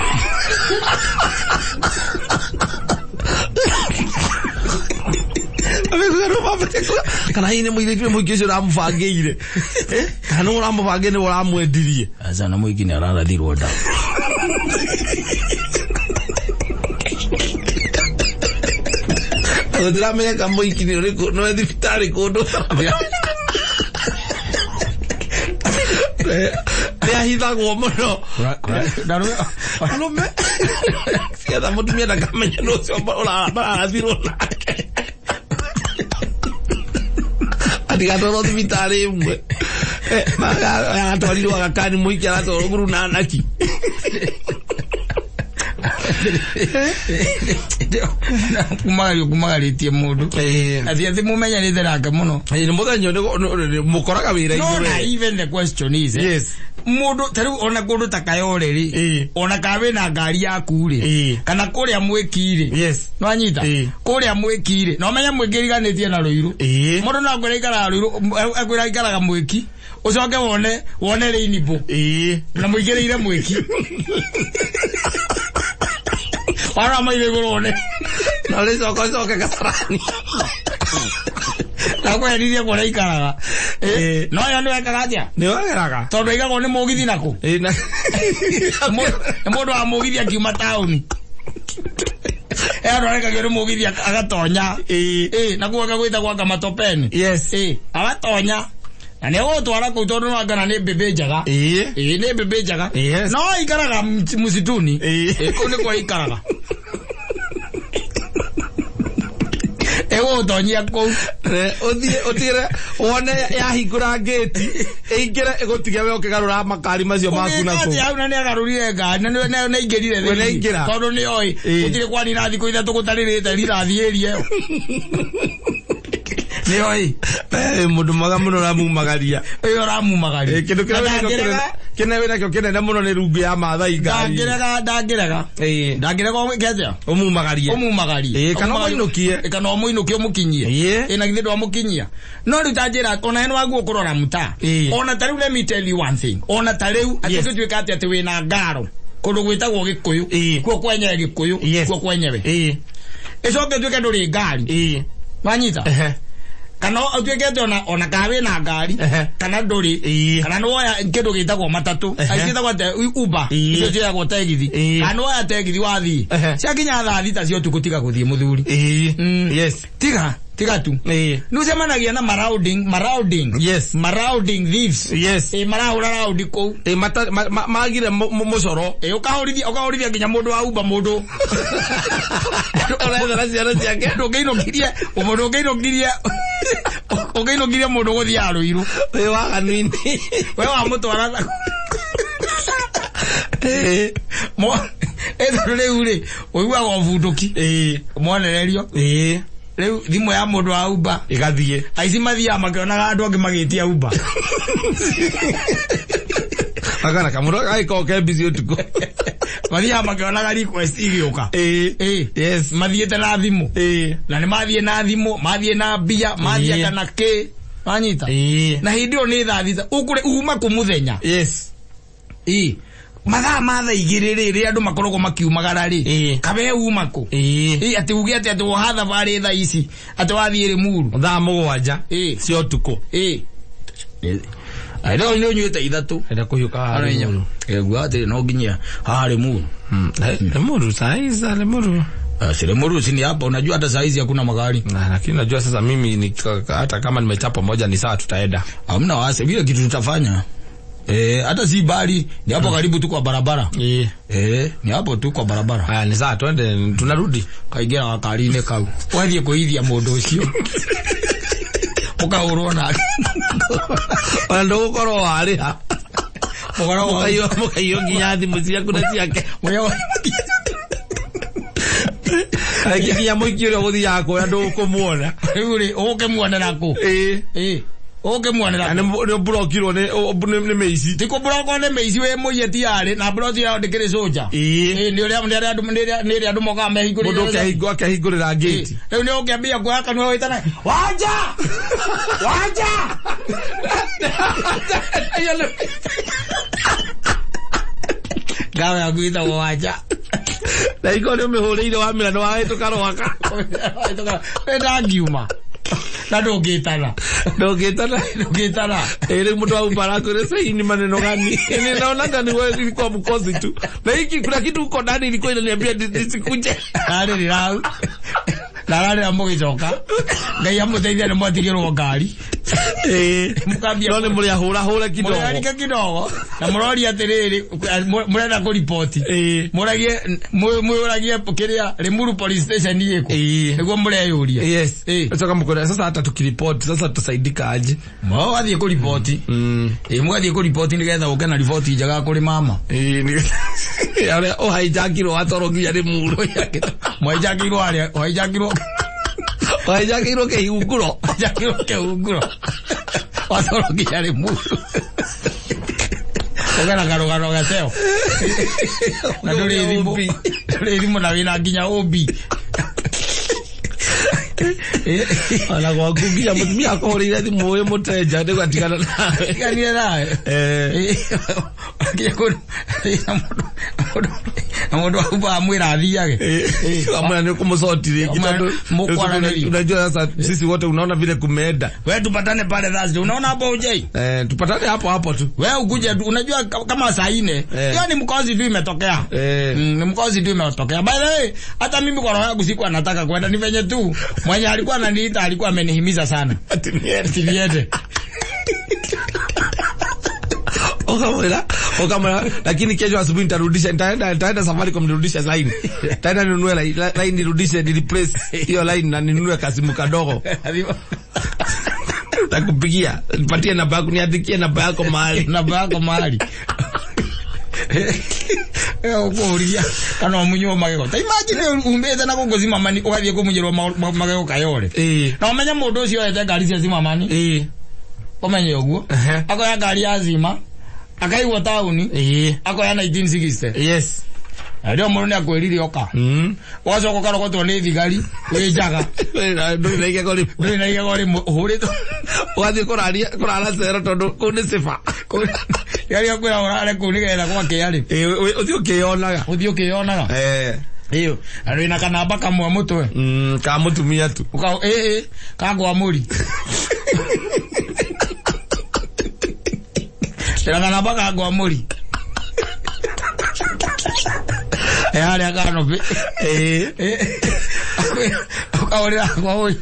Kana hihi nĩ mũirĩtu mũingĩ ũcio ũramũbangĩire kana nĩ ũramũbangĩire nĩ ũramwendirie. Aca na mũingĩ nĩ ararathirwo nda. Gũtiramenyeka mũiki nĩ ũrĩkũ nĩ thibitarĩ kũndũ nĩ ahithagwo mũno arũme cietha mũtumia ndakamenya nĩ ũcio mararathirwo nake atigatwarwo thibitarĩ ĩmwe agatwarirwo agakani mũiki aratwarwo ngurunanaki. Kumagaritie mundu athi athi mumenyanite nake muno ni muthenya mukoraga wira iguru. No, even the question is yes mundu tariu ona kundu ta Kayole ri ona ka wina ngari yaku ri kana kuria mwiki ri yes no anyita kuria mwiki ri no menya mwiki riganitie na Ruiru mundu no akwira ikaraga Ruiru akwira ikaraga mwiki ucoke wone Rainbow na muigiriire mwiki Wara maire iguru one na ricoka ucoke Kasarani na kweririe kuria ikaraga no yo nĩ wekaga atia nĩ wageraga tondu aigagwo nĩ mũgithi naku nĩ mũndũ wa mũgithi akiuma taũni andũ arekagio nĩ mũgithi agatonya nakuo agagwĩtagwo anga matopeni yes agatonya na nĩ egũgũtwara kũu tondũ no angana nĩ mbĩmbĩ njega nĩ mbĩmbĩ njega no aikaraga mũcituni kũu nĩkuo aikaraga egũgũtonyia kũu ũthiĩ ũtigĩre wone yahingũra ngĩti ĩingĩre ĩgũtige we ũkĩgarũra makari macio maku na kũu hau na nĩagarũrire ngari na nĩaingĩrire thĩinĩ tondũ nĩoĩ gũtirĩ kwanina thikũ ithatũ gũtarĩrĩte rithathi ĩria ĩyo nĩoĩ mũndũ mwega mũno ũramumagaria ĩyo ũramumagaria kĩndũ kĩrĩa wĩnakĩo kĩnene mũno nĩ rungu ya Maathai ngari ndangĩrega ndangĩrega ũmwĩke atĩa ũmumagarie kana ũmũinũkie kana ũmũinũkie ũmũkinyie na githĩ ndwamũkinyia no rĩu ta njĩra ona he nĩwaguo kũrora mũtaa ona ta rĩu let me tell you one thing ona ta rĩu atĩ tũtuĩka atĩ atĩ wĩna ngaro kũndũ gwĩtagwo Gĩkũyũ kuo kwenyewe Gĩkũyũ kuo kwenyewe ĩcoke ĩtuĩke ndũrĩ ngari wanyita kana utuike ati ona ka wina ngari kana nduri kana nwoya kindu gitagwo matatu gitagwo ate Uber icio ciagwo tegithi kana nwoya tegithi wathii ciakinya thaa thita cia utuku tiga guthii muthuri. Yes tiga tu ni ucemanagia na marauding yes marauding thieves yes marahura raudi kuu magire mucoro ukahurithia nginya mundu wa Uber mundu urethera ciana ciake mundu ungiinukirie mundu guthiaga Ruiru wi waganu-ini we wamutwara tondu riu ri uiguaga ubunduki mwonererio Rĩu thimũ ya mũndũ wa Uber Ĩgathiĩ. Aici mathiaga makĩonaga andũ angĩ magĩtia Uber. Akana kamũndũ gagĩkorwo ke busy ũtukũ. Mathiaga makĩonaga request igĩũka. Ĩĩ. Yes. Mathiĩte na thimũ. Ĩĩ. Na nĩ mathiĩ na thimũ, mathiĩ na mbia, mathiĩ Ĩĩ. kana kĩ. Wanyita? Ĩĩ. Na hĩndĩ ĩyo nĩ thaa 6 ũkũrĩ uma kũ mũthenya. Yes. Ĩĩ. Mathaa ma thaa 2 rĩ, rĩrĩa andũ makoragwo makiumagara rĩ, Ĩĩ. kabe uma kũ? Ĩĩ. Ĩĩ, atĩ uge atĩ atĩ woha thabarĩ thaa ici, atĩ wathiĩ Limuru. Thaa 7 Ĩĩ. cia ũtukũ. Ĩĩ. Rĩu nĩ ũnyuĩte 3. Enda kũhiũka haha Limuru. Egua atĩ no nginya haha Limuru. Limuru saa hizi Limuru. Si Limuru si ni hapa, unajua hata saa hizi hakuna magari. Na lakini najua sasa mimi ni hata kama nimechapa moja ni saa tutaenda. Hamna wasi, vile kitu tutafanya. Hata si bali, ni hapo karibu tu kwa barabara. Ni hapo tu kwa barabara. Haya ni saa twende tunarudi. Kaingira gakari-inĩ kau. Wathiĩ kũithia mũndũ ũcio. Ũkahũrwo nake. Ona ndũgũkorwo warĩha. Mũkaiywo nginya thimũ ciaku na ciake. Rĩngĩ nginya mũici ũrĩa ũgũthiaga kuoya ndũkũmuona. Rĩu rĩ, ũgũkĩmuonera kũ? Ĩĩ. Ĩĩ. Ũgũkĩmuonera Na kũ? nĩ ũmburokirwo nĩ mĩici. Ti kũmburokwo nĩ mĩici wĩ mũiye ti yarĩ, na mburoti yao ndĩkĩrĩ cũnja. Ĩĩ. Ĩĩ, nĩ ũrĩa nĩ ũrĩa andũ mokaga mehingũrĩire. Mũndũ akehingũrĩra gate. Rĩu nĩ ũkĩambia kuoya kanua wĩtane, Wanja! Wanja! Ngawa yaku ĩtagwo Wanja. Na iko nĩ ũmĩhũrĩire wamĩra nĩ wahĩtũka rwaka. Wĩ ndangiuma. Na ndũngĩtana. Ndũngĩtana. Ndũngĩtana. Rĩu mũndũ wa Uber arakwĩra sasa hii ni maneno gani? Ninaona ni wewe ilikuwa mkosi tu. Na hiki kuna kitu huko ndani ilikuwa inaniambia nisikuje. Ararĩrĩra hau. Na ararĩra mũgĩcoka. Ngai amũteithie nĩ mwatigĩrwo ngari. Ĩĩ. Mũkambia No nĩ mũrĩahũra hũra kidogo. Mũrĩarike kidogo. Na mũroria atĩrĩrĩ, mũrenda kũripoti. Ĩĩ. Mũragie, mwĩũragie kĩrĩa Limuru police station ĩkũ. Ĩĩ. Nĩguo mũreyũria. Yes. Ĩĩ. Sasa mkwenda sasa hata tukiripoti sasa tutasaidika aje? Mo wathiĩ kũripoti. Ĩĩ, mũgathiĩ kũripoti nĩgetha ũke na riboti njega kũrĩ mama. Ĩĩ, nĩ arĩa ũhaijakirwo watwarwo nginya Limuru. Mwahijakirwo harĩa, ũhaijakirwo Ũhaijakirwo kĩhunguro. Ũhaijakirwo kĩhunguro. Watwarwo nginya Limuru. Ũge na karũgano gateo. Na ndũrĩ thimũ. Ndũrĩ thimũ na wĩna nginya ũmbi. Ona gwaku nginya mũtumia akũhũrĩire thimũ wĩ mũtenja nĩgwatigana nawe. Tiganire nawe. Nginya kũndũ na mũndũ wa Uber amwĩra athiage. Amwĩra nĩ ũkũmũcoti rĩngĩ tondũ Mũkwaranĩria. unajua sasa sisi wote unaona vile kumeenda. Wewe tupatane pale Thursday. Unaona hapo ujai? Tupatane hapo hapo tu. Wewe ukuje tu, unajua kama saa 4. Hiyo ni mkozi tu imetokea. Ni mkozi tu imetokea. By the way, hata mimi kwa roho yangu sikuwa nataka kwenda, ni venye tu mwenye alikuwa ananiita alikuwa amenihimiza sana. Ati niende. Ati niende. Ukamwira, lakini kesho asubuhi nitarudisha, nitaenda Safaricom nirudishe line. Nitaenda ninunue line nirudishe, ni replace hiyo line na ninunue kasimu kadogo. Nitakupigia, nipatie namba yako, niandikie namba yako mahali. Namba yako mahali. Ũkũũria kana ũmunywo magego. Ta imagine umbĩte na gũkũ Zimamani ũgathiĩ kũmunyĩrwo magego Kayole. Na ũmenye mũndũ ũcio oete ngari cia Zimamani. Ũmenye ũguo. Akoya ngari ya Zima, akaigwo taũni, akoya 1960. Yes. Rĩo mũndũ nĩ akwĩrire oka. Ũgacoka ũkarogotwo nĩ thigari wĩ njaga. Ndũrĩ na igego rĩmwe. Ndũrĩ na igego rĩmwe, ũhũrĩtwo. Ũgathiĩ kũrara cero tondũ kũu nĩ ciba. Thigari akwĩra ũrare kũu nĩgetha gwakĩa rĩ. Ĩĩ, ũthiĩ ũkĩyonaga. Ũthiĩ ũkĩyonaga. Ĩyo, na wĩna kanamba kamwe mũtwe. Ka mũtumia tu. Ĩĩ, ka kwa mũri. Wĩna kanamba ka kwa mũri. Harĩa kanopĩ. Ũkahũrĩra kwa mũri.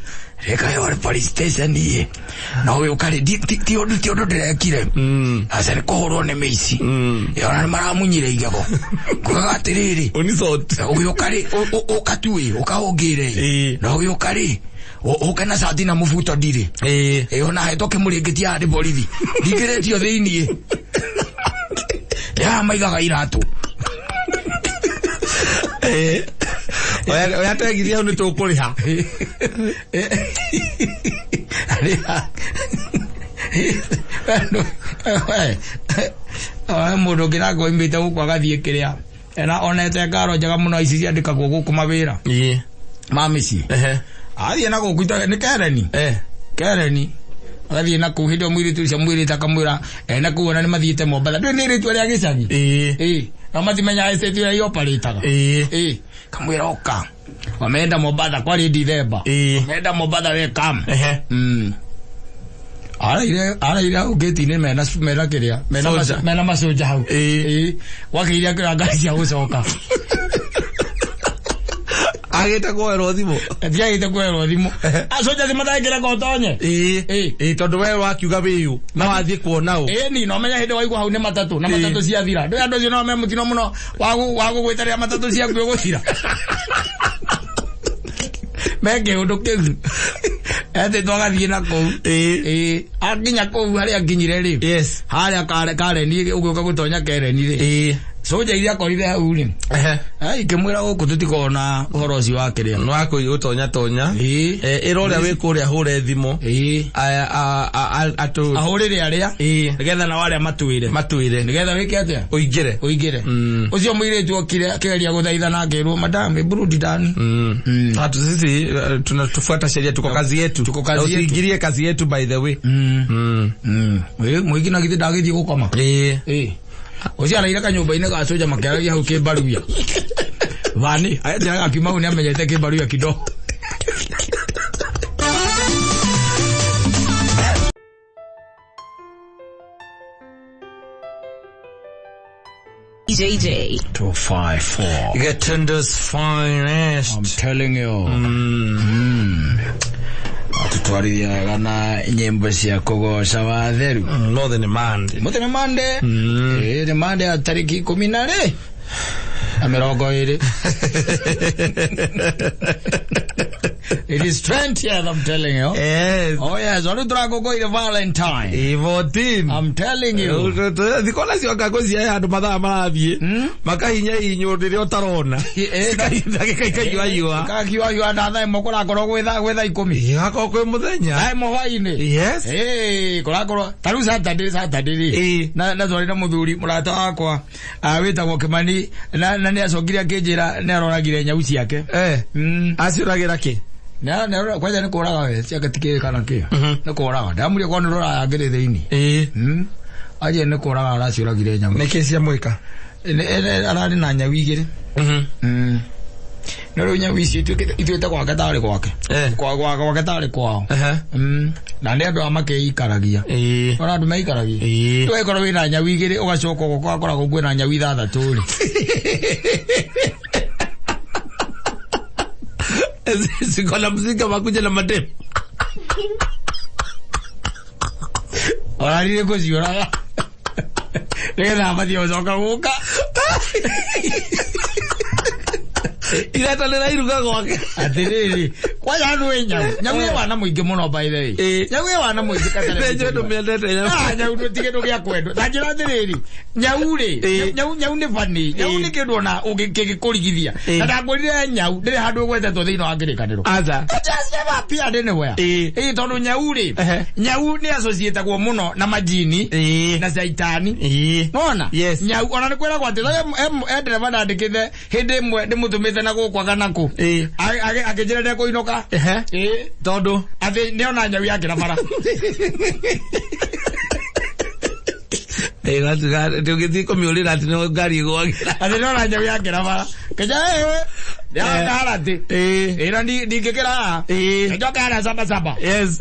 Reka yore police station iye. Na ũyũ ũkarĩ, ti ũndũ ndĩrekire. Aca nĩ kũhũrwo nĩ mĩici. Ona nĩ maramunyire igego. Ngugaga atĩrĩrĩ. Ũnicoti. Ũgĩũka rĩ, ũka tu ĩ, ũka ũngĩre ĩ. Na ũgĩũka rĩ, ũke na cati na mũbuto ndirĩ. Ona hetwo kĩmũrĩngĩti haha nĩ borithi. Ndingĩrĩtio thĩiniĩ. Nĩ haha maigaga iratũ. Oya tegithia hau nĩ tũkũrĩha. Mũndũ ũngĩ nake oimĩte gũkũ agathiĩ kĩrĩa ena onete ngaro njega mũno ici ciandĩkagwo gũkũ mawĩra ma mĩciĩ. Athiĩ na gũkũ nĩ Kereni. Kereni. Agathiĩ na kũu hĩndĩ ĩyo mũirĩtu ũcio mwĩrĩte akamwĩra ena kũu ona nĩ mathiĩte Mombatha. Ndũĩ nĩ airĩtu arĩa a gĩcagi? Na matimenyaga estate ĩrĩa ioparĩtaga. Kamwĩra oka. Wameenda Mombatha kwarĩ Dithemba. Wameenda Mombatha we come. Araire hau gate-inĩ mena mena kĩrĩa mena mena macoja hau. Gwakĩire akĩoya ngari cia gũcoka. Agĩte kuoerwo thimũ. Atiagĩte kuoerwo thimũ. Acoja ti matangĩreka ũtonye. Tondũ we wakiuga wĩyũ na wathiĩ kuona ũ. Ni no menya hĩndĩ waigua hau nĩ matatũ na matatũ ciathira. Ndũĩ andũ acio no me mũtino mũno wa gũgwĩta rĩrĩa matatũ ciaku ĩgũthira. Me kĩũndũ kĩu. Ete twagathiĩ na kũu. Akinya kũu harĩa akinyire rĩ. Harĩa Kareni ũgĩũka gũtonya Kereni rĩ. Soja iria akorire hau rĩ. Ikĩmwĩra gũkũ tũtikoragwo na ũhoro ũcio wa kĩrĩa. Nĩ wa gũtonya tonya. Ĩra ũrĩa wĩ kũrĩa ahũre thimũ. Ahũrĩre arĩa. Nĩgetha nao arĩa matwĩre. Matwĩre. Nĩgetha wĩke atĩa? Ũingĩre. Ũingĩre. Ũcio mũirĩtu okire akĩgeria gũthaitha na akĩrwo madam hebu ndani. Hatu sisi tunatufuata sheria, tuko kazi yetu. Tuko kazi yetu. Usiingilie kazi yetu by the way. Mũingĩ na githĩ ndagĩthiĩ gũkoma. Ũcio araire kanyũmba-inĩ ga soja makĩaragia hau kĩmbaruia. Vani, aya akiuma hau nĩamenyete kĩmbaruia kidogo. JJ 254. Gatundu's finest. I'm telling you. Atutwarithia wega na nyĩmbo cia kũgoca watheru. Mothe nĩ Monday. Mothe nĩ Monday. Nĩ Monday ya tarĩki 12 na 20. It is 20th, I'm telling you. Yes. Oh yes, wale tũrakũngũĩire Valentine. 14. I'm telling you. Thikũ nacio ngangũ cia andũ mathaa marathiĩ makahinya inyũ rĩrĩa ũtarona. Ndagĩka ikaiyũaiyũa. Ikaiyũaiyũa na thaa ĩmwe kũrakorwo gwĩ thaa 10. Gakorwo kwĩ mũthenya. Thaa ĩmwe hwaĩ-inĩ. Yes. Kũrakorwo ta rĩu Saturday rĩ. Na twarĩ na mũthuri mũrata wakwa wĩtagwo Kĩmani na nĩ acokire akĩnjĩra nĩ aroragire nyau ciake. Aciũragĩra kĩ? Na kwanja nĩ kũraga we ciake tikĩrĩ kana kĩ. Nĩ kũraga. Ndamũria kwa nĩ rũraya ngĩrĩ thĩinĩ. Aje nĩ kũraga araciũragire nyau. Nĩkĩ ciamwĩka? Ararĩ na nyau igĩrĩ. No rĩu nyau ici ituĩte gwake tarĩ gwake. Gwake tarĩ kwao. Na nĩ andũ a makĩikaragia. Ona andũ maikaragia. Ũgĩkorwo wĩna nyau igĩrĩ ũgacoka ũgakoragwo kwĩna nyau ithathatũ rĩ. Siko na mzinga makuja na mademu. Orarire kũciũraga. Nĩgetha mathiĩ gũcoka gũka. Iretanĩra iruga gwake. Atĩrĩrĩ, kwanja andũ ĩ nyau. Nyau ĩ wana mũingĩ mũno by the way. Nyau ĩ wana mũingĩ katarĩ. Nĩ njũĩ ndũmĩendete nyau. Nyau ti kĩndũ gĩa kwendwo. Ta njĩra atĩrĩrĩ, nyau rĩ, nyau nĩ funny. Nyau nĩ kĩndũ ona kĩngĩkũrigithia. Na ndakwĩrire nyau ndĩrĩ handũ ĩgwetetwo thĩinĩ wa kĩrĩkanĩro. Aca. Just never appeared anywhere. Tondũ nyau rĩ, nyau nĩ associatagwo mũno na majini na caitani. Nona? Nyau ona nĩ kwĩragwo atĩ ndereba ndandĩkĩte hĩndĩ ĩmwe ndĩmũtũmĩte na gũkũ kana kũ. Akĩnjĩra ndekũinũka. Tondũ atĩ nĩona nyau yakĩra bara. Ndũngĩthiĩ kũmĩũrĩra atĩ nĩ ngari ĩgũagĩra. Atĩ nĩona nyau yakĩra bara. Kĩnja ĩwe. Nĩona atĩ. Ĩra ndingĩkĩra haha. Njoka harĩa saba saba. Yes.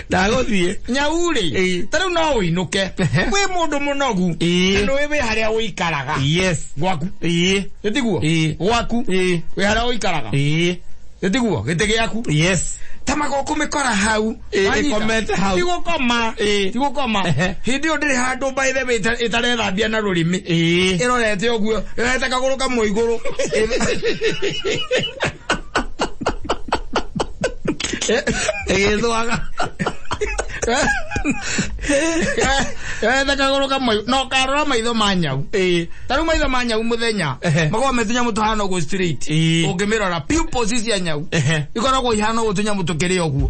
Ndagũthiĩ. Nyau rĩ, ta rĩu no ũinũke. Wĩ mũndũ mũnogu. Na nĩũĩ wĩ harĩa ũikaraga. Yes. Gwaku. Ĩtiguo? Gwaku. Wĩ harĩa ũikaraga. Ĩtiguo? Gĩtĩ gĩaku. Yes. Ta magoko mĩkora hau. Ĩkomete hau. Ti gũkoma. Ti gũkoma. Hĩndĩ ĩyo ndĩrĩ handũ by the way ĩtarethambia na rũrĩmĩ. Ĩrorete ũguo. Ĩrorete kagũrũ kamwe igũrũ. Ĩgĩthwaga. Yoete kagũrũ kamwe no karora maitho ma nyau. Ta rĩu maitho ma nyau mũthenya makoragwo me tũnyamũ tũhana ũguo straight. Ũngĩmĩrora pupils cia nyau ikoragwo ihana ũguo tũnyamũ tũkĩrĩ ũguo.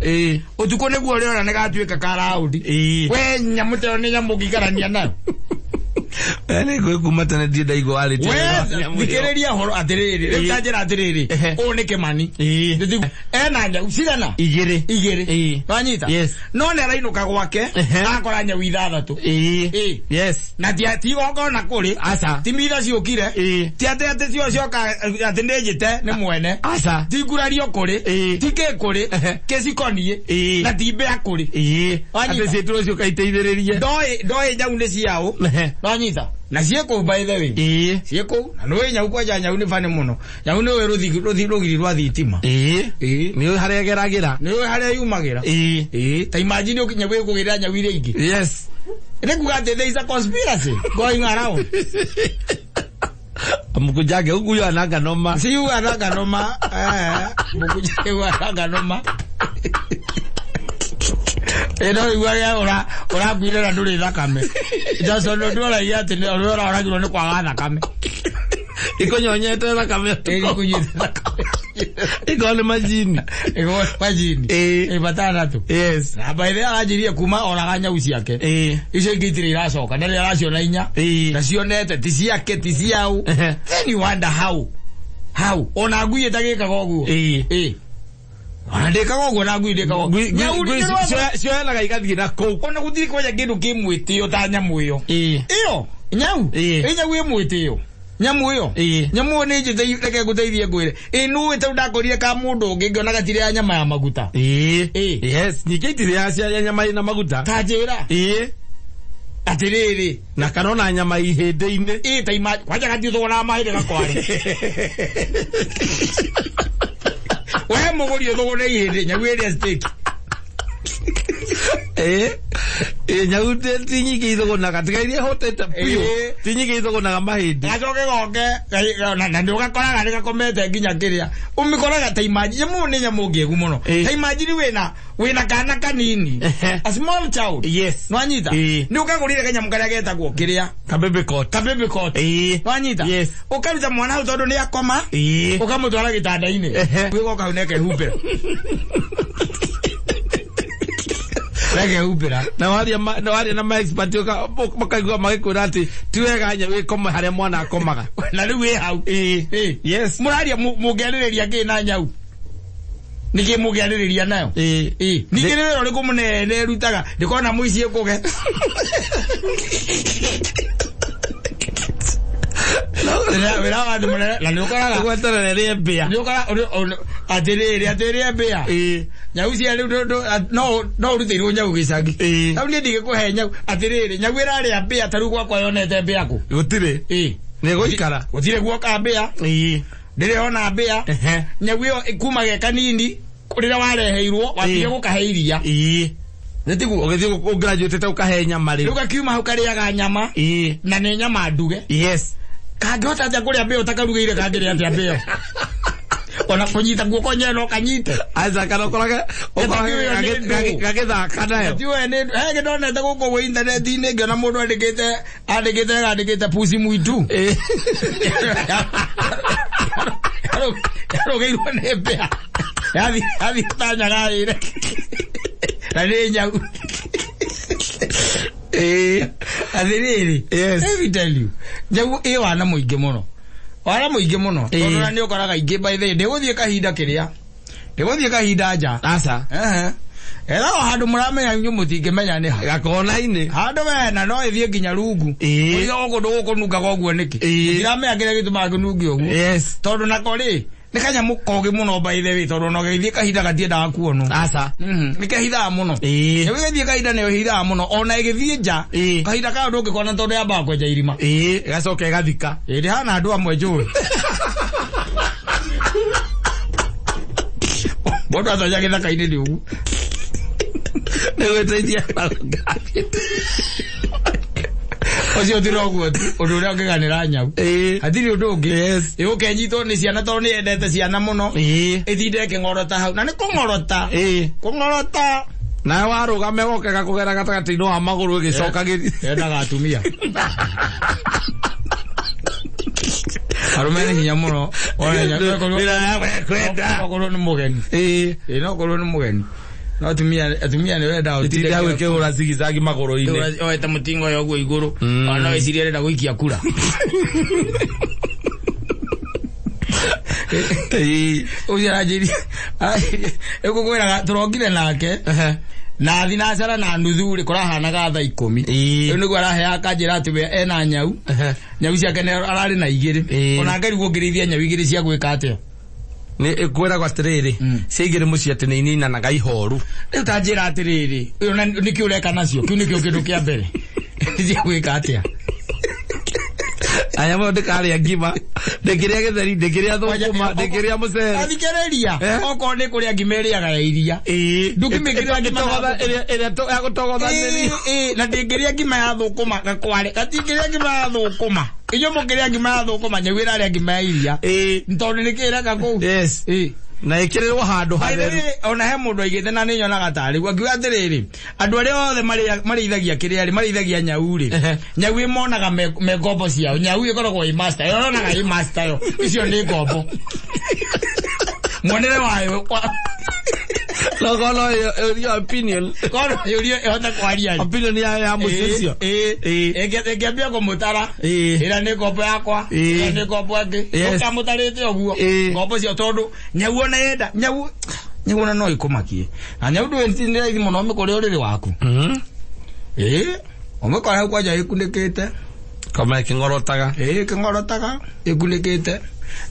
Ũtukũ nĩguo ũrĩona nĩ gatuĩka ka round. We nyamũ ta ĩyo nĩ nyamũ ũngĩikarania nayo. Nĩ ngũĩ kuma tene ndirĩ ndaigua warĩtie. We thikĩrĩria ũhoro atĩrĩrĩ, rĩu ta njĩra atĩrĩrĩ, ũyũ nĩ Kĩmani. Ena nyau cigana? Igĩrĩ. Wanyita? No nĩ arainũka gwake akora nyau ithathatũ. Na ti ti igongona kũrĩ. Aca. Ti mitha ciũkire. Ti atĩ atĩ cio cioka atĩ nĩ njĩte nĩ mwene. Aca. Ti ngurario kũrĩ. Ti kĩ kũrĩ. Kĩcikoniĩ. Na ti mbĩa kũrĩ. Atĩ ciĩtwo cioka iteithĩrĩrie. Ndoĩ nyau nĩ ciaũ. Wanyita? Na ciĩ kũu by the way. Ciĩ kũu. Na nĩũĩ nyau kwanja nyau nĩ bani mũno. Nyau nĩũĩ rũgiri rwa thitima. Nĩũĩ harĩa ĩgeragĩra. Nĩũĩ harĩa yumagĩra. Ta imagine nyau ĩkũgĩrĩra nyau iria ingĩ. Yes. Nĩ kuga atĩ there is a conspiracy going around. Mkujange huku yo ananga noma. Si huyu ananga noma. Mkujange huyu ananga noma. Eno igua rĩa ũrakuire na ndũrĩ thakame. Johnson ndũragia atĩ nĩ ũrĩa ũragirwo nĩ kwaga thakame. Ikũnyonyete thakame. Ĩkũnyonyete thakame. Ĩkorwo nĩ majini. Ĩkorwo majini. Matandatũ. Yes. Na by the way aranjirie kuma oraga nyau ciake. Icio ingĩ itirĩ iracoka na rĩrĩa araciona inya. Na cionete ti ciake ti ciao. Then you wonder how. How? Ona ngui ĩtagĩkaga ũguo. Ona ndĩkaga ũguo na ngui ndĩkaga ũguo. Nyau cioyanaga igathiĩ na kũu. Ona gũtirĩ kwanja kĩndũ kĩ mwĩtĩo ta nyamũ ĩyo. Ĩyo nyau. Ĩ nyau ĩ mwĩtĩo. Nyamũ ĩyo. Nyamũ ĩyo nĩ njĩte reke ngũteithie ngwĩre. Ĩ nũĩ tondũ ndakorire ka mũndũ ũngĩ ngĩona gatirĩ ya nyama ya maguta. Yes, ningĩ itirĩ ya cia nyama ĩna maguta. Ta njĩra. Atĩrĩrĩ. Na kana ona nyama ihĩndĩ-inĩ. Ĩ ta ima kwanja gatiũthũgũraga mahĩndĩ gakware. We mũgũri ũthũgũre ihĩndĩ nyau ĩrĩa steak. Nyau ti nyingĩ ithũgũnaga tiga iria ihũtĩte biũ. Ti nyingĩ ithũgũnaga mahĩndĩ. Gacoke goke na nĩ ũgakoraga nĩ gakomete nginya kĩrĩa. Ũmĩkoraga ta imagine nyamũ nĩ nyamũ ngĩgu mũno. Ta imagine wĩna kana kanini. A small child. Yes. Nwanyita? Nĩ ũkagũrire kanyamũ karĩa getagwo kĩrĩa. Kabebe coat. Kabebe coat. Nwanyita? Yes. Ũkaruta mwana hau tondũ nĩ akoma. Ũkamũtwara gĩtanda-inĩ. Wĩgoka hau nĩakehumbĩra. Rekehumbĩra. Na waria na ma expert makaigua magĩkwĩra atĩ ti wega nyau ĩkome harĩa mwana akomaga. Na rĩu ĩ hau. Yes. Mũraria mũngĩarĩrĩria kĩ na nyau? Nĩkĩ mũngĩarĩrĩria nayo? Ningĩ nĩ wĩra ũrĩkũ mũnene ĩrutaga? Ndĩkona mũici ĩkũge. Wĩra wa andũ mũnene na nĩũkoraga. Ũgweterere rĩe mbĩa. Nĩũkoraga atĩrĩrĩ atĩrĩe mbĩa. Nyau cia rĩu no ũrutĩirwo nyau gĩcagi. Rĩu niĩ ndingĩkũhe nyau atĩrĩrĩ nyau ĩrarĩa mbĩa ta rĩu gwakwa yonete mbĩa kũ? Gũtirĩ. Nĩ gũikara. Gũtirĩ guoka mbĩa. Ndĩrĩ ona mbĩa. Nyau ĩyo kuma ge kanini rĩrĩa wareheirwo wambire gũkahe iria. Nĩ tiguo? Ũgĩthiĩ ũgraduate ũkahe nyama rĩu. Rĩu gakiuma hau karĩaga nyama. Na nĩ nyama nduge. Yes. Kangĩhota atĩa kũrĩa mbĩa ũtakarugĩire kangĩrĩa atĩa mbĩa? Ona kũnyita guoko nyewe no kanyite. Aca kana ũkorage gagĩthaka nayo. Tiũĩ nĩ he kĩndonete gũkũ gwĩ intaneti-inĩ ngĩona mũndũ andĩkĩte pusi mwitu. Yarũgĩirwo nĩ mbĩa. Yathiĩ ta nyagarĩre. Na nĩ nyau. Atĩrĩrĩ. Yes. Let me tell you. Nyau ĩ wana mũingĩ mũno. Wana mũingĩ mũno. Tondũ na nĩ ũkoraga ingĩ by the way ndĩgũthiĩ kahinda kĩrĩa. Ndĩgũthiĩ kahinda nja. Aca. Ethaga handũ mũramenya inyuĩ mũtingĩmenya nĩ ha. Gakona-inĩ. Handũ wena no ĩthiĩ nginya rungu. Ũrĩa gũkũ ndũ gũkũnungaga ũguo nĩkĩ? Mũtiramenya kĩrĩa gĩtũmaga kĩnunge ũguo. Yes. Tondũ nako rĩ nĩ kanyamũ kogĩ mũno by the way tondũ ona gagĩthiĩ kahinda gatiendaga kuonwo. Aca. Nĩ kehithaga mũno. Nyau ĩgĩthiĩ kahinda nĩyo ĩhithaga mũno ona ĩgĩthiĩ nja. Kahinda kayo ndũngĩkona tondũ yambaga kwenja irima. Ĩgacoka ĩgathika. Ndĩhana andũ amwe njũĩ. Mũndũ atonya gĩthaka-inĩ nĩ ũguo. Nĩ gwĩteithia. Ũcio ti noguo tu ũndũ ũrĩa ũngĩganĩra nyau. Hatirĩ ũndũ ũngĩ. Ĩgũka ĩnyitwo nĩ ciana tondũ nĩ yendete ciana mũno. Ĩtinde ĩkĩng'orota hau. Na nĩ kũng'orota. Kũng'orota. Nawe warũgame goke gakũgera gatagatĩ-inĩ wa magũrũ ĩgĩcokagĩria. Yendaga atumia. Arũme nĩ hinya mũno. Okorwo nĩ mũgeni. Ĩĩ no okorwo nĩ mũgeni. No atumia nĩ wendaga ũtinde gwĩkĩhũra zigizagi magũrũ-inĩ. Oete mũtingo ũyũ ũguo igũrũ. Ona no ecirie arenda gũikia kura. Ũcio aranjĩria ĩgũkwĩraga tũrokire nake na thinacara na nuthu rĩ kũrahanaga thaa 10. Rĩu nĩguo araheaga akanjĩra atĩ we ena nyau. Nyau ciake ararĩ na 2. Ona ngarigwo ngĩrĩithia nyau 2 cia gwĩka atĩa. Nĩ ĩkwĩragwo atĩrĩrĩ, cia 2 mũciĩ atĩ nĩ ininanaga ihoru. Rĩu ta njĩra atĩrĩrĩ, nĩkĩ ũreka nacio? Kĩu nĩkĩo kĩndũ kĩa mbere. Cia gwĩka atĩa? Aya mo ndĩkarĩa ngima, ndĩkĩrĩa gĩtheri, ndĩkĩrĩa thũkũma, ndĩkĩrĩa mũcere. Athikĩrĩria, okorwo nĩ kũrĩa ngima ĩrĩaga ya iria. Ndũkĩmĩkĩrĩra ngima ĩrĩa ya gũtogothanĩrio. Na ndĩngĩrĩa ngima ya thũkũma gakware, gatingĩrĩa ngima ya thũkũma. Inyuĩ mũkĩrĩa ngima ya thũkũma, nyau ĩrarĩa ngima ya iria. Tondũ nĩkĩ ĩreka kũu? Yes. Na ĩkĩrĩrwo handũ hatheru. Ona he mũndũ aigĩte na nĩnyonaga tarĩ guo akiuga atĩrĩrĩ, andũ arĩa othe marĩithagia kĩrĩa rĩ, marĩithagia nyau rĩ, nyau ĩmonaga me ngombo ciao. Nyau ĩkoragwo ĩ master, yonaga ĩ master yo. Icio nĩ ngombo. Mwonere wayo. No kono your opinion. Kono yũrio ĩhote kwaria. Opinion ya mũciĩ ũcio. Ĩngĩambia kũmũtara. Ĩra nĩ ngombo yakwa, ĩra nĩ ngombo ĩngĩ. Ũkamũtarĩte ũguo. Ngombo cio tondũ nyau ona yenda, nyau ona no ĩkũmakie. Na nyau ndũĩ nĩ raithi mũno ũmĩkore ũrĩrĩ waku. Ũmĩkore hau kwanja ĩkunĩkĩte. Kama ĩkĩng'orotaga. Ĩkĩng'orotaga, ĩkunĩkĩte.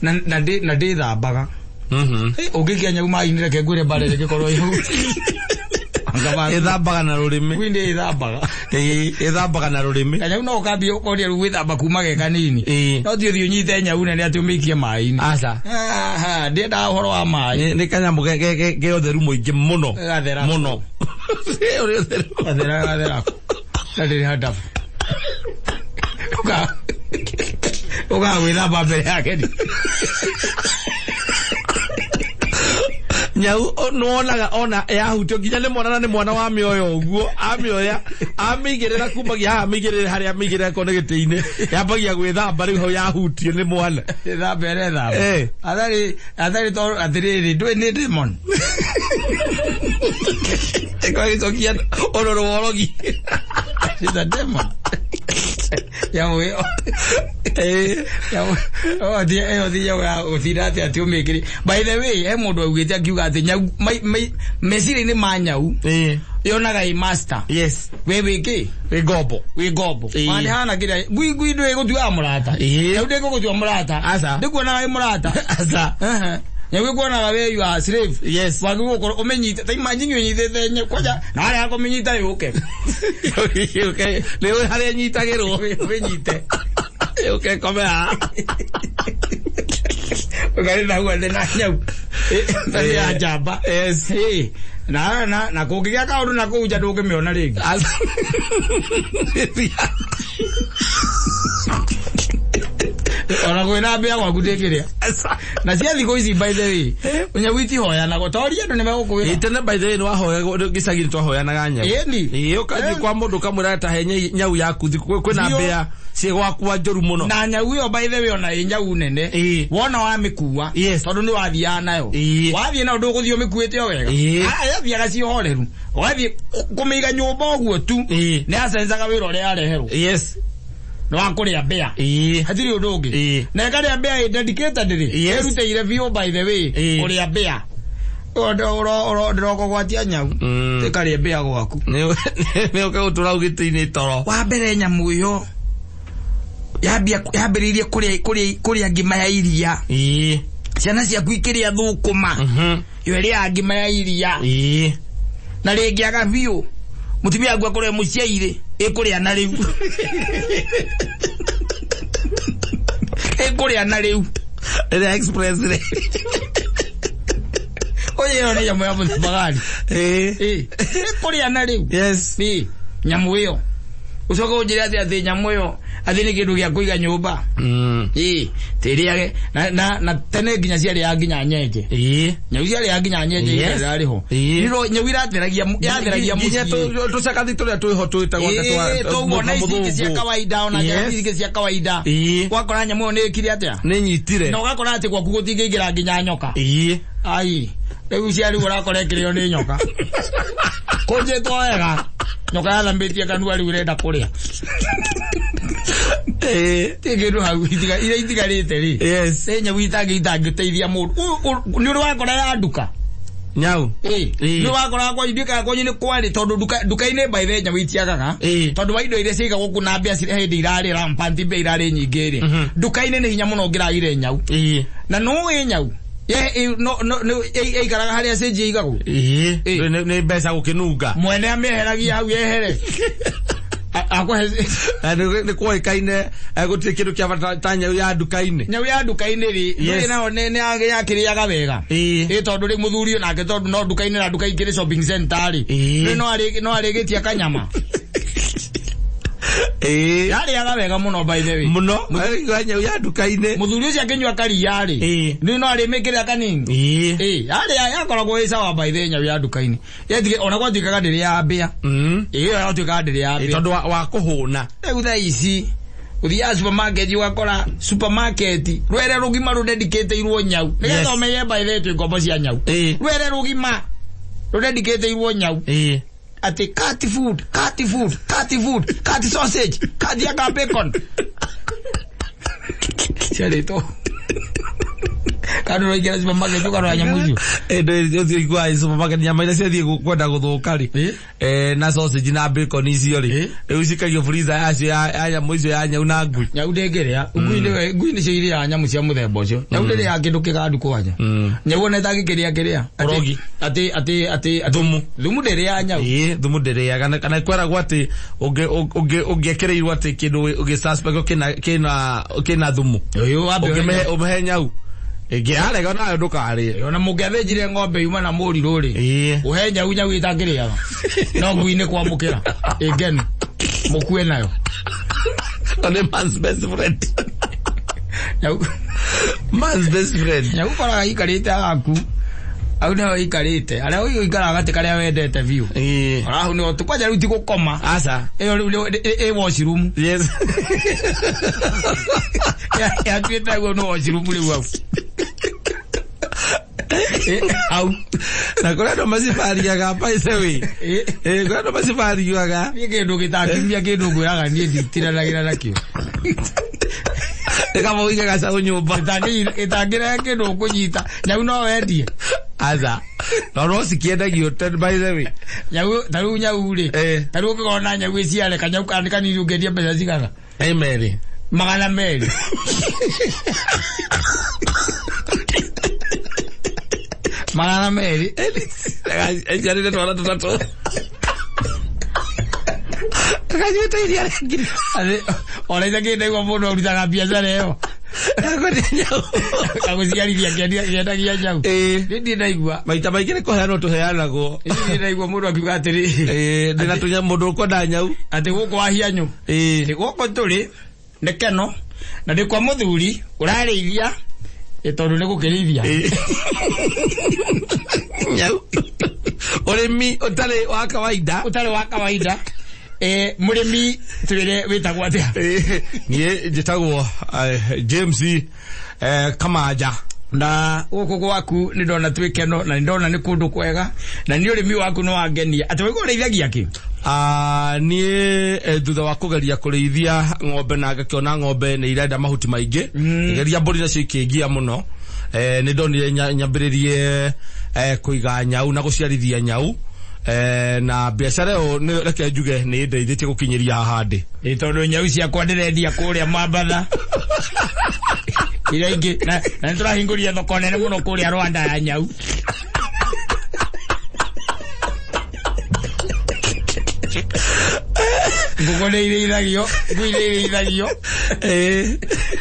Na ndĩthambaga. Ũngĩikia nyau maĩ-inĩ reke ngwĩre mbare rĩngĩkorwo ĩ hau. Ĩthambaga na rũrĩmĩ. Ngui nĩ ĩthambaga. Ĩthambaga na rũrĩmĩ. Kanyau no ũkambia ũkoria rĩu gwĩthamba kuma ge kanini. No ti ũthiĩ ũnyite nyau nene atĩ ũmĩikie maĩ-inĩ. Aca. Ndiendaga ũhoro wa maĩ. Nĩ kanyamũ ke ũtheru mũingĩ mũno. Gathera. Mũno. Ũrĩ ũtheru. Gathera gathera. Na ndĩrĩ handabu. Ũkaga gwĩthamba mbere yake. Nyau nĩwonaga ona yahutio nginya nĩ mwana na nĩ mwana wa mĩoyo ũguo amĩoya amĩigĩrĩra kumagia haha amĩigĩrĩre harĩa amĩigĩrĩra korwo nĩ gĩtĩ-inĩ yambagia gwĩthamba rĩu hau yahutio nĩ mwana. Ĩthamba ĩrethamba. Atharĩ tondũ atĩrĩrĩ ndũĩ nĩ demon. Ĩkorwo ĩgĩcokia ũrũrũ wa ũrogi. She's a demon. Nyamũ ĩyo. Ĩyo ti nyamũ ya gũtinda atĩ atĩ ũmĩkĩre. By the way, he mũndũ augĩte akiuga atĩ nyau meciria-inĩ ma nyau yonaga ĩ master. Yes. We wĩ kĩ? Wĩ ngombo. Wĩ ngombo. Hana kĩrĩa ngui ngui ndũĩ gũtuaga mũrata. Nyau ndĩgũgũtua mũrata. Aca. Ndĩkuonaga wĩ mũrata. Aca. Nyau ĩkuonaga we you are slave. Yes. Wagĩrĩirwo gũkorwo ũmĩnyite. Ta imagine ũnyitĩte nyau kwanja na harĩa kũmĩnyita yũke. Yũke. Nĩ ũĩ harĩa ĩnyitagĩrwo. Ũmĩnyite. Yũke ĩkome haha. Ũkarĩ na hau thĩ na nyau. Nĩ ya njamba. Yes. Na na na kũngĩgĩa kaũndũ na kũu nja ndũngĩmĩona rĩngĩ. Ona kwĩna mbĩa gwaku ndĩngĩrĩa. Na cia thikũ ici by the way, nyau itihoyanagwo toria andũ nĩmegũkwĩra. Tene by the way nĩwahoyagwo gĩcagi-inĩ twahoyanaga nyau. Ĩni. Ĩĩ ũkathiĩ kwa mũndũ ũkamwĩra ta he nyau yaku kwĩna mbĩa ciĩgwakwa njũru mũno. Na nyau ĩyo by the way ona ĩ nyau nene. Wona wamĩkua tondũ nĩ wathiaga nayo. Wathiĩ nayo ndũgũthiĩ ũmĩkuĩte o wega. Yathiaga ciĩ horeru. Ũgathiĩ kũmĩiga nyũmba ũguo tu nĩ yacenjaga wĩra ũrĩa yareherwo. Yes. Nĩ wa kũrĩa mbĩa. Hatirĩ ũndũ ũngĩ. Na ĩkarĩa mbĩa ĩ dedicated rĩ. Ĩrutĩire biũ by the way kũrĩa mbĩa. Ndĩrokũgwatia nyau. Ĩkarĩa mbĩa gwaku. Nĩ ũke gũtũra hau gĩtĩ-inĩ toro. Wa mbere nyamũ ĩyo yambĩrĩirie kũrĩa ngima ya iria. Ciana ciaku ikĩrĩa thũkũma. Yo ĩrĩaga ngima ya iria. Na rĩngĩaga biũ mũtumia waku akorwo e mũciairĩ ĩkũrĩa na rĩu. Ĩkũrĩa na rĩu. Ĩrĩa express rĩ. Oye ĩyo nĩ nyamũ ya mũthemba gani? Ĩkũrĩa na rĩu. Yes. Nyamũ ĩyo. Ucoke unjire ati nyamu iyo ati ni kindu gia kuiga nyumba. Ii tiriage na tene nginya ciarĩaga nginya nyenje. Nyau ciarĩaga nginya nyenje irarĩ ho. Niro nyau iratheragia yatheragia nginya tucakathi turia twiho twitagwo twa na ici cia kawaida ona ici cia kawaida. Wakora nyamu ni ikire atia? Ni nyitire. Na ugakora ati gwaku gutingĩingĩra nginya nyoka. Ai riu ciari urakora ikirio ni nyoka. Kunjitwo wega. Nyoka yathambĩtie kanua rĩu ĩrenda kũrĩa. Ti kĩndũ hau iria itigarĩte rĩ. Yes. Nĩ nyau itangĩteithia mũndũ. Nĩ ũrĩ wakora ya nduka? Nyau. Nĩ wakora kwanyu ndiũkaga kwanyu nĩ kwarĩ tondũ nduka-inĩ by the nyau itiagaga. Tondũ wa indo iria ciigagwo kũu na mbĩa hĩndĩ irarĩ rampant mbĩa irarĩ nyingĩ rĩ. Nduka-inĩ nĩ hinya mũno ũngĩragire nyau. Na nũĩ nyau ĩikaraga harĩa cenjia ĩigagwo. Nĩ mbeca gũkĩnunga. Mwene amĩeheragia hau yehere. Akũhe nĩ kwoĩkaine gũtirĩ kĩndũ kĩa bata ta nyau ya nduka-inĩ. Nyau ya nduka-inĩ rĩ, ndũĩ nayo nĩ yakĩrĩaga wega. Ĩ tondũ rĩ mũthuri nake tondũ no nduka-inĩ na nduka ikĩrĩ shopping center rĩ. Rĩ no arĩgĩtia kanyama. Yarĩaga wega mũno by the way. Mũno nyau ya nduka-inĩ. Mũthuri ũcio akĩnyua karia rĩ. Nĩ no arĩmĩkĩrĩra kanini. Yarĩa yakoragwo ĩ sawa by the way nyau ya nduka-inĩ. Yetige ona gwatuĩkaga ndĩrĩ ya mbĩa. Ĩyo yatuĩkaga ndĩrĩ ya mbĩa. Tondũ wa kũhũna. Rĩu thaa ici ũthiaga supermarket ũgakora supermarket rwere rũgima rũdedicatĩirwo nyau. Nĩgetha ũmenye by the way twĩ ngombo cia nyau. Rwere rũgima rũdedicatĩirwo nyau. Ati cat food, cat food, cat food, cat sausage, cat yaka bacon. Ciarĩtwo. Kana ũraingĩra supermarket ũkarora nyamũ icio. Ndũigua supermarket nyama iria ciathiĩ kwenda gũthũka rĩ. Na sausage na bacon icio rĩ. Rĩu cikagio freezer yacio ya nyamũ icio ya nyau na ngui. Nyau ndĩngĩrĩa. Ngui nĩcio irĩaga nyamũ cia mũthemba ũcio. Nyau ndĩrĩaga kĩndũ kĩgandu kwanja. Nyau ona ĩtangĩkĩrĩa kĩrĩa. Ũrogi. Atĩ thumu. Thumu ndĩrĩaga nyau. Thumu ndĩrĩaga kana kweragwo atĩ ũngĩekĩrĩirwo atĩ kĩndũ ũgĩ suspect kĩna thumu. Ũmĩhe nyau. Ĩngĩarega nayo ndũkarĩe. Ona mũngĩathĩnjire ng'ombe yuma na mũrirũ rĩ. Ũhe nyau nyau ĩtangĩrĩaga. No ngui nĩ kwamũkĩra. Ĩngenu. Mũkue nayo. Nĩ man's best friend. Nyau. Man's best friend. Nyau ũkoraga ĩikarĩte haku. Hau nĩho ĩikarĩte. Harĩa ũikaraga gatĩ karĩa wendete biũ. Hau nĩho kwanja rĩu ti gũkoma. Aca. Ĩyo rĩu ĩ washroom. Yes. Yatuĩte guo nĩ washroom rĩu hau. Au. Na kũrĩa andũ macibariaga by the way. Kũrĩa andũ macibariaga. Niĩ kĩndũ gĩtangiumia kĩndũ ngwĩraga niĩ nditiranagĩra nakĩo. Nĩ kaba ũige gacaũ nyũmba. Ĩtangĩrehe kĩndũ ũkũnyita. Nyau no wendie. Aca. No cikĩendagio by the way. Nyau ta rĩu nyau rĩ. Ta rĩu ũngĩkorwo na nyau ĩciare kanyau kanini ũngĩendia mbeca cigana? 200. 200. 200. Eciarire twana tũtatũ. Kanyuĩte iria rĩa ngiri. Ona ithe ndaigua mũndũ arutaga biacara ĩyo. Agũciarithia akĩendagia nyau. Niĩ ndirĩ ndaigua. Maita maingĩ nĩ kũheanwo tũheanagwo. Niĩ ndirĩ ndaigua mũndũ akiuga atĩrĩ. Ndĩna tũnya mũndũ ũkwenda nyau. Atĩ gũkũ Wahianyũ. Nĩ gũkũ tũrĩ nĩ Keno na ndĩ kwa mũthuri ũrarĩithia tondũ nĩ gũkĩrĩithia. Nyau. Ũrĩmi ũtarĩ wa kawaida. Ũtarĩ wa kawaida. Mũrĩmi twĩre wĩtagwo atĩa? Niĩ njĩtagwo James Kamaja. Na gũkũ gwaku nĩ ndona twĩ Keno na nĩ ndona nĩ kũndũ kwega na nĩ ũrĩmi waku nĩ wangenia. Atĩ waigua ũrĩithagia kĩ? Niĩ thutha wa kũgeria kũrĩithia ng'ombe na ngakĩona ng'ombe nĩ irenda mahuti maingĩ, ngĩgeria mbũri nacio ikĩngia mũno. Nĩ ndonire nyambĩrĩrie kũiga nyau na gũciarithia nyau. Na biacara ĩyo reke njuge nĩ ĩndeithĩtie gũkinyĩria haha ndĩ. Ĩ tondũ nyau ciakwa ndĩrendia kũrĩa Mambatha. Iria ingĩ na nĩ tũrahingũria thoko nene mũno kũrĩa Rwanda ya nyau. Ngũkũ nĩ irĩithagio, ngui nĩ irĩithagio.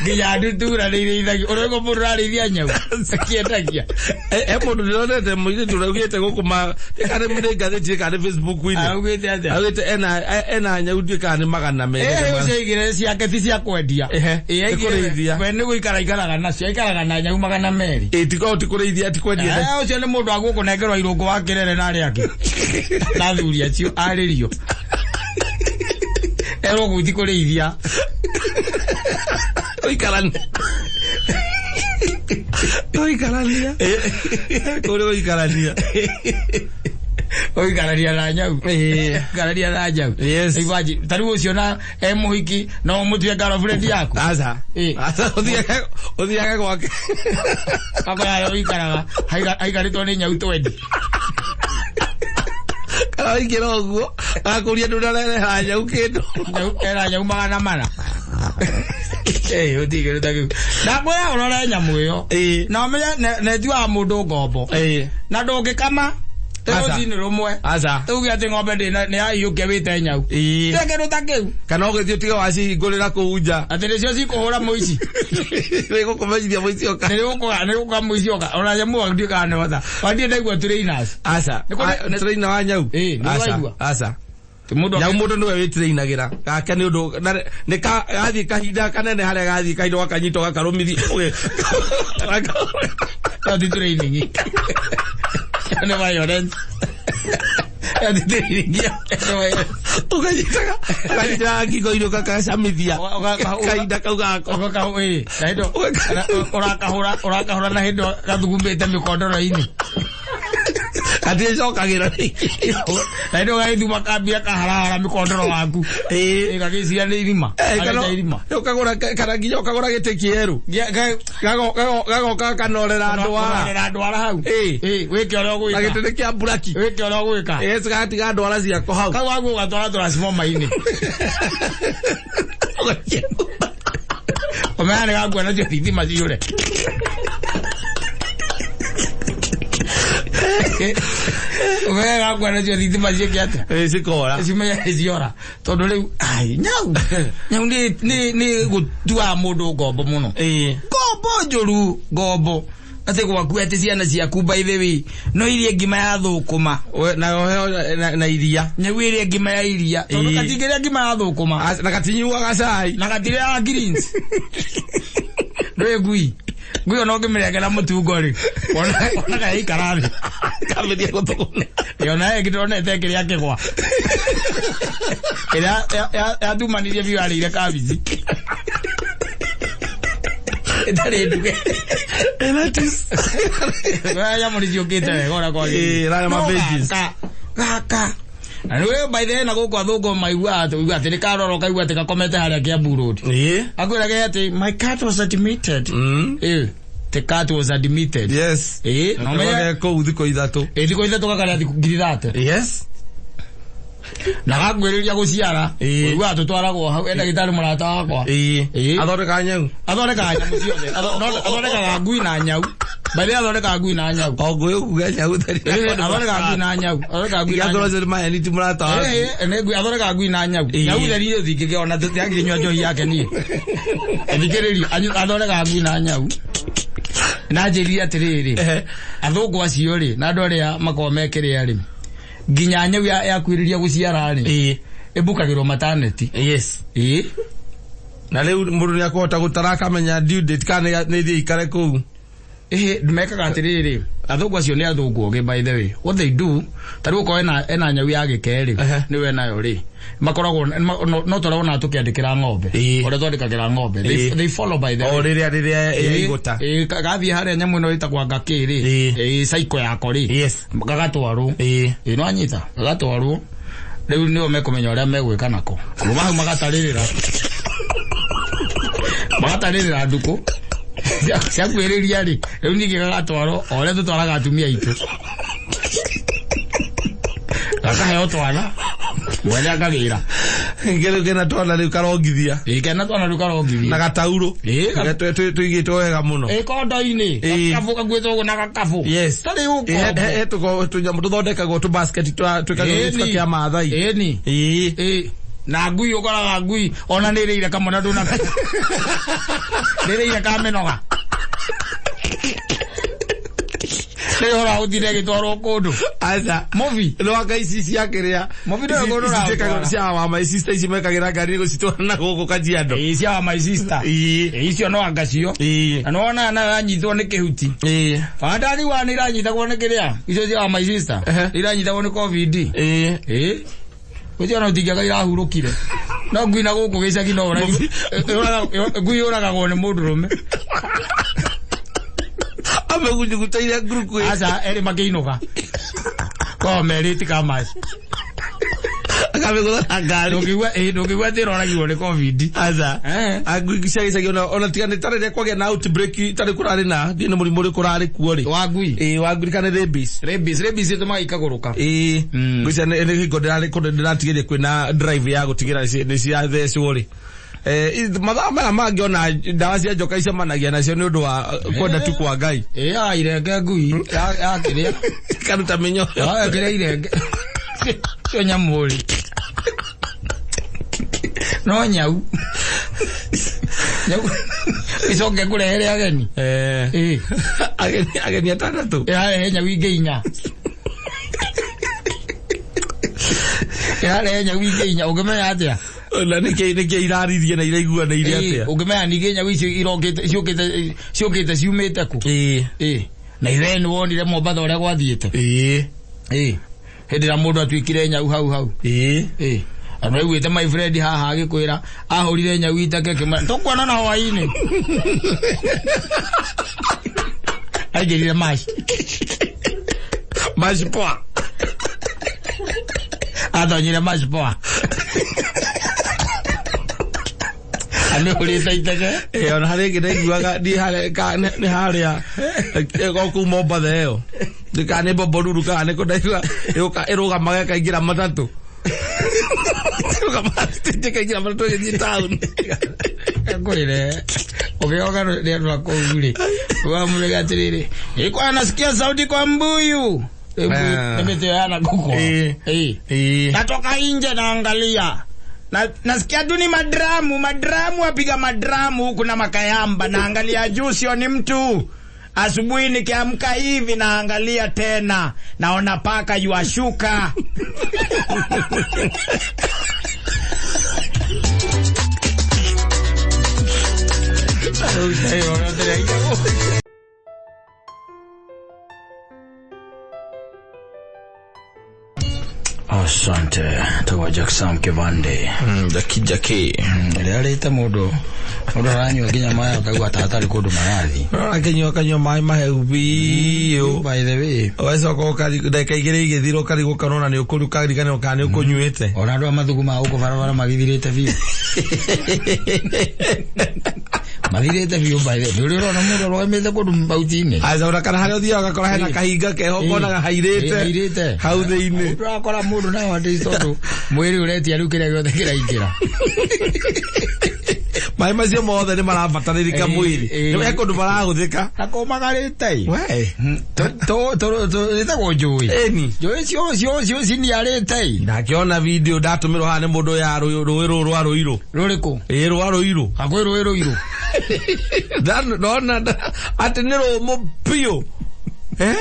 Nginya ndutura nĩ irĩithagio. Ũrĩa mũndũ ũrarĩithia nyau akĩendagia. E mũndũ ndĩronete mũirĩtu ũraugĩte gũkũ ma kana nĩ ngathĩti kana nĩ Facebook-inĩ. Augĩte atĩa? Augĩte ena nyau ndiũĩ kana nĩ 200. Ũcio aigire ciake ti cia kwendia. Ehe, Ĩ, nĩ kũrĩithia. We nĩ gũikara aikaraga nacio, aikaraga na nyau 200. Ĩ, ti kũrĩithia, ti kwendia. Ũcio nĩ mũndũ agũkũnengerwo irũngũ wa kĩrere na arĩa angĩ. Na athuri acio arĩrio. Erwo kũu ti kũrĩithia. Ũikaranie. Ũikarania. Kũrĩ ũikarania. Ũikarania na nyau. Ĩ. Ũikarania na nyau. Yes. Imagine, ta rĩu ũcio na e mũhiki no ũmũtue girlfriend yaku. Aca. Ĩ. Aca, ũthiage gwake. Akora harĩa ũikaraga, aikarĩtwo nĩ nyau 20. Kana waingĩra ũguo, agakũria ndũnarehera nyau kĩndũ. Nyau, ena nyau 400. Ũtige kĩndũ ta kĩu. Ndakwĩra ũrore nyamũ ĩyo. Ĩ. Na ũmenye nĩ ĩtuaga mũndũ ngombo. Ĩ. Na ndũngĩkama Aca. rũcinĩ rũmwe. Aca. Tuge atĩ ng'ombe nĩ yaiyũkia wĩte nyau. Ĩ. Tiga kĩndũ ta kĩu. Kana ũgĩthiĩ ũtige wacihingũrĩra kũu nja. Atĩ nĩcio cikũhũra mũici. Nĩgũkũmenyithia mũici oka. Nĩ gũka mũici oka. Ona nyamũ ĩyo ndiũĩ kana nĩ hota. Wandiĩ ndaigua trainers. Aca. Nĩ kũrĩ- Trainer wa nyau. Ĩ, nĩ Aca. waigua? Aca. Mũndũ Nyau mũndũ nĩwe wĩtrainagĩra. Gake nĩ ũndũ, na nĩ gathiĩ kahinda kanene harĩa gathiĩ kahinda gakanyitwo gakarũmithio. Ĩyo ti training. Ĩyo nĩ violence. Ĩyo ti training. Ĩyo nĩ violence. Ũkanyitaga, ũkanyitaga ngingo-inĩ ũgakacamithia. Kahinda kau gako. Ĩ, na hĩndĩ ũrakahũra na hĩndĩ gathugumĩte mĩkondoro-inĩ. Gaticokagĩra rĩngĩ. Na hĩndĩ ũgagĩthuma kambia kaharahara mĩkondoro waku. Ĩ. Ĩ, gagĩciria nĩ irima. Kana Karenja irima. ũkagũra, kana nginya ũkagũra gĩtĩ kĩerũ. Gagoka kanorera ndwara. Kanorera ndwara hau. Ĩ. Ĩ, wĩke ũrĩa Na ũgwĩka. gĩtĩ nĩ kĩa mburaki. Wĩke ũrĩa ũgwĩka. Ĩ, cigatiga ndwara ciako hau. Kau waguo ũgatwara transformer-inĩ. Ũmenya nĩ gakua nacio thitima ciũre. Ũmenya gakua nacio thitima ciĩke atĩa? Ĩ, cikora. Cimenya nĩ ciora. Tondũ rĩu, ai, nyau. Nyau nĩ gũtuaga mũndũ ngombo mũno. Ĩ. Ngombo njũru, ngombo. Atĩ gwaku atĩ ciana ciaku by the way, no irie ngima ya thũkũma. We, na ũheo na iria. Nyau ĩrĩe ngima ya iria. Tondũ Ĩ. gatingĩrĩa ngima ya thũkũma. Na gatinyuaga cai. Na gatirĩaga greens. Ndũĩ ngui. Ngui ona ũngĩmĩrengera mũtungo rĩ, ona gaikara thĩ. Kambĩrĩria gũthũgũna. Ĩ, ona ĩngĩ ndonete ĩkĩrĩa kĩgwa. Ĩrĩa yatumanirie biũ yarĩire kabici. Ĩtarĩ nduge. Nyamũ nĩ ciũkĩte wega ũrĩa kwagĩrĩire. Ĩ, raya ma No veggies. gaka. Na nĩwe by the way na gũkũ athũngũ maiguaga atĩ ũigua atĩ nĩ karoro kaigua atĩ gakomete harĩa Kiambu Road. Ĩ. Akwĩraga atĩ my cat was admitted. Ĩ, the cat was admitted. Yes. Ĩ, na ũmenye Gake kũu thikũ 3. ĩ, thikũ 3 gakarĩa thikũ 30,000. Yes. Na gakwĩrĩria gũciara. Ĩ. Ũiguaga tũtwaragwo hau e ndagĩtarĩ mũrata wakwa. Ĩ. Ĩ. Athondekaga nyau. Athondekaga nyamũ ciothe. Athondekaga ngui na nyau. By the way, athondekaga ngui na nyau. O ngui ũkuga nyau theri. Ĩ, athondekaga ngui na nyau. Athondekaga ngui na nyau. Igakorwo nĩ maheni ti mũrata waku. Ĩ, nĩ ngui, athondekaga ngui na nyau. Ĩ. Nyau theri ĩthingĩkĩona tũtiangĩnyua njohi yake niĩ. Thikĩrĩria, athondekaga ngui na nyau. Na njĩrire atĩrĩrĩ, Ehe. athũngũ acio rĩ, na andũ arĩa makoragwo mekĩrĩa rĩ, nginya nyau yakuhĩrĩria gũciara rĩ, Ĩ. ĩmbukagĩrwo maternity. Yes. Ĩ. Na rĩu mũndũ nĩakũhota gũtara akamenya due date kana nĩ ĩthiĩ ikare kũu. Ĩhĩ, mekaga atĩrĩrĩ, athũngũ acio nĩ athũngũ ogĩ by the way. What they do, ta rĩu okorwo ena nyau ya gĩke rĩ, Ehe. nĩwe nayo rĩ, makoragwo no tũrona tũkĩandĩkĩra ng'ombe. Ĩ. Ũrĩa twandĩkagĩra ng'ombe. They, Ĩ. they follow by the O way. rĩrĩa yaigũta. Ĩ, gathiĩ harĩa nyamũ ĩno ĩtagwo ngakĩ rĩ, Ĩ. ĩ, cycle yako rĩ, Yes. gagatwarwo. Ĩ. Ĩ, nĩwanyita, gagatwarwo. Rĩu nĩo mekũmenya ũrĩa megwĩka nako. Kuma hau magatarĩrĩra. Magatarĩrĩra ndukũ. Ciakuhĩrĩria rĩ, rĩu ningĩ gagatwarwo o ũrĩa tũtwaraga atumia aitũ. Gakaheo twana, mwene akagĩra. Kĩrĩu kĩna twana rĩu karongithia. Ĩ, kena twana rĩu karongithia. Na gataurũ. Ĩ, Tũigĩtwo wega mũno. Ĩ, kondo-inĩ. Ĩ. Gakabũ gakuĩtwo ũguo na gakabũ. Yes. Tarĩ ũkombo. He tũnyamũ tũthondekagwo tũ basket twĩkagĩrwo gĩcuka Ĩni. kĩa Maathai. Ĩni. Ĩ. Ĩ. Na ngui ũkoraga ngui ona nĩ ĩrĩire kamwe na ndũna nĩ ĩrĩire kamĩnoga. Nĩ ũhoro ũthire gĩtwarwo kũndũ. Aca. Mũbi. No anga ici cia kĩrĩa. Mũbi ndũĩ kũndũ ũratwara. Cia wa my sister ici mekagĩra ngari gũcitwara na gũkũ Kajiado. Ĩĩ cia wa my sister. Ĩĩ. Ĩĩ icio no anga cio. Ĩĩ. Na nĩwona nayo yanyitwo nĩ kĩhuti. Ĩĩ. Bandari wa nĩ iranyitagwo nĩ kĩrĩa. Icio cia wa my sister. Ehe. Iranyitagwo nĩ COVID. Ĩĩ. Ĩĩ. Ũcio no ũtingĩaga irahurũkire. No ngui na gũkũ gĩcagi no ũragi. Ngui yũragagwo nĩ mũndũrũme. Amĩgunyugutaire nguruku ĩ. Aca erĩ makĩinũka. Korwo merĩ tikamaci. Akamĩgũtha na ngari. Ndũngĩigua ĩĩ ndũngĩigua atĩ ĩroragirwo nĩ COVID. Aca. Ngui cia gĩcagi ona tiga nĩ tarĩ rĩrĩa kwagĩa na outbreak tarĩ kũrarĩ na ndiũĩ nĩ mũrimũ ũrĩkũ ũrarĩ kuo rĩ. Wa ngui. Ĩĩ wa ngui kana rabies. Rabies, rabies ĩtũmaga ikagũrũka. Ĩĩ. Ngui cia nĩ hingo ndĩrarĩ kũndũ ndĩratigĩria kwĩna drive ya gũtigĩra nĩ ciathecwo rĩ. Mathaa maya mangĩ ona ndawa cia njoka icemanagia nacio nĩ ũndũ wa kwenda tu kwa Ngai. Ĩĩ ya irenge ngui ya kĩrĩa. Karuta mĩnyoyo. Ya kĩrĩa irenge. Cio nyamũ rĩ. No nyau. Nyau. Icoke kũrehere ageni. Ĩĩ. Ageni atandatũ. Ĩrarehe nyau ingĩ inya. Ĩrarehe nyau ingĩ inya ũngĩmenya atĩa? Na nĩkĩ iraririe na iraiguanĩire atĩa? Ũngĩmenya ningĩ nyau icio irokĩte ciũkĩte ciũkĩte ciumĩte kũ? Ĩĩ. Ĩĩ. Na ithe nĩ wonire Mombatha ũrĩa gwathiĩte. Ĩĩ. Ĩĩ. Hĩndĩ ĩrĩa mũndũ atuĩkire nyau hau hau. Ĩĩ. Ĩĩ. Andũ aiguĩte my friend haha agĩkwĩra ahũrire nyau itake kĩmwe. Tũkuonana hwaĩ-inĩ. Aingĩrire maci. Maci poa. Atonyire maci poa. Amĩhũrĩte iteke. Ĩĩ ona harĩa ĩngĩ ndaiguaga ndiĩ harĩa nĩ harĩa o kũu Mombatha ĩyo. Kana nĩ Bombolulu kana nĩ kũ ndaigua ĩrũgamaga ĩkaingĩra matatũ. Ĩrũgamaga stage ĩkaingĩra matatũ ĩgĩthiĩ taũni. Ngwĩre ũgĩoka nĩ andũ a kũu rĩ. Wamũrega atĩrĩrĩ. Nilikuwa nasikia sauti kwa mbuyu. Nĩ mĩtĩ ĩyo yana gũkũ. Ĩĩ. Natoka nje naangalia. Na nasikia tu ni madramu apiga madramu huku na makayamba, naangalia juu sio ni mtu. Asubuhi nikiamka hivi naangalia tena, naona paka yuashuka. Asante, tagwa Jack Sam Kivande. Jackie Jackie. Rĩrĩa arĩte mũndũ aranyua nginya maĩ akaigua ta atarĩ kũndũ marathi. Akĩnyua akanyua maĩ mahehu biũ. By the way. Ũgacoka ndagĩka igĩrĩ igĩthira ũkarigwo kana ona nĩ ũkũrĩ ũkariganĩrwo kana nĩ ũkũnyuĩte. Ona andũ a mathuguma gũkũ barabara magĩthirĩte biũ. Mathirĩte biũ by the way. Nĩ ũrĩ ũrona mũndũ arũgamĩte kũndũ mbauti-inĩ. Aca ona kana harĩa ũthiaga ũgakora hena kahinga keho ũkonaga hairĩte hau thĩinĩ. Ũrakora mũndũ nowadays tondũ mwĩrĩ ũretia rĩu kĩrĩa gĩothe kĩraingĩra. Maĩ macio mothe nĩ marabatarĩrĩka mwĩrĩ. Nĩ he kũndũ marahũthĩka. Na kũmagarĩte. We. Ĩtagwo njũĩ. Ĩni. Njũĩ cio ciniarĩte. Ndakĩona video ndatũmĩrwo haha nĩ mũndũ ya rũĩ rũrũ rwa Rũirũ. Rũrĩkũ? Ĩĩ rwa Rũirũ. Hakuhĩ rũĩ Rũirũ. Ndona atĩ nĩ rũmũ biũ. Eh?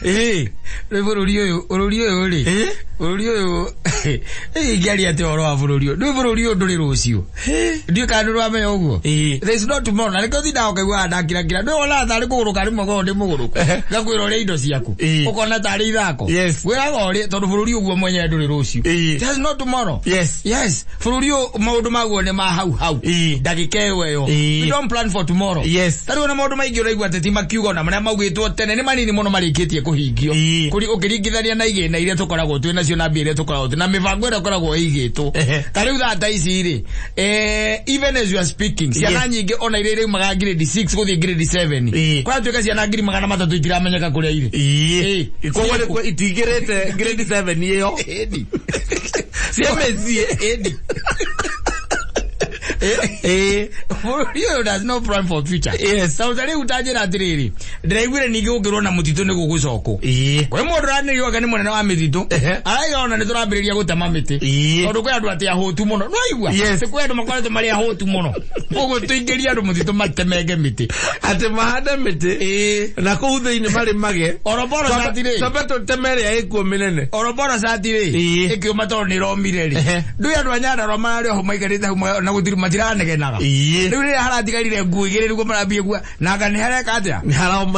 Ĩĩ. Rĩu bũrũri ũyũ rĩ. Bũrũri ũyũ ingĩaria atĩa ũhoro wa bũrũri ũyũ? Rĩu bũrũri ũyũ ndũrĩ rũciũ. Ndiũĩ kana nĩ ũramenya ũguo. There is no tomorrow. Na nĩkĩo ũtindaga ũkaiguaga ndakirakira. Ndũĩ wonaga tarĩ kũgũrũka rĩmwe ngoragwo ndĩ mũgũrũku. Ngakwĩra ũrĩe indo ciaku. Ũkona tarĩ ithako. Ngwĩraga ũrĩe tondũ bũrũri ũguo mwenyewe ndũrĩ rũciũ. There is no tomorrow. Yes. Yes. Bũrũri ũyũ maũndũ maguo nĩ ma hau hau. Ndagĩka ĩyo ĩyo. We don't plan for tomorrow. Yes. Ta rĩu ona maũndũ maingĩ ũraigua ateti makiuga ona marĩa maugĩtwo tene nĩ manini mũno marĩkĩtie kũhingio. Ũkĩringithania na igĩna iria tũkoragwo twĩ nacio na mbia iria tũkoragwo twĩ na mĩbango ĩrĩa ĩkoragwo ĩigĩtwo. Ta rĩu thaa ta ici rĩ, even as you are speaking, ciana nyingĩ ona iria iraumaga grade 6 gũthiĩ grade 7, kũratuĩka ciana 300,000 itiramenyeka kũrĩa irĩ. Koguo itingĩrĩte grade 7 ĩyo. Cia mĩciĩ. Bũrũri ũyũ does no plan for future. Yes. Ta rĩu ta njĩra atĩrĩrĩ, Ndĩraiguire ningĩ gũkĩrwo na mũtitũ nĩ gũgũcokwo. Kwĩ mũndũ ũranĩrio anga nĩ mũnene wa mĩtitũ. Araiga ona nĩ tũrambĩrĩria gũtema mĩtĩ. Tondũ kwĩ andũ atĩ ahũtu mũno. Nĩwaigua? Yes. Kwĩ andũ makoretwo marĩ ahũtu mũno. Koguo tũingĩrie andũ mũtitũ matemenge mĩtĩ. Atĩ mahande mĩtĩ na kũu thĩinĩ marĩmage. Oroboro cati rĩ. Twambe tũteme ĩrĩa ĩkuo mĩnene. Oroboro cati rĩ. Ĩkĩũma tondũ nĩ ĩromire rĩ. Ndũĩ andũ a Nyandarua mararĩ oho maikarĩte hau na gũtirĩ matiranegenaga. Rĩu rĩrĩa haratigarire nguo igĩrĩ nĩguo marambia kuo na anga nĩ hareka atĩa? Nĩ haraoma.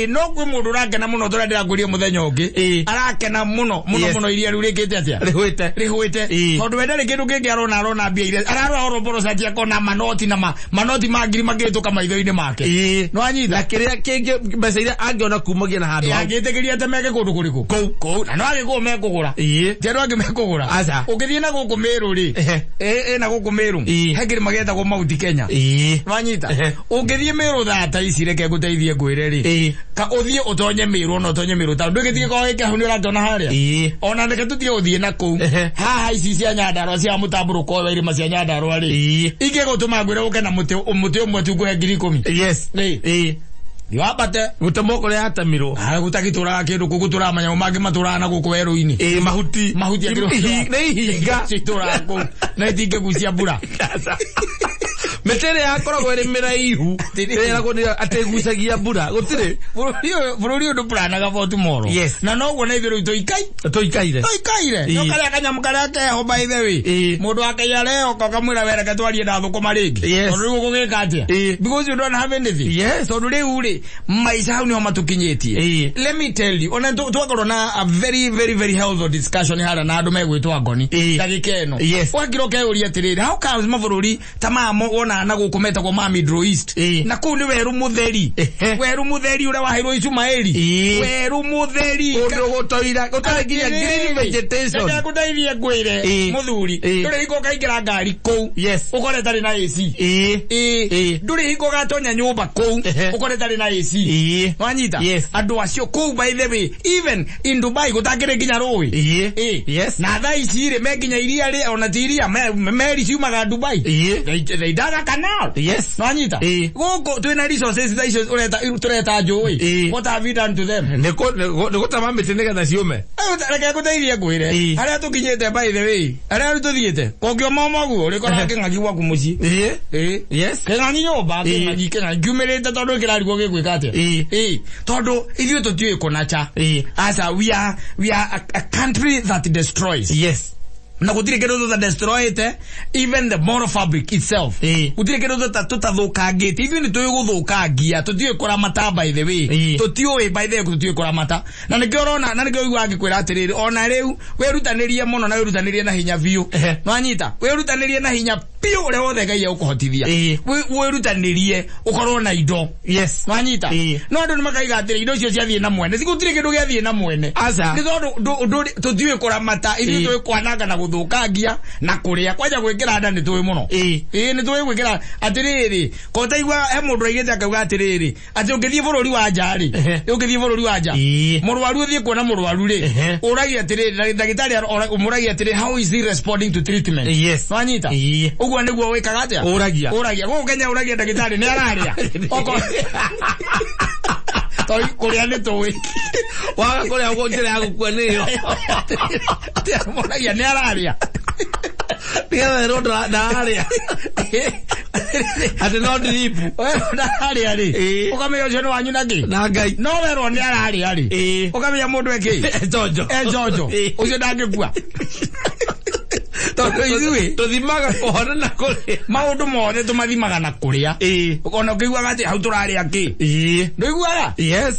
No kwĩ mũndũ ũrakena mũno tũrĩa ndĩrakwĩrire mũthenya ũngĩ. Arakena mũno mũno mũno iria rĩu rĩkĩte atĩa? Rĩhũĩte. Rĩhũĩte. Tondũ we ndarĩ kĩndũ kĩngĩ arona mbia iria ararora oroboro cati akona manoti na manoti ma ngiri makĩhĩtũka maitho-inĩ make. Nĩwanyita? Na kĩrĩa kĩngĩ mbeca iria angĩona kumagia na handũ hau. Angĩtĩkĩria atemenge kũndũ kũrĩkũ? Kũu. Kũu. Na no agĩkũyũ mekũgũra. Ti andũ angĩ mekũgũra. Aca. Ũngĩthiĩ na gũkũ Meru rĩ. Ĩna gũkũ Meru. He kĩrĩma gĩtagwo Mount Kenya. Nĩwanyita? Ũngĩthiĩ Meru thaa ta ici reke ngũteithie ngwĩre rĩ. Ka ũthiĩ ũtonye Meru ona ũtonye Meru ta ndũgĩtige gĩkorwo gĩkĩ hau nĩ ũrakĩona harĩa. Ona reke tũtige gũthiĩ na kũu. Haha ici cia Nyandarua cia mũtambũrũko wa irĩma cia Nyandarua rĩ. Ingĩgũtũma ngwĩre ũke na mũtĩ ũmwe tu ngũhe 10,000. Yes. Wambate. Gũtemwo kũrĩa yatemirwo. Gũtagĩtũraga kĩndũ kũu gũtũraga manyamũ mangĩ matũraga na gũkũ werũ-inĩ. Mahuti. Mahuti akĩrĩ. Nĩ ihinga. Citũraga kũu. Na itingĩgucia mbura. Mĩtĩ ĩrĩa yakoragwo ĩrĩ mĩraihu ĩragwo nĩ atĩ ĩgucagia mbura gũtirĩ. Bũrũri ũyũ ndũplanaga for tomorrow. Yes. Na noguo na ithuĩ rĩu tũikaire. Tũikaire. No karĩa kanyamũ karĩa keho by the way. Mũndũ wa KRA oka ũkamwĩra we reke twarie na thũkũma rĩngĩ. Tondũ rĩu ũgũgĩka atĩa? Because you don't have anything. Yes. Tondũ rĩu rĩ maica hau nĩho matũkinyĩtie. Let me tell you, ona twakorwo na a very very very healthy discussion harĩa na andũ megwĩtwo ngoni. Ndagĩka ĩno. Yes. Wakira ũkeyũria atĩrĩrĩ, how comes mabũrũri ta maya wona na gũkũ metagwo ma Middle East. Na kũu nĩ werũ mũtheri. Werũ mũtheri ũrĩa waheirwo Ishumaeli. Werũ mũtheri. Kũndũ gũtoira, gũtarĩ nginya green vegetation. Reke ngũteithie ngwĩre mũthuri. Ndũrĩ hingo ũkaingĩra ngari kũu. Yes. Ũkore ĩtarĩ na AC. Ndũrĩ hingo ũgatonya nyũmba kũu. Ũkore ĩtarĩ na AC. Wanyita? Yes. Andũ acio kũu by the way, even in Dubai gũtakĩrĩ nginya rũĩ. Yes. Na thaa ici rĩ me nginya iria rĩ ona ti iria meri ciumaga Dubai. They dug a canal. Yes. Nwanyita? Gũkũ twĩna resources thaa icio tũreta njũĩ. What have you done to them? Nĩ gũtema mĩtĩ nĩgetha ciũme. Reke ngũteithie ngwĩre. Harĩa tũkinyĩte by the way, harĩa rĩu tũthiĩte, kũngĩũma ũma ũguo ũrĩkoraga kĩng'ang'i gwaku mũciĩ. Yes. Kĩng'ang'i nyũmba, kĩng'ang'i, kĩng'ang'i. Kiumĩrĩte tondũ kĩrarigwo gĩgwĩka atĩa. Tondũ ithuĩ tũtiũĩ kũnacha. Aca, we are a country that destroys. Yes. Na gũtirĩ kĩndũ tũtadestroyete, even the moral fabric itself. Gũtirĩ kĩndũ tũtathũkangĩte. Ithuĩ nĩ tũĩ gũthũkangia, tũtiũĩ kũramata by the way. Tũtiũĩ by the way, tũtiũĩ kũramata. Na nĩkĩo ũrona, na nĩkĩo ũiguaga ngĩkwĩra atĩrĩrĩ, ona rĩu wĩrutanĩrie mũno na wĩrutanĩrie na hinya biũ. Nĩwanyita? Wĩrutanĩrie na hinya biũ ũrĩa wothe Ngai egũkũhotithia. Wĩrutanĩrie ũkorwo na indo. Yes. Nĩwanyita? No andũ nĩmakaiga atĩrĩ, indo icio ciathiĩ na mwene. Gũtirĩ kĩndũ gĩathiĩ na mwene. Aca. Nĩ tondũ tũtiũĩ kũramata, ithuĩ tũĩ kwananga na gũthũkangia na kũrĩa. Kwanja gwĩkĩra nda nĩ tũĩ mũno. Nĩ tũĩ gwĩkĩra atĩrĩrĩ, ko taigua he mũndũ aigĩte akauga atĩrĩrĩ, atĩ ũngĩthiĩ bũrũri wa nja rĩ, ũngĩthiĩ bũrũri wa nja, mũrwaru ũthiĩ kuona mũrwaru rĩ, ũragia atĩrĩrĩ, ndagĩtarĩ ũmũragia atĩrĩrĩ, how is he responding to treatment? Yes. Nĩwanyita? Ũguo nĩguo wĩkaga atĩa? Ũragia. Ũragia. Gũkũ Kenya ũragia ndagĩtarĩ nĩ ararĩa. Okorwo tondũ kũrĩa nĩ tũĩ. Waga kũrĩa ũguo njĩra ya gũkua nĩ ĩyo. Mũragia nĩ ararĩa. Nĩgetha ĩrwo ndararĩa. Atĩ no ndiribu. Werwo ndararĩa rĩ. Ũkamenya ũcio nĩ wanyu na kĩ? Na Ngai. No werwo nĩ ararĩa rĩ. Ũkamenya mũndũ e kĩ? Njonjo. E njonjo. Ũcio ndangĩkua. Tondũ ithuĩ tũthimaga kũhona na kũrĩa. Maũndũ mothe tũmathimaga na kũrĩa. Ona ũkĩiguaga atĩ hau tũrarĩa kĩ? Ndũiguaga? Yes.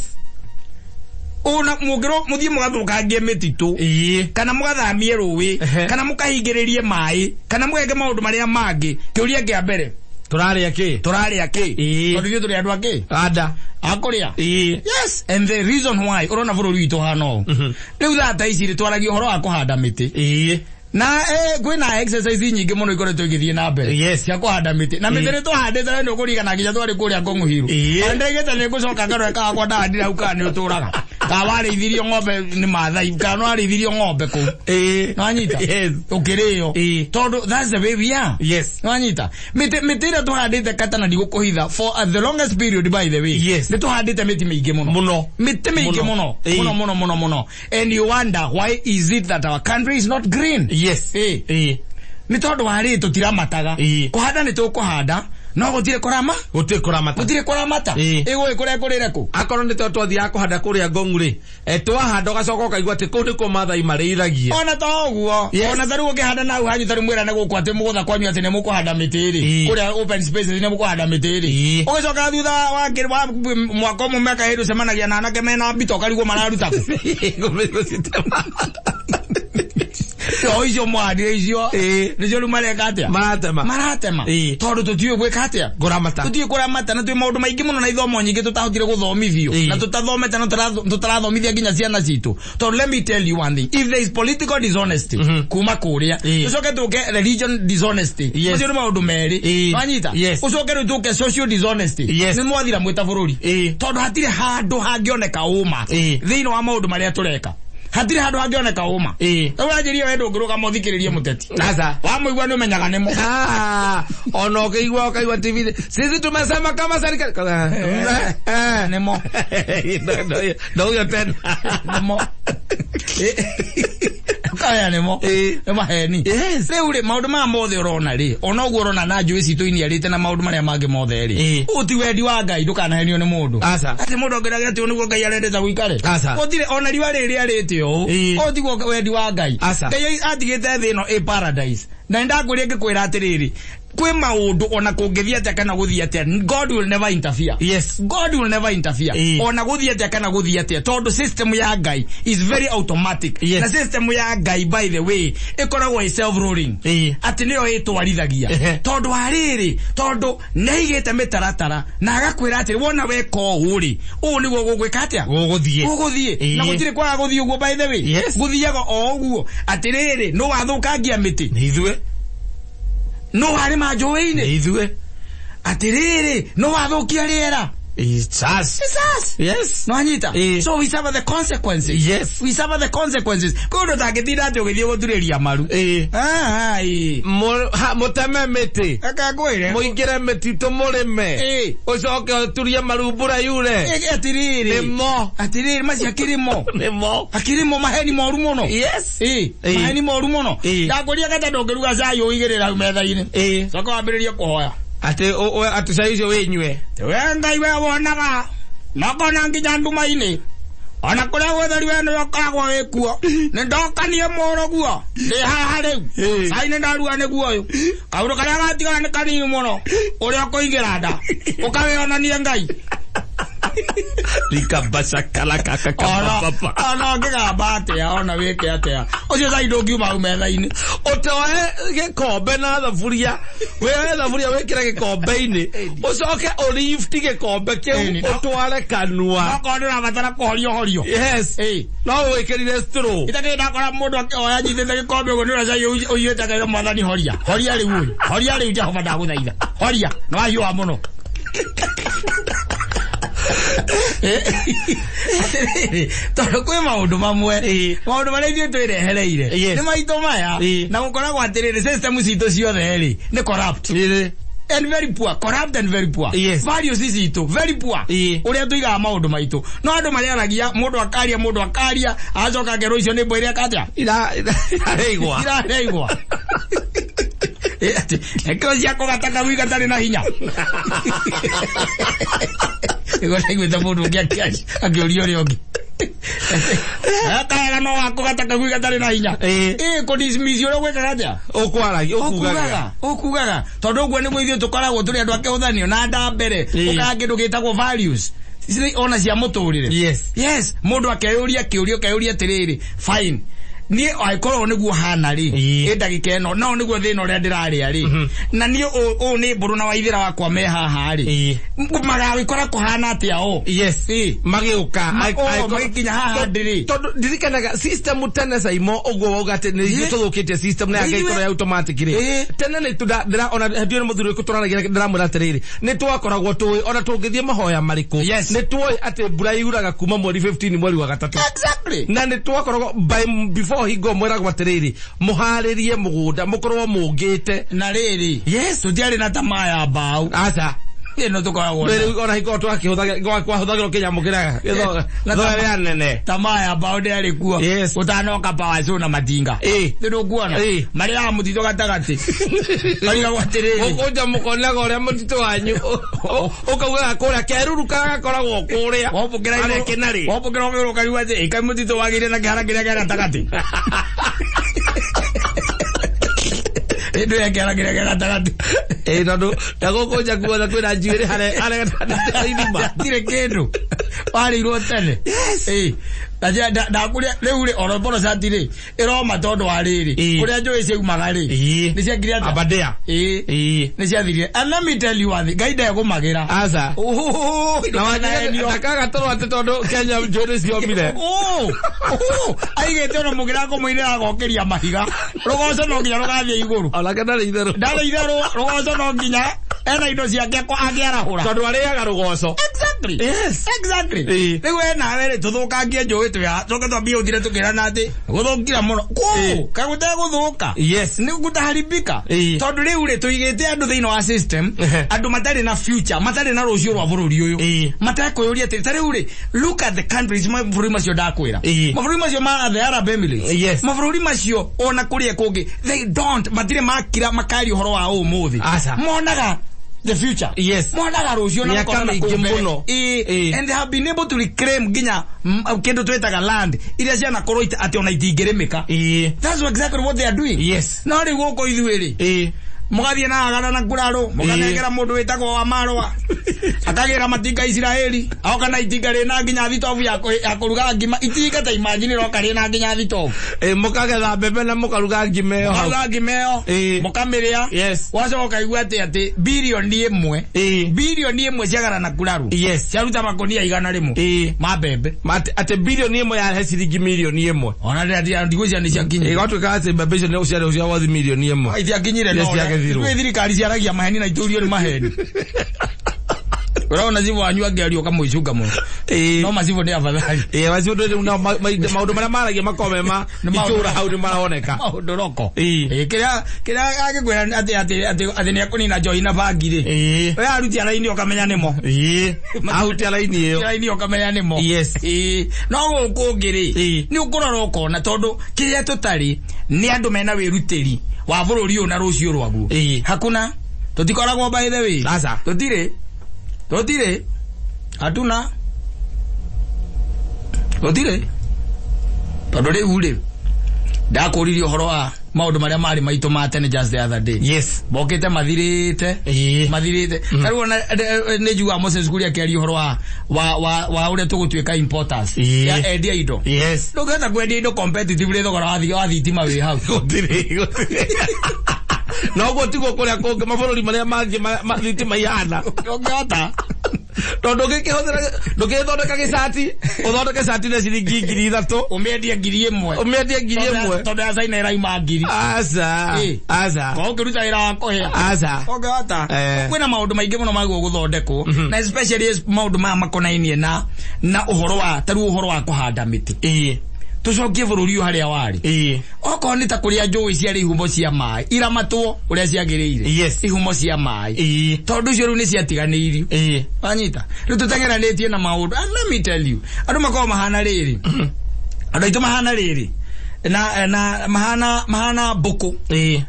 Ona mũngĩrwo mũthiĩ mũgathũkangie mĩtitũ. Kana mũgathamie rũĩ, kana mũkahingĩrĩrie maĩ, kana mũgeke maũndũ marĩa mangĩ. Kĩũria kĩa mbere, Tũrarĩa kĩ? Tũrarĩa kĩ? Tondũ ithuĩ tũrĩ andũ a kĩ? Anda. A kũrĩa? Yes, and the reason why ũrona bũrũri witũ ũhana ũũ. Rĩu thaa ta ici rĩ, twaragia ũhoro wa kũhanda mĩtĩ. Na kwĩna exercise nyingĩ mũno ikoretwo igĩthiĩ na mbere. Yes. Cia kũhanda mĩtĩ. Na mĩtĩ nĩ tũhandĩte na nĩ ũkũririkana nginya twarĩ kũrĩa Kong'ũhiru. Ĩĩ. Na ndĩraigĩte nĩ ngũcoka ngarore kana wakwa ndahandire hau kana nĩ ũtũraga. Ka warĩithirio ng'ombe nĩ Maathai, kana warĩithirio ng'ombe kũu. Nĩwanyita? Yes. Ũkĩrĩo. Tondũ that's the way we are. Yes. Nĩwanyita? Mĩtĩ ĩrĩa tũhandĩte kata na ndigũkũhitha for the longest period, by the way. Yes. Nĩ tũhandĩte mĩtĩ mĩingĩ mũno. Mũno. Mĩtĩ mĩingĩ mũno. Mũno mũno mũno mũno. And you wonder why is it that our country is not green? Yes. Nĩ tondũ wa rĩ tũtiramataga. Kũhanda nĩ tũkũhanda, no gũtirĩ kũrama. Gũtirĩ kũramata. Gũtirĩ kũramata. Ĩgũĩ kũrĩa kũrĩre kũ. Akorwo nĩ to twathiaga kũhanda kũrĩa Ngong rĩ, twahanda ũgacoka ũkaigua atĩ kũu nĩkuo Maathai marĩithagia. Ona to ũguo. Yes. Ona ta rĩu ũngĩhanda na hau hanyu, ta rĩu mwĩrane gũkũ atĩ mũgũtha kwanyu atĩ nĩ mũkũhanda mĩtĩ rĩ. Kũrĩa open spaces nĩ mũkũhanda mĩtĩ rĩ. Ũgĩcoka thutha wa mwaka ũmwe, mĩaka 2, ũcemanagia na anake mena mbito, ũkarigwo mararuta kũ. Gũcitema. O icio mwahandire icio nĩcio rĩu mareka atĩa? Maratema. Maratema. Tondũ tũtiũĩ gwĩka atĩa? Kũramata. Tũtiũĩ kũramata, na twĩ maũndũ maingĩ mũno na ithomo nyingĩ tũtahotire gũthomithio na tũtathomete na tũtarathomithia nginya ciana citũ. Tondũ let me tell you one thing, if there is political dishonesty kuma kũrĩa, tũcoke tũke religion dishonesty, macio nĩ maũndũ merĩ. Wanyita? Yes. Ũcoke rĩu tũke social dishonesty. Yes. Nĩ mwathira mwĩ ta bũrũri. Tondũ hatirĩ handũ hangĩoneka ũma thĩinĩ wa maũndũ marĩa tũreka. Hatirĩ handũ hangĩoneka ũma. Rĩu wanjĩria we ndũngĩrũgama ũthikĩrĩrie mũteti. Sasa. Wamũigua nĩ ũmenyaga nĩmo. Ah, ona ũkĩigua ũkaigua TV, sisi tumesema kama serikali Nĩmo. Ndo huyo tena. Nĩmo. Kaya nĩmo. Nĩ maheni. Yes. Rĩu rĩ, maũndũ maya mothe ũrona rĩ, ona ũguo ũrona na njũĩ citũ iniarĩte na maũndũ marĩa mangĩ mothe rĩ, ũũ ti wendi wa Ngai, ndũkanahenio nĩ mũndũ. Aca. Atĩ mũndũ angĩraga atĩ ũũ nĩguo Ngai arendete gũikare. Aca. Gũtirĩ ona riũa rĩrĩ rĩarĩte ũũ. Ũũ tiguo wendi wa Ngai. Aca. Ngai atigĩte thĩ ĩno ĩ paradise. Na nĩndakwĩria ngĩkwĩra atĩrĩrĩ, kwĩ maũndũ ona kũngĩthiĩ atĩa kana gũthiĩ atĩa, God will never interfere. Yes. God will never interfere. Ona gũthiĩ atĩa kana gũthiĩ atĩa, tondũ system ya Ngai is very automatic. Yes. Na system ya Ngai, by the way, ĩkoragwo ĩ self ruling. Atĩ nĩyo ĩtwarithagia. Tondũ wa rĩrĩ, tondũ nĩaigĩte mĩtaratara na agakwĩra atĩrĩ, wona weka ũũ rĩ, ũũ nĩguo gũgwĩka atĩa? Gũgũthiĩ. Gũgũthiĩ. Na gũtirĩ kwaga gũthiĩ ũguo, by the way. Yes. Gũthiaga o ũguo. Atĩrĩrĩ, nũ wathũkangia mĩtĩ? Nĩ ithuĩ. Nũ warĩma njũĩ-inĩ? Nĩ ithuĩ. Atĩrĩrĩ, nũ wathũkia rĩera? It's us. It's us. Yes. Nwanyita? So we suffer the consequences. Yes. We suffer the consequences. Kwĩ ũndũ ũtangĩtinda atĩ ũgĩthiĩ gũturĩria maru. Ah, ĩĩ. Mũteme mĩtĩ. Reke ngwĩre. Mũingĩre mĩtitũ mũrĩme. Ũcoke ũturie maru mbura yure. Atĩrĩrĩ. Nĩmo. Atĩrĩrĩ, macio akĩrĩmo. Nĩmo. Akĩrĩmo maheni moru mũno. Yes. Maheni moru mũno. Ndakũria kata ndũngĩruga cai ũigĩrĩre hau metha-inĩ. Coka wambĩrĩrie kũhoya. Atĩ atĩ cai ũcio wĩnyue. We Ngai, we wonaga nokona nginya nduma-inĩ, ona kũrĩa gwĩtheri, we nĩwe ũkoragwo wĩkuo. Nĩ ndokanie mũrũguo ndĩ haha rĩu. Cai nĩ ndaruga nĩguo ũyũ, kaũndũ karĩa gatigara nĩ kanini mũno, ũrĩa ũkũingĩra nda ũkawĩonanie Ngai. Ona ũngĩgamba atĩa, ona wĩke atĩa, ũcio cai ndũngiuma hau metha-inĩ. Ũtoe gĩkombe na thaburia, wĩoe thaburia wĩkĩre gĩkombe-inĩ, ũcoke ũlift gĩkombe kĩu ũtware kanua. Okorwo nĩ ũrabatara kũhorio horio. Yes. No wĩkĩrire straw. Itakĩrĩ ndakora mũndũ akĩoya anyitĩte gĩkombe ũguo, nĩ ũrĩa cai ũiyũrĩte, akaira Mwathani, horia, horia rĩu ũyũ, horia rĩu, Jehova, ndagũthaitha, horia, nĩ wahiũha mũno. Atĩrĩrĩ, tondũ kwĩ maũndũ mamwe, maũndũ marĩa ithuĩ twĩrehereire nĩ maitũ maya. Na gũkoragwo atĩrĩrĩ, system citũ ciothe rĩ, nĩ corrupt and very poor, corrupt and very poor. Values citũ very poor. Ũrĩa tũigaga maũndũ maitũ, no andũ marĩaragia, mũndũ akaria, mũndũ akaria, agacoka akerwo icio nĩ mbwa ireka atĩa? Iraigua. Irareigwa. Atĩ ekĩo cia kũgata kagui gatarĩ na hinya. Nĩguo ndaiguĩte mũndũ ũngĩ akĩũria ũrĩa ũngĩ, kaega no wakũgata kagui gatarĩ na hinya. Kũ dismiss ũrĩa ũgwĩkaga atĩa? Ũkwaragia, ũkugaga. Ũkugaga tondũ ũguo nĩguo ithuĩ tũkoragwo tũrĩ andũ akĩhũthanio na nda mbere. Ũkaga kĩndũ gĩtagwo values ona cia mũtũrĩre. Yes. Yes, mũndũ akeyũria kĩũria, ũkeyũria atĩrĩrĩ, fine, Niĩ angĩkorwo nĩguo hana rĩ, Ĩĩ. ĩ ndagĩka ĩno no nĩguo thĩna ũrĩa ndĩrarĩa rĩ, na niĩ ũũ nĩ mbũrũ na waithĩra wakwa me haha rĩ, Ĩĩ. magagĩkora kũhana atĩa o? Yes. Ĩĩ. Magĩũka. Magĩkinya haha ndĩrĩ. Tondũ ndirikanaga system tene Saimo ũguo wauga atĩ nĩ ithuĩ Ĩĩ. tũthũkĩtie system na Ithuĩ. yangĩkorwo ya automatic rĩ. Ĩĩ. Tene nĩ ndĩra ona ndiũĩ nĩ mũthuri ũrĩkũ tũraragia ndĩramwĩra atĩrĩrĩ, nĩ twakoragwo tũĩ ona tũngĩthiĩ mahoya marĩkũ, Yes. nĩ tuoĩ atĩ mbura yuraga kuma mweri 15 mweri wa gatatũ. Exactly. Na nĩ twakoragwo by before hingo mwĩragwo atĩrĩrĩ, mũharĩrie mũgũnda mũkorwo mũngĩte. Na rĩrĩ, Yes. tũtiarĩ na tamaa ya mbaũ Aca. ĩno tũkoragwo nayo. Rĩu ona hingo twakĩhũthagĩrwo kĩnyamũ kĩrĩa Na gĩthoga nene. Tamaa ya mbaũ ndĩarĩ kuo. Yes. Ũtanoka power saw na matinga. Ĩĩ. Nĩ ndũkuona? Ĩĩ. Marĩaga mũtitũ gatagatĩ. Marigagwo atĩrĩrĩ. Mũkũnja mũkonaga ũrĩa mũtitũ wanyu ũkaugaga kũrĩa keruru karĩa gakoragwo kũrĩa Wombũkĩra harĩa igũrũ- kĩnarĩ. wombũkĩra igũrũ ũkaigua atĩ ĩkai mũtitũ wagĩire na kĩhara kĩrĩa kĩa gatagatĩ. Ĩndũ ya kĩhara kĩrĩa kĩa gatagatĩ. Ĩĩ, tondũ na gũkũ nja kuothe kwĩna njuĩrĩ harĩa harĩa gatagatĩ ka irima. Hatirĩ kĩndũ. Warĩirwo tene. Yes. Ĩĩ. Na ndakũria rĩu rĩ oro mborocati rĩ ĩroma tondũ wa rĩrĩ Ĩĩ. kũrĩa njũĩ ciaumaga rĩ Ĩĩ. nĩ ciakire atĩa? Aberdare. Ĩĩ. Ĩĩ. Nĩ ciathirire. And let me tell you one thing, Ngai ndegũmagĩra. Aca. Ũhũhũhũ, Na ndũkanahenio. ndakaga toro atĩ tondũ Kenya njuĩrĩ ciomire. Ũũ, ũũ, aigĩte ona mũgĩra kũmũinĩra agokĩria mahiga. Rũgoco no nginya rũgathiĩ igũrũ. Onake ndarĩ itherũ. Ndarĩ itherũ, rũgoco no nginya ena indo ciake angĩarahũra. Tondũ arĩaga rũgoco. Exactly. Yes. Exactly. Ĩĩ. Rĩu we nawe rĩ tũthũkangie njũĩ twĩ haha tũke twambie gũthire tũkĩrana atĩ gũthũkira mũno. Ĩĩ. Kũũ, kaĩ gũtegũthũka? Yes. Nĩ gũtaharibika. Ĩĩ. Tondũ rĩu rĩ tũigĩte andũ thĩinĩ wa system, Ehe. andũ matarĩ na future, matarĩ na rũciũ rwa bũrũri ũyũ. Ĩĩ. Matekwĩyũria atĩrĩ, ta rĩu rĩ, look at the countries, mabũrũri macio ndakwĩra. Ĩĩ. Mabũrũri macio ma the Arab Emirates. Yes. Mabũrũri macio ona kũrĩa kũngĩ, they don't, matirĩ makira makaria ũhoro wa ũmũthĩ. Aca. Monaga the future. Yes. Monaga rũciũ na Mĩaka makona na mĩingĩ kũu mbere. mũno. Ĩĩ. Ĩĩ. And they have been able to reclaim nginya kĩndũ twĩtaga land iria cianakorwo atĩ ona itingĩrĩmĩka. Ĩĩ. That's exactly what they are doing. Yes. No rĩu gũkũ ithuĩ rĩ, Ĩĩ. mũgathiĩ na agana na nguraro, mũkanengera mũndũ wĩtagwo wa marũa, akagĩra matinga Isiraeli, agoka na itinga rĩna nginya thitobu ya ya kũruga ngima, itinga ta imagine roka rĩna nginya thitobu. Ĩĩ, mũkagetha mbembe na mũkaruga ngima ĩyo hau. Mũkaruga ngima ĩyo, Ĩĩ. mũkamĩrĩa, Yes. wacoka ũkaigua atĩ birioni ĩmwe, Ĩĩ. birioni ĩmwe ciagana na nguraro, Yes. ciaruta makonia 100 Ĩĩ. ma mbembe. Atĩ birioni ĩmwe yarehe ciringi mirioni ĩmwe. Ona ndigwĩciria nĩ ciakinyire. Ĩgatuĩka atĩ mbembe icio nĩ ciarĩ cia worth mirioni ĩmwe. Itiakinyire Yes, no. ciagethirwo. Ithuĩ thirikari ciaragia maheni na itũrio nĩ maheni. Ũrona cibũ wanyu angĩaria ũkamwĩcunga mũno. Ĩĩ. No macibũ nĩ afadhali. Ĩĩ, macio rĩu nao maũndũ marĩa maragia makoragwo me ma Nĩ maũndũ- itũũra hau nĩ maroneka. Maũndũ roko. Ĩĩ. Ĩĩ, kĩrĩa kĩrĩa angĩkwĩra atĩ atĩ atĩ atĩ nĩ ekũnina njohi na bangi rĩ. Ĩĩ. We arutia raini ũkamenya nĩmo. Ĩĩ. Ahutia raini ĩyo. Raini ũkamenya nĩmo. Yes. Ĩĩ. No gũkũ ũngĩ rĩ, Ĩĩ. nĩ ũkũrora ũkona tondũ kĩrĩa tũtarĩ nĩ andũ mena wĩrutĩri wa bũrũri ũyũ na rũciũ rwaguo. Ĩĩ. Hakuna. Tũtikoragwo by the way. Aca. Tũtirĩ. Tũtirĩ. Hatuna. Tũtirĩ. Tondũ rĩu rĩ, ndakũririe ũhoro wa maũndũ marĩa marĩ maitũ ma tene just the other day. Yes. Mokĩte mathirĩte. Ĩĩ. Mathirĩte. Ta rĩu ona nĩ njugaga Moses Kuria akĩaria ũhoro wa ũrĩa tũgũtuĩka importers. Ĩĩ. Ya endia indo. Yes. Ndũngĩhota kwendia indo competitively thogora wa thitima wĩ hau. Gũtirĩ, gũtirĩ. Na ũguo tiguo kũrĩa kũngĩ mabũrũri marĩa mangĩ thitima ihana. Ndũngĩhota. Tondũ ndũngĩkĩhũthĩra, ndũngĩthondeka gĩcati, ũthondeke cati na ciringi 3,000. Ũmĩendie 1,000. Ũmĩendie 1,000. Tondũ ya China ĩrauma 1,000. Aca. Ĩĩ. Aca. Korwo ũkĩruta wĩra wa kũhĩa. Aca. Ũngĩhota. Eh. Kwĩna maũndũ maingĩ mũno magwo gũthondekwo na especially maũndũ maya makonainie na ũhoro wa ta rĩu ũhoro wa kũhanda mĩtĩ. Ĩĩ. Tũcokie bũrũri ũyũ harĩa warĩ. Ĩĩ. Okorwo nĩ ta kũrĩa njũĩ ciarĩ ihumo cia maĩ, iramatwo ũrĩa ciagĩrĩire. Yes. Ihumo cia maĩ. Ĩĩ. Tondũ icio rĩu nĩ ciatiganĩirio. Ĩĩ. Wanyita. Rĩu tũteng'eranĩtie na maũndũ. And let me tell you, andũ makoragwo mahana rĩrĩ. Andũ aitũ mahana rĩrĩ. Na mahana mbũkũ. Ĩĩ.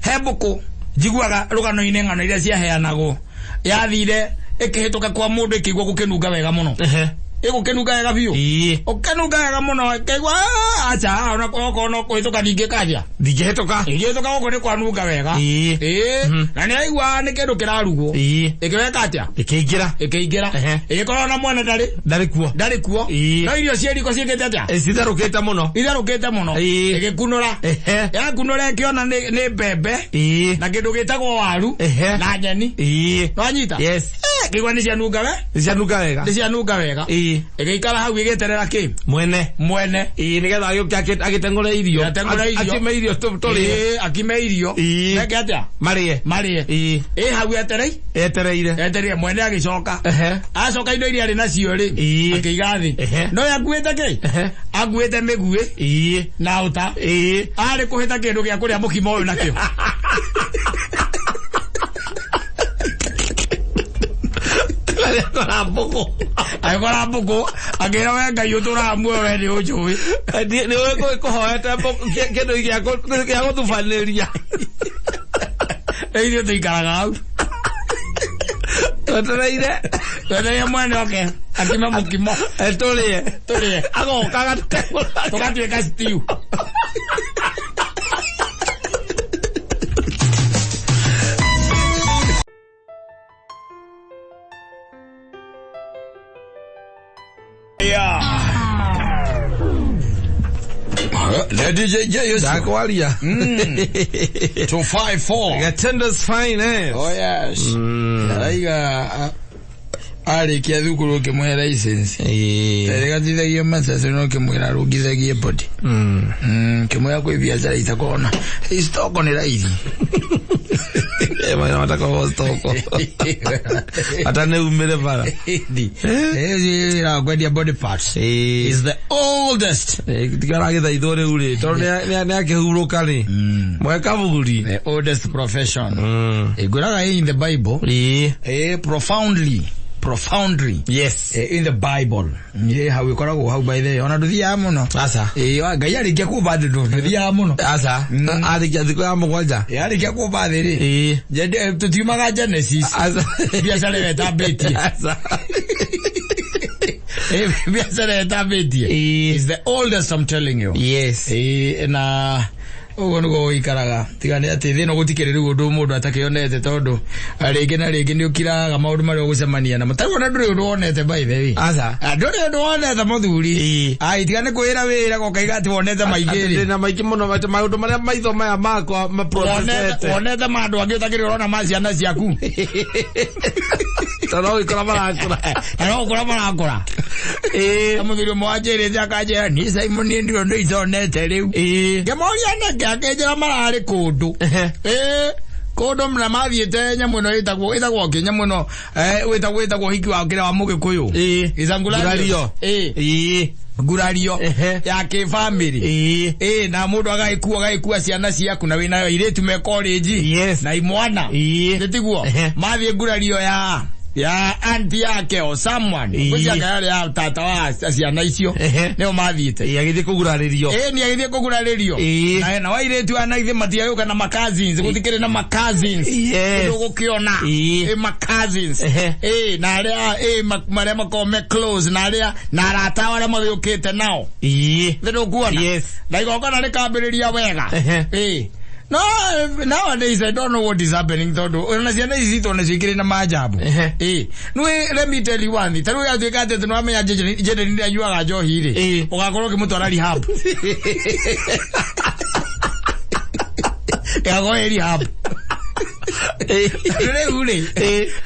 He mbũkũ njiguaga rũgano-inĩ ng'ano iria ciaheanagwo. Yathire ĩkĩhĩtũka kwa mũndũ ĩkĩigua gũkĩnunga wega mũno. Ehe. Ĩgũkĩnunga wega biũ. Ũkĩnunga wega mũno ĩkaigua, "Ah, acha ona okorwo no kũhĩtũka ndingĩkaria. Ndingĩhĩtũka. Ingĩhĩtũka gũkũ nĩ kwanunga wega." Ĩĩ. Na nĩ aigua nĩ kĩndũ kĩrarugwo. Ĩkĩweka atĩa? Ĩkĩingĩra. Ĩkĩingĩra. Ĩgĩkorwo na mwene ndarĩ. Ndarĩ kuo. Ndarĩ kuo. No irio ciĩ riko ciĩkĩte atĩa? Citherũkĩte mũno. Itherũkĩte mũno. Ĩgĩkunũra. Yakunũra ĩkĩona nĩ mbembe. Na kĩndũ gĩtagwo waru. Na nyeni. Nwanyita? Yes. Kĩigua nĩ cianunga we? Nĩ cianunga wega. Nĩ cianunga wega. Ĩgĩikara hau ĩgĩeterera kĩ? Mwene. Mwene. Nĩgetha agĩũke agĩteng'ũre irio. Ateng'ũre irio. Akime irio tũrĩe. Akime irio. Meke atĩa? Marĩe. Marĩe. Ĩ hau eterei? Etereire. Etereire mwene agĩcoka. Acoka indo iria arĩ nacio rĩ, akĩiga thĩ. No akuĩte kĩ? Akuĩte mĩguĩ. Na ũta. Arĩ kũhĩta kĩndũ gĩa kũrĩa mũkimo ũyũ nakĩo. Agĩkora mbũkũ. Agĩkora mbũkũ, akĩra we Ngai ũtũraga muoyo we nĩ ũnjũĩ. Nĩ ũĩ kũhoete kĩndũ gĩa gũthubanĩria. Rĩu ithuĩ tũikaraga hau. Twetereire. Twetereire mwene oke akime mũkimo. Tũrĩe. Tũrĩe. Agoka agatũteng'ũra. Tũgatuĩka stew. Yeah. DJ J Ndakwaria. 254. Gatenda's finest. Oh yes. Araiga arĩkia thukuru ũkĩmũhe license. Gatithagia masasi no ũkĩmwĩra arũngithagie body. Kĩmwĩra kwĩ biacara itakoragwo na stoko nĩ raithi. Mawĩra matakoragwo stoko. Ata nĩ umĩre bara. Wĩra wa kwendia body parts is the oldest. Tiga aragĩthaithwo rĩu rĩ, tondũ nĩ akĩhurũka rĩ. Mwe kaburi. The oldest profession. Ĩngũraga in the Bible. Profoundly. Profoundly. Yes. In the Bible. Hau ĩkoragwo hau by the way. Ona ndũthiaga mũno. Aca. Ngai arĩkia kũmba thĩ ndũthiaga mũno. Aca. Arĩkia thikũ ya mũgwanja. Arĩkia kũmba thĩ rĩ. Tũtiumaga Genesis. Aca. Biacara ĩyo ĩtambĩtie. Aca. Biacara ĩyo ĩtambĩtie. It's the oldest, I'm telling you. Yes. Na ũguo nĩguo gũikaraga. Tiga nĩ atĩ thĩ ĩno gũtikĩrĩ rĩu ũndũ mũndũ atakĩonete tondũ rĩngĩ na rĩngĩ nĩ ũkiraga maũndũ marĩa ũgũcemania namo. Ta rĩu ona ndũrĩ ũndũ wonete by the way. Aca. Ndũrĩ ũndũ wonete mũthuri. Ai, tiga nĩ kwĩra wĩra ũkaiga atĩ wonete maingĩ rĩ. Ndĩna maingĩ mũno maũndũ marĩa maitho maya makwa maprocessete. Wonete ma andũ angĩ ũtakĩrĩ ũrona ma ciana ciaku. Ta no gũikora marakũra. Na no gũkũra marakũra. Ta mũthuri ũmwe wanjĩrĩte akanjĩra niĩ Simon niĩ ndirĩ ũndũ itonete rĩu. Ngĩmũria nĩkĩ akĩnjĩra mararĩ kũndũ. Kũndũ na mathiĩte nyamũ ĩno ĩtagwo kĩ nyamũ ĩno wĩtagwo hiki wa kĩrĩa wa Mũgĩkũyũ. Ngurario. Ngurario ya kĩbamĩrĩ. Na mũndũ agagĩkua ciana ciaku na wĩna airĩtu me college. Yes. Na imwana. Nĩ tiguo? Mathiĩ ngurario ya auntie yake or someone. Ngwĩciria yarĩ ya tata wa ciana icio. Nĩo mathiĩte. Agĩthiĩ kũgurarĩrio. Nĩ agĩthiĩ kũgurarĩrio. Na airĩtu aya na ithe matiagĩũka na ma cousins. Gũtikĩrĩ na ma cousins. Yes. Ndũgũkĩona. Ma cousins. Na arĩa marĩa makoragwo me close na arĩa na arata arĩa magĩũkĩte nao. Nĩ ndũkuona? Yes. Na igongona rĩkambĩrĩria wega. No, nowadays I don't know what is happening tondũ ona ciana ici citũ nacio ikĩrĩ na maajabu. Nĩ let me tell you one thing. Ta rĩu yatuĩka atĩ nĩwamenya Jaden nĩ anyuaga njohi rĩ, ũgakorwo ũkĩmũtwara rehab. Ĩgakorwo ĩ rehab.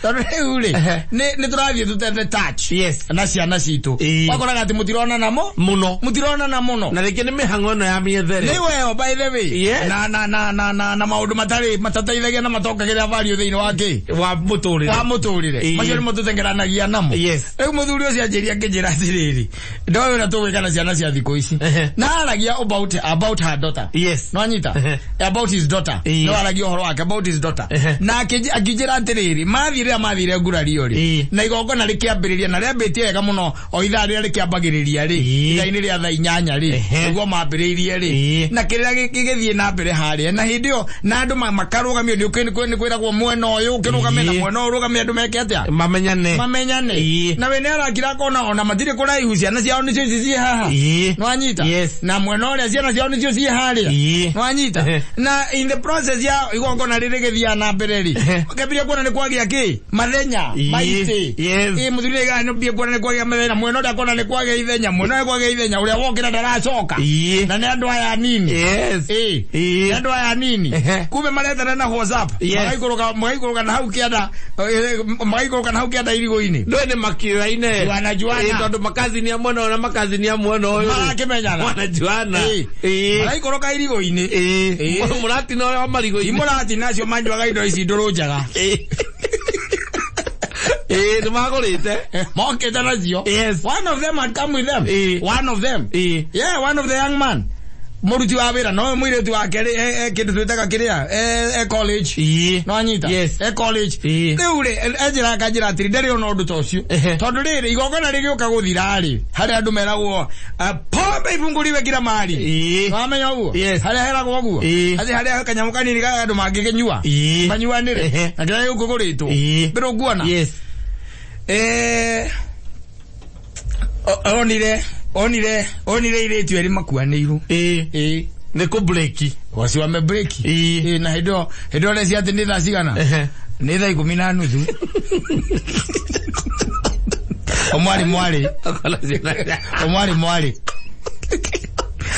Tondũ rĩu rĩ, nĩ tũrathiĩ tũtete touch. Yes. Na ciana citũ. Wakoraga atĩ mũtironana mũno. Mũtironana mũno. Na rĩngĩ nĩ mĩhang'o ĩno ya mĩethere. Nĩ weo by the way. Yes. Na maũndũ matarĩ matateithagia na matongagĩrĩra value thĩinĩ wa kĩ? Wa mũtũrĩre. Wa mũtũrĩre. Macio nĩmo tũtengeranagia namo. Yes. Rĩu mũthuri ũcio anjĩria akĩnjĩra atĩrĩrĩ, ndoĩ ũrĩa tũgwĩka na ciana cia thikũ ici. Na aragia about her daughter. Yes. No anyita? About his daughter. No aragia ũhoro wake about his daughter. Na Na akĩnjĩra atĩrĩrĩ, mathiĩ rĩrĩa mathire ngurario rĩ, na igongona rĩkĩambĩrĩria, na rĩambĩtie wega mũno, o ithaa rĩrĩa rĩkĩambagĩrĩria rĩ, ithaa-inĩ rĩa thaa 8 rĩ, nĩguo mambĩrĩirie rĩ, na kĩrĩa gĩgĩthiĩ na mbere harĩa, na hĩndĩ ĩyo na andũ makarũgamio, nĩ kwĩragwo mwena ũyũ ũkĩrũgame na mwena ũyũ ũrũgame, andũ meke atĩa? Mamenyane. Mamenyane. Na we nĩ arakira akona ona matirĩ kũraihu, ciana ciao nĩcio ici ciĩ haha. Nwanyita? Yes. Na mwena ũrĩa ciana ciao nĩcio ciĩ harĩa. Nwanyita? Na in the process ya igongona rĩrĩ rĩgĩthiaga na mbere rĩ, ũkĩambirie kuona nĩ kwagĩa kĩ mathenya maitĩ. Ĩ mũthuri nĩ nĩ kuona nĩ kwagĩa mathenya, mwena ũrĩa akona nĩ kwagĩa ithenya, mwena ũrĩa kwagĩa ithenya, ũrĩa wokĩra ndaracoka. Na nĩ andũ aya anini. Ĩ nĩ andũ aya anini. Kumbe maretana na WhatsApp. Magaikũrũka na hau kĩanda, magaikũrũka na hau kĩanda irigũ-inĩ. Ndũĩ nĩ makĩoaine. Wanajuana. Ĩ, tondũ makazini a mwena ũyũ na makazini a mwena ũyũ rĩ, Marakĩmenyana. Wanajuana. Maraikũrũka irigũ-inĩ. Mũratina ũrĩa wa marigũ-inĩ. Imũratina acio manyuaga indo ici ndũrũ njega. Ĩ, nĩ magũrĩte. Mokĩte nacio. One of them had come with them. One of them. Yeah, one of the young man. Mũruti wa wĩra no mũirĩtu wake rĩ, kĩndũ twĩtaga kĩrĩa, e college. No anyita? Yes. E college. Rĩu rĩ, enjĩra akanjĩra atĩrĩ, ndarĩ ona ũndũ ta ũcio. Tondũ rĩrĩ, igongona rĩgĩũka gũthira rĩ, harĩa andũ meragwo, pombe ibungũriwe kila mahali. Wamenya ũguo? Yes. Harĩa heragwo ũguo? Atĩ harĩa kanyamũ kanini ka andũ mangĩkĩnyua. Manyuanĩre. Na kĩrĩa gĩkũgũrĩtwo. Mbere ũkuona? Yes. Onire irĩtu erĩ makuanĩirwo. Nĩ kũ break. Wacio wame break. Na hĩndĩ ĩyo ũrecia atĩ nĩ thaa cigana? Nĩ 10:30. Omwari mwari. Omwari mwari.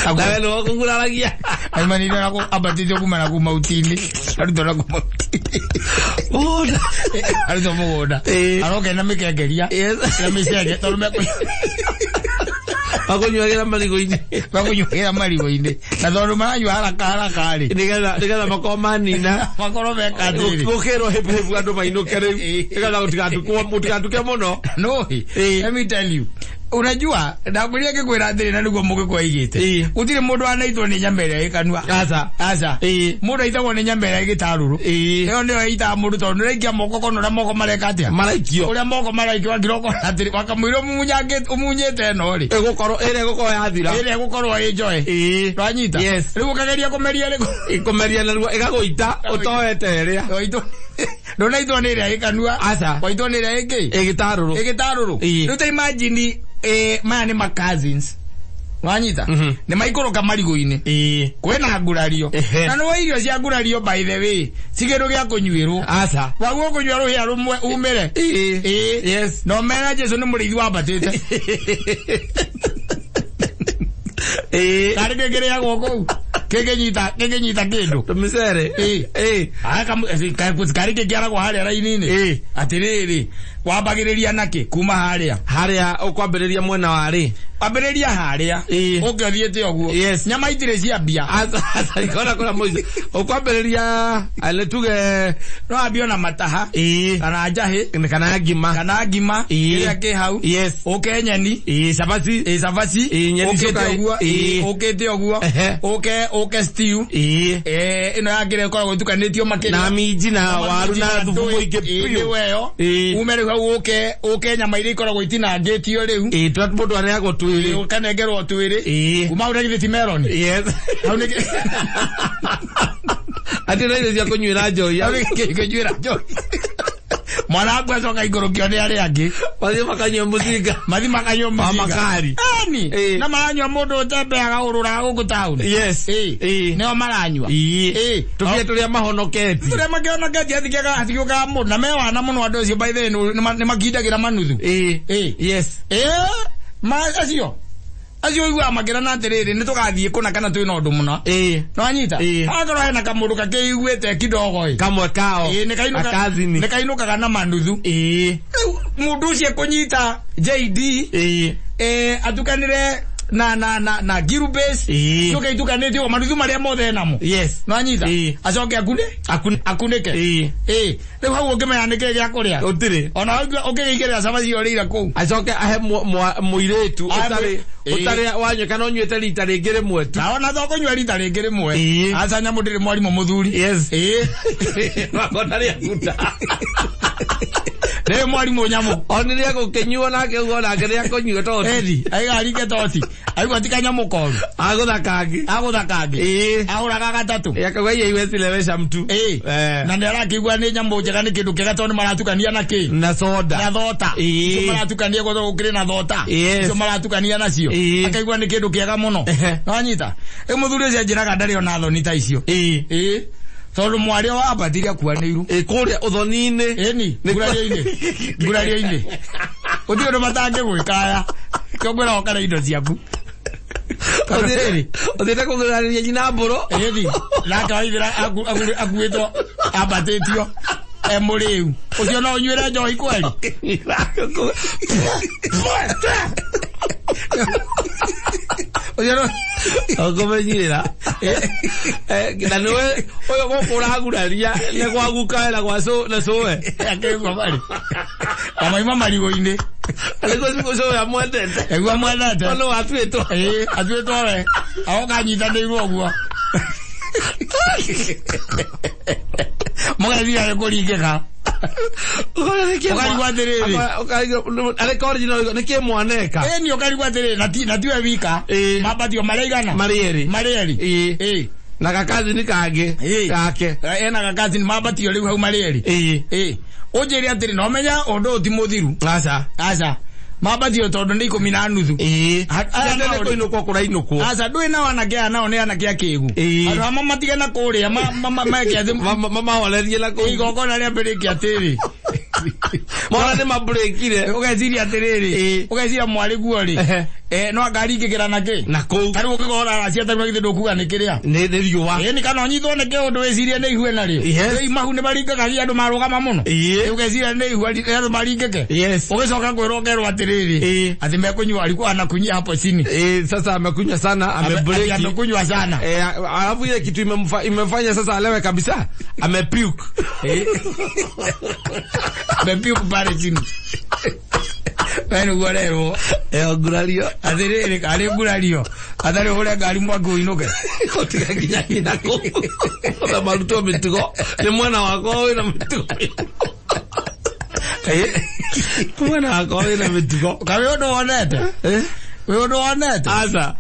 Nawe nĩwe ũkũguraragia. Aimanire na ambatĩtio kuma na kuma uti-inĩ. Arutwo na kuma uti-inĩ. Mũgũnda. Arutwo mũgũnda. Aroka ena mĩkengeria. Na mĩcege tondũ Makũnyuagĩra marigũ-inĩ. Makũnyuagĩra marigũ-inĩ. Na tondũ maranyua haraka haraka rĩ. Nĩgetha makorwo manina. Makorwo meka atĩrĩrĩ. Gũkĩrwo hĩbu hĩbu andũ mainũke rĩu. Nĩgetha gũtigatuke mũno. No, let me tell you. Unajua, ndakwĩrire ngĩkwĩra atĩrĩ na nĩguo mũgĩkũyũ aigĩte. Gũtirĩ mũndũ wanaitwo nĩ nyama ĩrĩa ĩ kanua. Aca. Aca. Mũndũ aitagwo nĩ nyama ĩrĩa ĩ gĩtarũrũ. Ĩyo nĩyo ĩitaga mũndũ tondũ nĩũraikia moko kona ũrĩa moko mareka atĩa? Maraikio. Ũrĩa moko maraikio wakira ũkona atĩrĩ, wakamũira ũmunyĩte ĩno rĩ. Ĩgũkorwo, ĩrĩa ĩgũkorwo yathira. Ĩrĩa ĩgũkorwo ĩ njoe. Ndwanyita? Yes. Rĩu ũkageria kũmeria rĩ. Ĩkũmeria narua ĩgagũita ũtoete ĩrĩa. Waitwo. Ndũnaitwo nĩ ĩrĩa ĩ kanua. Aca. Waitwo nĩ ĩrĩa ĩ kĩ? Ĩ gĩtarũrũ. Ĩ gĩtarũrũ. Rĩu ta imagine, maya nĩ ma cousins. Wanyita? Nĩ maikũrũka marigũ-inĩ. Kwĩna ngurario. Na nĩwe irio cia ngurario by the way, si kĩndũ gĩa kũnyuĩrwo. Aca. Waguo kũnyua rũhĩa rũmwe umĩre. Yes. Na ũmere Jesu nĩ mũrĩithi wambatĩte. Karĩ kĩngĩrĩagwo kũu. Kĩngĩnyita kĩndũ. Tũmĩcere. Karĩ kĩngĩaragwo harĩa raini-inĩ. Atĩrĩrĩ, wambagĩrĩria nakĩ kuma harĩa? Harĩa ũkwambĩrĩria mwena wa rĩ? Ambĩrĩria harĩa. Ũke ũthiĩte ũguo. Yes. Nyama itirĩ ciambia. Aca, aca, ikona kũrĩa mũico. Ũkwambĩrĩria, nĩ tuge No ambie na mataha. Kana njahĩ. Kana ngima. Kana ngima. Kĩrĩa kĩ hau. Yes. Ũke nyeni. Cabaci. Cabaci. Nyeni Ũkĩte cukari. ũguo. Ũkĩte ũguo. Ũke stew. Ĩno ya kĩrĩa ĩkoragwo ĩtukanĩtio makĩria. Na minji na waru na thubu mũingĩ Nĩ biũ. weyo. Ume rĩu hau ũke nyama iria ikoragwo itinangĩtio rĩu. Tũrĩa mũndũ aneagwo twĩrĩ. Ũkanengerwo twĩrĩ. Kuma hau na githĩ ti melon? Yes. Hau nĩ Atĩ na irio cia kũnyuĩra njohi. Hau nĩ kũnyuĩra njohi. Mwana waku acoka ikũrũkio nĩ arĩa angĩ. Mathiĩ makanyua mũcinga. Mathiĩ makanyua mũcinga. Makari. Ĩni. Na maranyua mũndũ ũtembeaga ũrũraga gũkũ taũni. Yes. Nĩo maranyua. Tũbia tũrĩa mahonoketie. Tũrĩa makĩhonoketie atigĩũkaga mũndũ. Na me wana mũno andũ acio by the way, nĩ makindagĩra manuthu. Yes. Acio. Acio ũiguaga makĩrana atĩrĩrĩ, nĩ tũgathiĩ kũna kana twĩna ũndũ mũna. Nĩwanyita? Akorwo hena kamũndũ kakĩiguĩte kidogo ĩ. Kamwe kao. Akazini. Nĩ kainũkaga na manuthu. Rĩu mũndũ ũcio ekũnyita JD. Atukanĩre na na na na giru base coke itukanĩtio maruthu marĩa mothe namo. Yes. Nwanyita acoke akune akunĩke. Ĩĩ, rĩu hau ũngĩmenya nĩkĩ gĩa kũrĩa Ũtirĩ. Ona ũngĩgĩigĩrĩra cabaci ũrĩire kũu. Acoke ahe mũirĩtu ũtarĩ ũtarĩ wanyua kana ũnyuĩte rita rĩngĩ rĩmwe tu. Na ona to kũnyua rita rĩngĩ rĩmwe. Aca nyamũ ndĩrĩ mwarimũ mũthuri. Yes. Ĩĩ. Wakona rĩaguta. Rĩrĩ mwarimũ nyamũ. Oni rĩagũkĩnyuo nake ũguo nake rĩakũnyua toti. Ĩthi, aigaringe toti. Aigua ti kanyamũ koru. Agũtha kangĩ. Agũtha kangĩ. Ĩĩ. Ahũraga gatatũ. Akauga iye iwezi lewesha mtu. Ĩĩ. Na nĩ arakĩigua nĩ nyamũ njega nĩ kĩndũ kĩega tondũ nĩ maratukania na kĩ? Na soda. Na thota. Ĩĩ. Icio maratukania gũthũ gũkĩrĩ na thota. Yes. Icio maratukania nacio. Ĩĩ. Akaigua nĩ kĩndũ kĩega mũno. Nĩwanyita? Rĩu mũthuri ũcio anjĩraga ndarĩ ona thoni ta icio. Ĩĩ. Ĩĩ. Tondũ mwarĩ wa ambatire akuanĩirwo. Ĩĩ, kũrĩa ũthoni-inĩ. Ĩni, ngurario-inĩ. Ngurario-inĩ. Gũtirĩ ũndũ matangĩgwĩka aya. Kĩo ngwĩra ũka na indo ciaku. Ũthiĩte kũgũrarĩria nyina mbũrũ. Ĩthi, nake waithĩra akuĩtwo ambatĩtio e mũrĩu. Ũcio no ũnyuĩre njohi kweli? Ũcio no Ũkũmenyerera. Na nĩwe ũyũ gũkũ ũraguraria nĩ gwa gukawe na gwa na cũwe. Akĩigua marĩ. Na maima marigũ-inĩ. Nĩguo cũwe amwendete. Nĩguo amwendete. Tondũ atuĩtwo. Ĩĩ, atuĩtwo we. Agoka anyitanĩirwo ũguo. Mũgathiĩ nĩ kũringĩka. Ũkarigwo atĩrĩrĩ. Arĩ original nĩ kĩ mwaneka. Ĩni ũkarigwo atĩrĩrĩ na tiwe wika. Mambatio marĩ igana. Marĩ erĩ. Marĩ erĩ. Ĩĩ. Na gakathini kangĩ. Gake. Ena gakathini mambatio rĩu hau marĩ erĩ. Ĩĩ. Ĩĩ. Ũnjĩre atĩrĩ no menya ũndũ ũyũ ti mũthiru. Aca. Aca. Mambatio tondũ nĩ 10:15. Ĩĩ. Nĩ kũinũkwo kũrainũkwo. Aca ndũĩ nao anake aya nao nĩ anake a kĩgu. Ĩĩ. Andũ amwe matige na kũrĩa meke atĩ mamahorerie na kũu. Igongona rĩambĩrĩkia atĩrĩ. Mwana nĩ mabreakire. Ũgeciria atĩrĩrĩ. Ũgeciria mwarĩ guo rĩ. No angaringĩkĩra na kĩ? Na kũu. Ta rĩu ũngĩkorwo ũraracia ta rĩu githĩ ndũkuga nĩ kĩrĩa? Nĩ riũa. Ĩĩ, nĩ kana ũnyitwo nĩ kĩũndũ wĩcirie nĩ ihue narĩo. Yes. Rĩu mahu nĩ maringĩkagia andũ marũgama mũno. Ĩĩ. Ũgeciria nĩ ihue andũ maringĩke. Yes. Ũgĩcoka kwĩrwo ũkerwo atĩrĩrĩ. Ĩĩ. Atĩ mekũnyua alikuwa anakunyia hapo chini. Ĩĩ, sasa amekunywa sana, amebreak. Amekunywa sana. Alafu ile kitu imemfanya sasa alewe kabisa. Amepuke. Ĩĩ. Amepuke pale chini. Wewe nĩguo ũrerwo. Ngurario. Atĩrĩrĩ, arĩ ngurario. Atarĩ ũhũre ngari mwaki ũinũke. Gũtiga nginya nyina kũu. Ona marutwo mĩtugo. Nĩ mwena wakwa wĩna mĩtugo. Mwena wakwa wĩna mĩtugo. Ka wĩ ũndũ wonete? Wĩ ũndũ wonete? Aca.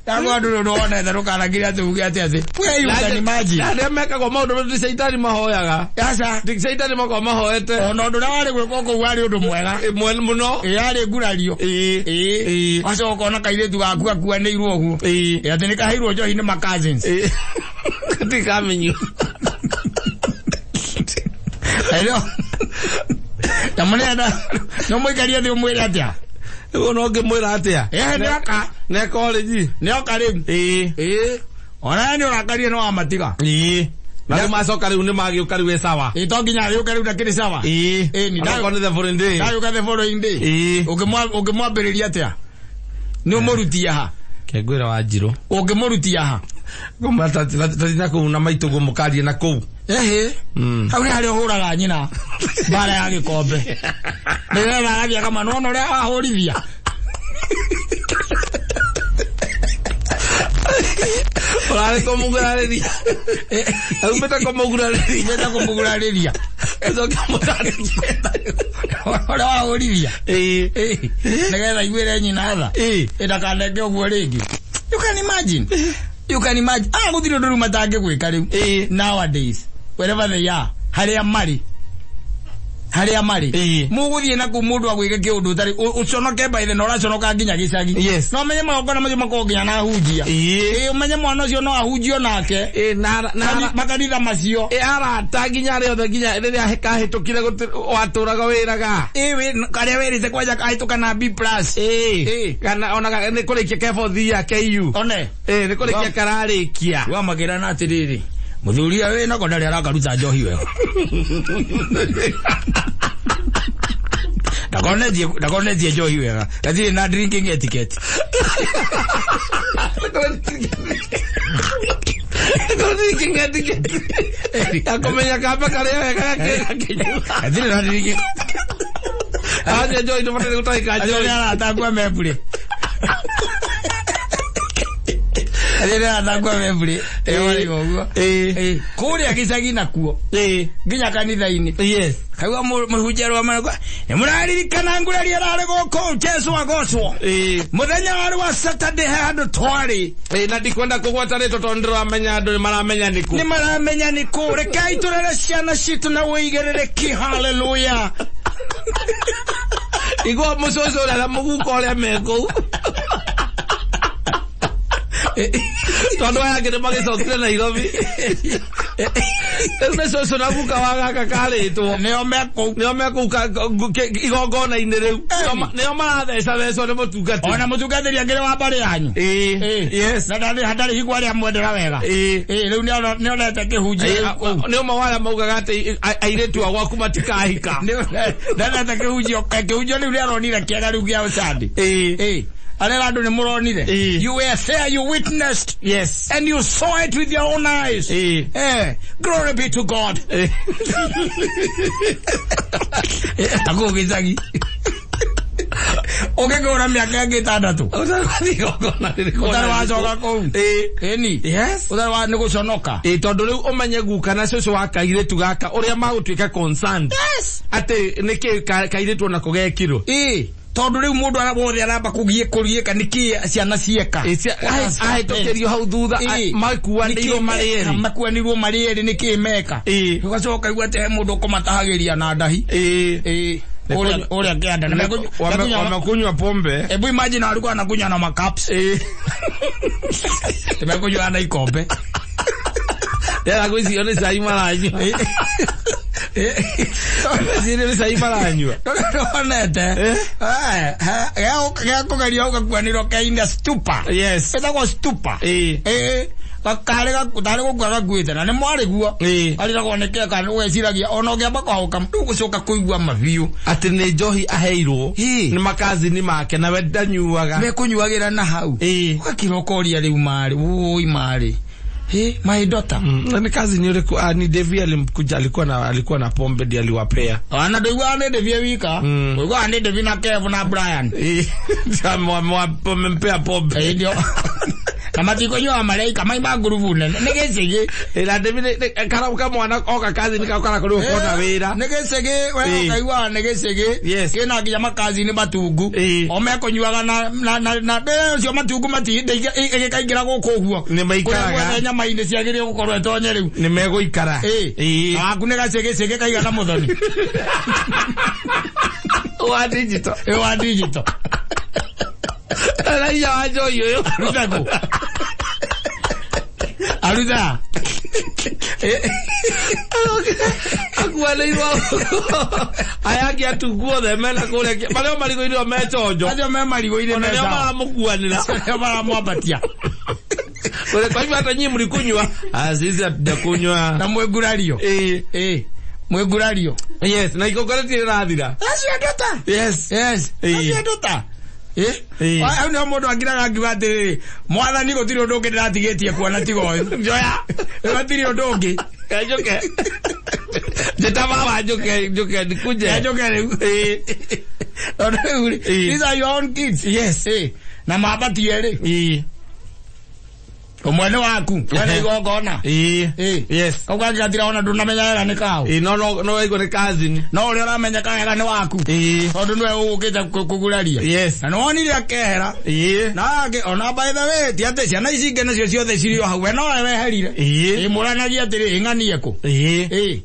Ndakwa ndũrĩ ũndũ wonete ndũkanakire atĩ uge atĩ atĩ. We you can imagine. Na arĩa mekagwo maũndũ ti caitani mahoyaga. Aca. Ti caitani makoragwo mahoete. Ona ũndũ ũrĩa warĩ gwĩkwo kũu warĩ ũndũ mwega. Mũno. Ĩĩ, yarĩ ngurario. Ĩĩ. Ĩĩ. Wacoka ũkona kairĩtu gaku gakuanĩirwo ũguo. Ĩĩ. Ĩĩ, atĩ nĩ kaheirwo njohi nĩ ma cousins. Ĩĩ. Gatikamenywo. Hello. Na mũrenda no mũikarie thĩ ũmwĩre atĩa? Ũguo no ngĩmwĩra atĩa? Ĩĩ, nĩoka. Nĩ college. Nĩoka rĩu. Ĩĩ. Ĩĩ. Ona nĩ ũrakarie nĩ wamatiga. Ĩĩ. Na rĩu macoka rĩu nĩ magĩũka rĩu ĩ sawa. Ĩĩ, to nginya agĩũke rĩu ndakĩrĩ sawa. Ĩĩ. Ĩĩ, ni Onakorwo nĩ the following day. Ndagĩũka the following day. Ĩĩ. Ũngĩmwambĩrĩria atĩa? Nĩ ũmũrutie ha? Kengwĩra wa Njirũ. Ũngĩmũrutia ha? Tũthiĩ na kũu na maitũ guo mũkarie na kũu. Ehe. Hau nĩ harĩa ũhũraga nyina mbara ya gĩkombe. Nĩgetha agathiĩ akama nĩwona ũrĩa wahũrithia. Ũrarĩ kũmũgurarĩria. Aumĩte kũmũgurarĩria. Aumĩte kũmũgurarĩria. Ũcoke mũtarĩrie. Ũrĩa wahũrithia. Ĩĩ. Ĩĩ. Nĩgetha aiguĩre nyina tha. Ĩĩ. Ĩ ndakaneke ũguo rĩngĩ. You can imagine. You can imagine. Ah, gũtirĩ ũndũ rĩu matangĩgwĩka rĩu. Ĩĩ. Nowadays, wherever they are, harĩa marĩ. Harĩa marĩ. Ĩĩ. Mũgũthiĩ na kũu mũndũ agwĩke kĩũndũ ũtarĩ ũconoke by the na ũraconoka nginya gĩcagi. Yes. No ũmenye magongona macio makoragwo nginya na ahunjia. Ĩĩ. Ĩĩ, ũmenye mwana ũcio no ahunjio nake. Ĩĩ, na Makanitha macio. Ĩĩ, arata nginya arĩa othe nginya rĩrĩa kahĩtũkire watũraga wĩraga. Ĩĩ, karĩa wĩrĩte kwanja kahĩtũka na B plus. Ĩĩ. Ĩĩ. Kana ona nĩ kũrĩkia ke fourth year KU. One. Ĩĩ, nĩ kũrĩkia kararĩkia. Wamakĩra na atĩrĩrĩ. Mũthuri ũyũ wĩna ko ndarĩ arakaruta njohi wega. Ndakonetie njohi wega. Gatirĩ na drinking etiquette. Drinking etiquette. Akomenya kamba karĩa wega gakĩnyua. Gatirĩ na drinking. Aje njohi ndũbataire gũtahĩka Acio njohi. nĩ arata akwa mebure. Acio nĩ arata akwa mebure. Ĩyo ũguo. Kũrĩa gĩcagi nakuo. Nginya kanitha-inĩ. Yes. Kaigua mũhunjia arũgama nĩ mũraririkana nguraria ĩrarĩ gũkũ Jesũ agocwo. Mũthenya warĩ wa Saturday he handũ twarĩ. Na ndikwenda kũgwata rĩtwa tondũ ndĩramenya andũ nĩ maramenya nĩkũ. Nĩ maramenya nĩkũ. Rekei tũrere ciana citũ na ũigĩrĩrĩki. Hallelujah. Igua mũcũcũ ũrĩa na mũguka ũrĩa me kũu. Tondũ aya angĩ nĩ magĩcokire Nairobi. Rĩu nĩ cũcũ na guka wa gaka karĩtwo. Nĩo me kũu. Nĩo me kũu igongona-inĩ rĩu. Nĩo marathecabecwo nĩ mũtungatĩri. Ona mũtungatĩri angĩrĩ wa mbarĩ yanyu. Yes. Na ndarĩ hingo arĩa mwendera wega. Rĩu nĩonete kĩhunjio kũu. Nĩ ũmwe wa arĩa maugaga atĩ airĩtu a gwaku matikahika. Nĩonete kĩhunjio kĩhunjio rĩu nĩaronire kĩega rĩu gĩa Sunday. Arĩa andũ nĩ mũronire. You were there, you witnessed. Yes. And you saw it with your own eyes. Glory be to God. Akũu gĩcagi. Ũngĩkũra mĩaka ĩngĩ ĩtandatũ. Ũtarĩ wacoka kũu. Ĩni. Yes. Ũtarĩ wa nĩ gũconoka. Tondũ rĩu ũmenye guka na cũcũ wa kairĩtu gaka ũrĩa magũtuĩka concerned. Yes. Atĩ nĩkĩ kairĩtu onako gekirwo. Tondũ rĩu mũndũ wothe aramba kũgiĩka nĩkĩ ciana cieka. Ahĩtũkĩrio hau thutha makuanĩirwo marĩ erĩ. Makuanĩirwo marĩ erĩ nĩkĩ meka. Ũgacoka ũkaigua atĩ he mũndũ ũkũmatahagĩria na ndahi. Ũrĩa kĩanda. Wamekunywa pombe. Ebu imagine walikuwa wanakunywa na makaps. Tumekunywa na ikombe. Ndĩrera ngwĩciria nĩ cai maranyua. Ngwĩciria nĩ cai maranyua. Nonete. Gĩa kũgeria ũgakuanĩrwo keina stupa. Yes. Ĩtagwo stupa. Karĩ tarĩ gũkua gakuĩte na nĩ mwarĩ guo. Kariragwo nĩ kĩĩ kana ũgeciragia ona ũngĩamba kwahũka ndũgũcoka kũigua mabiũ. Atĩ nĩ njohi aheirwo nĩ makazini make nawe ndanyuaga. Mekũnyuagĩra na hau. Ũgakira ũkoria rĩu marĩ wũi marĩ. My daughter. Ni kazi ni yule ni Devi alimkuja alikuwa na pombe ndiye aliwapea. Ana ndio ni Devi wika. Ulikuwa ni Devi na Kev na Brian. Wamempea pombe. Ndio. Na matikunywa malaika mai magurubu nene. Nĩ gĩcĩgĩ. Ila Devi kana kama mwana oka kazi nikakora kuri ukona wĩra. Nĩ gĩcĩgĩ we ukaigua nĩ gĩcĩgĩ. Kĩna nginya makazi nĩ matungu. O mekũnyuaga na na na ũcio matungu matihinde ĩgĩkaingĩra gũkũ ũguo. Nĩ maikaraga. Kũrĩa nyama-inĩ ciagĩrĩire gũkorwo ĩtonye rĩu. Nĩ megũikara. Waku nĩ gacĩgĩcĩgĩ kaigana mũthoni. Wa digital. Wa digital. Raia wa njohi ũyũ. Aruta kũ? Aruta. Akuanĩirwo aya angĩ atungu othe mena kũrĩa marĩa marigũ-inĩ me chonjo. Acio me marigũ-inĩ me sawa. Nĩo maramũkuanĩra. Nĩo maramwambatia. Kwa hivyo hata nyinyi mlikunywa. Sisi hatujakunywa. Na mwĩngurario. Mwĩngurario. Yes, na igongona rĩrathira. Acio andũ ta. Yes. Yes. Acio andũ ta. Hau nĩho mũndũ angiraga angiuga atĩrĩrĩ, mwathani gũtirĩ ũndũ ũngĩ ndĩratigĩtie kuona tiga ũyũ. Njoya. Gũtirĩ ũndũ ũngĩ. Njũke. Njĩta baba njũke njũke nikuje. Njũke rĩu. Tondũ rĩu rĩ, these are your own kids. Yes. Na mambatie rĩ. Ũmwe nĩ waku, wena igongona. Yes. Kau kangĩ gatirona ndũnamenya wega nĩ kaũ. No no no waigua nĩ cousin. No ũrĩa ũramenya wega nĩ waku. Tondũ nĩwe ũgũkĩte kũguraria. Yes. Na nĩwonire akehera. Na angĩ ona by the way ti atĩ ciana ici ingĩ nacio ciothe cirĩ o hau we nowe weherire. Mũranagia atĩrĩ ĩng'anie kũ.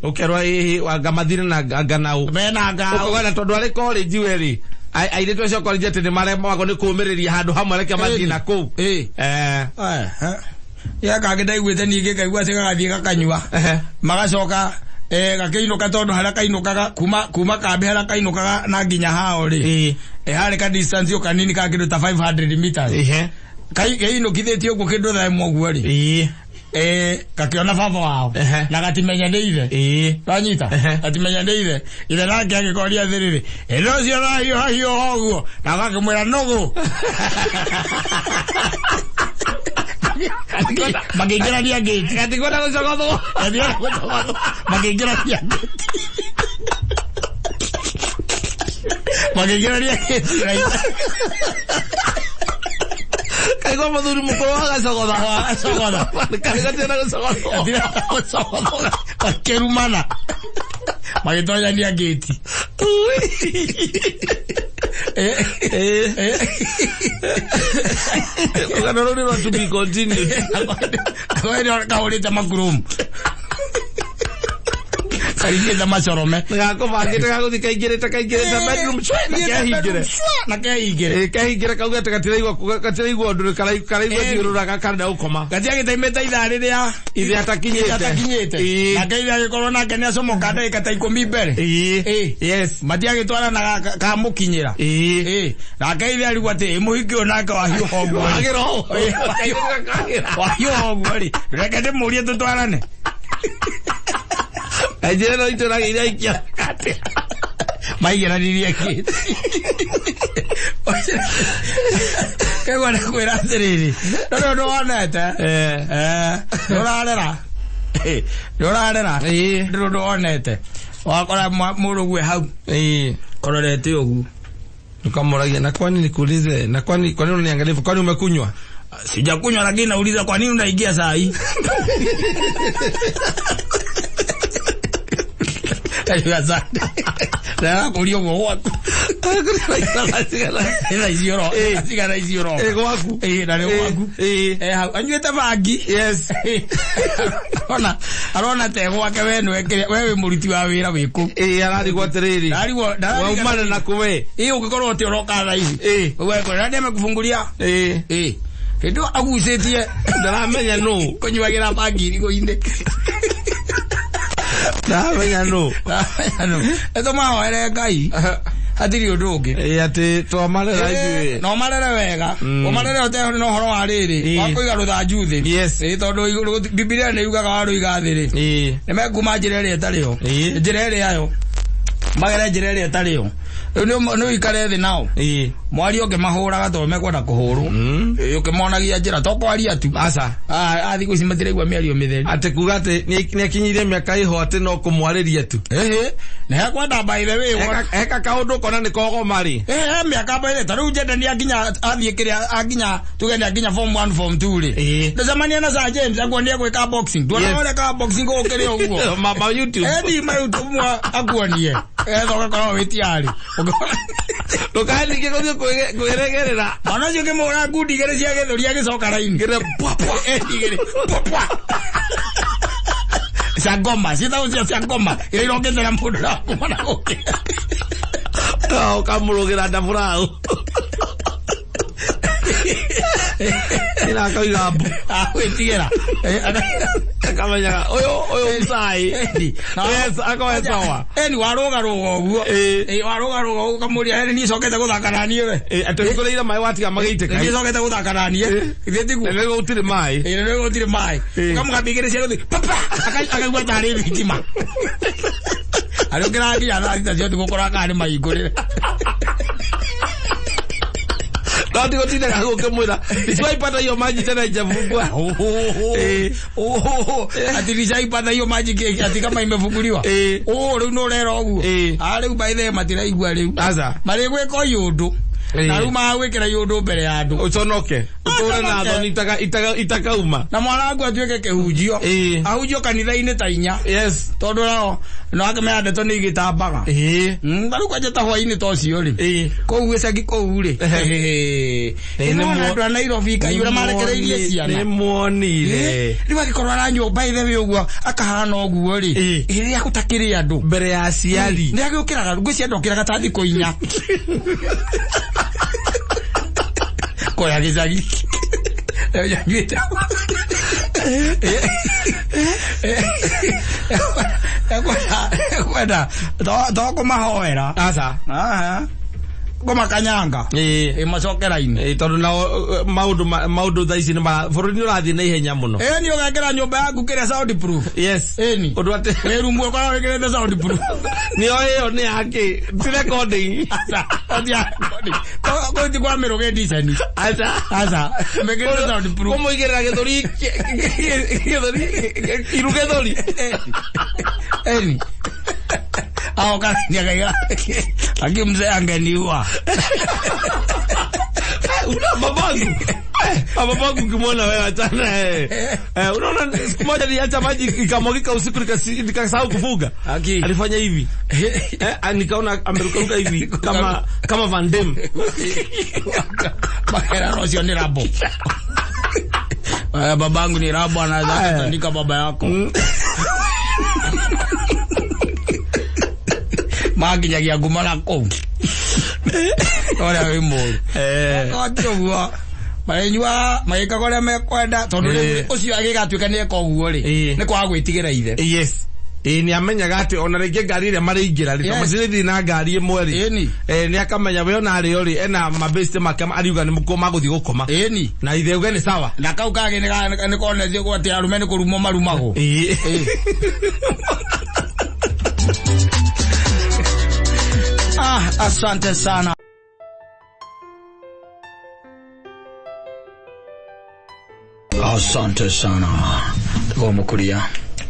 Ũkerwo anga mathire na anga nau. Mena ngao. Ũkauga tondũ arĩ college we rĩ. Airĩtu acio college atĩ nĩ maremagwo nĩ kũũmĩrĩria handũ hamwe reke mathiĩ na kũu. Ya kangĩ ndaiguĩte ningĩ ngaigua atĩ gagathiĩ gakanyua. Magacoka gakĩinũka tondũ harĩa kainũkaga kuma kambĩ harĩa kainũkaga na nginya hao rĩ. Harĩ ka distance o kanini ka kĩndũ ta 500 meters. Kainũkithĩtie ũguo kĩndũ thaa ĩmwe ũguo rĩ. Gakiona baba wao na gatimenya nĩ ithe. Wanyita? Gatimenya nĩ ithe. Ithe nake agĩkoria atĩrĩrĩ, ĩno ũcio ũrahiũhahiũha ũguo, na gakĩmwĩra nũgũ. Makĩingĩrania ngĩti. Gatikwenda gũcogothwo. Makĩingĩrania ngĩti. Makĩingĩrania ngĩti. Kaigua mũthuri mũkũrũ agacogotha. Agacogotha. Gatienda gũcogothwo. Gatienda gũcogothwo. Makĩrumana. Magĩtonyania ngĩti. Rũgano rũrũ rwa to be continued. Kahũrĩte makurumu. Karingĩte macorome. Gakũbangĩte gagũthiĩ kaingĩrĩte kaingĩrĩte bedroom cwe na kehingĩre. Na kehingĩre. Kehingĩre kauge atĩ gatiraigua ũndũ karaigua thiũrũraga karenda gũkoma. Gatiagĩtaimĩte ithaa rĩrĩa ithe atakinyĩte. Nake ithe agĩkorwo nake nĩacomoka ndagĩka ta 10 mbere. Yes. Matiagĩtwarana kamũkinyĩra. Nake ithe arigwo atĩ mũhiki ũyũ nake wahiũha ũguo. Wagĩra ũũ. Wahiũha ũguo rĩ. Reke ndĩmũrie tũtwarane. Njĩra no itũragĩire aikia atĩa. Maigĩranirie ngĩti. Kaigua nĩ kwĩra atĩrĩrĩ, ndũrĩ ũndũ wonete. Nĩ ũrarera. Nĩ ũrarera. Ndũrĩ ũndũ wonete. Wakora mũrũgue hau. Kororete ũguo. Ukamũragia, na kwani nikuulize, na kwani kwa nini unaniangalia hivyo? Kwani umekunywa? Sijakunywa, lakini nauliza kwa nini unaingia saa hii? Asante. Na kũria ũguo gwaku. Thaa ici ũro. Cigana ici ũroka. Gwaku. Na nĩ gwaku. Hau anyuĩte bangi. Yes. Arona arona te gwake we nĩwe we wĩ mũruti wa wĩra wĩ kũu. Ararigwo atĩrĩrĩ. Ndarigwo Waumana na kũ we? Ũngĩkorwo atĩ ũroka thaa ici. We kũrĩa nani amekufungulia? Hĩndĩ ĩyo agucĩtie. Ndaramenya nũ. Kũnyuagĩra bangi irigũ-inĩ. Ndaramenya nũ. Ĩtũmahoere Ngai. Hatirĩ ũndũ ũngĩ. Atĩ twamarera ithuĩ. Na ũmarere wega. Ũmarere ũte na ũhoro wa rĩrĩ. Wa kũiga rũthanju thĩ. Yes. Tondũ Bibilia nĩ yugaga warũiga thĩ rĩ. Nĩ mekuma njĩra ĩrĩa ĩtarĩ yo. Njĩra ĩrĩa yo. Magere njĩra ĩrĩa ĩtarĩ yo. Rĩu nĩ ũikare thĩ nao. Mwario ũkĩmahũraga tondũ mekwenda kũhũrwo. Ũkĩmonagia njĩra to kwaria tu. Aca. Thikũ ici matiraigua mĩario mĩtheri. Atĩ kuga atĩ nĩakinyirie mĩaka ĩho atĩ no kũmwarĩria tu. Na hekwenda by the way. Eka kaũndũ ũkona nĩ kogoma rĩ. Mĩaka by the ta rĩu Njenda nĩakinya athiĩ kĩrĩa akinya tuge nĩakinya form 1 form 2 rĩ. Ndacemania na Sir James akuonie gwĩka boxing. Nduona ũrĩa ka boxing gũkĩrĩ ũguo. Ma YouTube. Edi ma YouTube akuonie. Etha ũgakorwo wĩ tiarĩ. Ndũkae ningĩ gũthiĩ kwĩregerera. Mwana ũcio ũkĩmũhũra ngundi igĩrĩ cia gĩthũri agĩcoka raini. Ngĩre pwa pwa. Igĩrĩ pwa pwa. Cia ngoma, ciĩtagwo cia ngoma. Iria irokete na mũndũ na kuma na gũkĩ. Ũkamũrũgĩra ndaburaũ. Ĩra akoiga mbu. Agwĩtigĩra. Akamenyaga ũyũ mũcai. Yes, akoe sawa. Eni warũgarũga ũguo. Warũgarũga ũguo ũkamũria eni niĩ cokete gũthaka na niĩ we. Atĩ ũhingũrĩire maĩ watiga magĩitĩka. Niĩ cokete gũthaka na niĩ. Githĩ tiguo? Nĩguo gũtirĩ maĩ. Nĩguo gũtirĩ maĩ. Ũkamũgambia igĩrĩ cia gũthiĩ papa akaigua tarĩ thitima. Arĩũkĩraga nginya thaa 6 cia ũtukũ kũrora kana nĩ mahingũrĩre. No ndigũtindaga hau ũkĩmwĩra nishaipata hiyo maji tena haijafungua. Ati nishaipata hiyo maji ati kama imefunguliwa. Rĩu nĩ ũrera ũguo. Rĩu by the way matiraigua rĩu. Aca. Marĩgwĩka iũndũ. Na rĩu magwĩkĩra iũndũ mbere ya andũ. Ũconoke. Ũtũre na thoni itakauma. Na mwana waku atuĩke kĩhunjio. Ahunjio kanitha-inĩ ta 4. Yes. Tondũ nao no akĩmenya ndeto nĩ igĩtambaga. Ta rĩu kwanja ta hwaĩ-inĩ ta ũcio rĩ. Kũu gĩcagi kũu rĩ. Nĩ andũ a Nairobi kaiyũra marekereirie ciana. Nĩ muonire. Rĩu angĩkorwo aranyua by the way ũguo akahana ũguo rĩ. Rĩrĩa gũtakĩrĩ andũ. Mbere ya aciari. Nĩ agĩũkĩraga ngwĩciria ndokĩraga ta thikũ 4. Koya gĩcagi. Nyuĩte. Ekwenda to kũmahoera. Aca. Kũmakanyanga. Ĩĩ. Ĩ macoke raini. Ĩĩ, tondũ nao maũndũ thaa ici nĩ bũrũri nĩ ũrathiĩ na ihenya mũno. Ĩni ũgekĩra nyũmba yaku kĩrĩa sound proof. Yes. Ĩni. Ũndũ atĩ Wĩ rumu ũkoragwo wĩkĩrĩte sound proof. Nĩyo ĩyo nĩ yakĩ? Ti recording. Aca. Kũu ti kwa mĩrũgĩ ndiceni. Aca. Aca. Mĩkĩrĩte sound proof. Kũmũigĩrĩra gĩthũri gĩthũri iru gĩthũri. Ĩni. Aoka niakaiga. Aki mzee angeniua. Una babangu. Babangu ukimwona wewe achana eh. Unaona siku moja niliacha maji ikamwagika usiku nikasahau kufuga. Aki. Alifanya hivi. Nikaona amerukaruka hivi kama Van Damme. Bakera rosio ni rabo. Babangu ni rabo anaweza kutandika baba yako. Makinyagia nguma na kũu. Ũrĩa wĩ mũru. Ũguo marenyua magĩkaga ũrĩa mekwenda tondũ rĩu ũcio agĩgatuĩka nĩ eka ũguo rĩ nĩ kwaga gwĩtigĩra ithe. Yes. Ĩĩ nĩ amenyaga atĩ ona rĩngĩ ngari ĩrĩa marĩingĩra rĩ tondũ matirĩthiĩ na ngari ĩmwe rĩ. Ĩni. Nĩ akamenya we ona arĩo rĩ ena mabeste make ariuga nĩ mũkuo magũthiĩ gũkoma. Ĩni. Na ithe uge nĩ sawa. Na kau kangĩ nĩ konetio atĩ arũme nĩ kũrumwo marumagwo. Ĩĩ. Ah, asante sana. Asante sana. Tuko mukuria.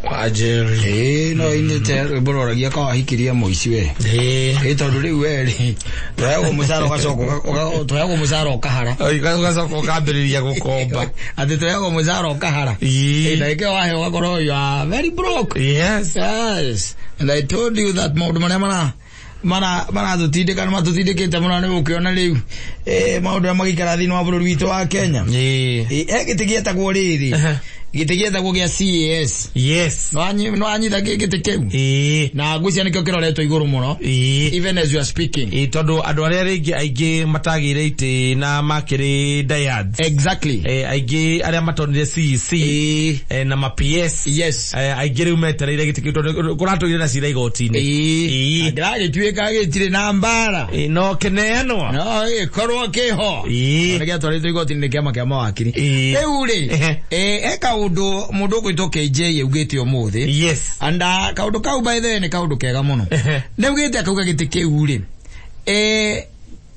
Wajeri. No indete rwimbo rwaragia ka wahikirie mũici we. Ĩĩ. Tondũ rĩu we rĩ tũheagwo mũcara ũgacoka tũheagwo mũcara ũkahara. Ũgacoka ũkambĩrĩria gũkomba. Atĩ tũheagwo mũcara ũkahara. Ĩĩ. Ndagĩka ĩyo waheo ũgakorwo you are very broke. Yes. Yes. And I told you that maũndũ marĩa maratũtindĩka nĩ matũtindĩkĩte mũno nĩ gũkĩona rĩu maũndũ marĩa magĩikara thĩinĩ wa bũrũri witũ wa Kenya. Ĩĩ. He gĩtĩ gĩetagwo rĩrĩ gĩtĩ gĩetagwo gĩa CAS. Yes. Nĩ wanyita gĩtĩ kĩu. Ĩĩ. Na ngwĩciria nĩkĩo kĩroretwo igũrũ mũno. Ĩĩ. Even as you are speaking. Ĩĩ tondũ andũ arĩa rĩngĩ aingĩ matagĩire itĩ na makĩrĩ diehards. Exactly. Aingĩ arĩa matonire CEC. Ĩĩ. Na ma PS. Yes. Aingĩ rĩu metereire gĩtĩ kĩu tondũ kũratũire na cira igoti-inĩ. Ĩĩ. Ndĩragĩtuĩka gĩtirĩ na mbara. No kĩneanwo. No gĩkorwo kĩho. Ĩĩ. Nĩ gĩatwarĩtwo igoti-inĩ nĩ kĩama kĩa mawakiri. Ĩĩ. Rĩu rĩ, he kaũndũ mũndũ ũgwĩtwo KJ augĩte ũmũthĩ. Yes. And kaũndũ kau by the way nĩ kaũndũ kega mũno. Nĩ augĩte akauga gĩtĩ kĩu rĩ,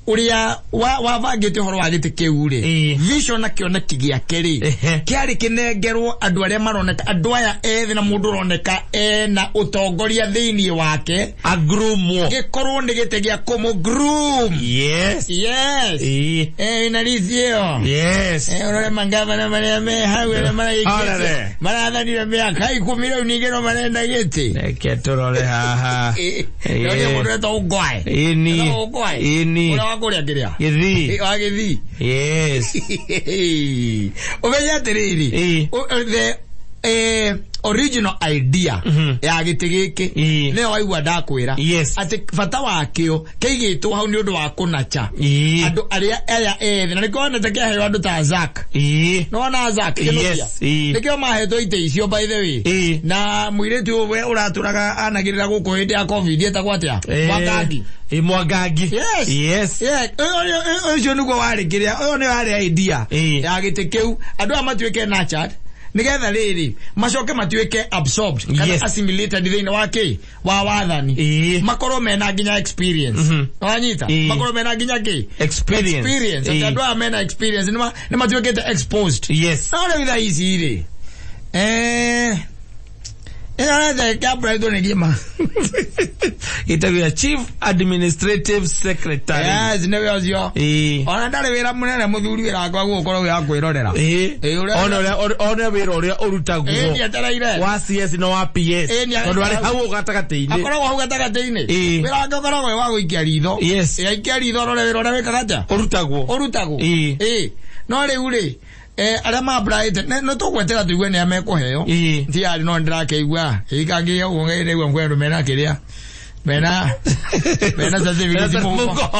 ũrĩa wabangĩte ũhoro wa gĩtĩ kĩu rĩ, vision na kĩoneki gĩake rĩ, kĩarĩ kĩnengerwo andũ arĩa maroneka, andũ aya ethĩ na mũndũ ũroneka ena ũtongoria thĩinĩ wake. Agrumwo. Gĩkorwo nĩ gĩtĩ gĩa kũmũ-groom. Yes. Yes. Wĩna list ĩyo. Yes. Ũrore mangavana marĩa me hau arĩa maragĩkĩte. Marathanire mĩaka 10 rĩu ningĩ no marenda gĩtĩ. Reke tũrore haha. Nĩ mũndũ wetagwo Ngwae. Ĩni. Ngwae. Ĩni. Ũrĩa wa kũrĩa kĩrĩa? Gĩthii. Wa Gĩthii. Yes. Ũmenye atĩrĩrĩ, the original idea ya gĩtĩ gĩkĩ nĩyo waigua ndakwĩra. Yes. Atĩ bata wakĩo kĩigĩtwo hau nĩ ũndũ wa kũnacha andũ arĩa aya ethĩ na nĩkĩo wonete kĩaheo andũ ta Zack. Nĩwona Zack Kĩnũthia? Nĩkĩo mahetwo itĩ icio by the way. Na mũirĩtu ũyũ ũratũraga anagĩrĩra gũkũ hĩndĩ ya COVID etagwo atĩa? Mwangangi. Mwangangi. Yes. Yes. Yeah. Ũcio nĩguo warĩ kĩrĩa, ũyũ nĩ warĩ idea ya gĩtĩ kĩu andũ aya matuĩke nurtured nigetha rĩrĩ macoke matuĩke absorbed kana assimilated thĩinĩ wa kĩ wa wathani, makorwo mena nginya experience. Wanyita? Makorwo mena nginya kĩ experience. Atĩ andũ aya mena experience nĩ matuĩkĩte exposed. Yes. No rĩu thaa ici rĩ Ĩtagwo Chief Administrative Secretary. Yes, nĩwe ũcio. Ona ndarĩ wĩra mũnene mũthuri wĩra wakwa gũkorwo wĩ wa kwĩrorera. Ona wĩra ũrĩa ũrutagwo wa CS na wa PS tondũ arĩ hau gatagatĩ-inĩ. Akoragwo hau gatagatĩ-inĩ. Wĩra wake ũkoragwo wĩ wa gũikia ritho. Yes. Aikia ritho arore wĩra ũrĩa wĩkaga atĩa? Ũrutagwo. Ũrutagwo. No rĩu rĩ arĩa mamburaĩte nĩ tũgwetera tũigue nĩa mekũheo. Tiarĩ no ndĩrakĩigua ĩkangĩgĩa ũguo ngĩigua kwĩ andũ mena kĩrĩa mena certificate mũhuko.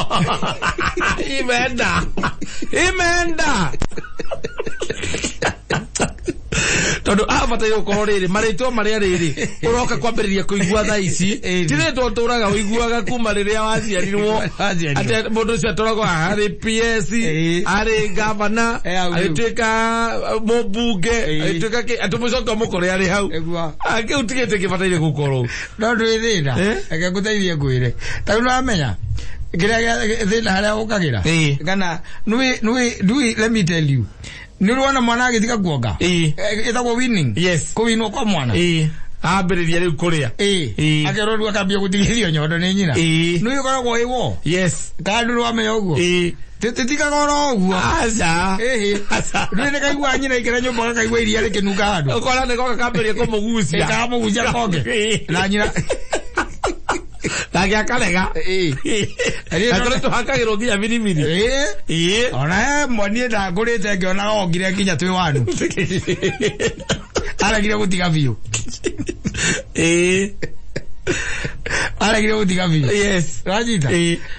Imenda. Imenda. Tondu abataire gukorwo riri maritwa maria riri uroka kwambiriria kuigua thaa ici ti ritwa uturaga uiguaga kuma riria waciarirwo ati mundu ucio atoragwo ari PS ari gavana agituika mumbunge agituika ki ati mucoke umukore ari hau kiu ti giti gibataire gukorwo no ndwi thina reke nguteithie ngwire ta riu nĩwamenya kĩrĩa thĩna harĩa ũkagĩra kana nĩ let me tell you nĩ ũrona mwana agĩtiga kuonga ĩtagwo winning kũwinwo kwa mwana ambĩrĩria rĩu kũrĩa akerwo rĩu akambia gũtigithio nyondo nĩ nyina nĩ ũkoragwo ĩwo kana ndũrĩ wamenya ũguo tĩtikaga oro ũguo aca ndũrĩ nĩ kaigua nyina ikĩra nyũmba gakaigua iria rĩkĩnunga handũ ũkona nĩ goka kambĩrĩria kũmũgucia kamũgucia konge na nyina nake akarega na tũrĩ tũhakagĩrwo nginya biribiri ona he mwoniĩ ndangũrĩte ngĩonaga ongire nginya twĩ wanu aregire gũtiga biũ aregire gũtiga biũ wanyita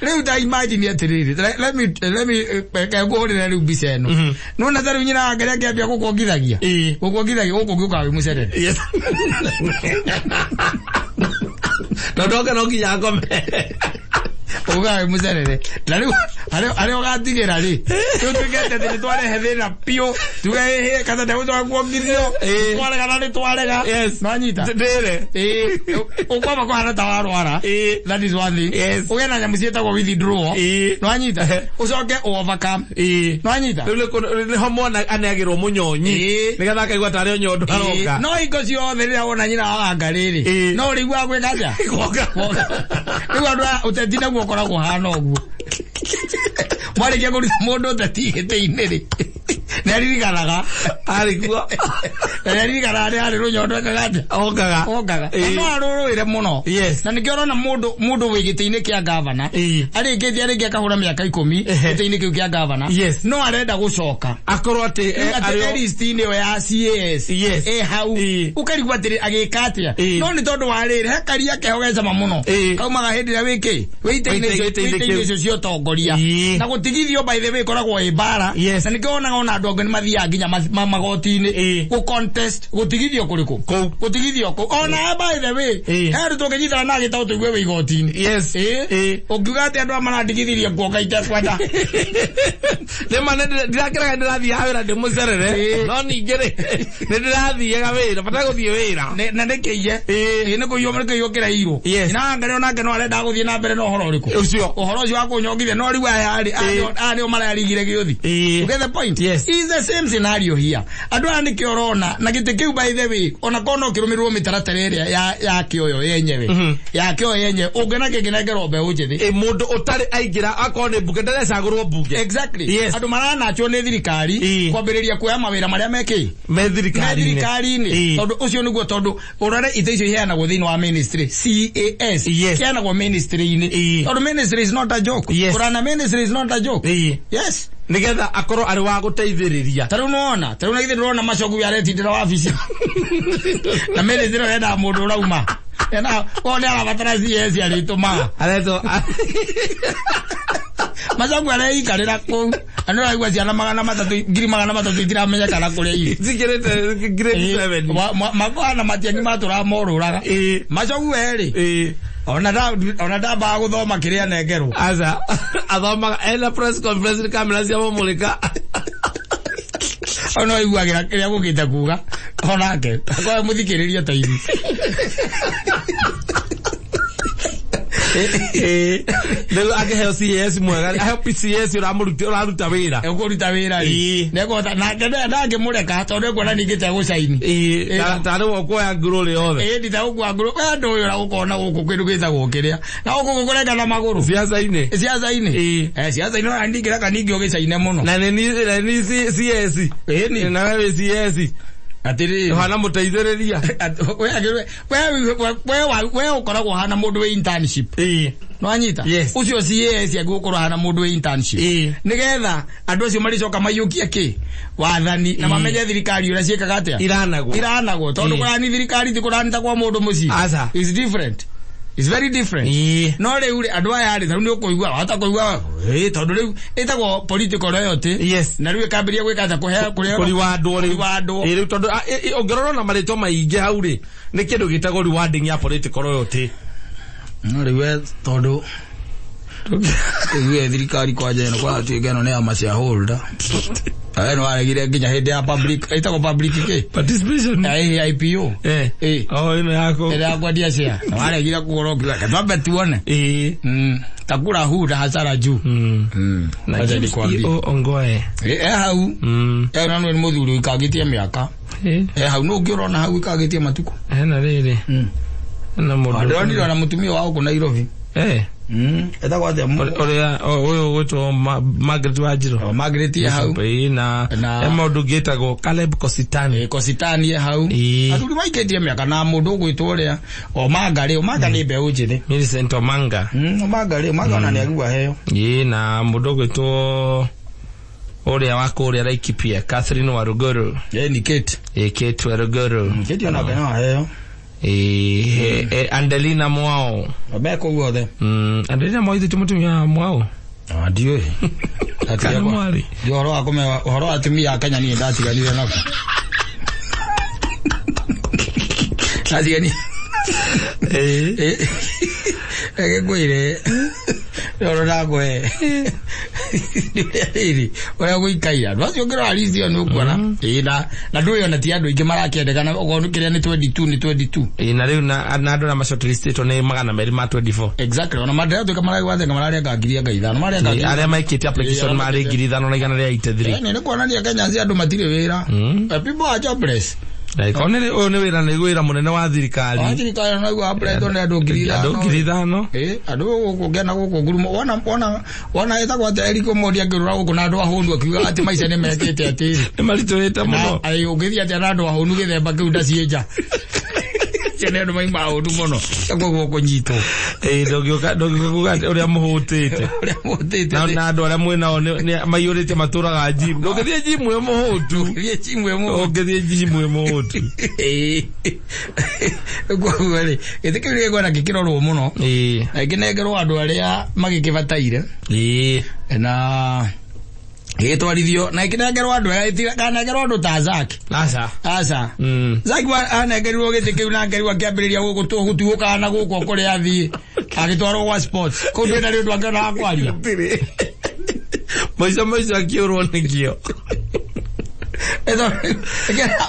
rĩu ta imagine atĩrĩrĩ let me reke ngũhũrĩre rĩu mbica ĩno nĩwona ta rĩu nyina wake rĩakĩambia gũkuongithagia gũkuongithagia gũkũ ũngĩũkaga wĩ mũcerere no ndoka no nginya ngome ugaga wĩ mũcerere na rĩu harĩa ũgatigĩra rĩ rĩu tuĩke atĩ nĩ twarehe thĩna biũ tuge ĩhĩ kata ndegũcoka kuongithio twarega na nĩ twarega nĩwanyita ndĩre ũkwamba kũhana ta warwara that is one thing ũgĩe na nyamũ ciĩtagwo withdrawal nĩwanyita ũcoke overcome nĩwanyita rĩu nĩho mwana aneagĩrwo mũnyonyi nĩgetha akaigua tarĩ o nyondo aroka no hingo ciothe rĩrĩa wona nyina waganga rĩrĩ no ũrĩiguaga gwĩka atĩa rĩu andũ aya ũteti naguo ũkoragwo ũhana ũguo mwarĩkia kũruta mũndũ ũteti gĩtĩ-inĩ rĩ nĩaririkanaga arĩ kuo nĩaririkanaga nĩ harĩ rũnyondo ekaga atĩa ongaga ongaga no arũrũĩre mũno na nĩkĩo ũrona mũndũ mũndũ wĩ gĩtĩ-inĩ kĩa gavana arĩkĩtie arĩkia akahũra mĩaka 10 gĩtĩ-inĩ kĩu kĩa gavana no arenda gũcoka akorwo atĩ atĩ list-inĩ ĩyo ya CAS ĩ hau ũkarigwo atĩrĩ agĩka atĩa no nĩ tondũ wa rĩrĩ he karia keho gecama mũno kaumaga hĩndĩ ĩrĩa wĩkĩ wĩ itĩ-inĩ icio cia ũtongoria na gũtigithio by the way ĩkoragwo ĩ mbara na nĩkĩo wonaga ona andũ angĩ nĩ mathiaga nginya magoti-inĩ gũ contest gũtigithio kũrĩkũ gũtigithio kũu ona by the way he andũ tũngĩnyitana na agĩta tũigue wĩ igoti-inĩ ũngiuga atĩ andũ aya marandigithirie kuonga itekwenda nĩma ndirakĩraga ndĩrathiaga wĩra ndĩmũcerere no ningĩ rĩ nĩ ndĩrathiaga wĩra bata gũthiĩ wĩra na nĩkĩiye nĩ kũiywo nĩ kũiywo kĩrairwo na angaria onake no arenda gũthiĩ na mbere na ũhoro ũrĩkũ ũcio ũhoro ũcio wa kũnyongithia no rĩu aya rĩ aya nĩo mararigire gĩũthi you get the point yes. Is the same scenario here andũ aya nĩkĩo ũrona na gĩtĩ kĩu by the way ona korwo no kĩrũmĩrĩrwo mĩtaratara ĩrĩa yakĩo yo yenyewe yakĩo yenyewe ũngĩona kĩngĩnengerwo mbeũ njĩthĩ mũndũ ũtarĩ aingĩra akorwo nĩ mbunge ndarecagũrwo mbunge exactly andũ maranachwo nĩ thirikari kwambĩrĩria kuoya mawĩra marĩa mekĩ me thirikari-inĩ tondũ ũcio nĩguo tondũ ũrore itĩ icio iheanagwo thĩinĩ wa ministry CAS iheanagwo ministry-inĩ tondũ ministry is not a joke kũrana ministry is not a joke yes nigetha akorwo arĩ wa gũteithĩrĩria ta rĩu nĩwona ta rĩu na githĩ ndũrona Machogu aretindĩra wabici na ministry ĩyo yendaga mũndũ ũrauma koguo nĩ arabatara CS arĩtũmaga aretwo Machogu areikarĩra kũu na nĩ ũraigua ciana 300,000 itiramenya kana kũrĩa irĩ cikĩrĩte grade 7 makwana Matiang'i matũraga morũraga Machogu werĩ ona ndambaga gũthoma kĩrĩa anengerwo aca athomaga ena press conference nĩ kamera cia mũmũrĩka ona iguagĩra kĩrĩa gũkĩte kuga onake kwa mũthikĩrĩria ta ithuĩ rĩu angĩheo CAS mwega aheo PCS ũraruta wĩra ũkũruta wĩra rĩ nĩekũhota nake ndangĩmũreka tondũ ekuona ningĩ ta gũcaini tarĩ we ũkuoya ngurũ rĩothe ĩĩ nditagũkua ngurũ we andũ ũyũ ũragũkona gũkũ kĩndũ gĩtagwo kĩrĩa na gũkũ gũkũrenga na magũrũ ciaca-inĩ ciaca-inĩ ciaca-inĩ ona ndingĩreka ningĩ ũgĩcaine mũno na nĩ CS ĩni na we wĩ CS atĩrĩrĩ ũhana mũteithĩrĩria we ũkoragwo ũhana mũndũ wĩ internship nĩwanyita ũcio CAS angĩgũkorwo ahana mũndũ wĩ internship nĩgetha andũ acio marĩcoka maiyũkie kĩ wathani na mamenye thirikari ũrĩa ciĩkaga atĩa iranagwo tondũ kũrani thirikari ti kũrani ta kwa mũndũ mũciĩ aca is different It's very different. No rĩu rĩ, andũ aya rĩ, tarĩu nĩ ũkũigua wahota kũigua tondũ rĩu ĩtagwo political loyalty. Yes. Na rĩu ĩkambĩrĩria gwĩka atĩa, kũhe kũrĩa Kũriwandwo rĩu. Kũriwandwo. Ĩ, rĩu tondũ ũngĩrora ona marĩtwa maingĩ hau rĩ, nĩ kĩndũ gĩtagwo rewarding ya political loyalty. No rĩu we tondũ rĩu thirikari kwanja ĩno kwaratuĩka ĩno nĩ ya ma shareholder. We nĩ waregire nginya hĩndĩ ya public, ĩtagwo public kĩ? Participation. IPO. Oh, ĩno yako. Ĩrĩa ya kwendia share. Na waregire kũgũra ũkiuga reke twambe tuone. Takula huu na hasara juu. Na Wacha James nikwambie. E.O. Ongoe. Hau. Na nĩ mũthuri ũikagĩtie mĩaka. Hau nũ ũngĩ ũrona hau ũikagĩtie matukũ. Hena rĩrĩ. Na mũndũ. Ndĩronire ona mũtumia wa gũkũ Nairobi. Etagwo atĩa? Ũrĩa ũyũ ũgwĩtwo Margaret Wanjiru. O, Margaret e hau. Na he mũndũ ũngĩ wĩtagwo Caleb Kositani. Kositani e hau. Athuri maikĩtie mĩaka na mũndũ ũgwĩtwo ũrĩa Omanga rĩ, Omanga nĩ mbeũ njĩthĩ. Millicent Omanga. Omanga rĩ, Omanga ona nĩagua heo. Na mũndũ ũgwĩtwo ũrĩa wa kũrĩa Laikipia, Catherine Waruguru. Ni Kate. Kate Waruguru. Kate ona no aheo. Andelina Mwao. Me kũu othe. Andelina Mwao ithe ti mũtumia wa Mwao. Ah, ndiũĩ. Kana mwarĩ. Ndio ũhoro wa kũmenya ũhoro wa atumia a Kenya niĩ ndatiganire naguo. Ndatigani. Reke ngwĩre, ũhoro ndakũhe. Rĩrĩ, ũrĩa gũikaire. Andũ acio ũngĩrora list ĩyo nĩ ũkuona. Na ndũĩ ona ti andũ aingĩ marakĩendekana, okorwo nĩ kĩrĩa nĩ 22, nĩ 22. Na rĩu na andũ arĩa ma-shortlistĩtwo nĩ magana merĩ ma 24. Exactly. Ona matiratuĩka maragwathenga mararĩanga ngiri anga ithano, mararĩanga ngiri Arĩa maikĩtie application marĩ 5,183. Nĩ kuonania Kenya ci andũ matirĩ wĩra. People are jobless. Na ĩkorwo nĩ ũyũ nĩ wĩra, nĩ wĩra mũnene wa thirikari. Wa thirikari ona igua apply nĩ andũ ngiri ithano. Andũ ngiri ithano. Andũ gũkũ ngena gũkũ ngurumo. Wona ĩtagwo atĩa Eric Omondi akĩrũra gũkũ na andũ ahũnu akiuga atĩ maica nĩ mekĩte atĩrĩ. Nĩ maritũhĩte mũno. Na, ũngĩthiĩ atĩa na andũ ahũnu gĩthemba kĩu ndaciĩnja. Acio nĩ andũ maima ahũnu mũno. Koguo kũnyitwo. Ndũngĩũka kuga atĩ ũrĩa mũhũtĩte. Ũrĩa mũhũtĩte. Na andũ arĩa mwĩ nao nĩ maiyũrĩte matũraga gym. Ndũngĩthiĩ gym wĩ mũhũtu. Ndũngĩthiĩ gym wĩ mũhũtu. Ndũngĩthiĩ gym wĩ mũhũtu. Koguo rĩ, gĩtĩ kĩu nĩgĩkwenda gĩkĩrorwo mũno. Na gĩkĩnengerwo andũ arĩa magĩkĩbataire. Na gĩgĩtwarithio, na gĩkĩnengerwo andũ aya, gĩtikanengerwo andũ ta Zack. Aca. Aca. Zack anengerirwo gĩtĩ kĩu na ngerirwo akĩambĩrĩria gũtuthũkana na gũkũ kũrĩa athiĩ. Agĩtwarwo gwa sports. Kũu ndwĩna rĩ ũndũ angĩona wa kwaria. Gũtirĩ. Maica maica akĩũrwo nĩkĩo.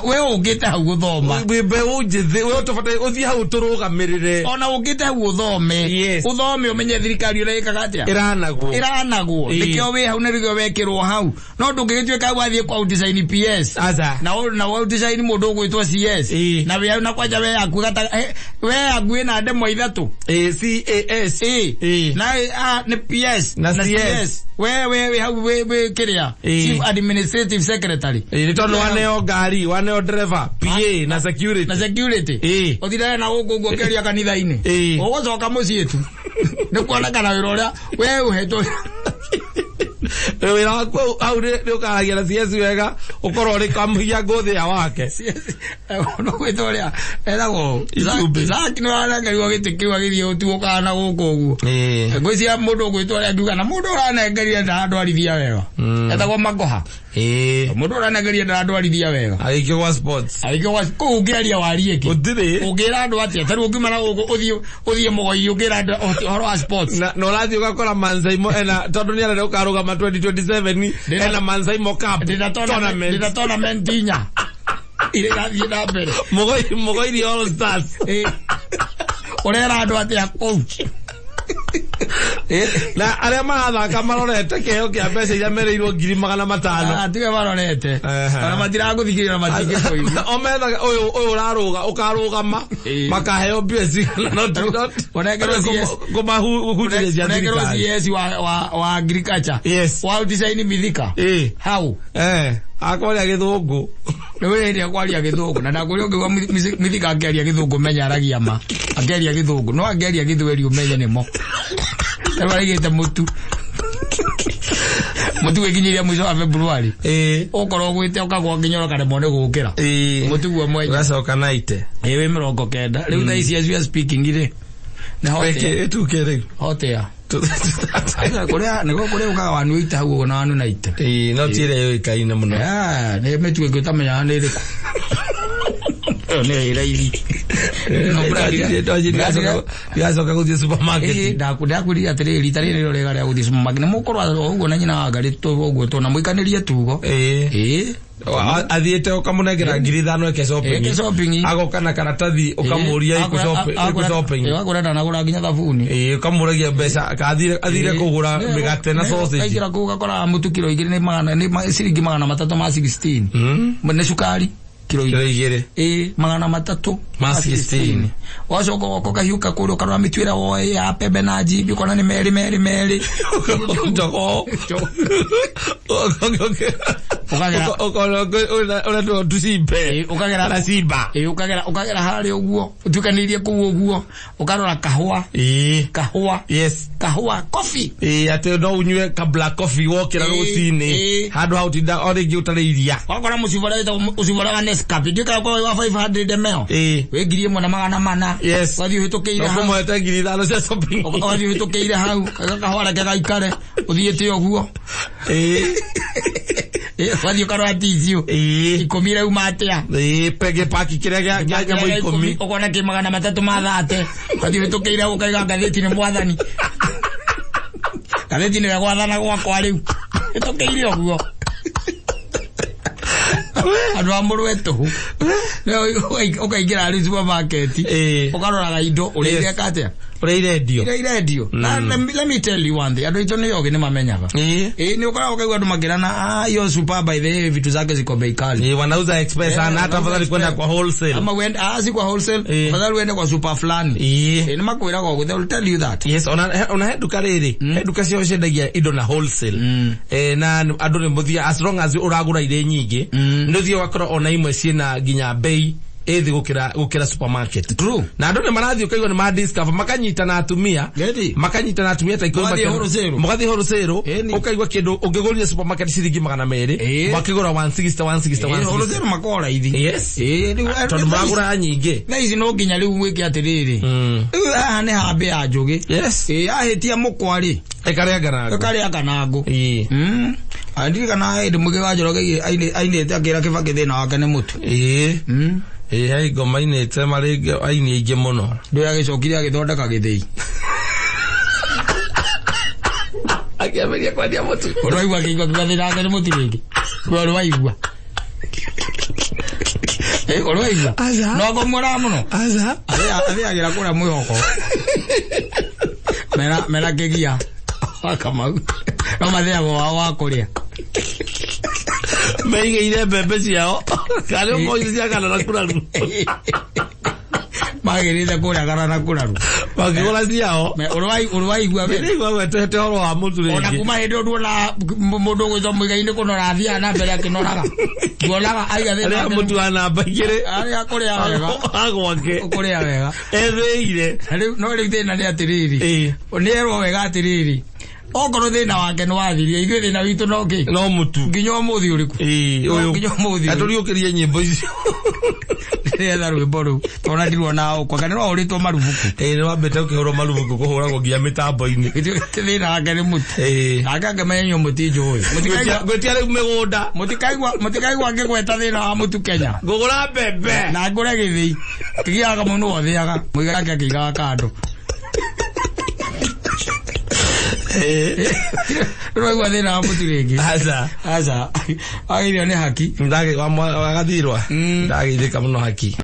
We ũkĩte hau gũthoma. Wĩ mbeũ njĩthĩ, we ũtũbataire ũthiĩ hau ũtũrũgamĩrĩre. Ona ũkĩte hau ũthome. Yes. Ũthome ũmenye thirikari ũrĩa ĩkaga atĩa. Ĩranagwo. Ĩranagwo. Nĩkĩo wĩ hau na nĩkĩo wekĩrwo hau. No ndũngĩgĩtuĩka hau wathiĩ kwa design PS. Aca. Na design mũndũ ũgwĩtwo CS. Na wĩ hau na kwanja we yaku we yaku ĩna ndemwa ithatũ. CAS. Na A nĩ PS. Na Na CS. CS. We hau we kĩrĩa. Chief Administrative Secretary. Nĩ tondũ waneo ngari, waneo driver, PA na security. Na security. Ũthirae na gũkũ ũguo ũkĩaria kanitha-inĩ. Ũgũcoka mũciĩ tu. Nĩ kuonekana wĩra ũrĩa we ũhetwo. Wĩra waku hau nĩ ũkaragia na CS wega, ũkorwo ũrĩ kamũhia ngũthĩa wake. No gwĩtwo ũrĩa etagwo Itumbĩ. Zack nĩ warengerirwo gĩtĩ kĩu agĩthiĩ gũtuũkana na gũkũ ũguo. Ngwĩciria mũndũ ũgwĩtwo ũrĩa angiuga na mũndũ ũranengerire ndarandwarithia wega. Etagwo Magoha. Mũndũ ũranengerire ndarandwarithia wega. Agĩikio gwa sports. Agĩikio gwa kũu ũngĩaria warie kĩ? Gũtirĩ. Ũngĩra andũ atĩa? Ta rĩu ũngiuma na gũkũ ũthiĩ Mũgoi ũngĩra andũ ũhoro wa sports. Na ũrathiĩ ũgakora Mansaimo ena tondũ nĩ arenda gũkarũgama 2027 ena Mansaimo Cup tournament. Ndĩna tournament inya. Iria irathiĩ na mbere. Mũgoiri All Stars. Ũrera andũ atĩa kũu? Na arĩa marathaka marorete kĩheo kĩa mbeca iria merĩirwo ngiri magana matano. Tiga marorete. Ona matiragũthikĩrĩria na matingĩkũigua. O methaga ũyũ ũrarũga, ũkarũgama, makaheo mbia cigana, not Ũnengerwo CS. kũmahutĩria cia Ũnengerwo thirikari. CS wa agriculture. Yes. Wa design Mithika. Hau. Akwaria gĩthũngũ. Nĩ wĩ hĩndĩ akwaria gĩthũngũ. Na ndakũria ũngĩigua Mithika akĩaria gĩthũngũ menya aragia ma. Akĩaria gĩthũngũ. No angĩaria gĩthweri ũmenye nĩmo. Rĩu arigĩte mũtu. Mũtu wĩkinyĩria mũico wa February. Ũkorwo ũgwĩte ũkagwa nginya ũkaremwo nĩ gũkĩra. Mũtu guo mwenye. Ũgacoka naite. Wĩ 90. Rĩu thaa ici as we are speaking rĩ. Nĩ hot air. Ĩkĩ 2K rĩu. Hot air. Kũrĩa nĩguo kũrĩa ũkaga 180 hau ũguo na 190. Ĩĩ, no ti ĩrĩa yũĩkaine mũno. Ah, nĩ mĩtu ĩngĩ ũtamenyaga nĩ ĩrĩkũ. Ĩyo nĩyo ĩ raithi. No Ndigacoka gũthiĩ supermarket. Ndakwĩrire atĩrĩrĩ, rita rĩrĩ nĩrĩo rĩega rĩa gũthiĩ supermarket. Nĩ mũkorwo o ũguo na nyina wa Ngarĩ ũguo tũ na mũikanĩrie tugo. Ĩĩ. Ĩĩ. Athiĩte ũkamũnengera 5,000 eke shopping. Eke shopping. Agoka na karatathi ũkamũria ĩkũ shopping. Agũra ndanagũra nginya thabuni. Ĩĩ, ũkamũragia mbeca ka athire kũgũra mĩgate na sausage. Kaingĩra kũu ũgakora mũtu kiro 2 nĩ magana nĩ ciringi 316. Nĩ cukari kiro 2. Ĩĩ, 300 ma 16. Wacoka ũgoka ũkahiũka kũrĩa ũkarora mĩtu ĩrĩa woe ya pembe na njimbi ũkona nĩ merĩ merĩ merĩ. Njogoo. Ũkagera Ũkagera tucimbe. Ũkagera na simba. Ĩĩ, ũkagera harĩa ũguo ũtukanĩirie kũu ũguo ũkarora kahũa. Ĩĩ. Kahũa. Yes. Kahũa coffee. Ĩĩ, atĩ no ũnyue ka black coffee wokĩra rũcinĩ handũ ha ũtinda o rĩngĩ ũtarĩ iria. Wakora mũcibara wĩtagwo mũcibara wa Nescafe. Ndiũĩ kana ũkoragwo wĩ wa 500 ml. Ĩĩ. Wĩ 1400. Yes. Ũgathiĩ ũhĩtũkĩire hau. Ũkũmũhete 5,000 cia shopping. Ũgathiĩ ũhĩtũkĩire hau. Kahũa reke gaikare. Ũthiĩte ũguo. Ĩĩ. Ũgathiĩ ũkarora tissue. Ĩĩ. 10 irauma atĩa? Ĩĩ, pege paki kĩrĩa gĩa nyamũ 10. Ũkona kĩ 330. Ũgathiĩ ũhĩtũkĩire hau ũkaiga ngathĩti nĩ mwathani. Ngathĩti nĩwe gwathana gwakwa rĩu. Hĩtũkĩire ũguo. Andũ a mũrũe tũhũ. Ũkaingĩra rĩu supermarket. Ũkaroraga indo ũrĩa ireka atĩa? Ũrĩa irendio. Ũrĩa irendio. Let me tell you one thing. Andũ aitũ nĩ ogĩ nĩ mamenyaga. Ĩĩ. Nĩ ũkoraga ũkaigua andũ makĩrana, ah, hiyo super by the way vitu zake ziko bei kali. Ĩĩ, wanauza express sana hata afadhali kwenda kwa wholesale. Ama uende, si kwa wholesale, afadhali uende kwa super fulani. Ĩĩ. Nĩ makwĩraga ũguo, they will tell you that. Yes, ona he nduka rĩrĩ, he nduka ciao ciendagia indo na wholesale. Na andũ nĩ mũthia as long as ũragũra irĩ nyingĩ, nĩ ũthiaga ũgakora ona imwe ciĩna nginya bei ĩthĩ gũkĩra supermarket. True. Na andũ nĩ marathiĩ ũkaigua nĩ ma discover makanyitana atumia. Makanyitana atumia ta 10. Mũgathiĩ wholesale. Mũgathiĩ wholesale, ũkaigua kĩndũ ũngĩgũrire supermarket ciringi 200, makĩgũra 160 160 160. Wholesale makoragwo raithi. Yes. Ĩĩ, rĩu tondũ maragũra nyingĩ. Thaa ici no nginya rĩu gwĩke atĩrĩrĩ. Rĩu haha nĩ hambĩ ya njũgĩ. Yes. Ĩĩ, ahĩtia mũkwa rĩ. Ĩkarĩa nganangũ. Ĩkarĩa nganangũ. Ĩĩ. Ndirikana hĩndĩ Mũgĩ wa Njoroge ainĩte akĩra Kĩbakĩ thĩna wake nĩ mũtu. Ĩĩ. Ĩĩ, he ngoma ainĩte marĩ aini aingĩ mũno. Ndũĩ agĩcokire agĩthondeka gĩthĩi. Akĩambĩrĩria kwendia mũtu. Ũraigua akĩigua akiuga thĩna wake nĩ mũtu rĩngĩ. We ũraigua. Ũraigua. Aca. No ngũmwĩraga mũno. Aca. Athĩagĩra kũrĩa mwĩhoko. Mera kĩgia. Wa Kamau. No mathĩagwo wao wa kũrĩa. Meigĩire mbembe ciao. Karĩ ũkoici cia kana na kuraru. Magĩrĩte kũrĩa kana na kuraru. Makĩgũra ciao. Ũrwaigua we. Nĩigua gwetete ũhoro wa mũtu rĩngĩ. Ona kuma hĩndĩ ĩyo nduona mũndũ ũgwĩtwo Mũigai-inĩ kũnora athiaga na mbere akĩnoraga. Nduonaga aiga thĩna. Arĩa mũtu wa namba 2. Arĩa kũrĩa wega. Agwake. Kũrĩa wega. Ethĩire. No rĩu thĩna nĩ atĩrĩrĩ. Nĩ erwo wega atĩrĩrĩ. Okorwo thĩna wake nĩ wathirie, ithuĩ thĩna witũ no kĩ? No mũtu. Nginya ũmũthĩ ũrĩkũ? Ĩĩ, ũyũ. Nginya ũmũthĩ. Atũriũkĩrie nyĩmbo icio. Ndĩretha rwĩmbo rũu. Tondũ ndiruona ũkwa. Kana nĩrwahũrĩtwo marubuku. Ĩĩ, nĩrwambĩte ũkĩhũrwo marubuku kũhũragwo nginya mĩtambo-inĩ. Thĩna wake nĩ mũtu. Ĩĩ. Nake angĩmenya inyuĩ mũtinjũĩ. Ngwĩtia rĩu mĩgũnda. Mũtikaigua ngĩgweta thĩna wa mũtu Kenya. Ngũgũra mbembe. Na ngũre gĩthĩi. Kĩgiaga Kamau nĩwe ũthĩaga. Mũigai wake akĩigaga kando. Ndũraigua thĩna wa mũtu rĩngĩ. Aca. Aca. Wagĩrĩirwo nĩ haki. Wagathirwa. Ndageithĩka mũno haki.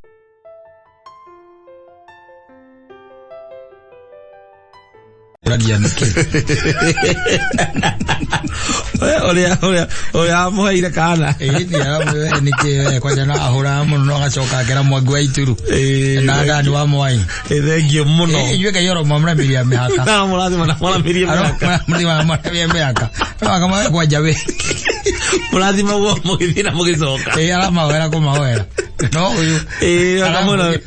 Ũragia nĩkĩ? Ũrĩa amũheire kana. Ĩĩ, aramũheire nĩkĩ we kwanja no ahũraga mũno no agacoka akera Mwangi wa Ituru. Na Ngani wa Mwai. Thengiũ mũno. Inyuĩ Ngai oro mwamũramĩria mĩhaka. Na mũrathima na mwaramĩrie mĩhaka. Mũrathima na mwaramĩrie mĩhaka. No akamũhe kwanja we. Mũrathima guo mũgĩthiĩ na mũgĩcoka. Ĩĩ, aramahoera kũmahoera. No ũyũ. Ĩĩ akamwĩra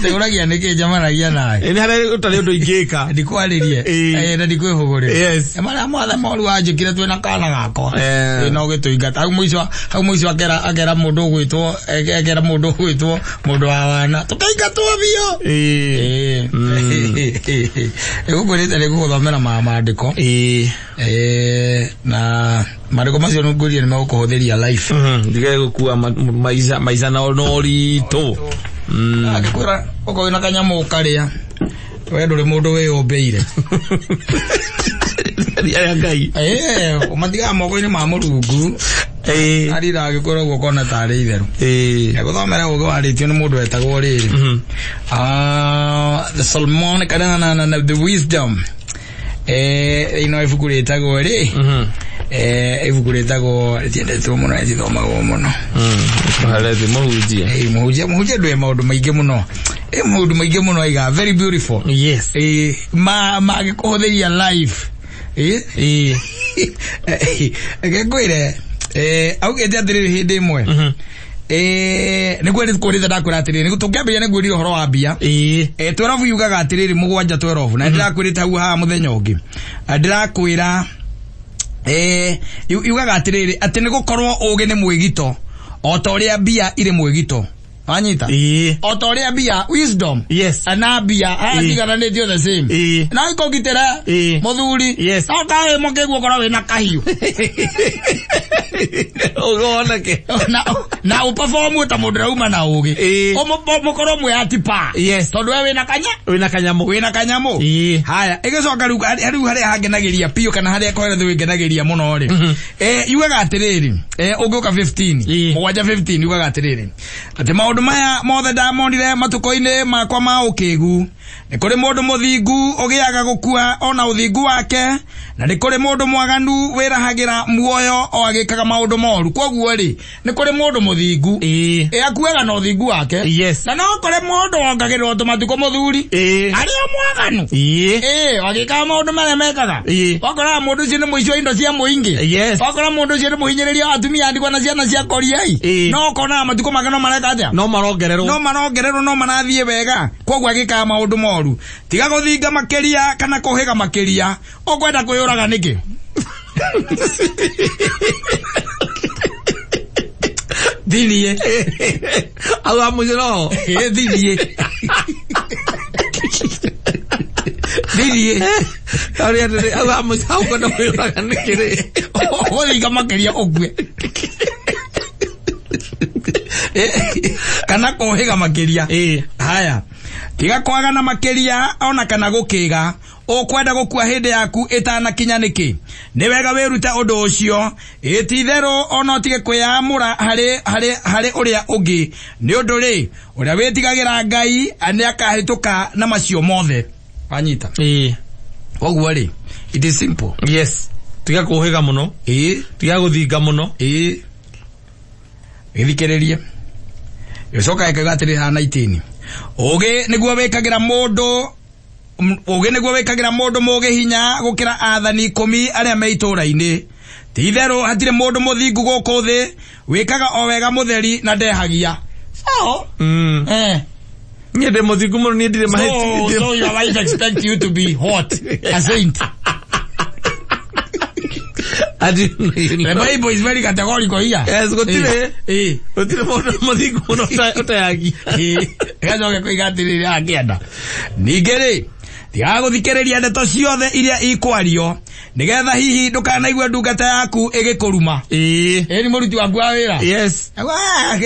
Ndĩũragia nĩkĩ njemanagia nawe. Nĩ harĩa ũtarĩ ũndũ ingĩka. Ndikwarĩrie. Ĩĩ. Na ndikwĩhũgũrĩra. Yes. Marĩa mothe moru wanjĩkire twĩna kana gakwa. Eh. No gĩtũingata. Hau mũico akera mũndũ ũgwĩtwo akera mũndũ ũgwĩtwo mũndũ wa wana. Tũkaingatwo biũ. Ĩĩ. Ĩĩ. Ĩgũkwĩrĩte nĩ ngũgũthomera maandĩko. Ĩĩ. Na maandĩko macio nĩ ngwĩrire nĩ megũkũhũthĩria life. Ndige gũkua maica na ũritũ. Angĩkwĩra okorwo wĩna kanyamũ ũkarĩa, we ndũrĩ mũndũ wĩyũmbĩire. Ya Ngai. Ũmatigaga moko-inĩ ma Mũrungu. Ĩĩ. Arira agĩkwĩra ũguo ũkona tarĩ itherũ. Ĩĩ. Gũthomera ũgĩ warĩtio nĩ mũndũ wetagwo rĩrĩ. The Solomonic kana na the wisdom. Ĩno ibuku rĩtagwo rĩ. Ibuku rĩtagwo rĩtiendetwo mũno rĩtithomagwo mũno. Hareti mũhunjia. Mũhunjia ndũĩ maũndũ maingĩ mũno. Maũndũ maingĩ mũno aiga very beautiful. Yes. Mangĩkũhũthĩria life. Ĩĩ. Reke ngwĩre augĩte atĩrĩrĩ hĩndĩ ĩmwe. Nĩguo nĩkũrĩte ndakwĩra atĩrĩrĩ tũngĩambĩrĩria nĩ ngwĩrire ũhoro wa mbia. Ĩĩ. 12 yugaga atĩrĩrĩ 7 12 na ndĩrakwĩrĩte hau haha mũthenya ũngĩ. Ndĩrakwĩra yugaga atĩrĩrĩ atĩ nĩ gũkorwo ũgĩ nĩ mwĩgito o ta ũrĩa mbia irĩ mwĩgito. Wanyita? Ĩĩ. O ta ũrĩa mbia wisdom. Yes. Na mbia atigananĩtio the same. Ĩĩ. Na ikũgitĩra Ĩĩ. mũthuri. Yes. No kaĩ mũkĩguo ũkorwo wĩna kahiũ. Ũgonake. Na ũperform ta mũndũ ũrauma na ũgĩ. Ĩĩ. Mũkorwo mwĩ atipa. Yes. Tondũ we wĩna kanya. Wĩna kanyamũ. Wĩna kanyamũ. Ĩĩ. Haya, ĩgĩcoka rĩu harĩa hangenagĩria biũ kana harĩa koheretho ĩngenagĩria mũno rĩ. Yugaga atĩrĩrĩ, ũngĩũka 15, Ĩĩ. 7 15 yugaga atĩrĩrĩ. Atĩ maũndũ maya mothe ndamonire matukũ-inĩ makwa ma ũkĩgu. Nĩ kũrĩ mũndũ mũthingu ũgĩaga gũkua ona ũthingu wake, na nĩ kũrĩ mũndũ mwaganu wĩrahagĩra muoyo o agĩkaga maũndũ moru. Kwoguo rĩ, nĩ kũrĩ mũndũ mũthingu. Ĩĩ. Akuaga na ũthingu wake. Yes. Na no kũrĩ mũndũ wongagĩrĩrwo tũmatukũ mũthuri. Ĩĩ. Arĩ o mwaganu. Ĩĩ. Agĩkaga maũndũ marĩa mekaga. Ĩĩ. Wakoraga mũndũ ũcio nĩ mũici wa indo cia mũingĩ. Yes. Wakora mũndũ ũcio nĩ mũhinyĩrĩria wa atumia a ndigwa na ciana cia koriai. Ĩĩ. No ũkonaga matukũ make no mareka atĩa? No marongererwo. No marongererwo no marathiĩ wega. Kwoguo agĩkaga maũndũ moru. Tiga gũthinga makĩria kana kũhĩga makĩria. Ũkwenda kwĩyũraga nĩkĩ? Thirie. Hau ha mũico noho. Thirie. Thirie. Ũrĩa atĩrĩ, hau ha mũico hau ũkwenda kwĩyũraga nĩkĩ rĩ? Ũgũthinga makĩria ũkue. Kana kũhĩga makĩria. Ĩĩ. Haya. Tiga kwagana makĩria ona kana gũkĩga. Ũkwenda gũkua hĩndĩ yaku ĩtanakinya nĩkĩ? Nĩ wega wĩrute ũndũ ũcio. Ĩ ti itherũ ona ũtige kwĩyamũra harĩ ũrĩa ũngĩ. Nĩ ũndũ rĩ, ũrĩa wĩtigagĩra Ngai nĩ akahĩtũka na macio mothe. Wanyita? Ĩĩ. Koguo rĩ, it is simple. Yes. Tiga kũhĩga mũno. Ĩĩ. Tiga gũthinga mũno. Ĩĩ. Gĩthikĩrĩrie. Gĩcoka gĩkauga atĩrĩ haha 19. Ũgĩ nĩguo wĩkagĩra mũndũ ũgĩ nĩguo wĩkagĩra mũndũ mũgĩ hinya gũkĩra athani 10 arĩa me itũũra-inĩ. Ti itherũ hatirĩ mũndũ mũthingu gũkũ thĩ wĩkaga o wega mũtheri na ndehagia. So, Niĩ ndĩ mũthingu mũno, niĩ ndirĩ mahĩtia. So your wife expect you to be what? A saint. The Bible is very categorical here. Yes, gũtirĩ. Ĩĩ. Gũtirĩ mũndũ mũthingu mũno ũteyagia. Ĩĩ. Gacoke koiga atĩrĩrĩ akĩenda. Ningĩ rĩ, tigaga gũthikĩrĩria ndeto ciothe iria ikwario nĩgetha hihi ndũkanaigue ndungata yaku ĩgĩkũruma. Ĩĩ. Ĩĩ nĩ mũruti waku wa wĩra. Yes.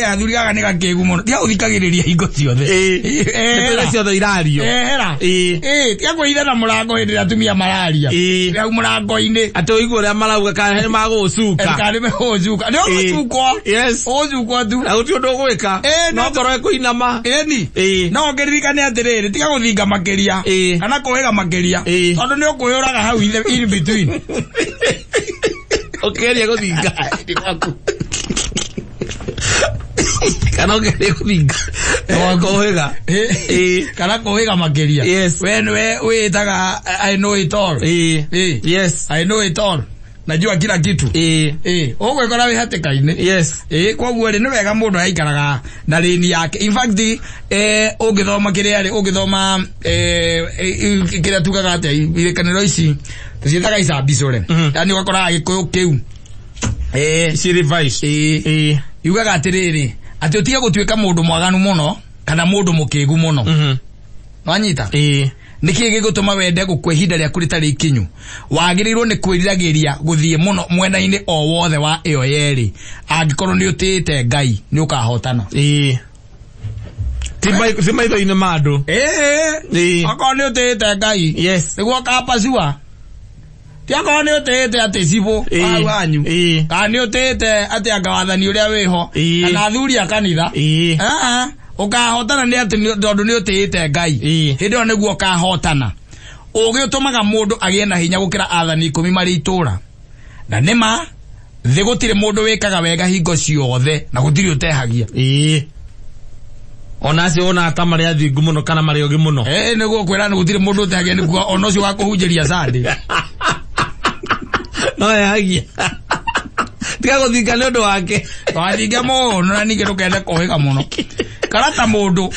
Athuri gaka nĩ gakĩgu mũno. Tiga gũthikagĩrĩria hingo ciothe. Ĩĩ. Ndeto iria ciothe irario. Ehera. Ĩĩ. Ĩĩ, tiga kwĩhitha na mũrango hĩndĩ ĩrĩa atumia mararia. Ĩĩ. Hau mũrango-inĩ. Atĩ ũigue ũrĩa marauga kana nĩ magũgũcuka. Kana nĩ megũgũcuka. Nĩ ũgũcukwo. Yes. Ũgũcukwo tu. Na gũtirĩ ũndũ ũgwĩka. Ĩĩ, No ngoro ĩkũinama. Ĩni. Ĩĩ. No ũngĩririkane atĩrĩrĩ, tiga gũthinga makĩria. Ĩĩ. Kana kũhĩga makĩria. Ĩĩ. Tondũ nĩ ũkwĩyũraga hau in between. Ũkĩgeria gũthinga. Kana ũkĩgeria gũthinga. Kũhĩga. Ĩĩ. Kana kũhĩga makĩria. Yes. We nĩwe wĩtaga I know it all. Ĩĩ. Ĩĩ. Yes. I know it all. Najua kila kitu. Ũgwĩkora wĩ hatĩka-inĩ. Yes. Koguo rĩ, nĩ wega mũndũ aikaraga na lane yake. In fact, ũngĩthoma kĩrĩa rĩ, ũngĩthoma kĩrĩa tugaga atĩa, irĩkanĩro ici tũciĩtaga icambicũre. Yani ũgakora Gĩkũyũ kĩu Ci revised. Yugaga atĩrĩrĩ, atĩ ũtige gũtuĩka mũndũ mwaganu mũno kana mũndũ mũkĩgu mũno. Wanyita? Nĩkĩ gĩgũtũma wende gũkua ihinda rĩaku rĩtarĩ ikinyu? Wagĩrĩirwo nĩ kwĩriragĩria gũthiĩ mũno mwena-inĩ o wothe wa ĩyo yerĩ. Angĩkorwo nĩ ũtĩĩte Ngai, nĩ ũkahotana. Ti maitho-inĩ ma andũ. Okorwo nĩ ũtĩĩte Ngai, Yes. nĩguo ũkapacua. Ti okorwo nĩ ũtĩĩte atĩ cibũ hau hanyu, kana nĩ ũtĩĩte atĩ anga wathani ũrĩa wĩho, kana athuri a kanitha. Ũkahotana nĩ atĩ tondũ nĩ ũtĩĩte Ngai. Hĩndĩ ĩyo nĩguo ũkahotana. Ũgĩ ũtũmaga mũndũ agĩe na hinya gũkĩra athani 10 marĩ itũra. Na nĩma thĩ gũtirĩ mũndũ wĩkaga wega hingo ciothe na gũtirĩ ũtehagia. Ona acio wonaga ta marĩ athingu mũno kana marĩ ogĩ mũno. Nĩguo kwĩra nĩ gũtirĩ mũndũ ũtehagia, nĩguo ona ũcio wa kũhunjĩria Sunday. No ehagia. Tiga gũthinga nĩ ũndũ wake. Wathinge mũno na ningĩ ndũkende kũhĩga mũno. Karata mũndũ.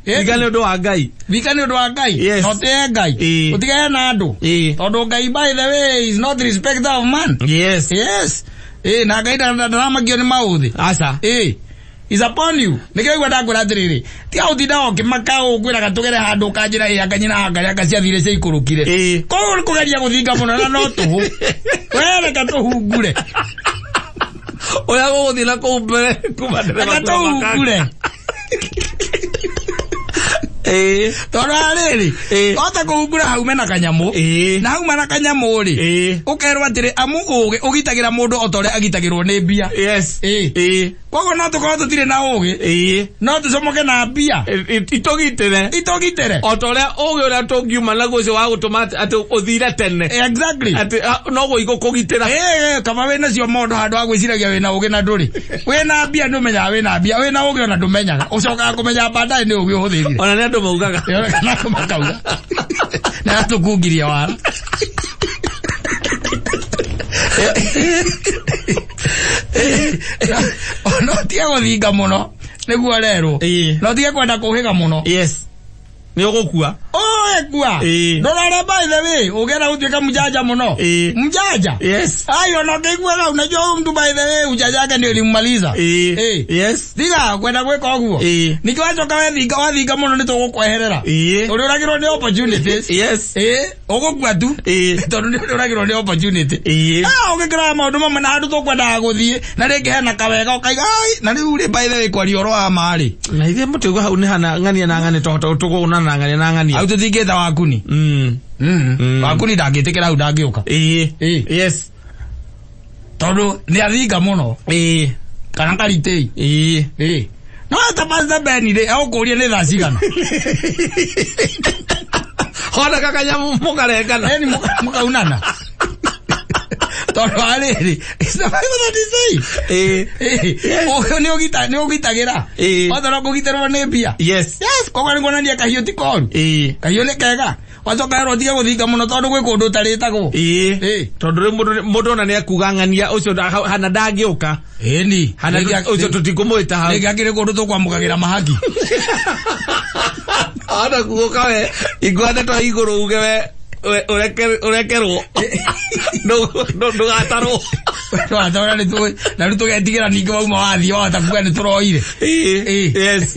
Thinga nĩ ũndũ wa Ngai. Thinga nĩ ũndũ wa Ngai. Yes. No tĩe Ngai. Ũtigane na andũ. Tondũ Ngai, by the way, is not respecter of man. Yes. Yes. Na Ngai ndaramakio nĩ maũthĩ. Aca. Is upon you. Nĩkĩo igua ndakwĩra atĩrĩrĩ, tiga gũtinda ũkĩmaka ũkwĩraga tũgere handũ ũkanjĩra ĩ anga nyina anga anga ciathire ciaikũrũkire. Koguo nĩ kũgeria gũthinga mũno na no tũhũ. We reke tũhungure. Ũrĩa gũgũthiĩ na kũu mbere kuma ndereba Reke kuma tũhungure. Tondũ rĩrĩ, wahota kũhungura haume na kanyamũ. Na hauma na kanyamũ rĩ, ũkerwo atĩrĩ, amu ũgĩ ũgitagĩra mũndũ o ta ũrĩa agitagĩrwo nĩ mbia. Yes. Koguo no tũkorwo tũtirĩ na ũgĩ, no tũcomoke na mbia. Itũgitĩre. Itũgitĩre. O ta ũrĩa ũgĩ ũrĩa tũngiuma naguo ũcio wa gũtũma atĩ ũthire tene. Exactly. Atĩ noguo igũkũgitĩra. Kaba wĩna cio mondo handũ ha gwĩciragia wĩna ũgĩ na ndũrĩ. Wĩna mbia nĩ ũmenyaga wĩna mbia, wĩna ũgĩ ona ndũmenyaga. Ũcokaga kũmenya baadaye nĩ ũgĩ ũhũthĩrire. Ona nĩ andũ maugaga. Kana andũ makauga. Na atũkungirie wara. No tige gũthinga mũno nĩguo rerwo. No tige kwenda kũhĩga mũno. Yes. Nĩ ũgũkua. Ũgũkua. Ndũrore by the way, ũngĩenda gũtuĩka mjanja mũno. Mjanja. Yes. Ayo no ngĩiguaga unajua huyu mtu by the way ujanja wake ndio ulimmaliza. Yes. Tiga kwenda gwĩka ũguo. Ningĩ wacoka wethinga, wathinga mũno nĩ tũgũkweherera. Ũrĩũragĩrwo nĩ opportunities. Yes. Ũgũkua tu. Tondũ nĩ ũrĩũragĩrwo nĩ opportunity. Ũgĩkĩraga maũndũ mamwe na handũ tũkwendaga gũthiĩ, na rĩngĩ hena kawega ũkaiga, ai, na rĩu rĩ, by the way, kwaria ũhoro wa ma rĩ. Na ithuĩ mũtĩ hau nĩ hana ng'ania na ng'ania, tũhota tũkũgũna na ng'ania na ng'ania. Hau tũtingĩta wakuni. Wakuni ndangĩtĩkĩra hau ndangĩũka. Yes. Tondũ nĩ athinga mũno. Kana karitĩi. No ta Pastor Ben rĩ, egũkũria nĩ thaa cigana. Hona kakanyamũ mũkarengana. Ĩni mũkaunana. Tondũ wa rĩrĩ, it's the Bible that is saying. Ũyũ nĩ ũgitagĩra. Wothe no kũgitĩrwo nĩ mbia. Yes. Yes, koguo nĩ kuonania kahiũ ti koru. Kahiũ nĩ kega. Wacoka werwo ũtige gũthinga mũno tondũ gwĩ kũndũ ũtarĩtagwo. Tondũ rĩu mũndũ ona nĩ ekuga ng'ania ũcio hana ndangĩũka. Ĩni. Hana ũcio tũtikũmwĩta hau. Rĩngĩ akĩrĩ kũndũ tũkwamũkagĩra mahaki. Ona kuoka we, igua ndeto igũrũ uge we, ũrekerwo. Ndũgatarwo. Twatora nĩ tũĩ, na rĩu tũgetigĩra ningĩ wauma wathiĩ wahota kuga nĩ tũroire. Yes.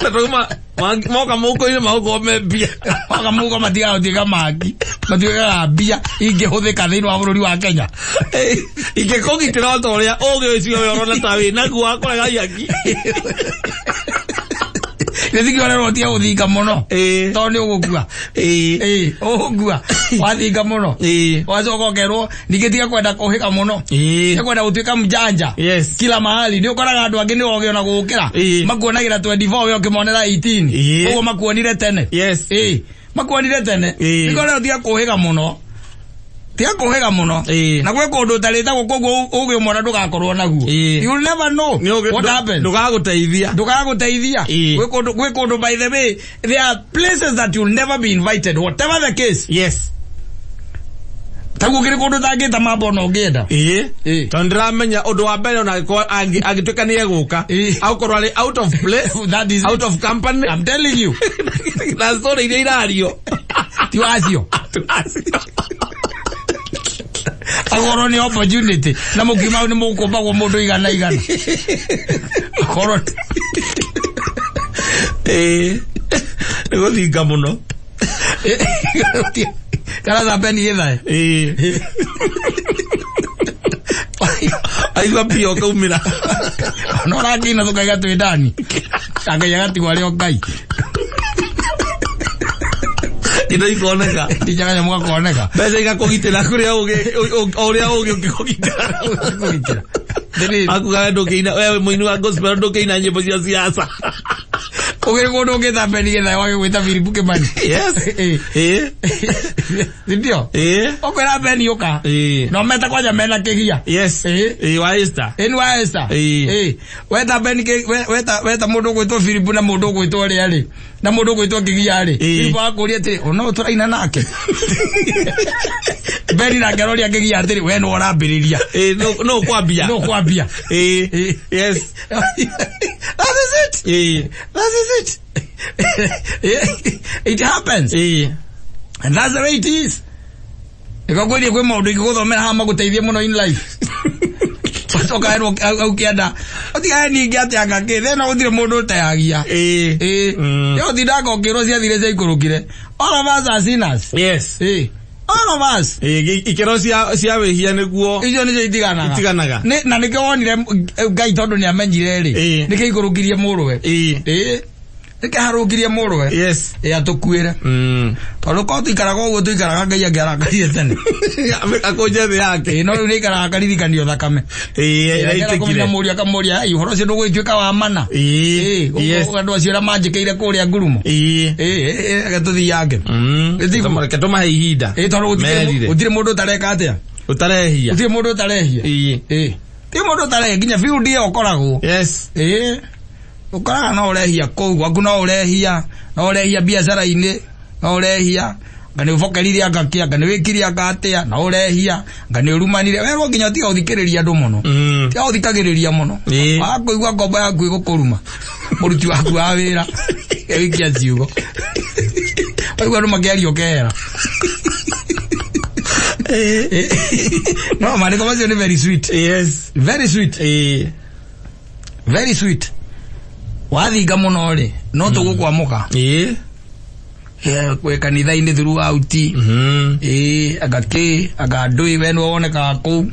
Na twauma, moka mũhuko-inĩ magũkorwo me mbia. Moka mũhuko matigaga gũtuĩka mangĩ, matuĩkaga mbia ingĩhũthĩka thĩinĩ wa bũrũri wa Kenya. Ingĩkũgitĩra o ta ũrĩa ũgĩ ũcio we ũrona ta wĩ naguo wa kũrega ihaki. Nĩ ũrerwo ũtige gũthinga mũno. Tondũ nĩ ũgũkua. Ũgũkua. Wathinga mũno. Wacoka ũkerwo ningĩ tiga kwenda kũhĩga mũno. Tiga kwenda gũtuĩka mjanja. Yes. Kila mahali. Nĩ ũkoraga andũ angĩ nĩ ogĩ ona gũgũkĩra. Makuonagĩra 24 we ũkĩmonera 18. Ũguo makuonire tene. Yes. Makuonire tene. Nĩkĩo ũrerwo tiga kũhĩga mũno. Tiga kũhĩga mũno. Na gwĩ kũndũ ũtarĩtagwo, koguo ũgĩ ũmwe ona ndũgakorwo naguo. You will never know what happens. Ndũgagũteithia. Ndũgagũteithia. Gwĩ kũndũ, by the way, there are places that you'll never be invited, whatever the case. Yes. Taguo kiri kundu tangita mambo no ngienda. Ĩĩ. Tondũ ndĩramenya ũndũ wa mbere ona angĩkorwo angĩtuĩka nĩ egũka, akorwo arĩ out of place, that is out of company. I'm telling you. Na story iria irario ti wacio. Akorwo nĩ opportunity na mũkiuma nĩ mũkũmbagwo mũndũ igana igana. Akorwo ĩĩ nĩ gũthinga mũno. Kana Beni gĩthae. Ĩĩ. Aigua pia ũkaumĩra. Ona ũrakĩina tũkaiga twĩ ndani. Ngai agatigwo arĩ o Ngai. Indo ikoneka. Ndijaga nyamũ gakoneka. Mbeca igakũgitĩra kũrĩa ũgĩ o ũrĩa ũgĩ ũngĩkũgitĩra. Kũgitĩra. Akuga we ndũngĩina, we mũini wa gospel ndũngĩina nyĩmbo cia siasa. Ũgĩrĩ kũndũ ũngĩta Beni gĩthae wage gwĩta Philip Kimani. Yes. Ĩĩ. Sindio? Ĩĩ. Ũkwĩra Beni ũka. Ĩĩ. No meta kwanja mena kĩgia. Yes. Ĩĩ. Ĩĩ wa Esther. Ĩĩ nĩ wa Esther. Ĩĩ. Ĩĩ. Weta Beni weta weta mũndũ ũgwĩtwo Philip na mũndũ ũgwĩtwo ũrĩa rĩ. Na mũndũ ũgwĩtwo kĩgia rĩ. Ĩĩ. Philip akũria atĩrĩ, ona tũraina nake. Beni nake aroria kĩgia atĩrĩ, we nĩ ũrambĩrĩria. Ĩĩ no kwambia. No kwambia. Ĩĩ. Yes. That is it. Ĩĩ. That is it. It happens. Ĩĩ. And that's the way it is. Nĩkakwĩria kwĩ maũndũ ingĩgũthomera haha magũteithie mũno in life. Ũkaherwo au kĩanda. Ũtigae ningĩ atĩ anga kĩ, thĩna gũtirĩ mũndũ ũteagia. Ĩĩ. Ĩĩ. Yo ũtindaga ũkĩrwo ciathire ciaikũrũkire. All of us are sinners. Yes. Ĩĩ. All of us. Ĩĩ ikĩro cia wĩhia nĩguo icio nĩcio itiganaga. Itiganaga. Na nĩkĩo wonire Ngai tondũ nĩamenyire rĩ. Ĩĩ. Nĩkĩo aikũrũkirie mũrũwe. Ĩĩ. Ĩĩ. Nĩkĩo harũkirie mũrũwe. Yes. Ĩĩ atũkuĩre. Tondũ korwo tũikaraga ũguo tũikaraga Ngai angĩarakarire tene. Akũnje thĩ yake. Ĩĩ no rĩu nĩaikaraga akaririkanio thakame. Ĩĩ Ĩĩ ĩraitĩkire. mũriũ akamũria, ũhoro ũcio ndũgũgĩtuĩka wa mana. Ĩĩ. Yes. Andũ acio arĩa manjĩkĩire kũrĩa ngurumo. Ĩĩ. Ĩĩ reke tũthiange. Ĩtiguo. Reke tũmahe ihinda. Ĩĩ tondũ gũtirĩ mũndũ ũtareka atĩa. Ũtarehia. Gũtirĩ mũndũ ũtarehia. Ĩĩ. Ĩĩ. Gũtirĩ mũndũ ũtarehia nginya field ĩyo ũkoragwo. Yes. Ĩĩ. Ũkoraga no ũrehia kũu gwaku, no ũrehia, no ũrehia biacara-inĩ, no ũrehia, anga nĩ ũbokerire anga kĩ, anga nĩ wĩkire anga atĩa, no ũrehia, anga nĩ ũrumanire. Werwo nginya ũtiga gũthikĩrĩria andũ mũno. Tiga gũthikagĩrĩria mũno. Wakũigua ngombo yaku ĩgũkũruma. Mũruti waku wa wĩra. Ĩgĩikia ciugo. Waigua andũ makĩaria ũkehera. No, maandĩko macio nĩ very sweet. Yes. Very sweet. Ĩĩ. Very sweet. Wathinga mũno rĩ, no tũgũkwamũka. Ĩĩ. Kwĩ kanitha-inĩ throughout. Ĩĩ, anga kĩ, anga ndũĩ we nĩwe wonekaga kũu.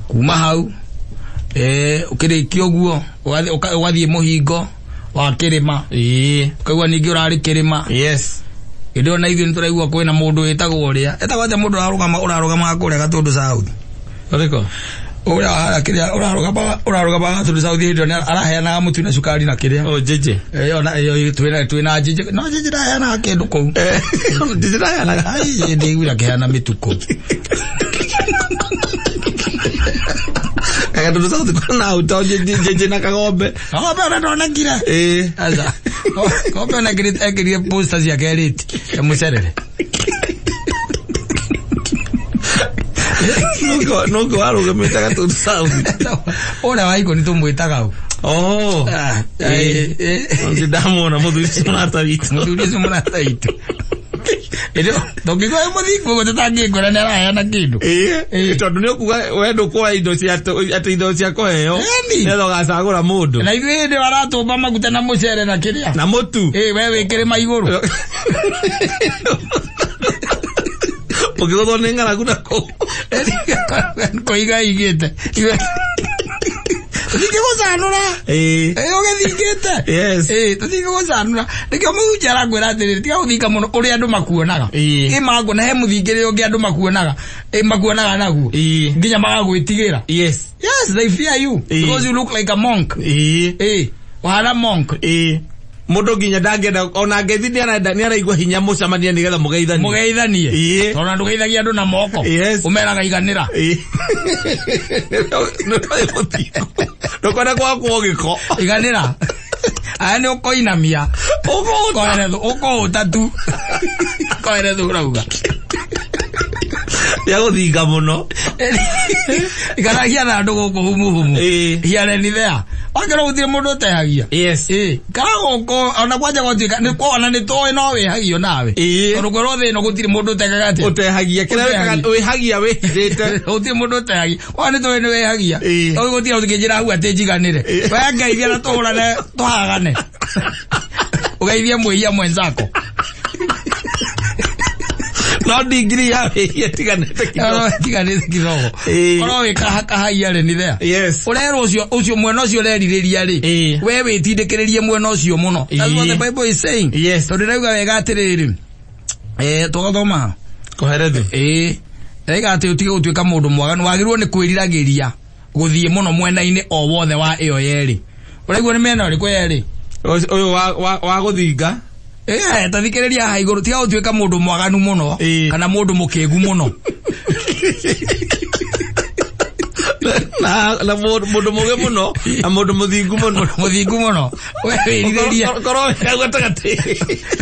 Kuma hau. Ĩĩ, ũkĩrĩkia ũguo, ũgathiĩ mũhingo wa kĩrĩma. Ĩĩ. Ũkaigua ningĩ ũrarĩ kĩrĩma. Yes. Hĩndĩ ĩyo na ithuĩ nĩtũraigua kwĩna mũndũ wĩtagwo ũrĩa. Etagwo atĩa mũndũ ũrarũgamaga kũrĩa Gatũndũ South? Ũrĩkũ? Ũrĩa kĩrĩa ũrarũgamaga Gatũndũ South hĩndĩ ĩyo araheanaga mũtu na cukari na kĩrĩa. Oh, Jeje. Ĩyo na ĩyo twĩna Jeje. No Jeje ndaheanaga kĩndũ kũu. Jeje ndaheanaga. Ai, ndĩiguire akĩheana mĩtu kũu. Gatũndũ South kwĩna ũta Jeje na Kagombe. Kagombe ona ndonekire. Ĩĩ. Aca. Kagombe ona ekĩrire poster ciake rĩti ya mũcerere. Nũngĩ warũgamĩte Gatũndũ South. Ũrĩa wa Ikoni tũmwĩtaga ũ. Oh. Ĩĩ. Ndamuona mũthuri ũcio mũrata witũ. Mũthuri ũcio mũrata witũ. Ĩndĩ tũngĩkorwo wĩ mũthingu ũguo tũtangĩkwĩra nĩ araheana kĩndũ. Ĩĩ. Tondũ nĩ ũkuga we ndũkuoya indo cia atĩ indo cia kũheo. Ĩni. Nĩgetha ũgacagũra mũndũ. Na ithuĩ hĩndĩ ĩyo aratũmba maguta na mũcere na kĩrĩa. Na mũtu. Ĩĩ we wĩ kĩrĩma igũrũ. Ũngĩgũthwo nĩ ng'aragu na kũu. Kũiga igĩte. Tũtingĩgũcanũra. Ĩĩ. Ĩĩ ũgĩthingĩte. Yes. Ĩĩ tũtingĩgũcanũra. Nĩkĩo mũhunjia arakwĩra atĩrĩrĩ, tiga gũthinga mũno ũrĩa andũ makuonaga. Ĩĩ. Ĩ makuona he mũthingĩrĩre ũngĩ andũ makuonaga. Ĩ makuonaga naguo. Ĩĩ. Nginya magagwĩtigĩra. Yes. Yes, they fear you because you look like a monk. Ĩĩ. Ĩĩ. Ũhana monk. Ĩĩ. Mũndũ nginya ndangĩenda ona ngeithi nĩ araigua hinya mũcemanie nĩgetha mũgeithanie. Mũgeithanie. Ĩĩ. Tondũ ndũgeithagia andũ na moko. Yes. Ũmeraga iganĩra. Ĩĩ. Ndũkwenda gwakwo gĩko. Iganĩra. Aya nĩ ũkoinamia. Ũkũũta. Ũkũũta tu. Koere thũ ũrauga. Ya gũthinga mũno. Ikaragia na andũ gũkũ humuhumu. Ĩĩ. Hiareni there. Wakerwo gũtirĩ mũndũ ũtehagia. Yes. Ĩĩ, ikara gũkũ ona kwanja gwatuĩka nĩ ona nĩ tũĩ no wĩhagio nawe. Ĩĩ. Tondũ kwĩrwo thĩ ĩno gũtirĩ mũndũ ũtekaga atĩa. Ũtehagia kĩrĩa wĩkaga wĩhagia wĩhithĩte. Gũtirĩ mũndũ ũtehagia. Ona nĩ tũĩ nĩ wĩhagia. Ĩĩ. Tondũ gũtirĩ ũngĩnjĩra hau atĩ njiganĩre. We ngeithia na tũhũrane tũhagane. Ũgeithie mwĩhia mwenzako. No ndigiri ya wĩhia tiganĩte kidogo. Tiganĩte kidogo. Ĩĩ. Korwo wĩ kahaia rĩ nĩ there. Yes. Ũrerwo ũcio ũcio mwena ũcio ũrerirĩria rĩ. Ĩĩ. We wĩtindĩkĩrĩrie mwena ũcio mũno. That's what the Ĩĩ. Bible is saying. Yes. Tondũ ĩrauga wega atĩrĩrĩ. Tũgathoma. Koherethu. Ĩĩ. Ĩrauga atĩ ũtige gũtuĩka mũndũ mwaganu wagĩrĩirwo nĩ kwĩriragĩria gũthiĩ mũno mwena-inĩ o wothe wa ĩyo yerĩ. Ũraigua nĩ mĩena ĩrĩkũ yerĩ? Ũyũ wa gũthinga. Ta thikĩrĩria haha igũrũ tiga gũtuĩka mũndũ mwaganu mũno Ĩĩ. kana mũndũ mũkĩgu mũno. Na mũndũ mũgĩ mũno na mũndũ mũthingu mũno. Mũthingu mũno. We wĩrirĩrie. Korwo wĩ hau gatagatĩ.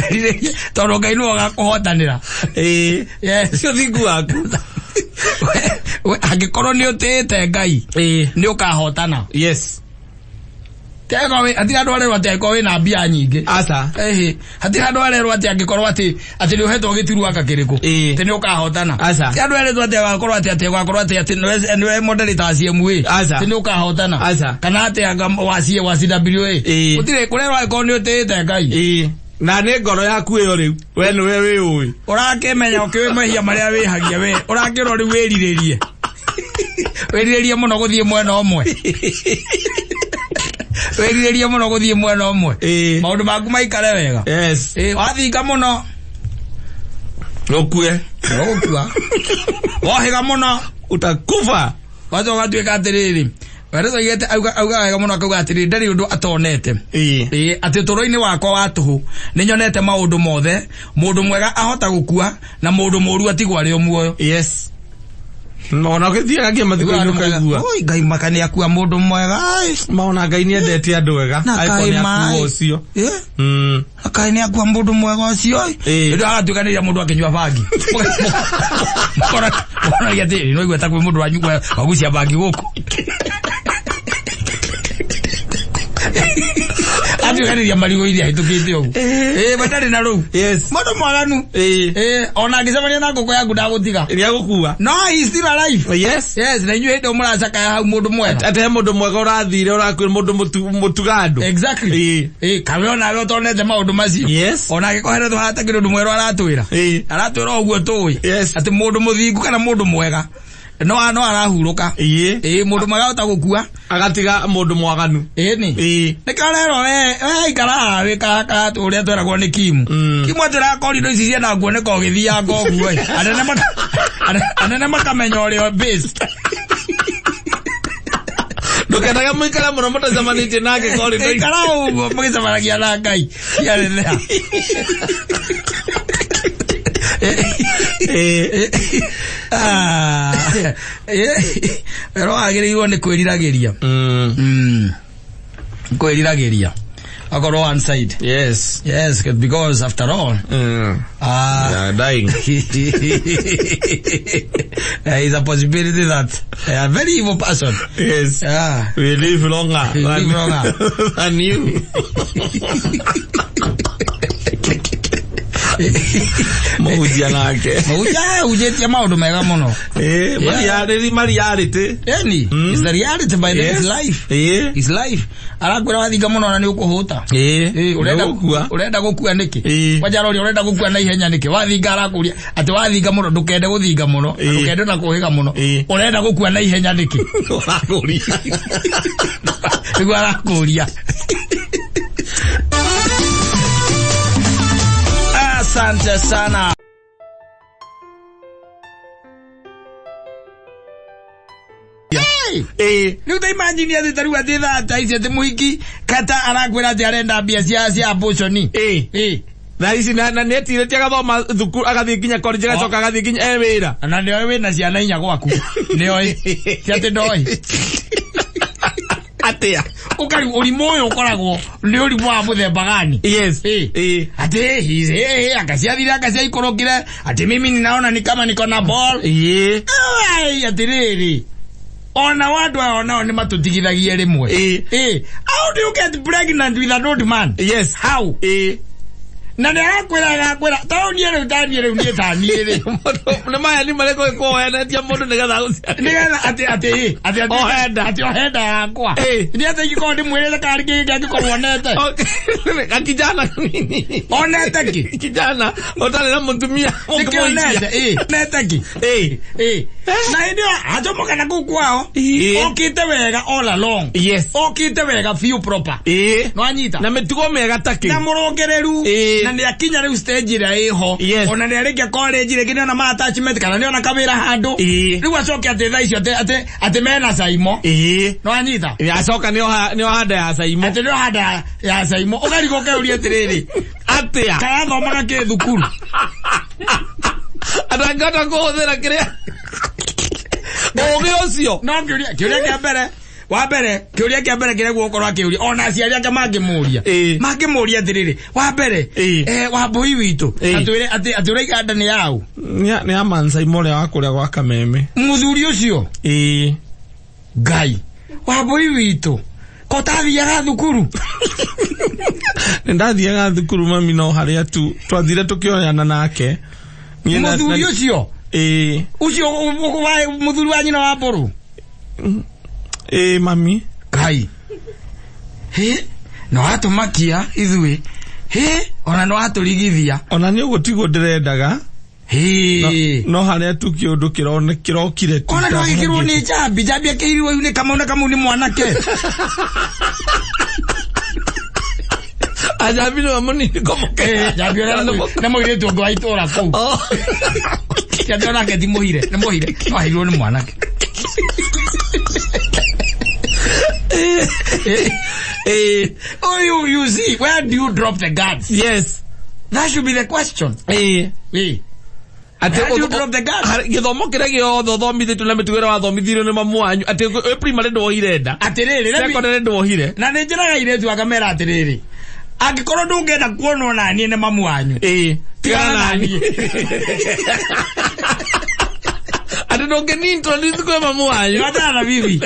Wĩrirĩrie tondũ Ngai nĩwe ũgakũhotanĩra. Ĩĩ. Yes. Ũcio ũthingu waku. We angĩkorwo nĩ ũtĩĩte Ngai Ĩĩ. nĩ ũkahotana. Yes. Hatirĩ handũ harerwo atĩ angĩkorwo wĩna mbia nyingĩ. Aca. Ĩhĩ, hatirĩ handũ harerwo atĩ angĩkorwo atĩ atĩ nĩ ũhetwo gĩturwa kĩrĩkũ Ĩĩ. atĩ nĩ ũkahotana. Aca. Ti handũ herĩtwo atĩ agakorwo atĩ atĩ ũgakorwo atĩ atĩ nĩwe moderator wa CMA. Aca. Atĩ nĩ ũkahotana. Aca. Kana atĩ anga wa C wa CWA. Ĩĩ. Gũtirĩ kũrerwo angĩkorwo nĩ ũtĩĩte Ngai. Ĩĩ. Na nĩ ngoro yaku ĩyo rĩu. We nĩwe wĩũĩ. Ũrakĩmenya ũkĩũĩ mehia marĩa wĩhagia we. Ũrakĩrwo rĩu wĩrirĩrie. Wĩrirĩrie mũno gũthiĩ mwena ũmwe. Wĩrirĩrie mũno gũthiĩ mwena ũmwe. Ĩĩ. Maũndũ maku maikare wega. Yes. Ĩĩ, wathinga mũno. Ũkue. Ũgũkua. Wohĩga mũno. Utakufa. Wacoka ũgatuĩka atĩrĩrĩ. Werũ auga wega mũno akauga atĩrĩrĩ ndarĩ ũndũ atonete. Ĩĩ. Ĩĩ, atĩ ũtũũro-inĩ wakwa wa tũhũ nĩnyonete maũndũ mothe, mũndũ mwega ahota gũkua na mũndũ mũũru atigwo arĩ o muoyo. Yes. Ona ũgĩthiaga nginya mathiko-inĩ ũkaigua. Oi, Ngai maka nĩ akua mũndũ mwega. Ai. Maona Ngai nĩ endete andũ ega. Na Angĩkorwo kaĩ nĩ akua maĩ. ũcio. Ĩĩ. Mm. Kaĩ nĩ akua mũndũ mwega ũcio. Ĩĩ. Rĩu agatuĩkanĩria mũndũ akĩnyua bangi. Mũkoragia atĩrĩrĩ, no igua ta kwĩ mũndũ wanyua wagucia bangi gũkũ. Atuĩkanĩria marigũ-inĩ ahĩtũkĩte ũguo. Ĩĩ, matarĩ na rũu. Yes. Mũndũ mwaganu. Ĩĩ. Ĩĩ, ona angĩcemania na ngũkũ yaku ndagũtiga. Nĩ agũkua. No, he is still alive. Yes. Yes, na inyuĩ hĩndĩ ĩyo mũracakaya hau mũndũ mwega. Atĩ he mũndũ mwega ũrathire ũrakuire mũndũ mũtuga andũ. Exactly. Ĩĩ. Ĩĩ, kawe onawe ũtonete maũndũ macio. Yes. Ona angĩkorwo hena hatakĩrĩ ũndũ mwerũ aratwĩra. Ĩĩ. Aratwĩra ũguo tũĩ. Yes. Atĩ mũndũ mũthingu kana mũndũ mwega no arahurũka. Ĩĩ. Ĩĩ, mũndũ mwega ahota gũkua. Agatiga mũndũ mwaganu. Ĩĩ nĩ. Ĩĩ. Nĩkĩo rero we ikara haha wĩ kaha ũrĩa tweragwo nĩ Kimu. Kimu atwĩraga korido ici ciendaga kuoneka ũgĩthianga ũguo ĩ. Anene makamenya ũrĩa base. Ndũkendaga mũikare mũno mũtacemanĩtie nake korido. Ikara ũguo mũgĩcemanagia na Ngai. Ciarĩ there. Ĩĩ. Wero wagĩrĩirwo nĩ kwĩriragĩria. Kwĩriragĩria. Akorwo one side. Yes. Yes, because after all, Yeah, dying. There is a possibility that a very evil person. Yes. Yeah. We live longer. We live longer. Than you. Mũhunjia nake. Mũhunjia hujĩtie maũndũ mega mũno. Ĩĩ, mariarĩtĩ. Ĩni, it's the reality by the Yes. it's life. Ĩĩ. It's life. Arakwĩra wathinga mũno na nĩ ũkũhũta. Ĩĩ. Ĩĩ, ũrenda Nĩũgũkua. ũrenda gũkua nĩkĩ? Ĩĩ. Kwanja aroria ũrenda gũkua na ihenya nĩkĩ? Wathinga arakũria atĩ wathinga mũno ndũkende gũthinga mũno, na Ĩĩ. ndũkende na kũhĩga mũno. Ĩĩ. Ũrenda gũkua na ihenya nĩkĩ? Ũrakũria. Nĩguo arakũria. Asante sana. Ĩĩ. Rĩu ta imagine atĩ ta rĩu atĩ thaa ta ici atĩ mũhiki kata arakwĩra atĩ arenda mbia cia abortion. Ĩĩ. Ĩĩ. Thaa ici na nĩetirĩtie agathoma thukuru agathiĩ nginya college agacoka agathiĩ nginya e wĩra. Na nĩoĩ wĩna ciana inya gwaku. Nĩoĩ. Ti atĩ ndoĩ. Atĩa? Ũkari ũrimũ ũyũ ũkoragwo nĩ ũrimũ wa mũthemba gani? Yes. Eh. Eh. Ati hizi akaciathire akaciaikorokire ati mimi ninaona ni kama niko na ball. Ĩĩ. Ai, atiriri ona watu aya onao nĩ matũtigithagie rĩmwe. Eh. Eh, how do you get pregnant with an old man? Yes. How? Ĩĩ. Na nĩ arakwĩra agakwĩra tondũ niĩ rĩu taniĩ rĩu niĩ taniĩ rĩ Nĩ maya nĩ marĩkũ ĩkũhoyanetia mũndũ nĩgetha agũciare? Nĩgetha atĩ atĩ ĩ atĩ atĩ Ohenda. atĩ ohenda yakwa. Eh. Nĩ atĩ ingĩkorwo ndĩmwĩrĩte kana kĩngĩ angĩkorwo onete. Okay. Gakijana kanini. Onete kĩ? Kijana ũtarĩ na mũtumia Nĩkĩ onete? Ĩ, onete kĩ? Ĩĩ. Ĩ. Na hĩndĩ ĩyo acomoka na kũu kwao. Ĩ. Okĩte wega all along. Yes. Okĩte wega biũ proper. Ĩĩ. Nĩwanyita? Na mĩtugo mĩega ta kĩ? Na mũrũngĩrĩru. Ĩ. Na nĩ akinya rĩu stage ĩrĩa ĩho. Yes. Ona nĩ arĩkia college rĩngĩ nĩona ma attachment kana nĩona kawĩra handũ. Ĩ. Rĩu acoke atĩ thaa icio atĩ atĩ atĩ mena Saimo. Ĩĩ. Nĩwanyita? Acoka nĩoha nda ya Saimo. Atĩ nĩoha nda ya Saimo. Ũkarigwo ũkeuria atĩrĩrĩ. Atĩa? Karathomaga kĩ thukuru? Atangĩhota kũhũthĩra kĩrĩa ũgĩ ũcio. No kĩũria kĩũria kĩa mbere wa mbere kĩũria kĩa mbere kĩrĩa gũkorwo akĩũria ona aciari ake mangĩmũria Ĩĩ. mangĩmũria atĩrĩrĩ wa mbere Ĩĩ. Wambũi witũ Ĩĩ. atwĩre atĩ atĩ ũraiga nda nĩ yaũ? Nĩ ya man Saimo ũrĩa wa kũrĩa gwa Kameme. Mũthuri ũcio? Ĩĩ. Ngai, Wambũi witũ, ko tathiaga thukuru? Nĩ ndathiaga thukuru mami, no harĩa tu twathire tũkĩoyana nake. Niĩ Mũthuri ũcio? Ĩĩ. Ũcio mũthuri wa nyina wa mbũrũ? Ĩĩ mami. Ngai, hĩ, no watũmakia ithuĩ, hĩ, ona no watũrigithia. Ona nĩ ũguo tiguo ndĩrendaga. Hĩ. No harĩa tu kĩũndũ kĩrokire tu. Ona ndwagĩkĩrwo nĩ njambi njambi akĩirirwo iu nĩ Kamau na Kamau nĩ mwanake. Ajambi nĩwe mũnini kũmũkĩra. Eh, njambi ũrĩa nĩ mũirĩtu ũngĩ wa itũra kũu. Oh. Njambi onake ti mũhire, nĩ mũhire, no aheirwo nĩ mwanake. Ĩĩ. Oh, you see, where do you drop the guns? Yes. That should be the question. Ĩĩ. Eh. Atĩ Where do you drop the guns? Gĩthomo kĩrĩa gĩothe ũthomithĩtio na mĩtugo ĩrĩa wathomithirio nĩ mamu wanyu atĩ wĩ primary ndwohire nda. Atĩrĩrĩ, Secondary ndwohire. Na nĩ njĩraga airĩtu akamera atĩrĩrĩ, angĩkorwo ndũngĩenda kuonwo na niĩ nĩ mamu wanyu, Ĩĩ. Tigana na niĩ. Atĩ ndũngĩni introduce kwĩ mamu wanyu. Wachana na bibi.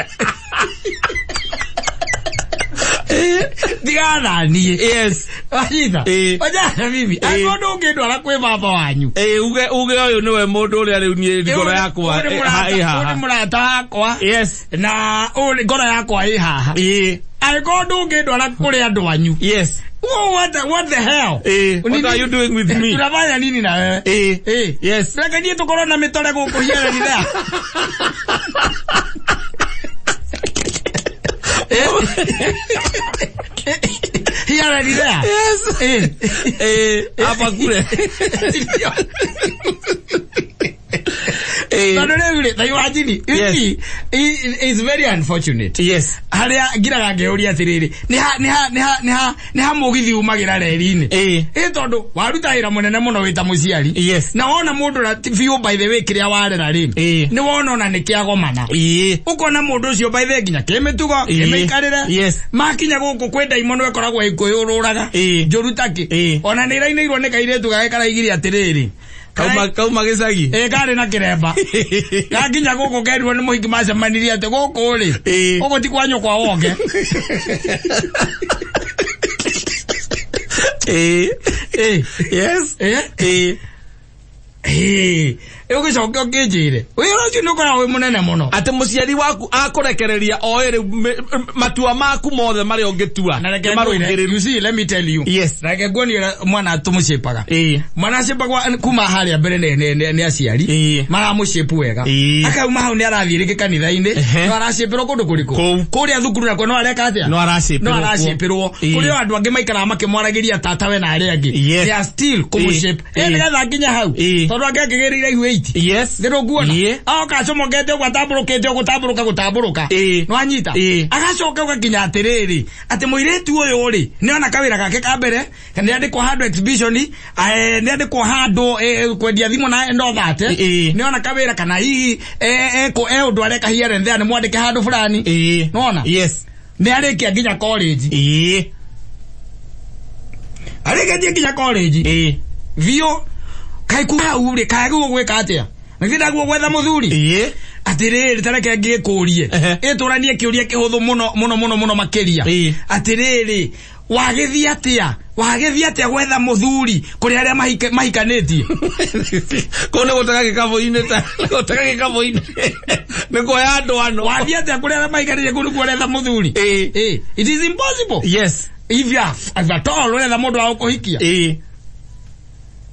Tigana na niĩ. Yes. Wanyita? Ĩĩ. Wachana na bibi. Ĩĩ. Angĩkorwo ndũngĩndwara kwĩ baba wanyu. Ĩĩ, uge ũyũ nĩwe mũndũ ũrĩa rĩu niĩ ngoro yakwa Ũyũ nĩ ĩ haha. ũyũ nĩ mũrata wakwa. Yes. Na ũyũ nĩ ngoro yakwa ĩ haha. Ĩĩ. Angĩkorwo ndũngĩndwara kũrĩ andũ anyu. Yes. Oh, what the hell? Ĩĩ. What are you doing with me? Tunafanya nini na wewe? Ĩĩ. Ĩĩ. Yes. Reke niĩ tũkorwo na mĩtore gũkũ here and there. Here and there. Yes. Ĩĩ. Ĩĩ. Hapa kule. Ĩĩ. Tondũ rĩu rĩ, ta imagine, you Yes. see, it's very unfortunate. Yes. Harĩa ngiraga ngĩũria atĩrĩrĩ, nĩ ha nĩ ha nĩ ha nĩ ha nĩ ha mũgithi umagĩra reri-inĩ? Ĩĩ. Ĩ tondũ waruta wĩra mũnene mũno wĩ ta mũciari. Yes. Na wona mũndũ na biũ by the way kĩrĩa warera rĩ, Ĩĩ. nĩ wona ona nĩ kĩagomana. Ĩĩ. Ũkona mũndũ ũcio by the way nginya kĩmĩtugo, Ĩĩ. kĩmĩikarĩre. Yes. Makinya gũkũ kwĩ ndaimono ĩkoragwo ĩkwĩyũrũraga. Ĩĩ. Njũru takĩ. Ĩĩ. Ona nĩ ĩrainĩirwo nĩ kairĩtu gake karaigire atĩrĩrĩ. Kauma gĩcagi. Ĩ karĩ na kĩremba. Gakinya gũkũ kerirwo nĩ mũhiki macemanirie atĩ gũkũ rĩ, Ĩĩ. gũkũ ti kwa nyũkwa wonge. Ĩĩ. Ĩ. Yes. Ĩ. Ĩĩ. Ĩ. Ũgĩcoke ũkĩnjĩre. Wĩra ũcio nĩ ũkoragwo wĩ mũnene mũno. Atĩ mũciari waku akũrekereria oĩ rĩu matua maku mothe marĩa ũngĩtua Na reke nĩ ngwĩre, marũngĩrĩru. you see, let me tell you. Yes. Na reke nguonie ũrĩa mwana tũmũcĩpaga. Ĩĩ. Mwana acĩpagwo kuma harĩa mbere nĩ aciari. Ĩĩ. Maramũcĩpu wega. Ĩĩ. Akauma hau nĩ arathiĩ rĩngĩ kanitha-inĩ. Ehe. No aracĩpĩrwo kũndũ kũrĩkũ? Kũu. Kũrĩa thukuru nakuo no areka atĩa? No aracĩpĩrwo No kuo. aracĩpĩrwo. Ĩĩ. Kũrĩ o andũ angĩ maikaraga makĩmwaragĩria tata we na arĩa angĩ. Yes. They are still kũmũcĩp. Ĩĩ. Ĩ nĩgetha nginya hau. Ĩĩ. Tondũ angĩ angĩgĩrĩire ihu 80. Yes. Nĩrũguona? Ĩĩ. Aoka acomokete ũguo atambũrũkĩte ũguo gũtambũrũka gũtambũrũka. Ĩĩ. Nĩwanyita? Ĩĩ. Agacoka ũgakinya atĩrĩrĩ, atĩ mũirĩtu ũyũ rĩ, nĩona kawĩra gake ka mbere, nĩandĩkwo handũ exhibition, nĩandĩkwo handũ kwendia thimũ na no thate. Ĩĩ. Nĩona kawĩra kana hihi e ũndũ areka here and there nĩ mwandĩke handũ fulani. Ĩĩ. Nĩwona? Yes. Nĩ arĩkia nginya college. Ĩĩ. Arĩkĩtie nginya college. Ĩĩ. Biũ. Kaĩ kuma hau rĩ, kaĩ agĩrĩirwo gwĩka atĩa? Na githĩ ndagĩrĩirwo gwetha mũthuri? Ĩĩ. Atĩrĩrĩ, ta reke ngĩkũrie. Ehe. Ĩtũranie kĩũria kĩhũthũ mũno mũno mũno mũno makĩria. Ĩĩ. Atĩrĩrĩ, wagĩthiĩ atĩa? Wagĩthiĩ atĩa gwetha mũthuri kũrĩ arĩa mahikanĩtie? Kũu nĩ gũtega gĩkabũ-inĩ ta gũtega gĩkabũ-inĩ. Nĩ kuoya andũ ano. Wathiĩ atĩa kũrĩ arĩa mahikanĩtie kũu nĩkuo ũretha mũthuri? Ĩĩ. Ĩĩ. It is impossible. Yes. If you are, if at all ũretha mũndũ wa gũkũhikia. Ĩĩ.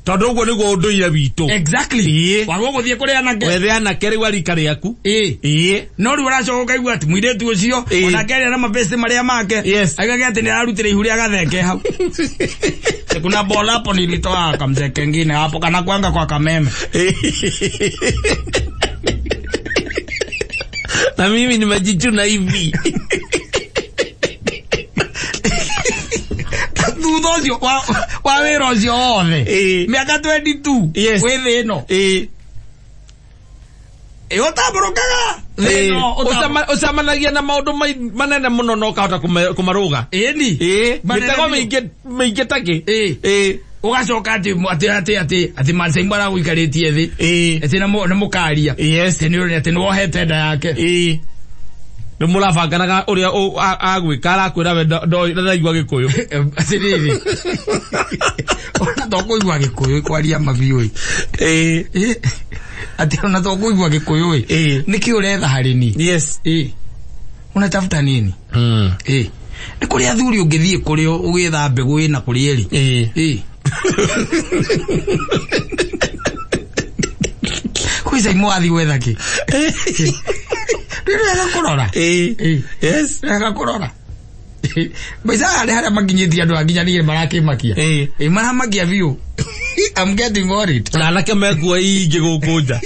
Tondũ ũguo nĩguo ũndũire witũ. Exactly. Ĩĩ. Wagwo gũthiĩ kũrĩ anake. Wethe anake rĩu a rika rĩaku. Ĩĩ. Ĩĩ. No rĩu ũracoka ũkaigua atĩ mũirĩtu ũcio Ĩĩ. onake arĩa na mabesti marĩa make. Yes. Aigage atĩ nĩ ararutĩra ihu rĩa gathenge hau. Kuna bola hapo nilitoa kamzee kengine hapo kana kwanga kwa kameme. Na mimi nimejichuna hivi. Thutha ũcio wa wĩra ũcio wothe. Ĩĩ. Mĩaka 22. Yes. Wĩ thĩ ĩno. Ĩĩ. Ĩ ũtambũrũkaga. Thĩ ĩno ũtambũrũkaga. Ũcemanagia na maũndũ manene mũno na ũkahota kũmarũga. Ĩni. Ĩĩ. Manene Mĩtego biũ. mĩingĩ takĩ. Ĩĩ. Ĩĩ. Ũgacoka atĩ atĩ atĩ atĩ atĩ Mansaimu aragũikarĩtie thĩ. Ĩĩ. Atĩ nĩ mũkaria. Yes. Atĩ nĩ atĩ nĩ wohete nda yake. Ĩĩ. Nĩ mũrabanganaga ũrĩa agwĩka arakwĩra we ndaraigua Gĩkũyũ. Atĩrĩrĩ. Ona to kũigua Gĩkũyũ kwaria mabiũ ĩ. Ĩĩ. Ĩ. Atĩ ona to kũigua Gĩkũyũ ĩ. Ĩĩ. Nĩkĩ ũretha harĩ niĩ? Yes. Ĩ. Unatafuta nini? Ĩ. Nĩ kũrĩ athuri ũngĩthiĩ kũrĩ ũgĩetha mbegũ ĩna kũrĩ ĩrĩ. Ĩĩ. Ĩ. Kwĩ Saimu wathiĩ gwetha kĩ? Nĩ wega kũrora. Ĩĩ. Ĩĩ. Yes. Nĩ wega kũrora. Maica harĩa harĩa makinyĩtie andũ a nginya niĩ marakĩmakia. Ĩĩ. Ĩ maramakia biũ. I'm getting worried. Na anake mekuo aingĩ gũkũ nja.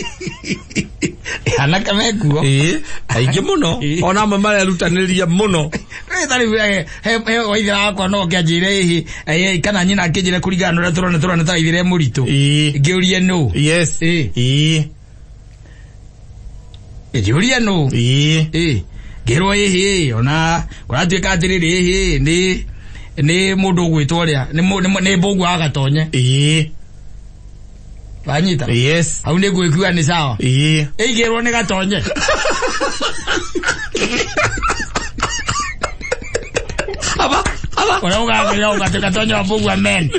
Anake mekuo. Ĩĩ. Aingĩ mũno. Ĩĩ. Ona amwe marerutanĩria mũno. Rĩu tarĩ he waithĩra wakwa no kĩanjĩre ĩhĩ kana nyina akĩnjĩre kũringana na ũrĩa tũrona ta waithĩra e mũritũ. Ĩĩ. Ngĩũrie nũ. Yes. Ĩĩ. Ĩĩ. Ngĩũria nũ. Ĩĩ. Ĩĩ. Ngĩrwo ĩhĩ ona kũratuĩka atĩrĩrĩ ĩhĩ nĩ mũndũ ũgwĩtwo ũrĩa nĩ mbũgua wa Gatonye. Ĩĩ. Wanyita? Yes. Hau nĩ ngwĩkua nĩ sawa. Ĩĩ. Ĩigĩrwo nĩ Gatonye. Aba, aba. Ũrĩa ũgakĩra ũgatĩ Gatonye wa mbũgua men.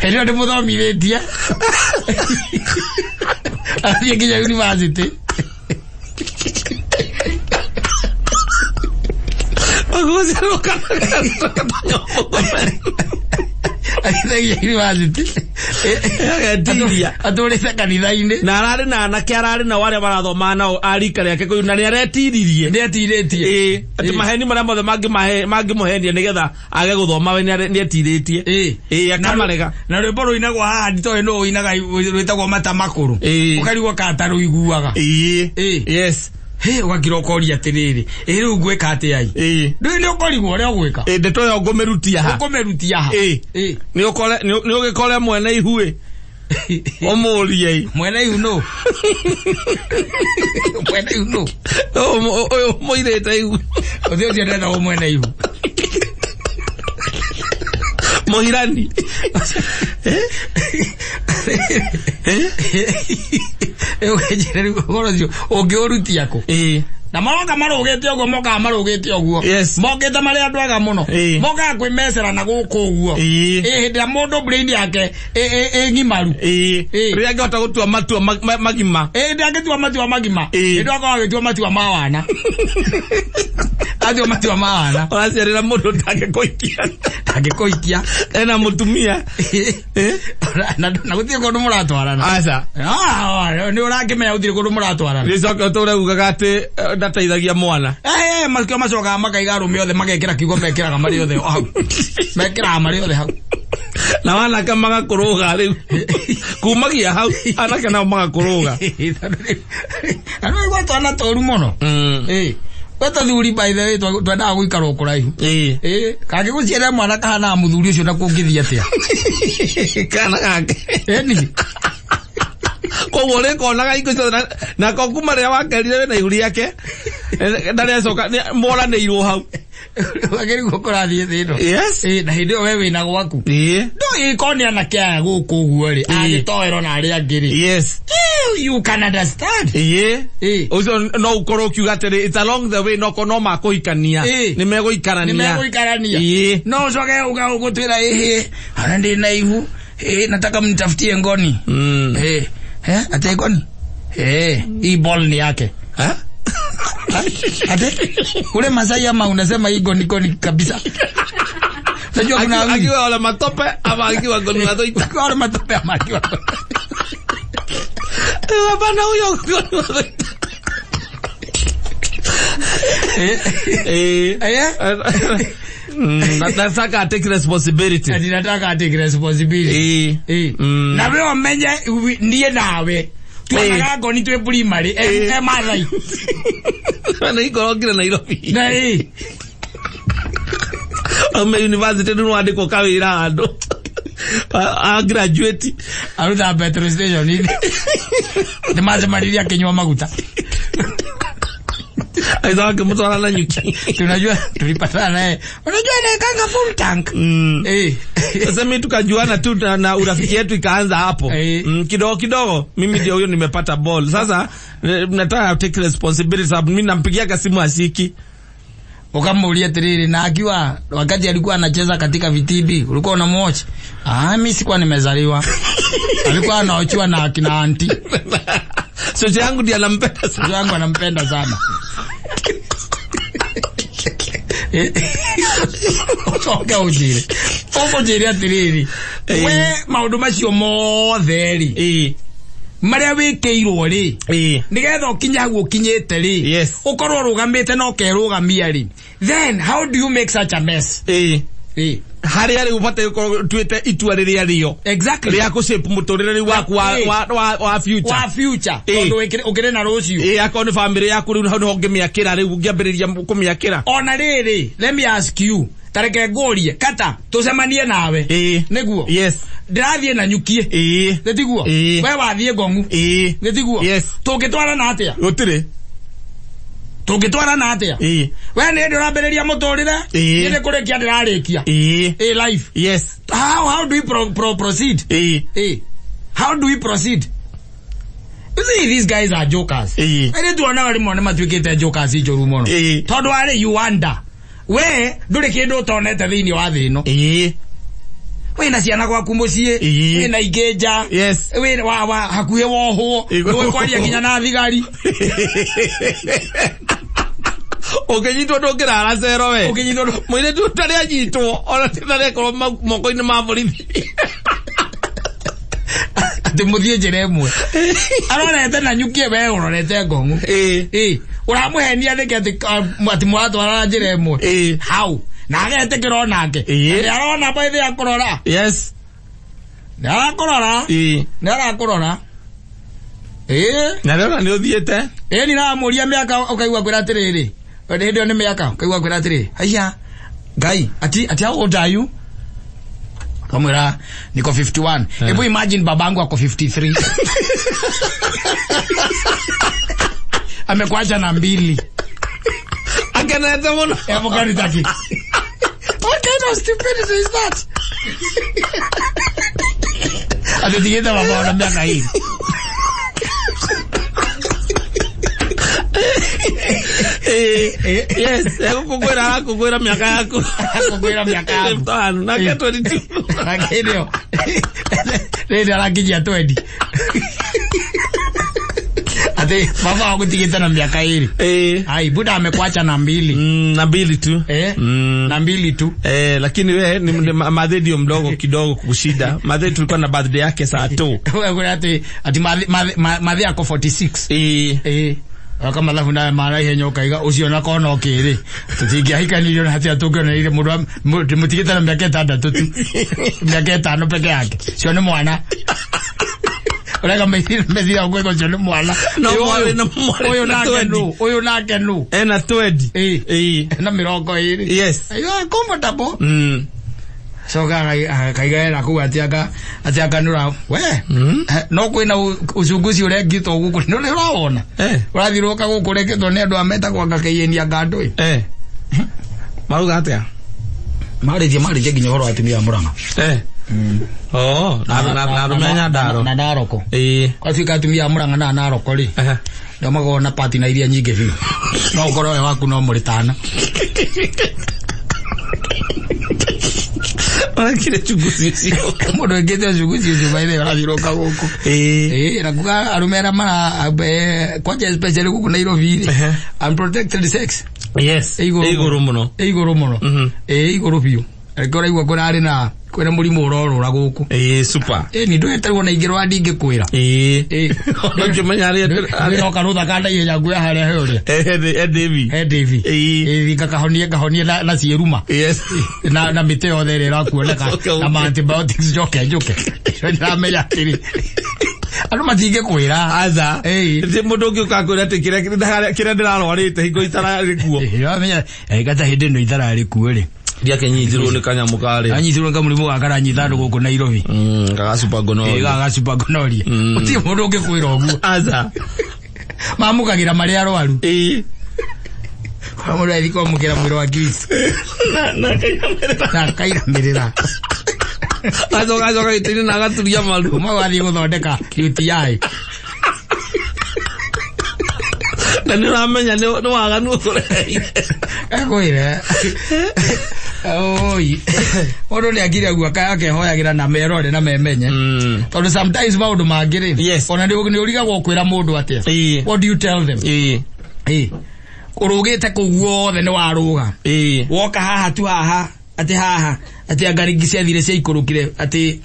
Hĩndĩ ĩyo ndĩmũthomithĩtie. Athiĩ nginya university. Athiĩ nginya university. Agetiria. Atũrĩte kanitha-inĩ. Na ararĩ na anake ararĩ nao arĩa marathomaga nao a rika rĩake kũu na nĩ aretiririe. Nĩ etirĩtie. Ĩĩ. Atĩ maheni marĩa mothe mangĩmũhenia nĩgetha age gũthoma we nĩ etirĩtie. Ĩĩ. Ĩĩ akamarega. Na rwĩmbo rũinagwo haha nditoĩ nũ ũinaga rwĩtagwo mata makũrũ. Ĩĩ. Ũkarigwo kana ta rũiguaga. Ĩĩ. Ĩĩ. Yes. Hĩ ũgakira ũkoria atĩrĩrĩ, ĩ rĩu ngwĩka atĩa ĩ? Ĩĩ. Ndũĩ nĩ ũkorigwo ũrĩa ũgwĩka. Ĩĩ ndeto ĩyo ngũmĩrutia ha. Ũkũmĩrutia ha. Ĩĩ. Ĩĩ. Nĩ ũkore nĩ ũgĩkore mwene ihu ĩ. Ũmũrie ĩ. Mwene ihu nũ? Mwene ihu nũ? Ũyũ mũirĩte ihu. Ũthĩ ũcio ndetagwo mwene ihu. Mũhirani. Ũkĩnjĩra rĩu ũhoro ũcio ũngĩũrutia kũ? Ĩĩ. Na maroka marũgĩte ũguo mokaga marũgĩte ũguo. Yes. Mokĩte marĩ andũ ega mũno. Ĩĩ. Mokaga kwĩmecera na gũkũ ũguo. Ĩĩ. Ĩ hĩndĩ ĩrĩa mũndũ brain yake ĩ ng'imaru. Ĩĩ. Ĩĩ. Rĩrĩa angĩhota gũtua matua magima. Ĩ hĩndĩ angĩtua matua magima. Ĩĩ. Hĩndĩ akoragwo agĩtua matua ma wana. Atua matua ma wana. Ũraciarĩra mũndũ ndangĩkũikia. Ndangĩkũikia. Ena mũtumia. Na gũtirĩ kũndũ mũratwarana. Aca. Nĩ ũrakĩmenya gũtirĩ kũndũ mũratwarana. Nĩcoke ũtũre ugaga atĩ ndateithagia mwana. Makĩo macokaga makaiga arũme othe magekĩra kiugo mekĩraga marĩ othe hau. Mekĩraga marĩ othe hau. Na wanake magakũrũga rĩu. Kumagia hau anake nao magakũrũga. Andũ aigua twana tũru mũno. Ĩĩ. We tũthuri by the way twendaga gũikarwo kũraihu. Ĩĩ. Ĩĩ, kangĩgũciarĩra mwana kahanaga mũthuri ũcio na kũngĩthiĩ atĩa? Kana gake. Ĩni. Koguo rĩkonaga hingo ciothe na ko kuma rĩrĩa wakerire wĩna ihu rĩake ndarĩacoka moranĩirwo hau. Wagĩrĩirwo kũrathiĩ thĩ ĩno. Yes. Na hĩndĩ ĩyo we wĩna gwaku. Ĩĩ. Ndũĩ korwo nĩ anake aya gũkũ ũguo rĩ, agĩtoerwo na arĩa angĩ rĩ. Yes. You can understand. Ĩĩ. Ĩĩ. Ũcio no ũkorwo ũkiuga atĩrĩ it's along the way no no makũhikania. Ĩĩ. Nĩ megũikarania. Nĩ megũikarania. Ĩĩ. No ũcoke uga ũgũtwĩra ĩhĩ, ona ndĩ na ihu, ĩĩ nataka mnitafutie ngoni. Ĩĩ. Eh, ate ngoni? Eh, hii ball ni yake. Ha? Ate? Ule Masai ama unasema hii goni goni kabisa. Unajua kuna wawili. Akiwa wala matope ama akiwa goni wathoita. Akiwa wala matope ama akiwa. Hapana huyo goni wathoita. Eh. Eh? Nataka take responsibility. Ati nataka take responsibility. Eh. Eh. Na we ũmenye niĩ nawe tuonaga ngoni twĩ primary e Mathai. Na ikorokire Nairobi. Na ĩ. Aume university nĩ wandĩkwo kawĩra handũ. A graduate. Aruta petrol station inĩ. Nĩ macemanirie akĩnyua maguta. Aitha akĩmũtwara na nyuki. Tunajua tulipatana naye. Unajua anaekanga full tank. Eh. Sasa mimi tukajuana tu na urafiki yetu ikaanza hapo. Kidogo kidogo mimi ndio huyo nimepata ball. Sasa nataka take responsibility sababu mimi nampigia simu ashiki. Ukamuulia tiriri na akiwa wakati alikuwa anacheza katika vitibi ulikuwa unamwatch? Ah, mimi sikuwa nimezaliwa. Alikuwa anaochiwa na akina auntie. Sote yangu ndiye anampenda sana. Sote yangu anampenda sana. Ucoke ũnjĩre. Ũkũnjĩre atĩrĩrĩ, we maũndũ macio mothe rĩ, marĩa wĩkĩirwo rĩ, nĩgetha ũkinye hau ũkinyĩte rĩ, Yes. ũkorwo ũrũgamĩte na ũkerũgamia rĩ, then how do you make such a mess? Harĩa rĩu ũbataire gũkorwo ũtuĩte itua rĩrĩa rĩo. Exactly. Rĩa kũ-shape mũtũrĩre rĩu waku wa future. Wa future. Tondũ ũkĩrĩ na rũciũ. Akorwo nĩ family yaku rĩu hau nĩho ũngĩmĩakĩra rĩu ũngĩambĩrĩria kũmĩakĩra. Ona rĩrĩ, let me ask you, tareke ngũrie, kata tũcemanie nawe. Nĩguo? Yes. Ndĩrathiĩ na nyukie. Nĩtiguo? We wathiĩ ngong'u. Nĩtiguo? Yes. Tũngĩtwarana atĩa? Gũtirĩ. Tũngĩtwarana atĩa? We nĩ hĩndĩ ũrambĩrĩria mũtũrĩre? Niĩ nĩ kũrĩkia ndĩrarĩkia. Life. Yes. How do we proceed? How do we proceed? You see, these guys are jokers. Ĩrĩ tuonaga rĩmwe nĩ matuĩkĩte jokers njũru mũno. Tondũ arĩ you wonder. We ndũrĩ kĩndũ ũtonete thĩinĩ wa thĩ ĩno. Wĩna ciana gwaku mũciĩ, wĩna ingĩ nja, Yes. wĩna wa hakuhĩ wohwo, ndũĩ kwaria nginya na thigari. Ũngĩnyitwo ndũngĩrara cero we. Ũngĩnyitwo Mũirĩtu ũtarĩ anyitwo ona ti tarĩ akorwo moko-inĩ ma borithi. Atĩ mũthiĩ njĩra ĩmwe. Arorete na nyukie we ũrorete ngong'u. Ũramũhenia nĩkĩ atĩ mũratwarana njĩra ĩmwe? How? Na agetĩkĩra onake. Nĩ arona by the akũrora. Yes. Nĩ arakũrora. Nĩ arakũrora. Na rĩona nĩ ũthiĩte. Nĩ ramũria mĩaka ũkaigua kwĩra atĩrĩrĩ. Hĩndĩ ĩyo nĩ mĩaka ũkaigua kwĩra atĩrĩrĩ. Haiya. Ngai, ati how old are you? Kamwĩra niko 51. Hebu imagine babangu ako 53. Amekuacha na 2. Akenete mũno. Hebu kanitaki. What kind of stupidity is that? Atitigĩte baba ona mĩaka ĩrĩ. Yes, egũkũkwĩra arakũkwĩra mĩaka yaku. Arakũkwĩra mĩaka yaku. 51, nake 22. Nake nĩyo. Rĩrĩ arakinyia 20. Ati baba agũtigĩte na mĩaka 2. Ai, buda amekuacha na 2. Na 2 tu. Na 2 tu. Lakini we ni madhe ndio mdogo kidogo kukushinda. Madhe tulikuwa na birthday yake saa 2. Wewe ati madhe ako 46. Kama mathabu na mara ihenya ũkaiga ũcio na kona ũkĩrĩ tũtingĩahikanirio na hatia tũngĩonereire mũndũ mũtigĩte na mĩaka 6 tu mĩaka 5 peke yake cio nĩ mwana ũrega methira ũkwĩga ũcio nĩ mwana No mwarĩ na mwarĩ ũyũ nake nũ ũyũ nake nũ ena 20 na 20. Yes. You are comfortable. Coka akaigaĩra kũu atĩ akanũra we no kwĩna ũcunguci ũrengitwo gũkũ nĩ ũrawona ũrathiũrũrũka gũkũ ũrengĩtwo nĩ andũ a metagwo anga kĩiyenia anga andũ ĩ Marauga atĩa? Marĩtie nginya ũhoro wa atumia a Murang'a. Oh, na arũme a Nyandarua. Na Naroko. Gwatuĩka atumia a Murang'a na Naroko rĩ, ndio makoragwo na partner iria nyingĩ biũ. No ũkorwo we waku no mũrĩ tana. Marekire chunguzi ũcio. Mũndũ wĩkĩte uchunguzi ũcio by the way ũrathiũrũrũka gũkũ. Na kuga arũme arĩa mara kwanja especially gũkũ Nairobi rĩ, unprotected sex. Yes. Igũrũ mũno. Igũrũ mũno. Igũrũ biũ. Reke ũraigua kũrarĩ na kwĩna mũrimũ ũrorũra gũkũ. Super. Ni ndweterwo na ingĩ rwa ndingĩkwĩra. Ũngĩmenya arĩa no karũtha ka naihenya nguoya harĩa he ũrĩa. He Davy. He Davy. Ngakahonie ngahonie na ciĩruma. Yes. Na mĩtĩ yothe ĩrĩa ĩrakuoneka na antibiotics njoke njũke. Ndĩramenya atĩrĩ. Andũ matingĩkwĩra. Aca. Ti mũndũ ũngĩũka akwĩre atĩ kĩrĩa ndĩrarwarĩte hingo itararĩ kuo. Ũramenya gata hĩndĩ ĩno itararĩ kuo rĩ. Ndiakinyitirwo nĩ kanyamũ karĩ. Anyitirwo nĩ kamũrimũ gaka karanyita andũ gũkũ Nairobi. Gagacupa gonorrhea. Gagacupa gonorrhea. Gũtirĩ mũndũ ũngĩkwĩra ũguo. Aca. Mamũkagĩra marĩ arwaru. Kwa mũndũ athiĩ kwamũkĩra mwĩrĩ wa Kristo. Na akainamĩrĩra. Na akainamĩrĩra. Acoka gĩtĩ-inĩ na agaturia maru. Ũmwe wathiĩ gũthondeka UTI. Na nĩ ũramenya nĩ waganu ũkũreheire. Ekwĩre. Oi. Mũndũ nĩ akire guo akehoyagĩra na merore na memenye. Tondũ sometimes maũndũ mangĩ rĩ, ona nĩ ũrigagwo kwĩra mũndũ atĩa. What do you tell them? Ũrũgĩte kũu guothe nĩ warũga. Woka haha tu haha, atĩ haha, atĩ anga rĩngĩ ciathire ciaikũrũkire, atĩ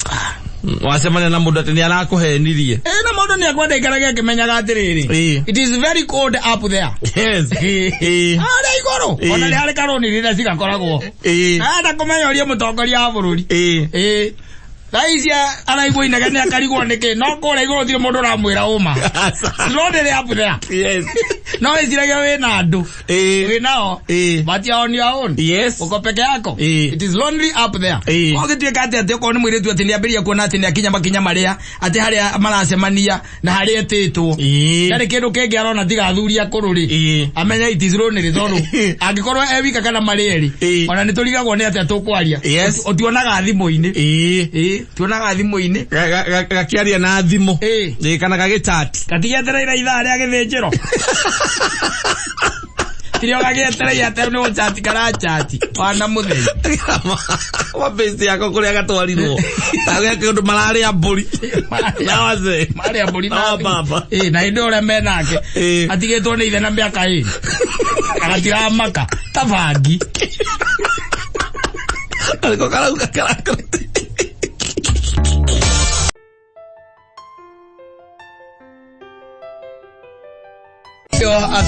wacemania na mũndũ atĩ nĩ arakũhenirie. Na mũndũ nĩ akwenda aikarage akĩmenyaga atĩrĩrĩ. It is very cold up there. Yes. Harĩa igũrũ. Ona nĩ harĩ karũni rĩrĩa cigakoragwo. Enda kũmenya ũrĩa mũtongoria wa bũrũri. Thaa ici araigua inegene akarigwo nĩkĩ. No kũrĩa igũrũ gũtirĩ mũndũ ũramwĩra ũma. Slowly up there. Yes. No wĩciragia wĩna andũ. Wĩnao. But you are on your own. Yes. Uko peke yako. It is lonely up there. Ũgĩtuĩka atĩ atĩ okorwo nĩ mũirĩtu atĩ nĩambĩrĩria kuona atĩ nĩakinya makinya marĩa atĩ harĩa maracemania na harĩa etĩtwo. Ndarĩ kĩndũ kĩngĩ arona tiga athuri akũrũ rĩ. Amenya it is lonely tondũ angĩkorwo e wika kana marĩ erĩ. Ona nĩtũrigagwo nĩ atĩa tũkwaria. Yes. Ũtuonaga thimũ-inĩ. Tuonaga thimũ-inĩ. Gakĩaria na thimũ. Kana gagĩchat. Gatigĩetereire ithaa rĩa gĩthĩnjĩro. Tirio gagĩetereire atĩ nĩ gũchati karachati. Wana mũthenya. Mabĩsti yako kũrĩa gatwarirwo. Tagĩa kĩndũ mararĩa mbũri. Na wazee. Marĩa mbũri na baba. Na hĩndĩ ũrĩa menake. Atigĩtwo nĩ ithe na mĩaka ĩrĩ. Gatiramaka. Ta bangi. Arĩko karauga karakara.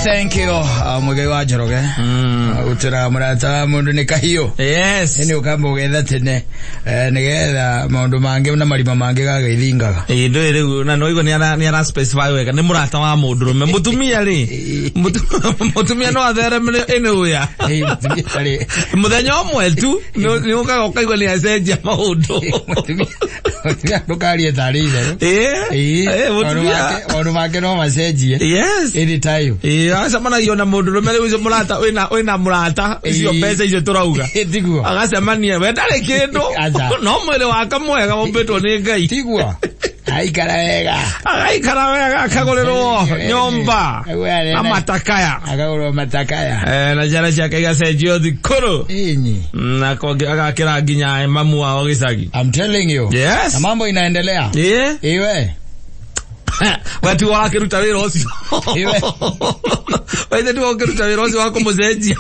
Thank you. Mũigai wa Njoroge. Gũtĩra mũrata wa mũndũ nĩ kahiũ. Yes. Nĩ ũkamba ũgetha tene nĩgetha maũndũ mangĩ na marima mangĩ gagĩthingaga. Ndũĩ rĩu na nĩwaigua nĩ ara specify wega nĩ mũrata wa mũndũrũme. Mũtumia rĩ, mũtumia no athereme anywhere. Mũthenya ũmwe tu nĩ ũkaga ũkaigua nĩ acenjia maũndũ. Mũtumia ndũkarie tarĩ itherũ. Mũtumia maũndũ make no macenjie. Yes. Anytime. Agacemanagio na mũndũrũme rĩu ũcio mũrata wĩna mũrata icio mbeca icio tũrauga. Tiguo. Agacemania we ndarĩ kĩndũ. No mwĩrĩ wake mwega ũmbĩtwo nĩ Ngai. Tiguo. Aikara wega. Agaikara wega akagũrĩrwo nyũmba na matakaya. Akagũrĩrwo matakaya. Na ciana ciake igacenjio thukuru. Na agakĩra nginya mamu wao gĩcagi. I'm telling you. Yes. Na mambo inaendelea. Iwe. We tiwe ũrakĩruta wĩra ũcio. We tiwe ũkĩruta wĩra ũcio wa kũmũcenjia.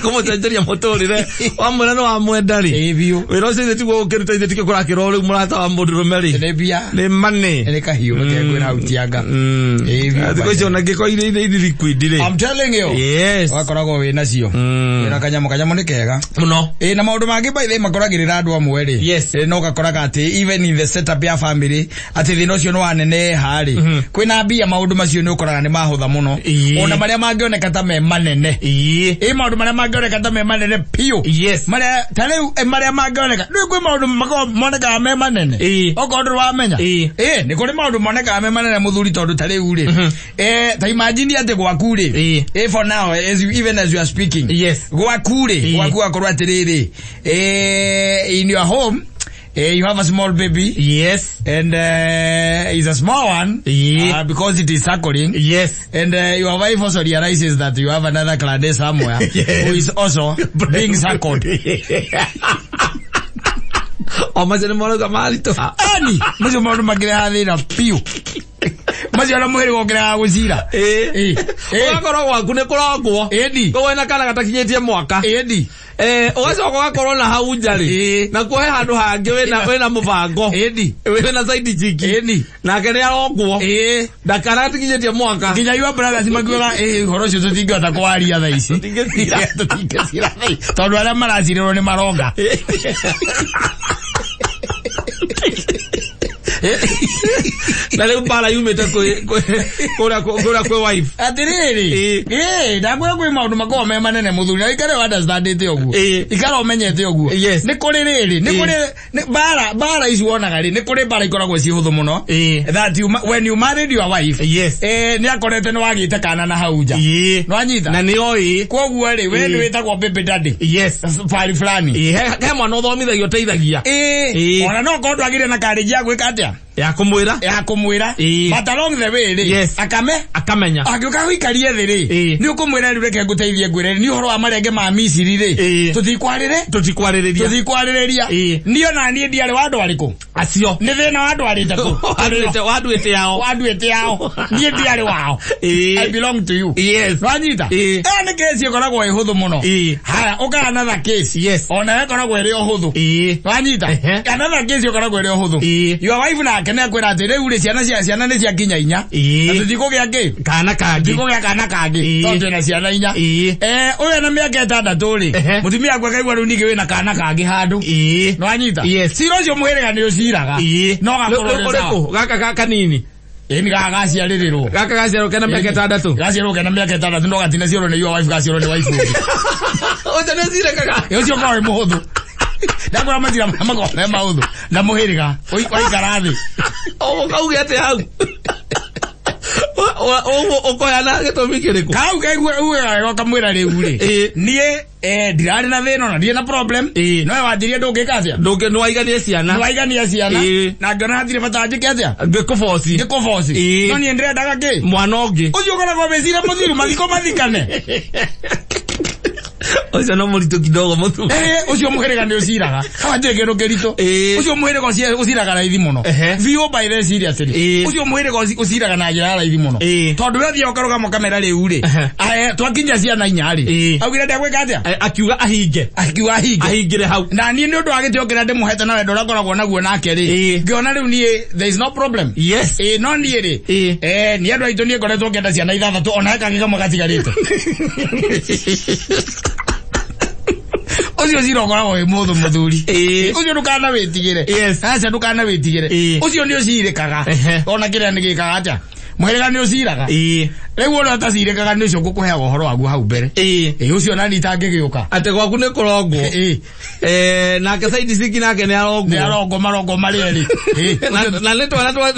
Kũmũcenjeria mũtũrĩre. Wamwĩra nĩ wamwenda rĩ. Wĩra ũcio ithe tiguo ũkĩruta ithe tikĩo kũrakĩrwo rĩu mũrata wa mũndũrũme rĩ. Nĩ mbia. Nĩ money. Nĩ kahiũ reke ngwĩra hau ti anga. Thikũ icio ona ngĩkorwo irĩ liquid rĩ. I'm telling you. Yes. Wakoragwo wĩ nacio. Wĩna kanyamũ kanyamũ nĩ kega. Mũno. Na maũndũ mangĩ by the way makoragĩrĩra andũ amwe rĩ. Yes. No gakoraga atĩ even in the setup ya family atĩ thĩna ũcio nĩ waneneha rĩ. rĩ, kwĩna mbia maũndũ macio nĩ ũkoraga nĩ mahũtha mũno. Ona marĩa mangĩoneka ta me manene. Ĩ maũndũ marĩa mangĩoneka ta me manene piũ. Yes. Marĩa ta rĩu marĩa mangĩoneka rĩu kwĩ maũndũ makoragwo monekaga me manene. Okorwo ndũrĩ wamenya. Ĩ nĩ kũrĩ maũndũ monekaga me manene mũthuri, tondũ ta rĩu rĩ, ta imagine atĩ gwaku rĩ, for now, as you, even as you are speaking, Yes. gwaku rĩ, gwaku akorwo atĩrĩrĩ, in your home, you have a small baby. Yes. And it's a small one. Because it is suckling. Yes. And your wife also realizes that you have another clan somewhere. Yes. Who is also being suckled. O macio nĩ moraga maritũ. Ani macio maũndũ makĩrehaga thĩna biũ. Macio ona mũhĩrĩga ũkĩrehaga gũcira. Ũgakorwo gwaku nĩ kũrongwo. Ĩni. Koguo wĩna kana gatakinyĩtie mwaka. Ĩni. Ũgacoka ũgakorwo na hau nja rĩ, nakuo he handũ hangĩ wĩna mũbango. Ĩni. Wĩna side chick. Ĩni. Nake nĩ arongwo. Ndakana gatakinyĩtie mwaka. Nginya your brothers makiugaga ũhoro ũcio tũtingĩhota kwaria thaa ici. Tũtingĩcira. Tũtingĩcira thaa ici. Tondũ arĩa maracirĩrwo nĩ maronga. Na rĩu mbara yumĩte kũrĩa kwĩ wife. Atĩrĩrĩ, ndakwĩra kwĩ maũndũ makoragwo me manene mũthuri, na ikare understandĩte ũguo. Ikara ũmenyete ũguo. Yes. Nĩ kũrĩ rĩrĩ, nĩ kũrĩ mbara ici wonaga rĩ, nĩ kũrĩ mbara ikoragwo ciĩ hũthũ mũno. That you, when you married your wife, Yes. nĩ akorete nĩ wagĩte kana na hau nja. Nĩwanyita? Na nĩ oĩ. Koguo rĩ, we nĩ wĩtagwo baby daddy. Yes. Bari fulani. He mwana ũthomithagia ũteithagia. Ona no korwo ndwagĩrĩire na karĩnji ya gwĩka atĩa? Ya kũmwĩra. Ya kũmwĩra. But along the way rĩ, Yes. akame akamenya. Angĩũka gũikarie thĩ rĩ, nĩ ũkũmwĩra rĩu reke ngũteithie ngwĩre nĩ ũhoro wa marenge ma Misiri rĩ, tũtikwarĩre? Tũtikwarĩrĩria. Tũtikwarĩrĩria. Niĩ ona niĩ ndiarĩ wa andũ arĩkũ? Acio. Nĩ thĩna wa andũ arĩte kũ? Wanduĩte yao. Wanduĩte yao. Niĩ ndiarĩ wao. I belong to you. Yes. Nwanyita? Ĩyo nĩ case ĩkoragwo ĩ hũthũ mũno. Haya, ũka another case. Yes. Ona ĩkoragwo ĩrĩ o hũthũ. Nwanyita? Another case ĩkoragwo ĩrĩ o hũthũ. Your wife nake nĩ akwĩra atĩ rĩu rĩ, ciana nĩ ciakinya inya. Na tũtikũgĩa kĩ? Kana kangĩ. Tũtikũgĩa kana kangĩ. Tondũ twĩna ciana inya. Ũyũ ena mĩaka 6 rĩ, mũtumia waku akaigua rĩu ningĩ wĩna kana kangĩ handũ. Nwanyita? Yes. Cira ũcio mũhĩrĩga nĩ ũciraga. No gakorwo ũrĩ sawa. Ũrĩkũ? Gaka kanini. Ĩni gaka gaciarĩrĩrwo. Gaka gaciarwo kena mĩaka 6. Gaciarwo kena mĩaka 6 no gatinaciarwo nĩ your wife, gaciarwo nĩ wife ũngĩ. Ũcio nĩ ũcirekaga. Ũcio ũkoragwo wĩ mũhũthũ. Ndakwĩra macira marĩa makoragwo me mahũthũ na mũhĩrĩga waikara thĩ. Ũgũkauge atĩa hau? Ũkoyana gĩtũmi kĩrĩkũ? Kau kaigua ugaga wega ũkamwĩra rĩu rĩ, niĩ ndirarĩ na thĩna ona ndirĩ na problem. No wanjirie ndũngĩka atĩa? Ndũngĩ, nĩwaiganie ciana. Nĩwaigania ciana. Na ngĩona hatirĩ bata njĩke atĩa? Ngĩkũboci. Ngĩkũboci. No niĩ ndĩrendaga kĩ? Mwana ũngĩ. Ũcio ũkoragwo wĩcira mũthiru mathiko mathikane. Ũcio no mũritũ kidogo mũthuri. Ũcio mũhĩrĩga nĩ ũciraga. Haha ndirĩ kĩndũ kĩritũ. Ũcio mũhĩrĩga ũciraga raithi mũno. Biũ by the seriously. Ũcio mũhĩrĩga ũciraga na njĩra ya raithi mũno. Tondũ we ũthiaga ũkarũgama ũkamera rĩu rĩ, twakinya ciana inya rĩ, augire ndegwĩka atĩa? Akiuga ahinge. Akiuga ahinge. Ahingĩre hau. Na niĩ nĩ ũndũ wa gĩtĩo kĩrĩa ndĩmũhete na wendo ũrĩa ngoragwo naguo nake rĩ, ngĩona rĩu niĩ there is no problem. Yes. No niĩ rĩ, niĩ andũ aitũ niĩ ngoretwo ngĩenda ciana 6 ona he kangĩ kamwe gatigarĩte. Ũcio cira ũkoragwo wĩ mũthũ mũthuri. Ũcio ndũkana wĩtigĩre. Yes. Aca ndũkana wĩtigĩre. Ũcio nĩ ũcirĩkaga. Ona kĩrĩa nĩ gĩkaga atĩa? Mũhĩrĩga nĩ ũciraga. Rĩu ũrĩa ũtacirĩkaga nĩ ũcio ngũkũheaga ũhoro waguo hau mbere. Ũcio nani itangĩgĩũka. Atĩ gwaku nĩ kũrongwo. Nake side siki nake nĩ arongwo. Nĩ arongwo marongo marĩ erĩ. Na nĩ twana twa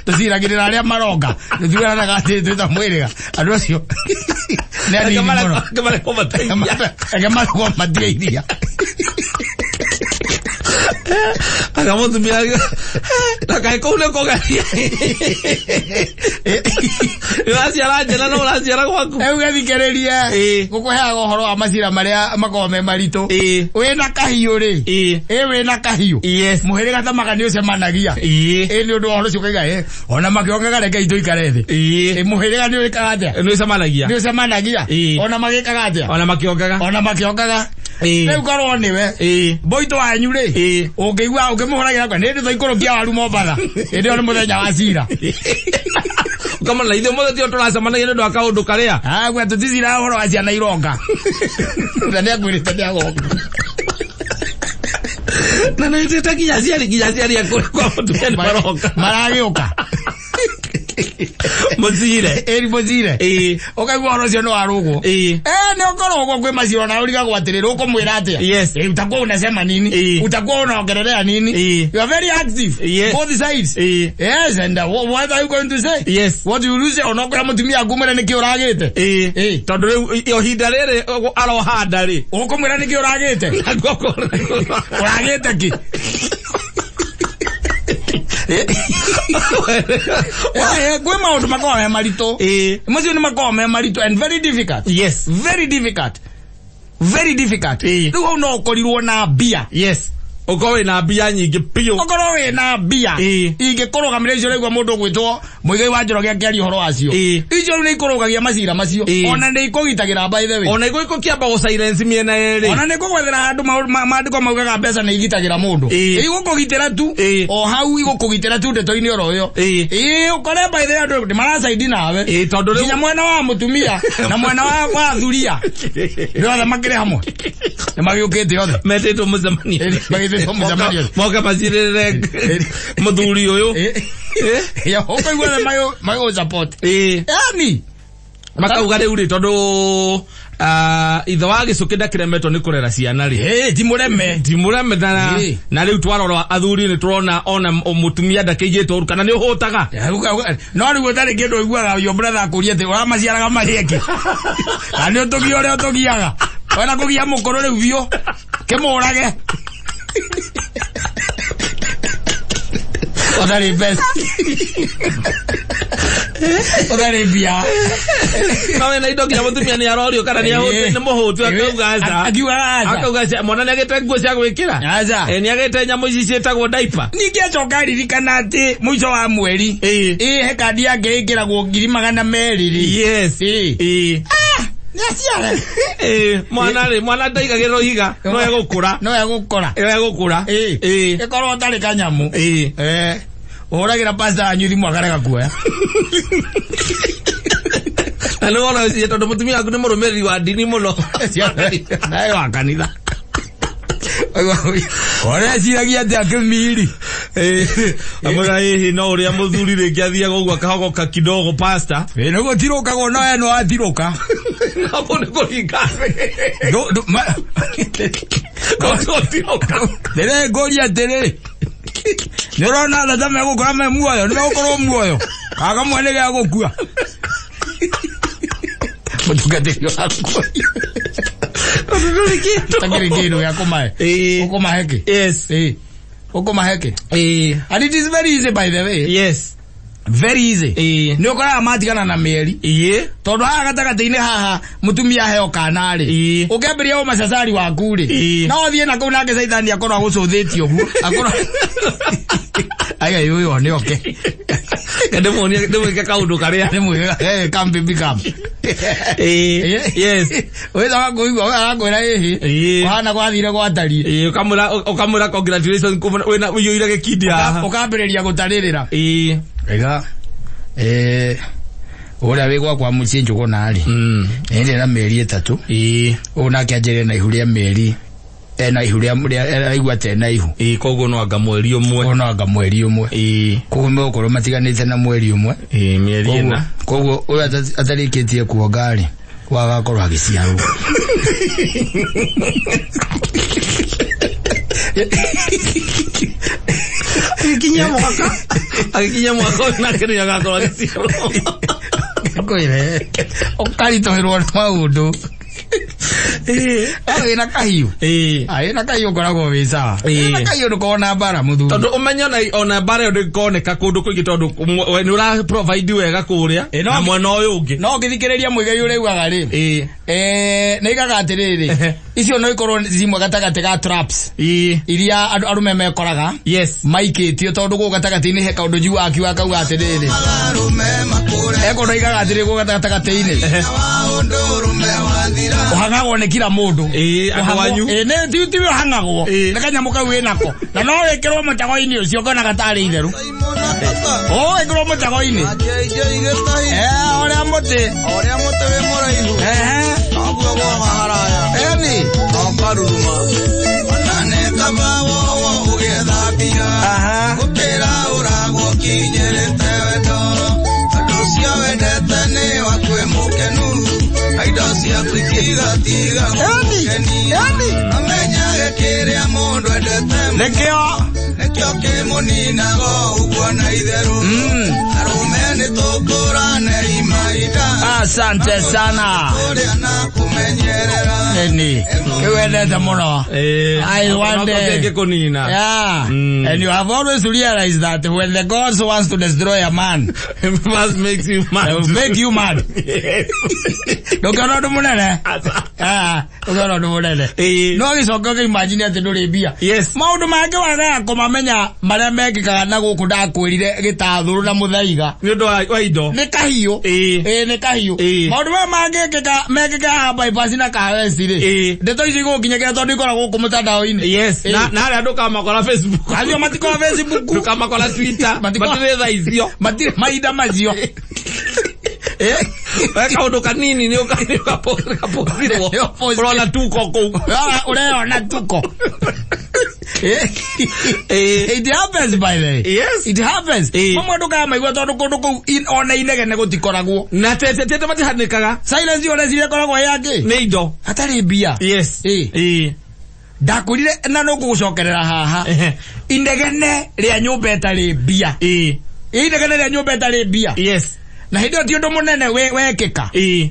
Tũciragĩrĩra arĩa maronga. Tũtiwĩranaga atĩ twĩ ta mwĩrĩga. Andũ acio nĩ anini mũno. Reke marekwo mateithia. Reke marekwo mateithia. Anga mũtumia na kaĩ kũu nĩ kũgeria. Ũraciara njĩra no ũraciara gwaku. Rĩu gĩthikĩrĩrie. Ngũkũheaga ũhoro wa macira marĩa makoragwo me maritũ. Wĩna kahiũ rĩ. Wĩna kahiũ. Yes. Mũhĩrĩga ta maka nĩ ũcemanagia. Nĩ ũndũ wa ũhoro ũcio ũkaiga, ona makĩongaga reke itũikare thĩ. Mũhĩrĩga nĩ ũĩkaga atĩa? Nĩ ũcemanagia. Nĩ ũcemanagia. Ona magĩkaga atĩa? Ona makĩongaga. Ona makĩongaga. Rĩu korwo nĩwe. Mboitũ wanyu rĩ, ũngĩigua ũngĩmũhũragĩra kwa nĩ ndĩ twaikũrũkia waru Mombatha. Hĩndĩ ĩyo nĩ mũthenya wa cira. Ũkamona ithuĩ mũthĩ tio tũracemanagia nĩ ũndũ wa kaũndũ karĩa. Agua tũticiraga ũhoro wa ciana ironga. Na nĩ akwĩrĩte nĩ agonga. Na nä tä te nginya aciari akå kwa mũtumia nĩ maroka. Maragĩũka. Mũcire. Ĩri mũcire. Ĩĩ. Ũkaigua ũhoro ũcio nĩ warũgwo. Ĩĩ. Nĩ ũkoragwo kwĩ maciaro na ũrigagwo atĩrĩrĩ, ũkũmwĩra atĩa? Yes. Utakuwa unasema nini? Ĩĩ. Utakuwa unaongelelea nini? Ĩĩ. You are very active. Yes. Both sides. Ĩĩ. Yes, and what are you going to say? Yes. What you lose onokwĩra mũtumia akumwĩra nĩkĩ ũragĩte? Ĩĩ. Ĩĩ. Tondũ rĩu ihinda rĩrĩ arohanda rĩ. Ũkũmwĩra nĩkĩ ũragĩte? Ũragĩte kĩ? Kwĩ maũndũ makoragwo me maritũ. Ĩĩ. Macio nĩ makoragwo me maritũ and very difficult. Yes. Very difficult. Very difficult. Ĩĩ. Rĩu hau no ũkorirwo na mbia. Yes. Ũkorwo wĩna mbia nyingĩ biũ. Ũkorwo wĩna mbia. Ĩĩ. Ingĩkũrũgamĩrĩra icio ũraigua mũndũ ũgwĩtwo Mũigai wa Njoroge akĩaria ũhoro wacio. Ĩĩ. Icio rĩu nĩ ikũrũgagia macira macio. Ĩĩ. Ona nĩ ikũgitagĩra, by the way. Ona igũkĩamba gũ silence mĩena yerĩ. Ona nĩ kũgwethera handũ maandĩko maugaga mbeca nĩ igitagĩra mũndũ. Ĩĩ. Igũkũgitĩra tu. Ĩĩ. O hau igũkũgitĩra tu ndeto-inĩ oro ĩyo. Ĩĩ. Ĩĩ, ũkore by the way andũ nĩ maracaidi nawe. Ĩĩ, tondũ rĩu Nginya mwena wa mũtumia na mwena wa thuria. Nĩ othe makĩrĩ hamwe. Nĩ magĩũkĩte othe. Metĩtwo mũcemanio. Ĩĩ, magĩtĩtwo mũcemanio. Moka macirĩrĩre mũthuri ũyũ. Ĩĩ. Ya, ũkaigua othe magĩgũ support. Ĩĩ. Yani. Makauga rĩu rĩ, tondũ ithe wa gĩcũkĩ ndakĩremetwo nĩ kũrera ciana rĩ. Ĩĩ, ti mũreme. Ti mũreme na Ĩĩ. Na rĩu twarora athuri nĩ tũrona ona mũtumia ndakĩigĩtwo ũru kana nĩ ũhũtaga. No rĩu ũtarĩ kĩndũ ũiguaga your brother akũria atĩ ũramaciaraga marĩ eke. Kana nĩ ũtũgia ũrĩa ũtũgiaga. Wena kũgia mũkũrũ rĩu biũ. Kĩmũrage. Ũtarĩ mbeca. Ũtarĩ mbia. No wĩna indo nginya mũtumia nĩ arorio kana nĩ ahũtu, nĩ mũhũtu, akauga aca. Akiuga aca. Akauga aca, mwana nĩ agĩte nguo cia gwĩkĩra. Aca. Nĩ agĩte nyamũ ici ciĩtagwo diaper. Ningĩ acoka aririkana atĩ mũico wa mweri. Ĩĩ. Ĩĩ, he kandi yake ĩkĩragwo 200,000 rĩ. Yes. Ĩĩ. Ĩĩ. Nĩ aciare. Ĩĩ, mwana rĩ, mwana ndaigagĩrĩrwo ihiga, no egũkũra. No egũkora. No egũkũra. Ĩĩ. Ĩĩ. Ĩkorwo ũtarĩ kanyamũ. Ĩĩ. Ũhũragĩra pastor wanyu thimũ akarega kuoya. Na nĩ wona ũcio tondũ mũtumia waku nĩ mũrũmĩrĩri wa ndini mũno. Nawe wa kanitha. Ũreciragia atĩa kĩmiri? Amwĩra ĩhĩ no ũrĩa mũthuri rĩngĩ athiaga ũguo akahogoka kidogo, pastor. Ĩ, nĩguo tirũkagwo no we no atirũka. Hapo nĩ kũringa. Gũtirũka. Ndĩre ngũria atĩrĩrĩ, nĩ ũrona tata megũkora me muoyo, nĩ megũkorwo muoyo kaga kamwe nĩ gĩa gũkua mũtungatĩri waku takĩrĩ kĩndũ gĩa kũmahe. Ĩĩ. Ũkũmahe kĩ? Yes. Ĩĩ, ũkũmahe kĩ? Ĩĩ. And it is very easy, by the way. Yes. Very easy. Ĩĩ. Nĩ ũkoraga matigana na mĩeri, Ĩĩ. tondũ haha gatagatĩ-inĩ haha mũtumia aheo kana rĩ, Ĩĩ. ũkĩambĩrĩria ũmacacari waku rĩ, Ĩĩ. no ũthiĩ na kũu nake caitani akorwo agũcũthĩtie ũguo, akorwo aiga ũyũ nĩ oke. Ndĩmuonie ndĩmwĩke kaũndũ karĩa. Nĩ mwĩga, come baby, come. Ĩĩ. Yes. Wĩcoka kũigua ũyũ arakwĩra ĩhĩ, Ĩĩ. kũhana gwathire gwatariĩ. Ĩĩ, ũkamwĩra congratulations kuma wĩna ũiyũire gĩkindi haha. Ũkambĩrĩria gũtarĩrĩra. Ĩĩ. Ega, ũrĩa wĩ gwakwa mũciĩ Njũgũna rĩ, ĩrĩ na mĩeri 3. Ĩĩ. Ũyũ nake anjĩrĩ na ihu rĩa mĩeri ena ihu rĩa araigua ta ena ihu. Ĩĩ, koguo no anga mweri ũmwe. Koguo no anga mweri ũmwe. Ĩĩ. Koguo megũkorwo matiganĩte na mweri ũmwe. Ĩĩ, mĩeri 4. Koguo ũyũ atarĩkĩtie kuonga rĩ, wagakorwo agĩciarwo. Agĩkinyia mwaka ũyũ nake nĩ agakorwo agĩciarwo. Kwĩre ũkaritũhĩrwo nĩ maũndũ. Wĩna kahiũ. Ĩĩ. Wĩna kahiũ ũkoragwo wĩ sawa. Ĩĩ. Wĩna kahiũ ndũkoragwo na mbara, mũthuri. Tondũ ũmenye ona mbara ĩyo ndĩkoneka kũndũ kũingĩ tondũ we nĩ ũra provide wega kũrĩa Ĩĩ, na mwena ũyũ ũngĩ. No ũngĩthikĩrĩria Mũigai ũrĩa augaga rĩ, Ĩĩ. Nĩ aigaga atĩrĩrĩ, icio no ikorwo cimwe gatagatĩ ga traps Ĩĩ. iria andũ arũme mekoraga Yes. maikĩtio, tondũ gũkũ gatagatĩ-inĩ he kaũndũ njiguaga akiuga akauga atĩrĩrĩ, ekũndũ aigaga atĩrĩrĩ, gũkũ gatagatĩ-inĩ ũhang'agwo nĩ kila mũndũ. Ĩĩ, andũ anyu. Ĩĩ, nĩ ti ũhang'agwo. Ĩĩ. Nĩ kanyamũ kau wĩnako na no wĩkĩrwo mũtego-inĩ ũcio ũkona gatarĩ itherũ, wĩkĩrwo mũtego-inĩ ũrĩa mũtĩ. Ũrĩa mũtĩ wĩ mũraihu, Ehe. noguo gwaga haraya Eni. na ũkaruruma ona nĩ kaba. Gatiga Yani, yani. Amenyage kĩrĩa mũndũ endete Nĩkĩo nĩkĩo kĩmũninaga ũguo na itherũ. Arũme nĩ tũkũrane imahinda. Asante sana. Kũrĩa na kũmenyerera. Eni, kĩu wendete mũno. I wonder. Gĩkũnina. Yeah. And you have always realized that when the gods wants to destroy a man, It must makes you mad. they will make you mad. Ndũngĩona ũndũ mũnene. Ah, ndũngĩona ũndũ mũnene. Ĩĩ. No gĩcoka ũkĩimagine atĩ ndũrĩ mbia. Yes. Maũndũ mangĩ wagaga kũmamenya marĩa mekĩkaga na gũkũ ndakwĩrire gĩtathũrũ na mũthaiga. Nĩ ũndũ wa indo. Nĩ kahiũ. Ĩĩ. Ĩĩ nĩ kahiũ. Ĩĩ. Maũndũ maya mangĩkĩka mekĩka haha bypass na Kahawesi rĩ. Ĩĩ. Ndeto icio igũgũkinyĩkĩra tondũ ikoragwo gũkũ mũtandao-inĩ. Yes. Ĩĩ. Na harĩa ndũkamakora Facebook. Acio matikoragwo Facebook. Ndũkamakora Twitter. Matirĩ thaa icio. Matirĩ mahinda macio. We kaũndũ kanini nĩ ũkapostirwo. Nĩ ũpostirwo. Ũrona tuko kũu. Ũreyona tuko. It happens by the way. Yes. It happens. Ĩĩ. Mamwe ndũkamaigua tondũ kũndũ kũu ona inegene gũtikoragwo. Na tete matihanĩkaga. Silence ũreciria ĩkoragwo ĩ yangĩ. Nĩ indo. Hatarĩ mbia. Yes. Ĩĩ. Ĩĩ. Ndakwĩrire na nũngũgũcokerera haha. Ehe. Inegene rĩa nyũmba ĩtarĩ mbia. Ĩĩ. Inegene rĩa nyũmba ĩtarĩ mbia. Yes. Na hĩndĩ ĩyo ti ũndũ mũnene wekĩka. Ĩĩ.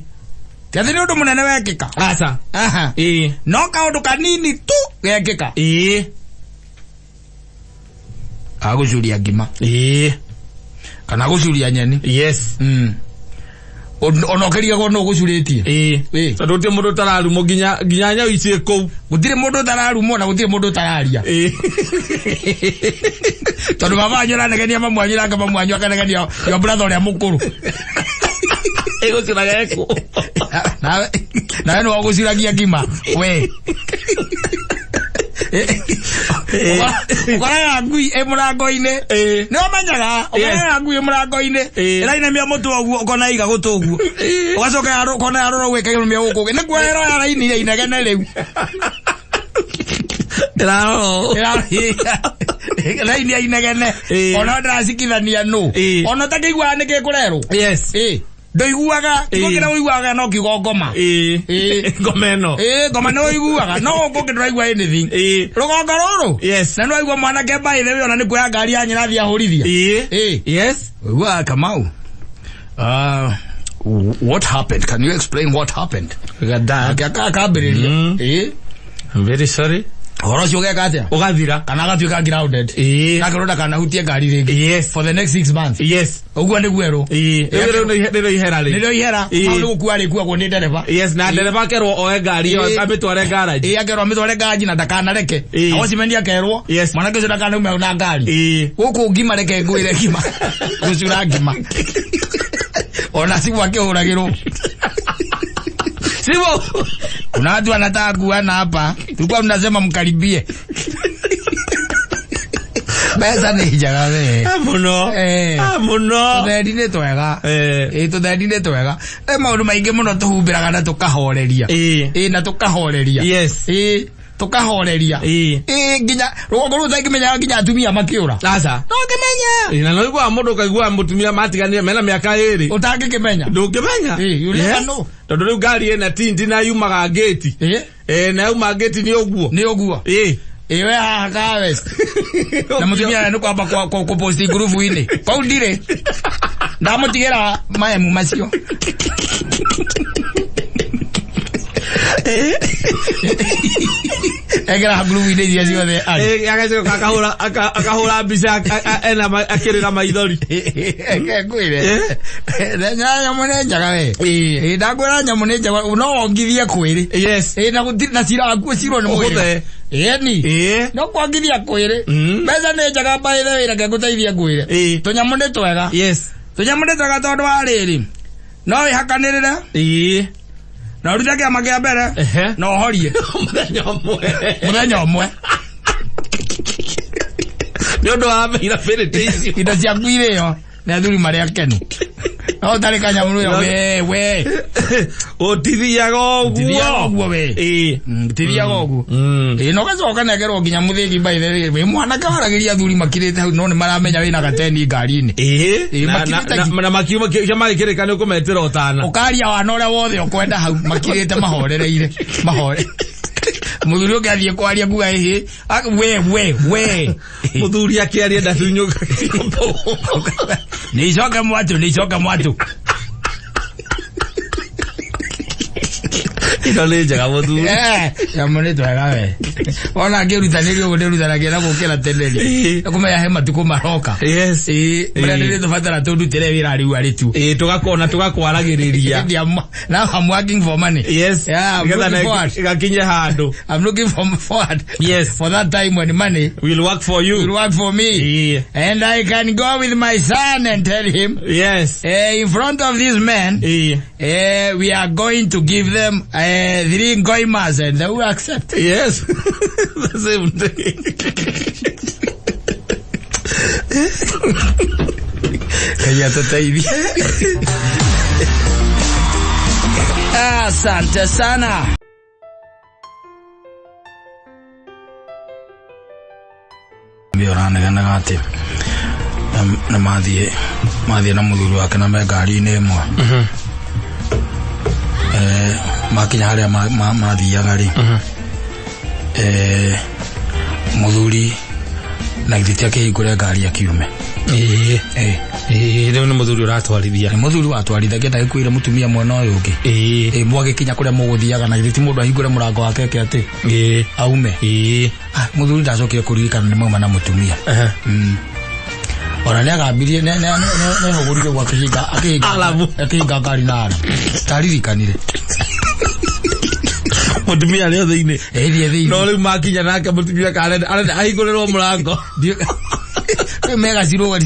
Ti atĩ nĩ ũndũ mũnene wekĩka. Aca. Aha. Ĩĩ. No kaũndũ kanini tu gekĩka. Ĩĩ. Agũcuria ngima. Ĩĩ. Kana gũcuria nyeni. Yes. Ona ũkĩrigagwo nũ ũgũcurĩtie. Ĩĩ. Ĩĩ. Tondũ gũtirĩ mũndũ ũtararumwo nginya nyau ici kũu. Gũtirĩ mũndũ ũtararumwo na gũtirĩ mũndũ ũtararia. Ĩĩ. Tondũ baba wanyu aranegenia mamu wanyu nake mamu wanyu akanegenia your brother ũrĩa mũkũrũ. Ĩgũcuraga ĩkũ. Nawe nĩwe ũgũcuragia ngima. We. Ũkoraga ngui ĩ mũrango-inĩ. Ĩĩ. Nĩ ũmenyaga, ũkoraga ngui ĩ mũrango-inĩ. Ĩĩ. Ĩrainamia mũtwe ũguo ũkona iga gũtũ ũguo. Ũgacoka ũkona yarora ũguo ĩkainamia gũkũ ũngĩ. Nĩ kuoya ĩroya raini ya inegene rĩu. Ĩrarora. Raini ya inegene. Ĩĩ. Ona ndĩracikithania nũ. Ĩĩ. Ona ũtakĩiguaga nĩkĩ kũrerwo. Yes. Ĩĩ. Ndũiguaga, kiugo Ĩĩ. kĩrĩa ũiguaga no kiugo ngoma. Ĩĩ. Ĩĩ. Ngoma ĩno. Ĩĩ, ngoma nĩ ũiguaga. No gũkũ ũngĩ ndũraigua anything. Ĩĩ. Rũgongo rũrũ. Yes. Na nĩwaigua mwanake by the way ona nĩ kuoya ngari ya nyina athiĩ ahũrithia. Ĩĩ. Ĩĩ. Yes. Ũiguaga Kamau. What happened? Can you explain what happened? Dad. Akambĩrĩria. Ĩĩ. I'm very sorry. Ũhoro ũcio ũgeka atĩa? Ũgathira. Kana agatuĩka grounded. Ĩĩ. Nakerwo ndakanahutie ngari rĩngĩ. Yes. For the next 6 months. Yes. Ũguo nĩguo erwo. Ĩĩ. Rĩu nĩrĩo ihera rĩ. Nĩrĩo ihera. Ĩĩ. Hau nĩ gũkua arĩkuagwo nĩ ndereba. Yes, na ndereba akerwo oe ngari ĩyo Ĩĩ. amĩtware garage. Ĩĩ akerwo amĩtware garage na ndakanareke. Ĩĩ. Na watchman akerwo. Yes. Mwanake ũcio ndakanaume na ngari. Ĩĩ. Gũkũ ngima reke ngwĩre ngima. Gũcura ngima. Ona simu akĩhũragĩrwo. Simo. Kuna watu wanataka kuana hapa. Tulikuwa tunasema mkaribie. Mbeca nĩ njega we. Mũno. Eh. Mũno. Tũthendi nĩ twega. Eh. Ĩĩ tũthendi nĩ twega. Ĩ maũndũ maingĩ mũno tũhumbĩraga na tũkahoreria. Ĩĩ. Ĩĩ na tũkahoreria. Yes. Ĩĩ tũkahoreria. Ĩĩ. Ĩĩ nginya rũgongo rũu ũtangĩmenyaga nginya atumia makĩũra. Aca. Ndũngĩmenya. Ĩĩ, na no ũiguaga mũndũ ũkaigua mũtumia matiganire mena mĩaka ĩrĩ. Ũtangĩkĩmenya. Ndũngĩmenya. Ĩĩ, you never know. Tondũ rĩu ngari ĩna tindi na yumaga ngĩti. Ĩĩ. Ĩĩ, na yauma ngĩti nĩ ũguo. Nĩ ũguo. Ĩĩ. Ĩĩ we haha ka West. Na mũtumia nĩ kwamba kũposti ngurubu-inĩ. Kau ndirĩ. Ndamũtigĩra maemu macio. Ekĩra ngurubu-inĩ iria ciothe arĩ. Ĩĩ, agacoka akahũra mbica ena akĩrĩra maithori. Eke ngwĩre. Nyamũ nĩ njega we. Ĩĩ ndakwĩra nyamũ nĩ njega no wongithie kwĩrĩ. Yes. Ĩĩ na gũtirĩ na cira waku ũcirwo nĩ Ũhũthe. mwĩrĩ. Ĩni. Ĩĩ. No kwongithia kwĩrĩ. Mbeca nĩ njega by the way reke ngũteithie ngwĩre. Ĩĩ. Tũnyamũ nĩ twega. Yes. Tũnyamũ nĩ twega tondũ wa rĩrĩ. No wĩhakanĩrĩre Ĩĩ. na ũrute kĩama kĩa mbere Ehe. na ũhorie Mũthenya ũmwe. mũthenya ũmwe. Nĩ ũndũ wa availability icio. Indo ciaku irĩo nĩ athuri marĩ akenu. No ũtarĩ kanyamũ we we. Ũtithiaga Ũtithiaga ũguo. Ũguo we. Tithiaga ũguo. Ĩĩ, no gacoka nengerwo nginya mũthĩgi, by the way. Wĩ mwanake waragĩria athuri makirĩte hau, no nĩ maramenya wĩna gateni ngari-inĩ. Ĩĩ. Makirĩte Na makiuma kĩa magĩkĩrĩka nĩ ũkũmetĩra ũtana. Ũkaria wana ũrĩa wothe ũkwenda hau makirĩte mahorereire mahore. Mũthuri ũngĩ athiĩ kwaria kuga ĩhĩ we we we. Mũthuri akĩaria ndacunyũka. Nĩ icoke mwatũ, nĩ icoke mwatũ. Ino nĩ njega, mũthuri. Nyamũ nĩ twega we. Ona ngĩrutanĩria ũguo ndĩrutanagia na gũkĩra tene rĩ, kũmenya he matukũ maroka. Ĩĩ, marĩa nĩ tũbatara tũndutĩre wĩra rĩu arĩ tu. Ĩĩ, tũgakona tũgakwaragĩrĩria. Now I'm working for money. Yeah, I'm Nĩgetha looking forward. Gakinye handũ. I'm looking forward for that time when money will work for you. Will work for me. And I can go with my son and tell him, in front of these men, we are going to give them three ngoimas and they will accept. Yes. The same thing. Ngai atũteithie. Asante sana. Mbio ũranegenaga atĩ nĩ mathiĩ na mũthuri wake na me ngari-inĩ ĩmwe. Makinya harĩa mathiaga rĩ, mũthuri na githĩ ti akĩhingũre ngari akiume? Ĩĩ. Ĩĩ, rĩu nĩ mũthuri ũratwarithia. Nĩ mũthuri watwarithagia, ndagĩkuĩre mũtumia mwena ũyũ ũngĩ. Ĩĩ, mwagĩkinya kũrĩa mũgũthiaga, na githĩ ti mũndũ ahingũre mũrango wake eke atĩ aume? Ah, mũthuri ndacokire kũririkana nĩ mauma na mũtumia. Ona nĩ agambirie nĩehũgũrire ũguo akĩhinga akĩhinga Alamu. Akĩhinga ngari na aramu taririkanire. Mũtumia arĩ o thĩinĩ. Ĩthiĩ thĩinĩ. No rĩu makinya nake mũtumia karenda arenda ahingũrĩrwo mũrango. Kwĩ megacirwo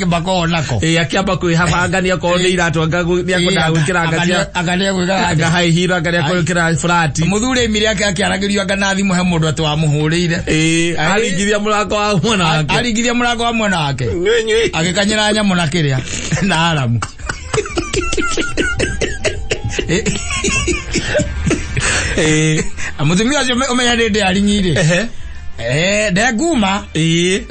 makoragwo nako. Ĩĩ, akĩamba kwĩhabanga nĩ akorwo nĩ iratũ anga nĩakwendaga gwĩkĩra anga cia Anga nĩegwĩkaga anga high heel, anga nĩekwĩkĩra flat. Mũthuri aimire ake akĩaragĩrio anga na thimũ he mũndũ atĩ wamũhũrĩire. Ĩĩ, aringithia mũrango wa mwena wake. Aringithia mũrango wa mwena wake. Nyui nyui. Agĩkanyĩra nyamũ na kĩrĩa na aramu. Mũtumia ũcio ũmenya nĩ ndĩ arinyire. Ndenguma. Ĩhĩ.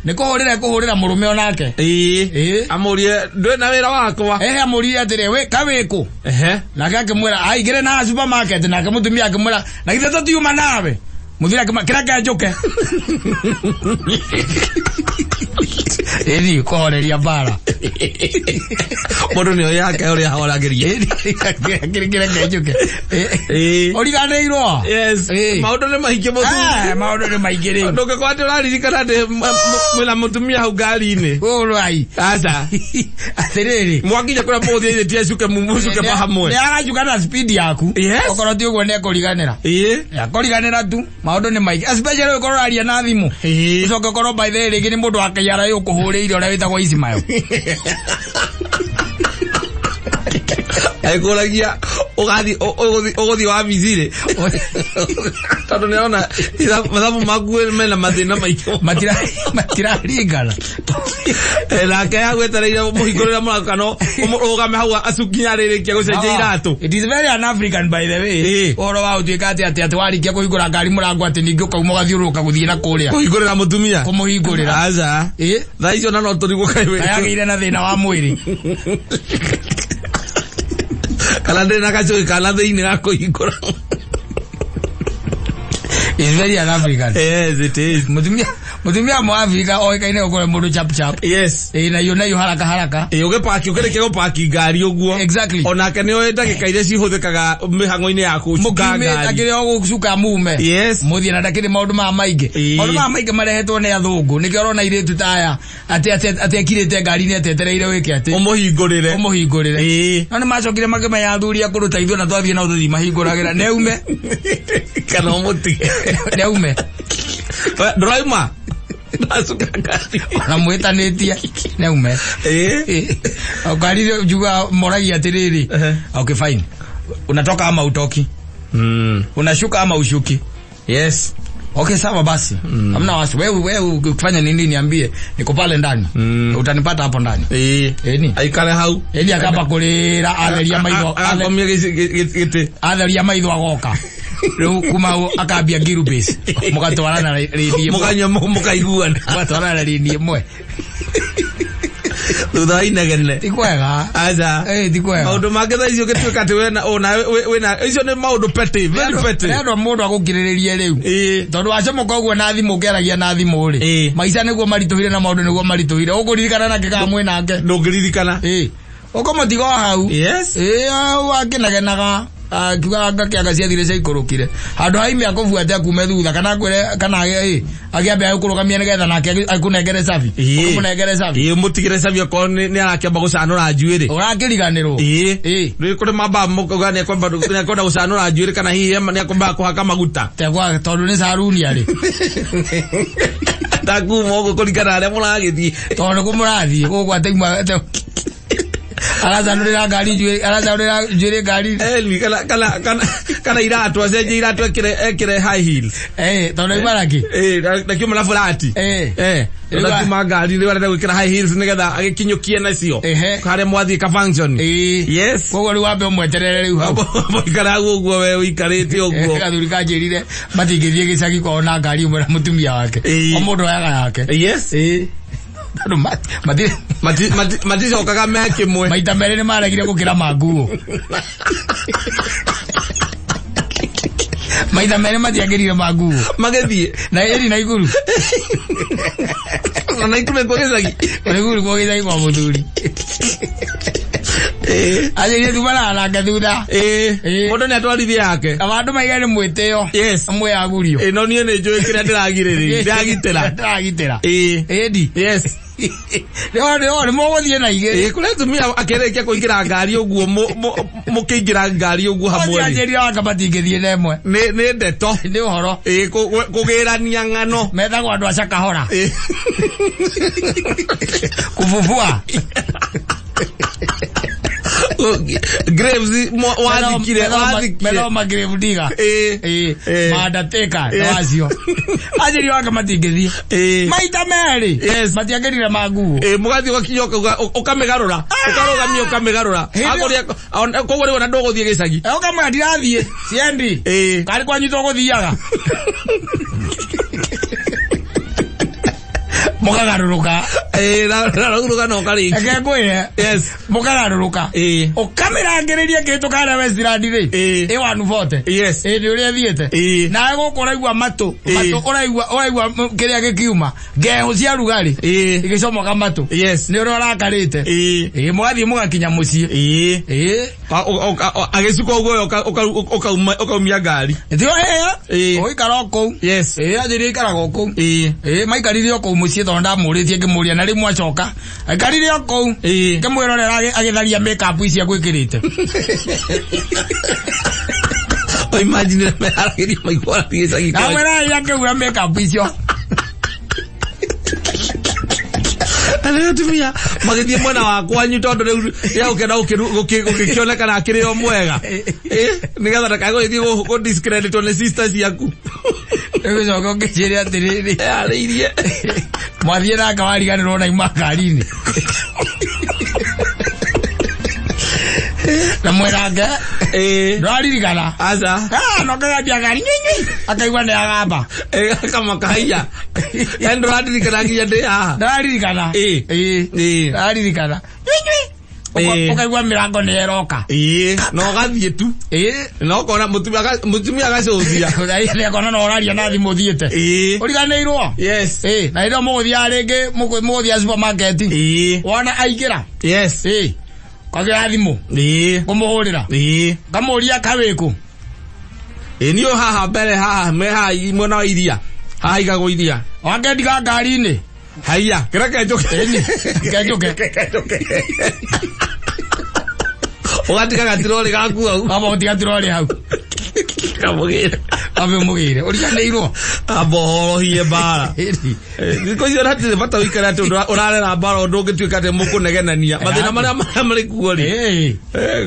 Nĩ kũhũrĩra kũhũrĩra mũrũme onake. Ĩĩ. Amũrie ndwĩ na wĩra wakwa. Ehe, amũririe atĩrĩ, we kawĩkũ? Nake akĩmwĩra aingĩre na supermarket, nake mũtumia akĩmwĩra na githĩ tũtiuma nawe? Mũthuri akĩmwĩra kĩreke njũke. Ĩni kũhoreria mbara. Mũndũ nĩ oĩ yake ũrĩa ahoragĩria. Kĩreke njũke. Ũriganĩirwo. Yes. Maũndũ nĩ maingĩ, mũthuri. Eh, maũndũ nĩ maingĩ rĩu. Ndũngĩkorwo atĩ ũraririkana atĩ mwĩna mũtumia hau ngari-inĩ. Ũrai. Aca. Atĩrĩrĩ. Mwakinya kũrĩa mũgũthiĩ ithe ti acuke mũcuke hamwe. Nĩ aracuka na speed yaku. Okorwo ti ũguo nĩ ekũriganĩra. Akũriganĩra tu. Maũndũ nĩ maingĩ. Especially ũkorwo ũraria na thimũ. Ũcoke ũkorwo by the way rĩngĩ nĩ mũndũ wa KRA ũkũhũrĩire ũrĩa wĩtagwo Ismail. Agĩkũragia ũgathiĩ ũgũthiĩ wabici rĩ, tondũ nĩ arona mathabu maku mena mathĩna maingĩ. Matiraringana. Nake hau etereire mũhingũrĩre mũrango kana ũrũgame hau acukinya arĩrĩkia gũcenjia iratũ. It is very un-African, by the way. Ũhoro wa ũtuĩka atĩ warĩkia kũhingũra ngari mũrango atĩ ningĩ ũkauma ũgathiũrũrũka gũthiĩ na kũrĩa. Kũhingũrĩra mũtumia. Kũmũhingũrĩra. Aca. Thaa icio na no tũrigwo kaĩ Kayagĩire na thĩna wa mwĩrĩ. Kana ndĩrĩ na gacũgĩ kana thĩinĩ ga kũhingũra. It's very un-African. Yes, it is. Mũtumia mwa Afrika oĩkaine gũkorwo mũndũ chap chap. Ĩĩ, nayo haraka haraka. Ĩĩ, ũgĩpaki ũkĩrĩkia gũpaki ngari ũguo. Onake nĩ oĩ ndagĩka iria cihũthĩkaga mĩhang'o-inĩ ya gũcuka Mũkiumĩte ngari. akĩrĩ o gũcuka mume. Mũthiĩ na ndakĩrĩ maũndũ maya maingĩ. Maũndũ maya maingĩ marehetwo nĩ athũngũ. Nĩkĩo ũrona airĩtu ta aya atĩ ekirĩte ngari-inĩ atetereire wĩke atĩ. Ũmũhingũrĩre. Ũmũhingũrĩre. No nĩ macokire makĩmenya athuri akũrũ ta ithuĩ na twathiĩ nao tũthiĩ mahingũragĩra. Neume. Kana ũmũtige. Neume. Ndũrauma. Ndacuka ngari. Ona mwĩtanĩtie. Neume. Ngari njuga moragia atĩrĩrĩ. Okay, fine. Unatoka ama utoki? Unashuka ama ushuki? Okay, sawa basi. Hamna wasi. Wewe ukifanya nini niambie, niko pale ndani. Utanipata hapo ndani. Eni. Aikare hau. Eni akamba kurira atheria maitho. Akomia giti. Atheria maitho agoka. Riu kuma akambia ngiru base. Mugatwarana rĩni. Mukanyua mukaiguana. Mugatwarana rĩni ĩmwe. Thutha wa inegene. Ti kwega. Aca. Ti kwega. Maũndũ mangĩ thaa icio ũgĩtuĩka atĩ wĩna ona wĩna icio nĩ maũndũ petty, very petty. Nĩ andũ mũndũ agũkirĩrĩrie rĩu. Tondũ wacomoka ũguo na thimũ ũkĩaragia na thimũ rĩ. Maica nĩguo maritũhire na maũndũ nĩguo maritũhire. Ũkũririkana nake kana mwĩ nake? Ndũngĩririkana. Ũkũmũtiga o hau. Yes. Hau akĩnegenaga. Akiuga ngakĩanga ciathire ciaikũrũkire. Handũ ha ime akũbuate akume thutha kana akwĩre kana akĩambe agĩkũrũgamia nĩgetha nake akũnengere cabi. Ũkũmũnengere cabi. Mũtigĩre cabi okorwo nĩ arakĩamba gũcanũra njuĩrĩ. Ũrakĩriganĩrwo. Rĩu kũrĩ mamba mũkauga nĩakwenda gũcanũra njuĩrĩ kana hihi nĩakwamba kũhaka maguta. Tegwa tondũ nĩ caruni arĩ. Takuma ũguo kũringana na harĩa mũragĩthiĩ. Tondũ nĩkuo mũrathiĩ gũkũ atĩ aracanũrĩra ngari njuĩrĩ, aracanũrĩra njuĩrĩ ngari. Kana iratũ, acenjie iratũ ekĩre high heels. Tondũ auma nakĩ? Ndakiuma na flat. Ndakiuma ngari rĩu arenda gwĩkĩra high heels nĩgetha agĩkinyũkie nacio. Harĩa mwathiĩ ka function. Yes. Koguo rĩu wambe ũmweterere rĩu hau. Ũikare hau ũguo we ũikarĩte ũguo. Gathuri kanjĩrire matingĩthiĩ gĩcagi kwao na ngari ĩmwe na mũtumia wake. O mũndũ oyaga yake. Yes. Tondũ maticokaga me kĩmwe. Maita merĩ nĩ maregire gũkĩra manguo. Maita merĩ matiangĩrire manguo. Magĩthiĩ. Na ĩri na iguru. Na iguru nĩkuo gĩcagi. Na iguru nĩkuo gĩcagi kwa mũthuri. Anjĩrire tumanaga nake thutha. Mũndũ nĩ atwarithia yake. Andũ maige nĩ mwĩtĩo. Yes. Mwĩagurio. No niĩ nĩ njũĩ kĩrĩa ndĩragirĩrĩria. Ndĩragitĩra. Ndĩragitĩra. Ĩndi. Yes. Nĩ mũgũthiĩ na igĩrĩ. Kũrĩa atumia akĩrĩkia kũingĩra ngari ũguo mũkĩingĩra ngari ũguo hamwe. Anjĩrire wanga matingĩthiĩ na ĩmwe. Nĩ ndeto. Nĩ ũhoro. Kũgĩrania ng'ano. Methagwo andũ a cakahora. Kũbubua. Graves wathikire. Methagwo ma grave digger. Mandatĩka nĩ wacio. Anjĩrire wanga matingĩthiĩ. Maita merĩ. Yes. Matiangĩrire manguo. Mũgathiĩ ũgakinya ũkamĩgarũra. Ũkarũgamia ũkamĩgarũra. Koguo rĩu ona ndũgũthiĩ gĩcagi. Ũkamwĩra ndirathiĩ. Siendi. Karĩ kwanyu tũgũthiaga. Mũkagarũrũka. Rarũrũka na ũkarĩkia. Reke ngwĩre. Yes. Mũkagarũrũka. Ũkamĩrangĩrĩria kĩhĩtũka harĩa Westland rĩ. Ĩ 140. Yes. Nĩ ũrĩa ĩthiĩte. Nawe gũkũ ũraigua matũ. Matũ ũraigua kĩrĩa gĩkiuma. Ngehũ cia rugarĩ. Igĩcomoka matũ. Yes. Nĩ ũrĩa ũrakarĩte. Mũgathiĩ mũgakinya mũciĩ. Agĩcuka ũguo ũkaumia ngari. Tio ũikara o kũu. Yes. Anjĩrire ikaraga o kũu. Maikarire o kũu mũciĩ tondũ ndamũrĩtie ngĩmũria na rĩu mwacoka. Aikarire o kũu. Ngĩmwĩrorera agĩtharia make up ici agwĩkĩrĩte. Imagine meharagĩria maigua gĩcagi. Ndamwĩra akĩhura make up icio. Rĩu atumia magĩthiĩ mwena wa kwanyu tondũ rĩu nĩagũkĩenda gũkĩonekana akĩrĩ o mwega. Nĩgetha ndakae gũgĩthiĩ gũ discreditwo nĩ sister ciaku. Ũgĩcoka ũkĩnjĩre atĩrĩrĩ. Yarĩirie. Mwathiĩ nake wariganĩrwo na ima ngari-inĩ. Na mwĩrake. Ndũraririkana. Aca. No kagambia ngari nyinyi. Akaigua nĩ agamba. Akamaka haiya. Ndũraririkana nginya ndĩ haha. Ndũraririkana. Ndũraririkana. Nyinyi. Ũkaigua mĩrango nĩ ĩroka. Na ũgathiĩ tu. Na ũkona mũtumia agacũthia. Nĩakona no ũraria na thimũ ũthiĩte. Ũriganĩirwo. Yes. Na rĩrĩa mũgũthiaga rĩngĩ mũgũthiaga supermarket. Wona aingĩra. Yes. Kagĩra thimũ. Kũmũhũrĩra. Ngamũria kawĩkũ. Niĩ haha mbere haha me haha mwena wa iria. Haha igagwo iria. Wangendiga ngari-inĩ. Haiya, kĩreke njũke. Kenjũke. Ũgatiga gatirori gaku hau. Amba ũtiga tirori hau. Kamũgĩre. Ambe ũmũgĩre. Ũriganĩirwo. Amba ũhorohie mbara. Thikũ icio hatirĩ bata ũikare atĩ ũrarera mbara ũndũ ũngĩtuĩka atĩ mũkũnegenania. Mathĩna marĩa marĩ kuo rĩ.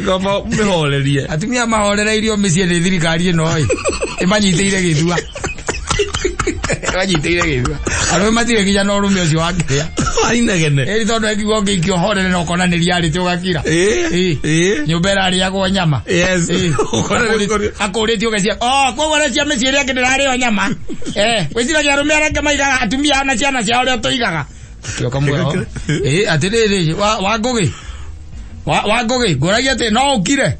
Ngomba mĩhorerie. Atumia mahorereirio mĩciĩ nĩ thirikari ĩno ĩ. Ĩmanyitĩire gĩthua. Wanyitĩire gĩthua. Arũme matirĩ nginya na ũrũme ũcio wa kĩrĩa. Wainegene. Ĩri tondũ ekiuga ũngĩikio horere na ũkona nĩ reality ũgakira. Ĩĩ. Ĩĩ. Nyũmba ĩrarĩagwo nyama. Yes. Ĩĩ. Ũkona nĩ kũrĩ- Akũrĩtio ũgecia. Oh, koguo na cia mĩciĩ ĩrĩa ĩngĩ ndĩrarĩo nyama. Eh, wĩciragia arũme arĩa angĩ maigaga atumia na ciana ciao ũrĩa tũigaga. Kĩoka muoyo. Ĩĩ, atĩrĩrĩ, wa wa Ngũgĩ. Wa wa Ngũgĩ, ngũragia atĩ no ũkire.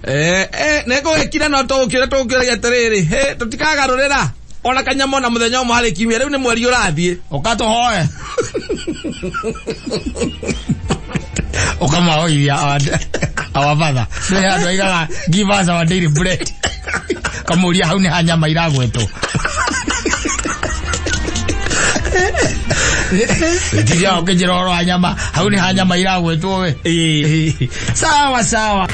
Eh, eh, nĩ ngũgĩkira no tũgũkĩra tũgũkĩragia atĩrĩrĩ hĩ tũtikagarũrĩra ona kanyamũ na mũthenya ũmwe harĩ kiumia rĩu nĩ mweri ũrathiĩ. Ũka tũhoe. Ũkamahoithia our father. Nĩ andũ aigaga give us our daily bread. Kamũria hau nĩ ha nyama iragwetwo. Tiria ũkĩnjĩra ũhoro wa nyama, hau nĩ ha nyama iragwetwo we. Sawa sawa.